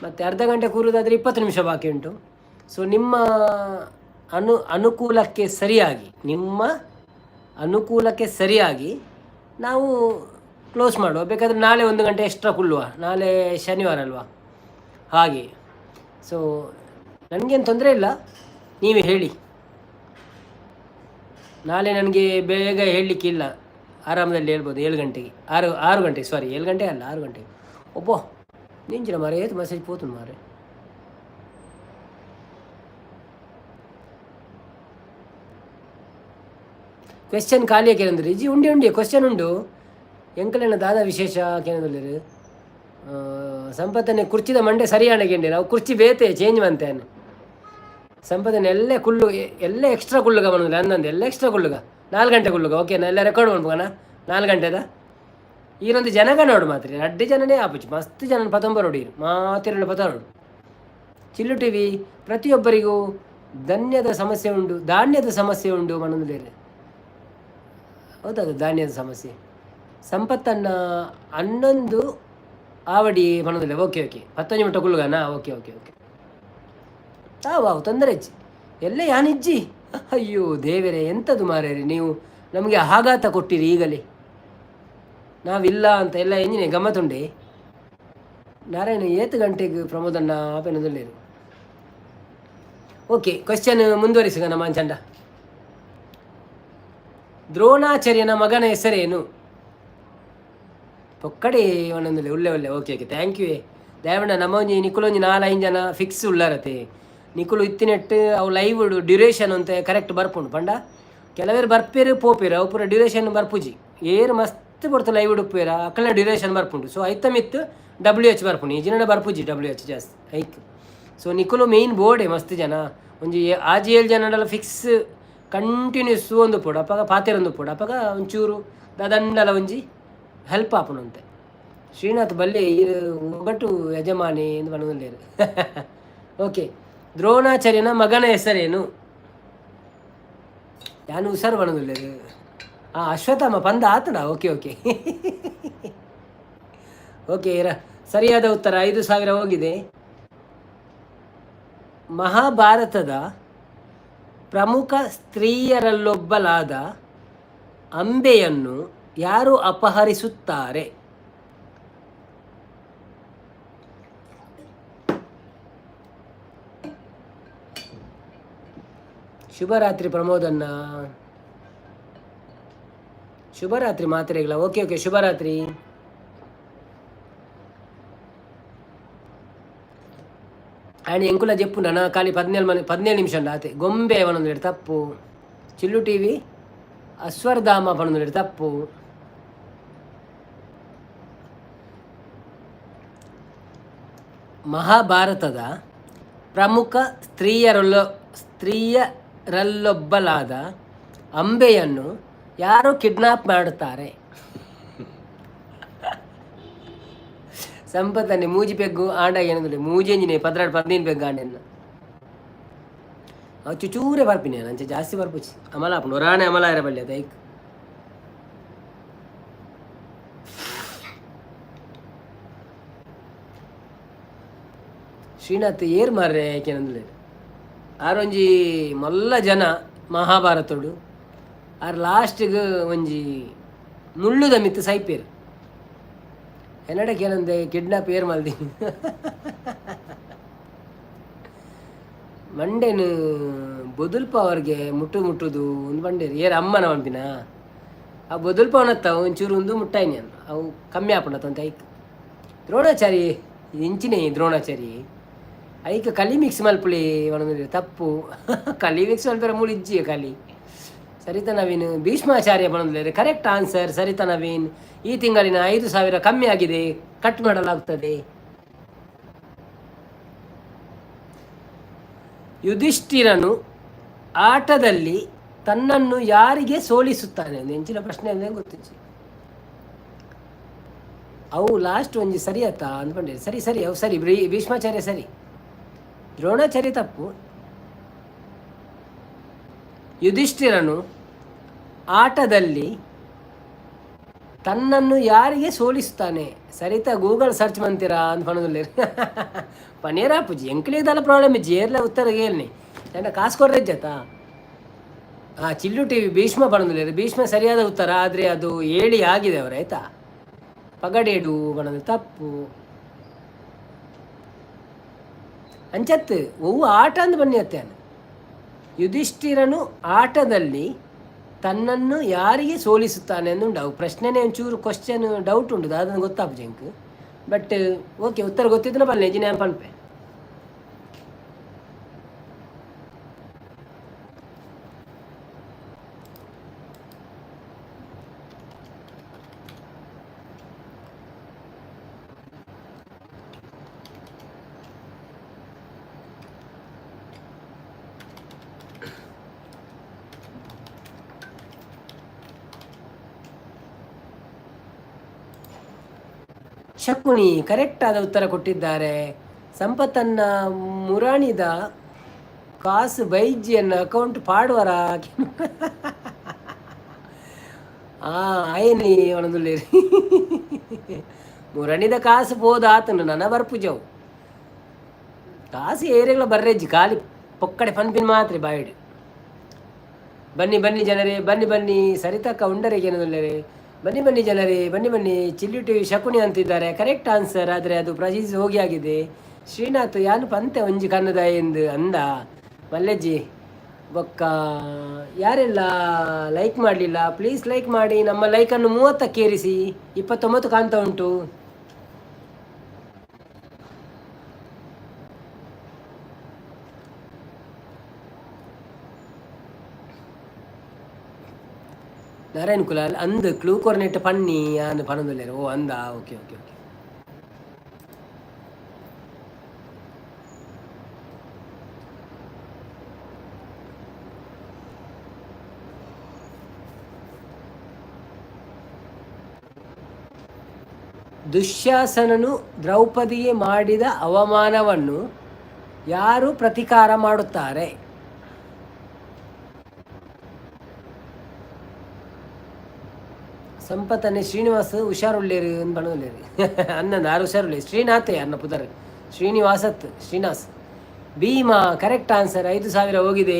ಮತ್ತು ಅರ್ಧ ಗಂಟೆ ಕೂರುವುದಾದರೆ 20 ನಿಮಿಷ ಬಾಕಿ ಉಂಟು. ಸೊ ನಿಮ್ಮ ಅನುಕೂಲಕ್ಕೆ ಸರಿಯಾಗಿ, ನಿಮ್ಮ ಅನುಕೂಲಕ್ಕೆ ಸರಿಯಾಗಿ ನಾವು ಕ್ಲೋಸ್ ಮಾಡುವ. ಬೇಕಾದರೆ ನಾಳೆ 1 ಗಂಟೆ ಎಕ್ಸ್ಟ್ರಾ ಕುಳ್ಳುವ, ನಾಳೆ ಶನಿವಾರ ಅಲ್ವಾ, ಹಾಗೆ. ಸೊ ನನಗೇನು ತೊಂದರೆ ಇಲ್ಲ, ನೀವೇ ಹೇಳಿ. ನಾಳೆ ನನಗೆ ಬೇಗ ಹೇಳಲಿಕ್ಕಿಲ್ಲ, ಆರಾಮದಲ್ಲಿ ಹೇಳ್ಬೋದು. 7 ಗಂಟೆಗೆ, 6 ಗಂಟೆಗೆ, ಸಾರಿ, 7 ಗಂಟೆ ಅಲ್ಲ, 6 ಗಂಟೆಗೆ. ಒಬ್ಬೋ ನಿಂಚಿನ ಮಾರೆ, ಏತು ಮೆಸೇಜ್ ಪೋತು ಮಾರೆ. ಕ್ವೆಶ್ಚನ್ ಖಾಲಿ ಕೇನಂದ್ರೆ ಇಜ್ಜಿ ಉಂಡೆ ಉಂಡೆ ಕ್ವಶನ್ ಉಂಡು. ಎಂಕಲೆನ ದಾದ ವಿಶೇಷ ಕೇನಂದ್ರೆ, ಸಂಪತ್ತನೆ ಕುರ್ಚಿದ ಮಂಡೆ ಸರಿಯಾಣ ಕೇಂಡೆ, ನಾವು ಕುರ್ಚಿ ಬೇತೆ ಚೇಂಜ್ ಮಂತೇನೆ. ಸಂಪದನೆ ಎಲ್ಲ ಕುಲ್ಲು, ಎಲ್ಲ ಎಕ್ಸ್ಟ್ರಾ ಕುಳ್ಳುಗ ಮನೋದಿಲ್ಲ ಅಂದಂದು ಎಲ್ಲ ಎಕ್ಸ್ಟ್ರಾ ಕುಳ್ಳುಗ. 4 ಗಂಟೆ ಕುಳ್ಳುಗ. ಓಕೆ, ನಾ ಎಲ್ಲ ರೆಕಾರ್ಡ್ ಮಾಡ್ಬೋಣ 4 ಗಂಟೆದ. ಈರೊಂದು ಜನಗ ನೋಡು ಮಾತ್ರ ಅಡ್ಡಿ ಜನನೇ ಆಪುಜಿ, ಮಸ್ತ್ ಜನ ಪತೊಂಬರೋಡು ಮಾತಿರಲು ಪತರೋಡು. ಚಿಲ್ಲು ಟಿವಿ, ಪ್ರತಿಯೊಬ್ಬರಿಗೂ ಧನ್ಯದ ಸಮಸ್ಯೆ ಉಂಡು, ಧಾನ್ಯದ ಸಮಸ್ಯೆ ಉಂಡು ಮನೋದಿಲ್ಲ. ಹೌದದು ಧಾನ್ಯದ ಸಮಸ್ಯೆ. ಸಂಪತ್ತನ್ನ 11 ಆವಡಿ ಮನೋದಿಲ್ಲ. ಓಕೆ ಓಕೆ, 10 ಮುಟ್ಟ ಕುಳ್ಳುಗನಾ? ಓಕೆ ಓಕೆ ಓಕೆ, ತಾವು ತೊಂದರೆ ಇಜ್ಜಿ ಎಲ್ಲ ಯಾನಿಜ್ಜಿ. ಅಯ್ಯೋ ದೇವರೇ, ಎಂಥದ್ದು ಮಾರ್ಯಾರಿ, ನೀವು ನಮಗೆ ಆಘಾತ ಕೊಟ್ಟಿರಿ ಈಗಲೇ, ನಾವಿಲ್ಲ ಅಂತ ಎಲ್ಲ ಎಂಜಿನೇ ಗಮ್ಮತ್ತುಂಡೆ. ನಾರಾಯಣ, ಏತು ಗಂಟೆಗೆ ಪ್ರಮೋದಣ್ಣ ಆಪೇನದಲ್ಲೇರು? ಓಕೆ, ಕ್ವಶನ್ ಮುಂದುವರಿಸುಗ ನಮ್ಮ ಅಂಚಂಡ. ದ್ರೋಣಾಚಾರ್ಯನ ಮಗನ ಹೆಸರೇನು? ಪೊಕ್ಕಡೆ ಒಂದೊಂದು ಒಳ್ಳೆ ಒಳ್ಳೆ. Okay okay, thank you. ದಯವಿಡ ನಮ್ಮ ಒಂಜಿ ನಿಕುಲೊಂಜಿ ನಾಲ್ ಐದು ಜನ ಫಿಕ್ಸ್ ಉಳ್ಳಾರತೆ. ನಿಕುಲು ಇತ್ತಿನೆಟ್ಟು ಅವು ಲೈವ್ ಡ್ಯೂರೇಷನ್ ಅಂತ ಕರೆಕ್ಟ್ ಬರ್ಪುಂಡು. ಪಂಡ ಕೆಲವೇರು ಬರ್ಪೇರು ಪೋಪೇರು, ಅವು ಪೂರ ಡ್ಯೂರೇಷನ್ ಬರ್ಪುಜಿ. ಏರು ಮಸ್ತ್ ಪೊರ್ತು ಲೈವ್ ಉಡುಪೇರ, ಅಕ್ಕಲ ಡ್ಯೂರೇಷನ್ ಬರ್ಪುಂಡು. ಸೊ ಐತ ಮಿತ್ತು ಡಬ್ಲ್ಯೂ ಎಚ್ ಬರ್ಪುಂಡು. ಈ ಜಿನ ಬರ್ಪುಜಿ ಡಬ್ಲ್ಯೂ ಎಚ್ ಜಾಸ್ತಿ ಐಕ್. ಸೊ ನಿಕುಲು ಮೇಯ್ನ್ ಬೋರ್ಡೆ ಮಸ್ತ್ ಜನ ಒಂಜಿ ಆಜಿ ಏಳು ಜನ ಫಿಕ್ಸ್ ಕಂಟಿನ್ಯೂಸ್ ಒಂದು ಪೋಡು, ಅಪಗ ಪಾತೆರೊಂದು ಪೋಡು, ಅಪಗ ಒಂಚೂರು ದಾದಂಡಲ ಒಂಜಿ ಹೆಲ್ಪ್ ಆಪುನಂತೆ. ಶ್ರೀನಾಥ್ ಬಲ್ಲೆ, ಒಗಟು ಯಜಮಾನಿ ಎಂದು ಪನೊಂದುಲ್ಲೆರ್. ಓಕೆ, ದ್ರೋಣಾಚಾರ್ಯನ ಮಗನ ಹೆಸರೇನು? ಯಾನು ಹುಷಾರು ಪನೊಂದುಲ್ಲೆರ್. ಆ ಅಶ್ವತ್ಥಾಮ ಪಂದ ಆತನ. ಓಕೆ ಓಕೆ ಓಕೆ, ಸರಿಯಾದ ಉತ್ತರ. 5,000 ಹೋಗಿದೆ. ಮಹಾಭಾರತದ ಪ್ರಮುಖ ಸ್ತ್ರೀಯರಲ್ಲೊಬ್ಬಲಾದ ಅಂಬೆಯನ್ನು ಯಾರು ಅಪಹರಿಸುತ್ತಾರೆ? ಶುಭರಾತ್ರಿ ಪ್ರಮೋದನ್ನ, ಶುಭರಾತ್ರಿ ಮಾತ್ರೆಗಳ. ಓಕೆ ಓಕೆ, ಶುಭರಾತ್ರಿ. ಆ್ಯಂಡ್ ಎಂಕುಲ ಜೆಪ್ಪು ನನ ಖಾಲಿ 17 ಮನೆ 17 ನಿಮಿಷ ಆತೆ. ಗೊಂಬೆ ಪನೊಂದುಲ್ಲೆರ್, ತಪ್ಪು. ಚಿಲ್ಲು ಟಿವಿ, ಅಶ್ವರ್ಧಾಮ ಪನೊಂದುಲ್ಲೆರ್, ತಪ್ಪು. ಮಹಾಭಾರತದ ಪ್ರಮುಖ ಸ್ತ್ರೀಯರಲ್ಲೊಬ್ಬಲಾದ ಅಂಬೆಯನ್ನು ಯಾರು ಕಿಡ್ನಾಪ್ ಮಾಡುತ್ತಾರೆ? ಸಂಪತ್ತನ್ನೇ ಮೂಜಿ ಪೆಗ್ಗು ಆಂಡ ಏನಂದ್ರೆ ಮೂಜಿ ಎಂಜಿನೆ 12 15 ಪೆಗ್ಗು ಆಂಡೆನ್ನ. ಅವು ಚುಚೂರೆ ಬರ್ಪಿನಿ ಅಂಚೆ, ಜಾಸ್ತಿ ಬರ್ಪುಚಿ. ಅಮಲ ಆಪುಂಡು, ಒರಾನೆ ಅಮಲ ಆಯರ ಬಲ್ಲಿ ಅದು ಐಕ್. ಶ್ರೀನಾಥ್ ಏರ್ ಮಾರ್ರೆ ಏಕೆಂದ್ರೆ, ಆರೊಂಜಿ ಮಲ್ಲ ಜನ ಮಹಾಭಾರತೋಡು. ಆರ್ ಲಾಸ್ಟಿಗೆ ಒಂಜಿ ಮುಳ್ಳುದ ಮಿತ್ತು ಸೈಪೇರು. ಎನ್ನಡಕ್ಕೆ ಏನಂದೆ, ಕಿಡ್ನಾಪ್ ಏರ್ ಮಲ್ದಿ? ಮಂಡೆನು ಬೊದುಲ್ಪ ಅವ್ರಿಗೆ ಮುಟ್ಟು ಮುಟ್ಟುದು ಒಂದು ಬಂಡೇರು ಏರ್ ಅಮ್ಮನ ಪನ್ಪಿನ. ಆ ಬೊದುಲ್ಪ ಅವನತ್ತ ಒಂಚೂರು ಒಂದು ಮುಟ್ಟಾಯಿನಿ ಅವು ಕಮ್ಮಿ ಆಪುಂಡತ್ತ ಅಂತ ಐಕ್. ದ್ರೋಣಾಚಾರಿ ಇಂಚಿನೇ ದ್ರೋಣಾಚಾರಿ ಐಕ್ ಕಲಿ ಮಿಕ್ಸ್ ಮಲ್ಪುಳಿ ಪನೊಂದು, ತಪ್ಪು. ಕಲಿ ಮಿಕ್ಸ್ ಮಲ್ಪೆರೆ ಮೂಲು ಇಜ್ಜಿ ಕಲಿ. ಸರಿತಾ ನವೀನ್, ಭೀಷ್ಮಾಚಾರ್ಯ ಪನೊಂದುಲ್ಲೆರ್, ಕರೆಕ್ಟ್ ಆನ್ಸರ್. ಸರಿತಾ ನವೀನ್, ಈ ತಿಂಗಳಿನ 5,000 ಕಮ್ಮಿ ಆಗಿದೆ, ಕಟ್ ಮಾಡಲಾಗುತ್ತದೆ. ಯುಧಿಷ್ಠಿರನು ಆಟದಲ್ಲಿ ತನ್ನನ್ನು ಯಾರಿಗೆ ಸೋಲಿಸುತ್ತಾನೆ? ಎಂಚಿನ ಪ್ರಶ್ನೆ ಅಂದ್ರೆ ಗೊತ್ತಿಜ್ಜಿ. ಅವು ಲಾಸ್ಟ್ ಒಂಜಿ ಸರಿ ಆತ ಅಂದ್ಕೊಂಡೆ. ಸರಿ ಸರಿ, ಅವು ಸರಿ. ಭೀಷ್ಮಾಚಾರ್ಯ ಸರಿ, ದ್ರೋಣಾಚಾರ್ಯ ತಪ್ಪು. ಯುಧಿಷ್ಠಿರನು ಆಟದಲ್ಲಿ ತನ್ನನ್ನು ಯಾರಿಗೆ ಸೋಲಿಸುತ್ತಾನೆ? ಸರಿತಾ, ಗೂಗಲ್ ಸರ್ಚ್ ಮಂತೀರಾ ಅಂತ ಪನೊಂದುಲ್ಲೆರ್. ಪನೇರ ಆಪುಜಿ ಎಂಕ್ಲೆಗ್ ಪ್ರಾಬ್ಲಮ್ ಇಜ್ಜಿ. ಏರ್ಲ ಉತ್ತರ ಏಲ್ನಿ ಎಂಡ ಕಾಸು ಕೊರ್ರೆ. ಆ ಚಿಲ್ಲು ಟಿವಿ, ಭೀಷ್ಮ ಪನೊಂದುಲ್ಲೆರ್. ಭೀಷ್ಮ ಸರಿಯಾದ ಉತ್ತರ, ಆದರೆ ಅದು ಹೇಳಿ ಆಗಿದೆ ಅವರು, ಆಯ್ತಾ? ಪಗಡೇಡು ಪನೊಂದು, ತಪ್ಪು. ಅಂಚತ್ ಒವ್ವು ಆಟ ಅಂದ್ ಬನ್ನಿ ಅತ್ತೇನು. ಯುಧಿಷ್ಠಿರನು ಆಟದಲ್ಲಿ ತನ್ನನ್ನು ಯಾರಿಗೆ ಸೋಲಿಸುತ್ತಾನೆ ಅಂದುಂಡು. ಅವು ಪ್ರಶ್ನೆನೇ ಒಂಚೂರು ಕ್ವಶನ್ ಡೌಟ್ ಉಂಟು, ಅದನ್ನು ಗೊತ್ತಾಪುಜಿ ಎಂಕ್. ಬಟ್ ಓಕೆ, ಉತ್ತರ ಗೊತ್ತಿದ್ರೆ ಪಲ್ಲೆ ಜಿನ ಪನ್ಪೆ. ಶಕುನಿ ಕರೆಕ್ಟ್ ಆದ ಉತ್ತರ ಕೊಟ್ಟಿದ್ದಾರೆ. ಸಂಪತ್ತನ್ನ ಮುರಾಣಿದ ಕಾಸು ಬೈಜಿಯನ್ನ ಅಕೌಂಟ್ ಪಾಡುವರ. ಆ ಆಯನಿ ಒಣದುಲ್ಲೇರಿ ಮುರಣಿದ ಕಾಸು ಪೋದು ಆತನು ನನ್ನ ಬರ್ಪುಜವು ಕಾಸು ಏರಿಗಳ ಬರ್ರೆಜ್ಜಿ ಖಾಲಿ ಪೊಕ್ಕಡೆ ಪನ್ಪಿನ ಮಾತ್ರ ಬಾಯಿಡು. ಬನ್ನಿ ಬನ್ನಿ ಜನರೇ, ಬನ್ನಿ ಬನ್ನಿ. ಸರಿತಕ್ಕ ಉಂಡರಿಗೆ ಏನದುಲ್ಲೇರಿ. ಬನ್ನಿ ಬನ್ನಿ ಜನರೇ, ಬನ್ನಿ ಬನ್ನಿ. ಚಿಲ್ಲು ಟಿವಿ ಶಕುನಿ ಅಂತಿದ್ದಾರೆ, ಕರೆಕ್ಟ್ ಆನ್ಸರ್. ಆದರೆ ಅದು ಪ್ರಜೀಸ್ ಹೋಗಿ ಆಗಿದೆ. ಶ್ರೀನಾಥ್ ಯಾನು ಪಂತೆ ಒಂಜಿ ಕನ್ನದ ಎಂದು ಅಂದ ಮಲ್ಲೆಜ್ಜಿ. ಬೊಕ್ಕ ಯಾರೆಲ್ಲ ಲೈಕ್ ಮಾಡಲಿಲ್ಲ, ಪ್ಲೀಸ್ ಲೈಕ್ ಮಾಡಿ. ನಮ್ಮ ಲೈಕನ್ನು 30ಕ್ಕೇರಿಸಿ. 29 ಕಾಣ್ತಾ ಉಂಟು. ನಾರಾಯಣ್ ಕುಲಾಲ್ ಅಂದ್ ಕ್ಲೂ ಕೊರ್ನೆಟ್ ಪನ್ನಿ ಅಂದ್ ಪನೊಂದುಲ್ಲೆರ್. ಓ ಅಂದ, ಓಕೆ ಓಕೆ ಓಕೆ. ದುಶ್ಯಾಸನನು ದ್ರೌಪದಿಗೆ ಮಾಡಿದ ಅವಮಾನವನ್ನು ಯಾರು ಪ್ರತಿಕಾರ ಮಾಡುತ್ತಾರೆ? ಸಂಪತ್ತನೆ ಶ್ರೀನಿವಾಸ ಹುಷಾರುಳ್ಳೇರು ಅಂತ ಬಣದಲ್ಲೇರು ಅನ್ನಂದು ಆರು ಹುಷಾರುಳ್ಳಿ ಶ್ರೀನಾಥೆ ಅನ್ನ ಪುದರ್ ಶ್ರೀನಿವಾಸತ್ ಶ್ರೀನಾಸ್. Bhima correct answer. 5,000 ಹೋಗಿದೆ.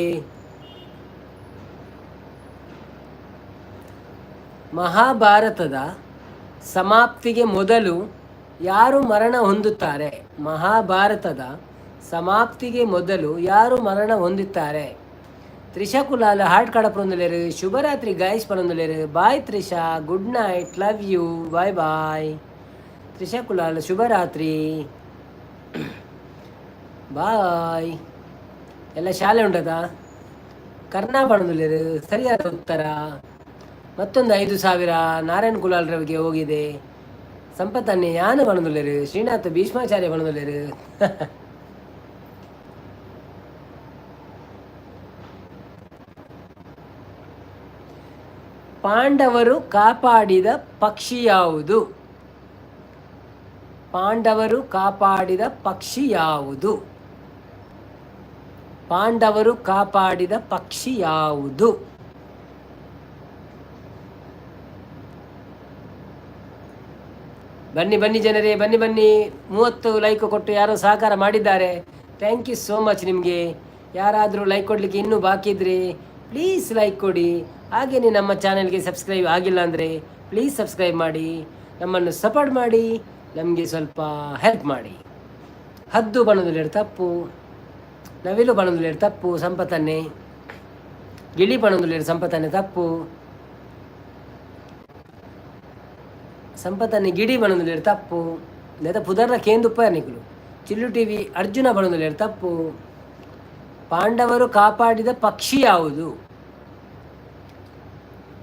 ಮಹಾಭಾರತದ ಸಮಾಪ್ತಿಗೆ ಮೊದಲು ಯಾರು ಮರಣ ಹೊಂದುತ್ತಾರೆ? ಮಹಾಭಾರತದ ಸಮಾಪ್ತಿಗೆ ಮೊದಲು ಯಾರು ಮರಣ ಹೊಂದುತ್ತಾರೆ? ತ್ರಿಷಾ ಕುಲಾಲ್ ಹಾರ್ಟ್ ಕಡಪುರೊಂದುಲ್ಲೆರ್. ಶುಭರಾತ್ರಿ ಗಾಯ್ಸ್ ಪನೊಂದುಲ್ಲೆರ್. Bye Trisha, good night, love you, bye bye. Trisha Kulal ಶುಭರಾತ್ರಿ, ಬಾಯ್. ಎಲ್ಲ ಶಾಲೆ ಉಂಟದ. ಕರ್ಣ ಪನೊಂದುಲ್ಲೆರ್, ಸರಿಯಾದ ಉತ್ತರ. ಮತ್ತೊಂದು 5,000 ನಾರಾಯಣ್ ಕುಲಾಲ್ ರವಿಗೆ ಹೋಗಿದೆ. ಸಂಪತ್ತನ್ನೇ ಯಾನು ಪನೊಂದುಲ್ಲೆರ್. ಶ್ರೀನಾಥ್ ಭೀಷ್ಮಾಚಾರ್ಯ ಪನೊಂದುಲ್ಲೆರ್. ಪಾಂಡವರು ಕಾಪಾಡಿದ ಪಕ್ಷಿ ಯಾವುದು? ಪಾಂಡವರು ಕಾಪಾಡಿದ ಪಕ್ಷಿ ಯಾವುದು? ಪಾಂಡವರು ಕಾಪಾಡಿದ ಪಕ್ಷಿ ಯಾವುದು? ಬನ್ನಿ ಬನ್ನಿ ಜನರೇ, ಬನ್ನಿ ಬನ್ನಿ. 30 ಲೈಕ್ ಕೊಟ್ಟು ಯಾರೋ ಸಹಕಾರ ಮಾಡಿದ್ದಾರೆ. Thank you so much ನಿಮಗೆ. ಯಾರಾದರೂ ಲೈಕ್ ಕೊಡಲಿಕ್ಕೆ ಇನ್ನೂ ಬಾಕಿ ಇದ್ದರೆ ಪ್ಲೀಸ್ ಲೈಕ್ ಕೊಡಿ. ಹಾಗೆಯೇ ನಮ್ಮ ಚಾನೆಲ್ಗೆ ಸಬ್ಸ್ಕ್ರೈಬ್ ಆಗಿಲ್ಲ ಅಂದರೆ ಪ್ಲೀಸ್ ಸಬ್ಸ್ಕ್ರೈಬ್ ಮಾಡಿ, ನಮ್ಮನ್ನು ಸಪೋರ್ಟ್ ಮಾಡಿ, ನಮಗೆ ಸ್ವಲ್ಪ ಹೆಲ್ಪ್ ಮಾಡಿ. ಹದ್ದು ಬಣ್ಣದಲ್ಲಿ ತಪ್ಪು, ನವಿಲು ಬಣ್ಣದಲ್ಲಿ ತಪ್ಪು, ಸಂಪತ್ತನ್ನೇ ಗಿಳಿ ಬಣ್ಣದಲ್ಲಿ ಸಂಪತ್ತನ್ನೇ ತಪ್ಪು, ಸಂಪತ್ತನ್ನೇ ಗಿಡಿ ಬಣ್ಣದಲ್ಲಿ ತಪ್ಪು. లేదా ಪುದರ್ನ ಕೇಂದುಪ್ಪ ನಿಕುಲು. ಚಿಲ್ಲು ಟಿವಿ ಅರ್ಜುನ ಬಣ್ಣದಲ್ಲಿ ತಪ್ಪು. ಪಾಂಡವರು ಕಾಪಾಡಿದ ಪಕ್ಷಿ ಯಾವುದು?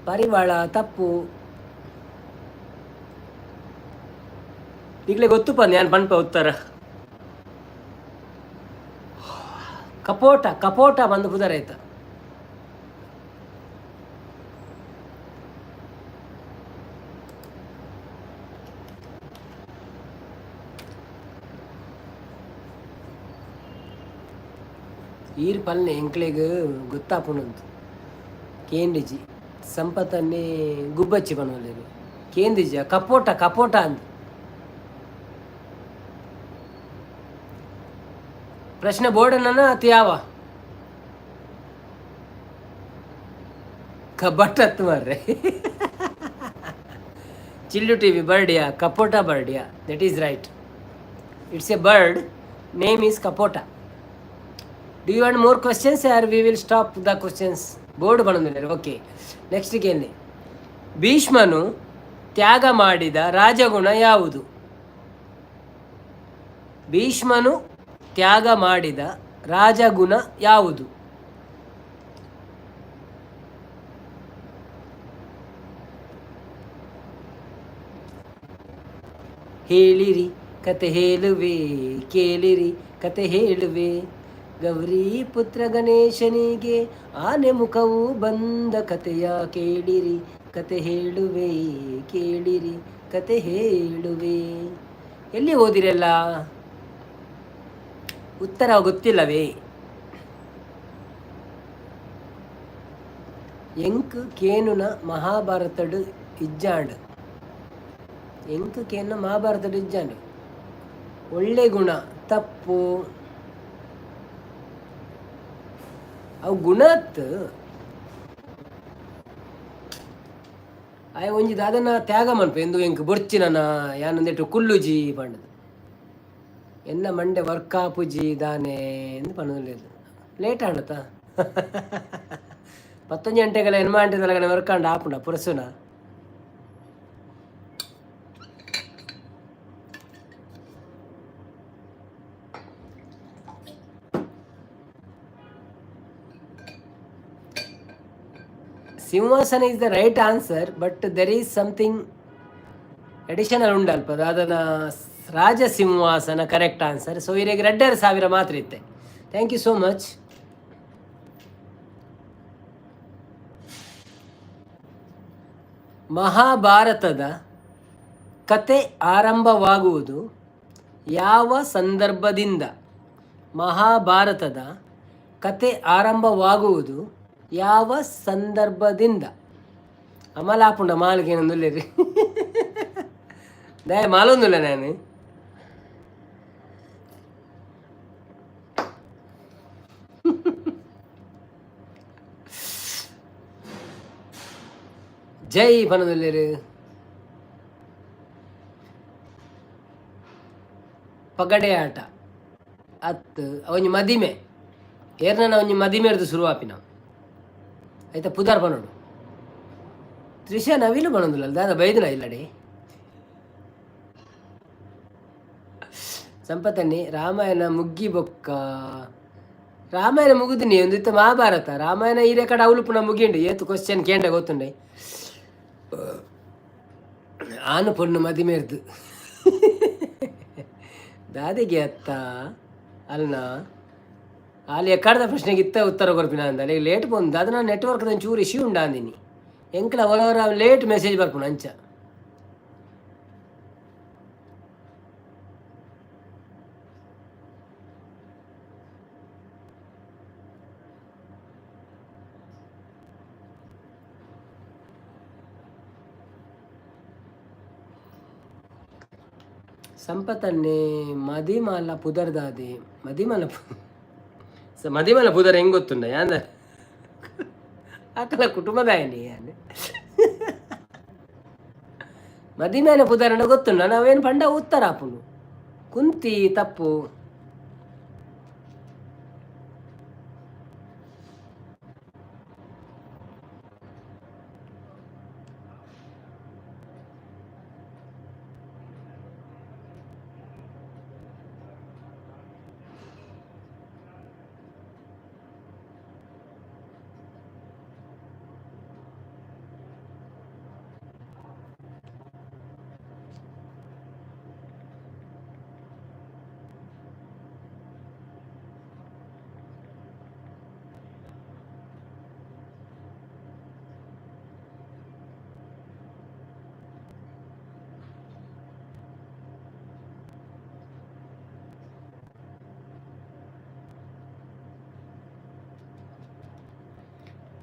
ಪರಿವಾಳ ತಪ್ಪು. ಈಗಲೇ ಗೊತ್ತುಪ್ಪ ನಾನು ಪನ್ಪ ಉತ್ತರ. ಕಪೋಟ, ಕಪೋಟ ಬಂದು ಪುದರ್ ಆಯ್ತ. ಈರ್ ಪಲ್ನೆ ಎಂಕ್ಲೆಗ್ ಗೊತ್ತಾಪುಂಡು. ಕೇಂದ್ರಿಜಿ ಸಂಪತ್ತನ್ನೇ ಗುಬ್ಬಚ್ಚಿ ಪನೊಂದುಲ್ಲೆರ್. ಕೇಂದ್ರಿಜ ಕಪೋಟ, ಕಪೋಟ ಅಂದ್. ಪ್ರಶ್ನೆ ಬೋರ್ಡನ್ನ ಅತಿ ಯಾವ ಕಬಟ್ಟತ್ತು ಮಾರ್ರೆ. ಚಿಲ್ಲು TV ಬರ್ಡಿಯಾ? ಕಪೋಟ ಬರ್ಡಿಯಾ? That is right. It's a bird, name is kapota. Do you want more questions or we will stop the questions? Board ಬಂದಿದ್ದಾರೆ. ಓಕೆ, ನೆಕ್ಸ್ಟ್ ಕೇಳಿ. ಭೀಷ್ಮನು ತ್ಯಾಗ ಮಾಡಿದ ರಾಜಗುಣ ಯಾವುದು? ಭೀಷ್ಮನು ತ್ಯಾಗ ಮಾಡಿದ ರಾಜಗುಣ ಯಾವುದು? ಹೇಳಿರಿ ಕತೆ ಹೇಳುವೆ, ಕೇಳಿರಿ ಕತೆ ಹೇಳುವೆ. ಗೌರಿ ಪುತ್ರ ಗಣೇಶನಿಗೆ ಆನೆ ಮುಖವು ಬಂದ ಕತೆಯ ಕೇಳಿರಿ ಕತೆ ಹೇಳುವೆ, ಕೇಳಿರಿ ಕತೆ ಹೇಳುವೆ. ಎಲ್ಲಿ ಓದಿರಲ್ಲ? ಉತ್ತರ ಗೊತ್ತಿಲ್ಲವೇ? ಎಂಕ್ ಕೇನುನ ಮಹಾಭಾರತಡ್ ಇಜ್ಜಾಂಡ್. ಎಂಕ್ ಕೇನುನ ಮಹಾಭಾರತಡ್ ಇಜ್ಜಾಂಡ್. ಒಳ್ಳೆ ಗುಣ ತಪ್ಪು. ಅವು ಗುಣತ್ ಆಯ್ ಒಂಜಿ ದಾದನ ತ್ಯಾಗ ಮನ್ಪೆ ಎಂದು ಎಂಕ್ ಬೊರ್ಚಿ ನನ ಯಾನೊಂದೆಟ್ಟು ಕುಲ್ಲುಜಿ ಪಂಡದು. ಎನ್ನ ಮಂಡೆ ವರ್ಕ್ ಆಪುಜಿ ದಾನೆ ಎಂದು ಪನ್ನೊಂದುಲ್ಲೆರ್. ಲೇಟ್ ಆಂಡತ? 11 ಗಂಟೆಗೆಲ್ಲ ಎನ್ಮ ಗಂಟೆ ತಲಗನೆ ವರ್ಕ್ ಆಂಡ ಆಪುಂಡ ಪುರಸುನ? ಸಿಂಹಾಸನ is the right answer, but there is something additional ಉಂಡಲ್ಪ. ಅದನ್ನ ರಾಜಸಿಂಹಾಸನ ಕರೆಕ್ಟ್ ಆನ್ಸರ್. ಸೊ ಇರೆಗ್ 2500 ಮಾತ್ರ ಇತ್ತೆ. Thank you so much. ಮಹಾಭಾರತದ ಕತೆ ಆರಂಭವಾಗುವುದು ಯಾವ ಸಂದರ್ಭದಿಂದ? ಮಹಾಭಾರತದ ಕತೆ ಆರಂಭವಾಗುವುದು ಯಾವ ಸಂದರ್ಭದಿಂದ? ಅಮಲಾಪುಂಡ ಮಾಲ್ಗೇನೊಂದುಲ್ಲೆರ್ ದಾಯೆ ಮಾಲೊಂದುಲ್ಲ ನಾನು. ಜೈ ಪನೊಂದುಲ್ಲೆರ್. ಪಗಡೆ ಆಟ ಅತ್. ಒಂಜಿ ಮದಿಮೆ ಏರ್ನ ಒಂಜಿ ಮದಿಮೆರ್ದು ಶುರುವಾಪಿನ ಐತ ಪುದರ್ ಪನೊಡು. ತ್ರಿಷಾ ನವಿಲು ಪನೊಂದುಲ್ಲ, ದಾದ ಬೈದಿನ ಇಲ್ಲಡೆ? ಸಂಪತನ್ನಿ ರಾಮಾಯಣ ಮುಗ್ಗಿ ಬೊಕ್ಕ ರಾಮಾಯಣ ಮುಗುದಿನಿ ಒಂದು ಇತ್ತ ಮಹಾಭಾರತ ರಾಮಾಯಣ ಈ ಕಡೆ ಅವಲುಪುನ ಮುಗಿಂಡು. ಏತು ಕ್ವಶನ್ ಕೇಂಡ ಗೊತ್ತುಂಡೆ. ಆನು ಪೊಣ್ಣು ಮದಿಮೆರ್ದು ದಾದಿಗೆ ಅತ್ತ ಅಲ್ನ ಅಲ್ಲಿ ಎಕ್ಕಡ್ದ ಪ್ರಶ್ನೆಗೆ ಇತ್ತ ಉತ್ತರ ಕೊರ್ಪಿನ ಅಂದ. ಅಲ್ಲಿ ಲೇಟ್ ಪೋಂದು ಅದು ನಾನು ನೆಟ್ವರ್ಕ್ ಚೂರು ಇಶ್ಯೂ ಉಂಡ ಅಂದಿನಿ. ಎಂಕ್ಲ ಒರ ಲೇಟ್ ಮೆಸೇಜ್ ಬರ್ಪುಂಡು ಅಂಚ. ಸಂಪತನ್ನೇ ಮದಿಮಾಲ ಪುದರ್ದಾದೆ. ಮದಿಮಾಲ ಮದಿಮಾಲ ಪುದರ್ ಹೆಂಗ್ ಗೊತ್ತುಂಡ ಯಾಂದ ಅಕಲ ಕುಟುಂಬದಾಯನಿ ಯಾನ್. ಮದಿಮೇಲೆ ಪುದರಂಡ ಗೊತ್ತುಂಡ ನಾವೇನು ಪಂಡ ಉತ್ತರ ಆಪುಂಡು. ಕುಂತಿ ತಪ್ಪು.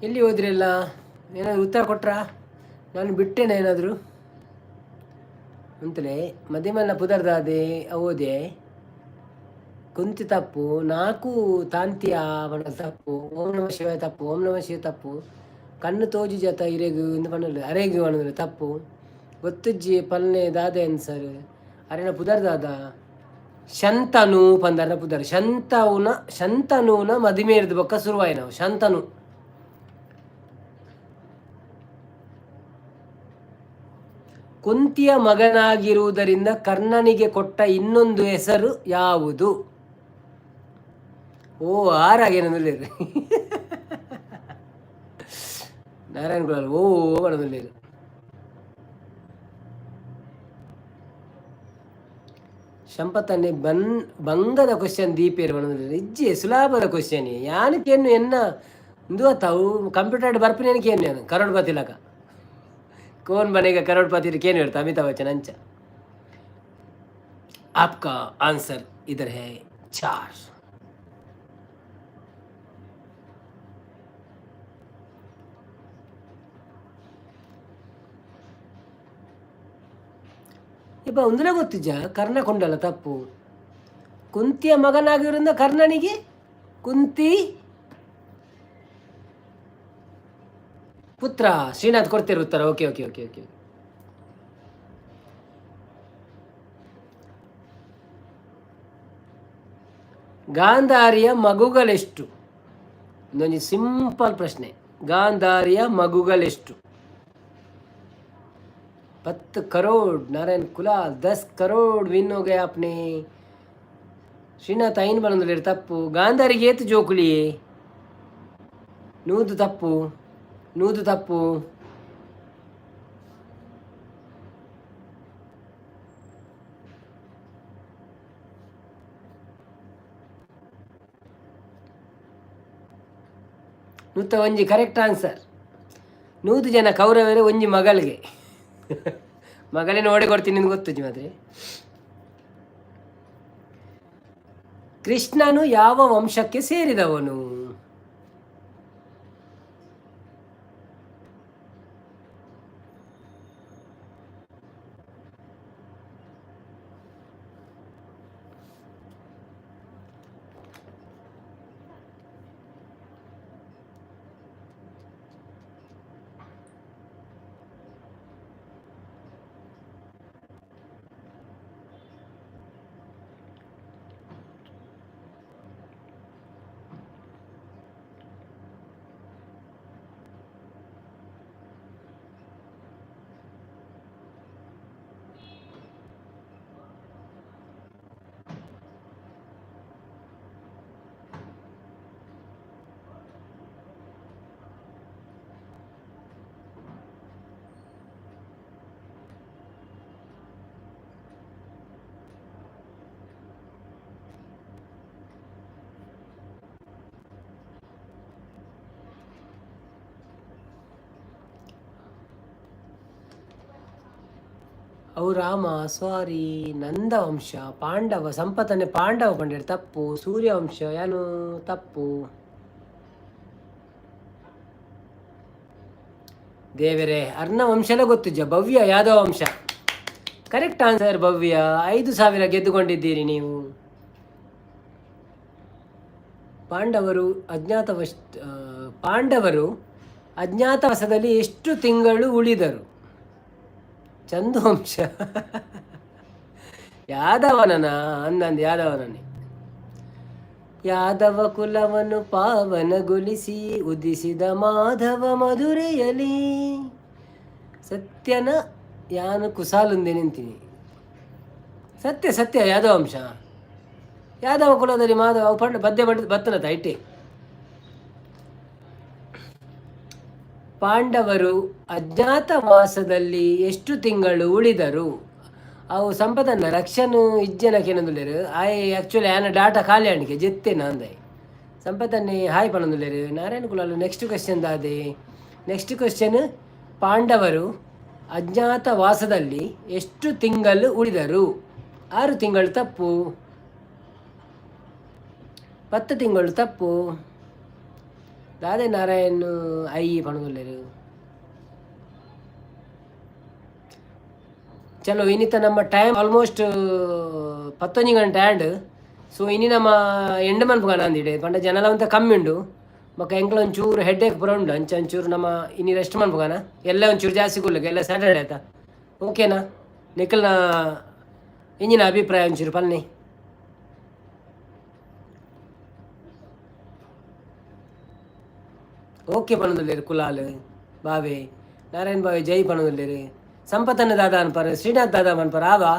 ಎಲ್ಲಿ ಹೋದ್ರೆಲ್ಲ? ಏನಾದರೂ ಉತ್ತರ ಕೊಟ್ರಾ? ನಾನು ಬಿಟ್ಟೇನ ಏನಾದರೂ ಅಂತಲೇ. ಮದಿಮಲ್ಲ ಪುದರ್ದಾದೆ ಓದೆ. ಕುಂತಿ ತಪ್ಪು. ನಾಲ್ಕು ತಾಂತಿಯ ಬಣ್ಣ ತಪ್ಪು. ಓಂ ನಮ ಶಿವಾಯ ತಪ್ಪು. ಓಂ ನಮ ಶಿವ ತಪ್ಪು. ಕಣ್ಣು ತೋಜಿ ಜತ ಇರೆಗು ಇಂದು ಪಣ್ಣಲ್ಲ ಅರೆಗು ಪಣ್ಣಲ್ಲ ತಪ್ಪು. ಗೊತ್ತುಜ್ಜಿ ಪಲ್ನೆ ದಾದೆ ಅನ್ಸರ್ ಅರೆನ ಪುದರ್ದಾದ ಶಂತನು ಪಂದರ್ನ ಪುದರ್. ಶಂತವುನ ಶಂತನುನ ಮದಿಮೇರ್ದು ಬೊಕ್ಕ ಶುರುವಾಯಿನವು ಶಂತನು. ಕುಂತಿಯ ಮಗನಾಗಿರುವುದರಿಂದ ಕರ್ಣನಿಗೆ ಕೊಟ್ಟ ಇನ್ನೊಂದು ಹೆಸರು ಯಾವುದು? ಓ ಆರಾಗೇನಂದುಲ್ಲೇರು ನಾರಾಯಣ ಕುಲಾಲ್. ಓ ಪಣೊಂದುಲ್ಲೆರ್. ಶಂಪತನ್ನೆ ಬನ್ ಬಂಗದ ಕ್ವಶನ್ ದೀಪೇರ್ ಪಣೊಂದುಲ್ಲೆರ್. ಇಜ್ಜಿ ಸುಲಭದ ಕ್ವಶನ್ ಯಾನ್ ಕೇನು ಎನ್ನ ಉಂದು ಅತ್ತ ಅವು ಕಂಪ್ಯೂಟರ್ ಬರ್ಪಿನೇನು ಕೇನು ಯಾನ್ ಕರೋಡ್ಪತಿ ಲಕ ಕೋನ್ ಬನೇಗ ಕರೋಡ್ಪತಿ ಕೇನು ಹೇಳ್ತಾ ಅಮಿತಾಬ್ ಬಚ್ಚನ್ ಅಂಚ. आपका आंसर इधर है 4। ಇಪ್ಪ ಒಂದನೇ ಗೊತ್ತಿಜ್ಜ ಕರ್ಣ ಕೊಂಡಲ್ಲ ತಪ್ಪು. ಕುಂತಿಯ ಮಗನಾಗಿರೋದ್ರಿಂದ ಕರ್ಣನಿಗೆ ಕುಂತಿ ಪುತ್ರ. ಶ್ರೀನಾಥ್ ಕೊಡ್ತಿರು ಉತ್ತರ. Okay okay okay okay. ಗಾಂಧಾರಿಯ ಮಗುಗಳೆಷ್ಟು? ಇನ್ನೊಂದು ಸಿಂಪಲ್ ಪ್ರಶ್ನೆ. ಗಾಂಧಾರಿಯ ಮಗುಗಳೆಷ್ಟು? 10 करोड़ नारायण कुलाल, 10 करोड़ विन हो गए आपने. ಶ್ರೀನಾಥ್ ಐನ್ ಬಂದ್ರೆ ತಪ್ಪು. ಗಾಂಧಾರಿಗೆ ಏತು ಜೋಕುಲಿ? ನೂದು ತಪ್ಪು, ನೂದು ತಪ್ಪು. ನೂತ ಒಂಜಿ ಕರೆಕ್ಟ್ ಆನ್ಸರ್. 100 ಜನ ಕೌರವರೇ, ಒಂಜಿ ಮಗಳಿಗೆ. ಮಗಳೇ ನೋಡಿ ಕೊಡ್ತೀನಿ ನಿನ್ಗೆ ಗೊತ್ತು ಮಾತ್ರ. ಕೃಷ್ಣನು ಯಾವ ವಂಶಕ್ಕೆ ಸೇರಿದವನು? ಅವು ರಾಮ, ಸಾರಿ, ನಂದ ವಂಶ. ಪಾಂಡವ ಸಂಪತನೆ ಪಾಂಡವ ಪಂಡೇರು ತಪ್ಪು. ಸೂರ್ಯವಂಶ ಏನು ತಪ್ಪು. ದೇವರೇ, ಅರ್ಣ ವಂಶನ ಗೊತ್ತಿಜ್ಜ? ಭವ್ಯ, ಯಾದವ ವಂಶ ಕರೆಕ್ಟ್ ಆನ್ಸರ್. ಭವ್ಯ, 5000 ಗೆದ್ದುಕೊಂಡಿದ್ದೀರಿ ನೀವು. ಪಾಂಡವರು ಅಜ್ಞಾತವಾಸದಲ್ಲಿ ಎಷ್ಟು ತಿಂಗಳು ಉಳಿದರು? ಚಂದುವಂಶ. ಯಾದವನನ ಅಂದಂದು ಯಾದವನನೇ. ಯಾದವ ಕುಲವನ್ನು ಪಾವನಗೊಳಿಸಿ ಉದಿಸಿದ ಮಾಧವ ಮಧುರೆಯಲಿ. ಸತ್ಯನ ಯಾನು ಕುಸಾಲುಂದೆ ನಿಂತೀನಿ. ಸತ್ಯ ಸತ್ಯ. ಯಾದವ ವಂಶ, ಯಾದವ ಕುಲದಲ್ಲಿ ಮಾಧವ ಪಂಡ ಪದ್ಯ ಬತ್ತನತ ಇಟ್ಟೆ. ಪಾಂಡವರು ಅಜ್ಞಾತವಾಸದಲ್ಲಿ ಎಷ್ಟು ತಿಂಗಳು ಉಳಿದರು? ಅವು ಸಂಪದನ್ನ ರಕ್ಷಣು ಇಜ್ಜನ ಕೇನೊಂದುಲ್ಲೆರ್. ಆಯೆ ಆ್ಯಕ್ಚುಲಿ ಆನ ಡಾಟಾ ಖಾಲಿ ಆಂಡಿಗೆ ಜೆತ್ತೇನ ಅಂದಾಯ್. ಸಂಪತನ್ನೇ ಹಾಯ್ ಪನೊಂದುಲ್ಲೆರ್ ನಾರಾಯಣ ಕುಲಾಲ್. ನೆಕ್ಸ್ಟ್ ಕ್ವೆಶ್ಚನ್ ದಾದೆ? ನೆಕ್ಸ್ಟ್ ಕ್ವೆಶ್ಚನ್, ಪಾಂಡವರು ಅಜ್ಞಾತವಾಸದಲ್ಲಿ ಎಷ್ಟು ತಿಂಗಳು ಉಳಿದರು? 6 ತಿಂಗಳು ತಪ್ಪು. 10 ತಿಂಗಳು ತಪ್ಪು. ದಾದೆ ನಾರಾಯಣ್ I ಪನೊಂದುಲ್ಲೆರ್? ಚಲೋ, ಇನ್ನಿತ ನಮ್ಮ ಟೈಮ್ ಆಲ್ಮೋಸ್ಟ್ 11 ಗಂಟೆ ಆಂಡ್. ಸೊ ಇನಿ ನಮ್ಮ ಎಂಡ್ ಮನ್ಪುಗ ಅಂದಿಡೆ ಪಂಡ ಜನಲ ಒಂತ ಕಮ್ಮಿ ಉಂಡು. ಬೊಕ್ಕ ಎಂಕ್ಲ ಒಂಚೂರು ಹೆಡ್ ಏಕ್ ಪೂರ ಉಂಡು. ಅಂಚ ಒಂಚೂರು ನಮ್ಮ ಇನಿ ರೆಸ್ಟ್ ಮನ್ಪುಗನ. ಎಲ್ಲ ಒಂಚೂರು ಜಾಸ್ತಿ ಕುಲ್ಲುಗ, ಎಲ್ಲ ಸ್ಯಾಟರ್ಡೆ ಆಯ್ತಾ? ಓಕೆನಾ? ನಿಖಲ್ನ ಇಂಜಿನ ಅಭಿಪ್ರಾಯ ಒಂಚೂರು ಪನ್ನಿ. ಓಕೆ ಪನೊಂದುಲ್ಲೆರ್ ಕುಲಾಲ್ ಬಾವೆ. ನಾರಾಯಣ್ ಬಾವೆ ಜೈ ಪನೊಂದುಲ್ಲೆರ್. ಸಂಪತನ್ನ ದಾದಾ ಅನ್ಪಾರ, ಶ್ರೀನಾಥ್ ದಾದಾ ಅನ್ಪಾರ. ಆವಾ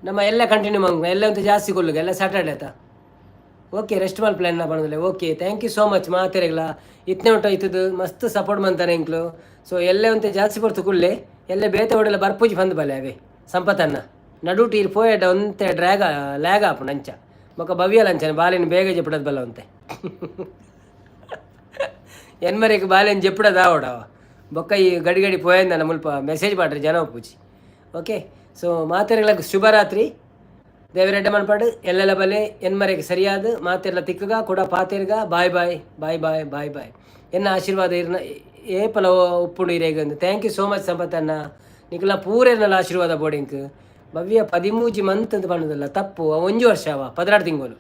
ನಮ್ಮ ಎಲ್ಲ ಕಂಟಿನ್ಯೂ ಮಂಗ ಎಲ್ಲ ಅಂತ ಜಾಸ್ತಿ ಕೊಲ್ಲುಗ, ಎಲ್ಲ ಸ್ಯಾಟರ್ಡೆ ಆಯ್ತಾ? ಓಕೆ, ರೆಸ್ಟ್ ಮಲ್ ಪ್ಲಾನ್ ಪನೊಂದುಲ್ಲೆ. Okay, thank you so much ಮಾತೆರೆಗ್ಲ. ಇತ್ನೆ ಉಂಟು ಇತ್ತದು ಮಸ್ತ್ ಸಪೋರ್ಟ್ ಮಂತಾನೆ ಎಂಕ್ಲು. ಸೊ ಎಲ್ಲೇ ಒಂತೆ ಜಾಸ್ತಿ ಪೊರ್ತು ಕುಲ್ಲೆ. ಎಲ್ಲೆ ಬೇತೆ ಒಡೆಲ್ಲ ಬರ್ಪೂಜಿ ಬಂದು ಬಲೆ ಅವೇ. ಸಂಪತನ್ನ ನಡುಟು ಇರ್ ಪೋಯೆಡ ಒಂತೆ ಡ್ರ್ಯಾಗ ಲ್ಯಾಗ್ ಆಪುಂಡು ಅಂಚ. ಬೊಕ ಭವ್ಯಲ ಅಂಚನೆ ಬಾಲೆನ್ ಬೇಗ ಜೆಪ್ಪಡದ್ ಬಲ್ಲ ಒಂತೆ. ಎನ್ಮರೆಗ್ ಬಾಲೆನ್ ಜೆಪ್ಪಡದ ಆವಡವ. ಬೊಕ್ಕ ಈ ಗಡಿ ಗಡಿ ಪೋಯಂದನ ಮುಲ್ಪ ಮೆಸೇಜ್ ಪಾಡ್ರಿ ಜನ ಒಪ್ಪುಜಿ. ಓಕೆ, ಸೊ ಮಾತೆರೆಗ್ಲ ಶುಭರಾತ್ರಿ. ದೇವರೆಡ್ಡೆ ಮನ್ಪಾಡು. ಎಲ್ಲೆಲ್ಲ ಬಲೆ ಎನ್ಮರೆಗೆ ಸರಿಯಾದ ಮಾತೆರ್ಲ ತಿಕ್ಕಗ ಕೂಡ ಪಾತೆರ್ಗ. Bye bye bye bye bye bye. ಎನ್ನ ಆಶೀರ್ವಾದ ಇರ್ನ ಏಪಲ ಉಪ್ಪುಂಡು ಇರೇಗಂದು. Thank you so much ಸಂಪತ್ತಣ್ಣ. ನಿಕಲ ಪೂರೆರ್ನಲ ಆಶೀರ್ವಾದ ಬೋಡಿಂಕ್. ಭವ್ಯ 13 ಮಂತ್ ಅಂತ ಪನ್ನೋದಲ್ಲ, ತಪ್ಪು. ಅವು 1 ವರ್ಷ ಅವ, 12 ತಿಂಗಳು.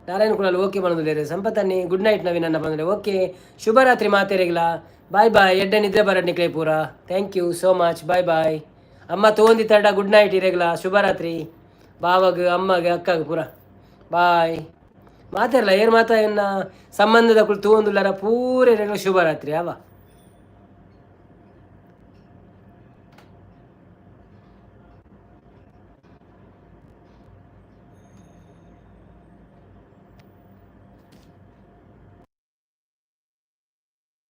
ನಾರಾಯಣ ಕುಲಾಲ್ ಓಕೆ ಪನ್ನೊಂದುಲ್ಲೆರ್. ಸಂಪತ್ತನ್ನಿ ಗುಡ್ ನೈಟ್. ನವೀನ್ ಅಣ್ಣ ಬಂದ್ರೆ ಓಕೆ. ಶುಭರಾತ್ರಿ ಮಾತೆರೆಗ್ಲ. Boy boy. ಎಡ್ಡೆ ನಿದ್ರೆ ಬರಡ್ ನಿಕ್ಲೆ ಪೂರ. Thank you so much. Bye bye. ಅಮ್ಮ ತೋಂದಿತ್ತಡ. Good night ಇರೆಗ್ಲ. ಶುಭರಾತ್ರಿ ಬಾವಗ್, ಅಮ್ಮಗ್, ಅಕ್ಕಗ್ ಪೂರ. ಬಾಯ್ ಮಾತಾಡಲ್ಲ. ಏರ್ ಮಾತಾ ಎನ್ನ ಸಂಬಂಧದ ಕುಲು ತೂವೊಂದುಲ್ಲಾರ ಪೂರ ಶುಭರಾತ್ರಿ ಅವ.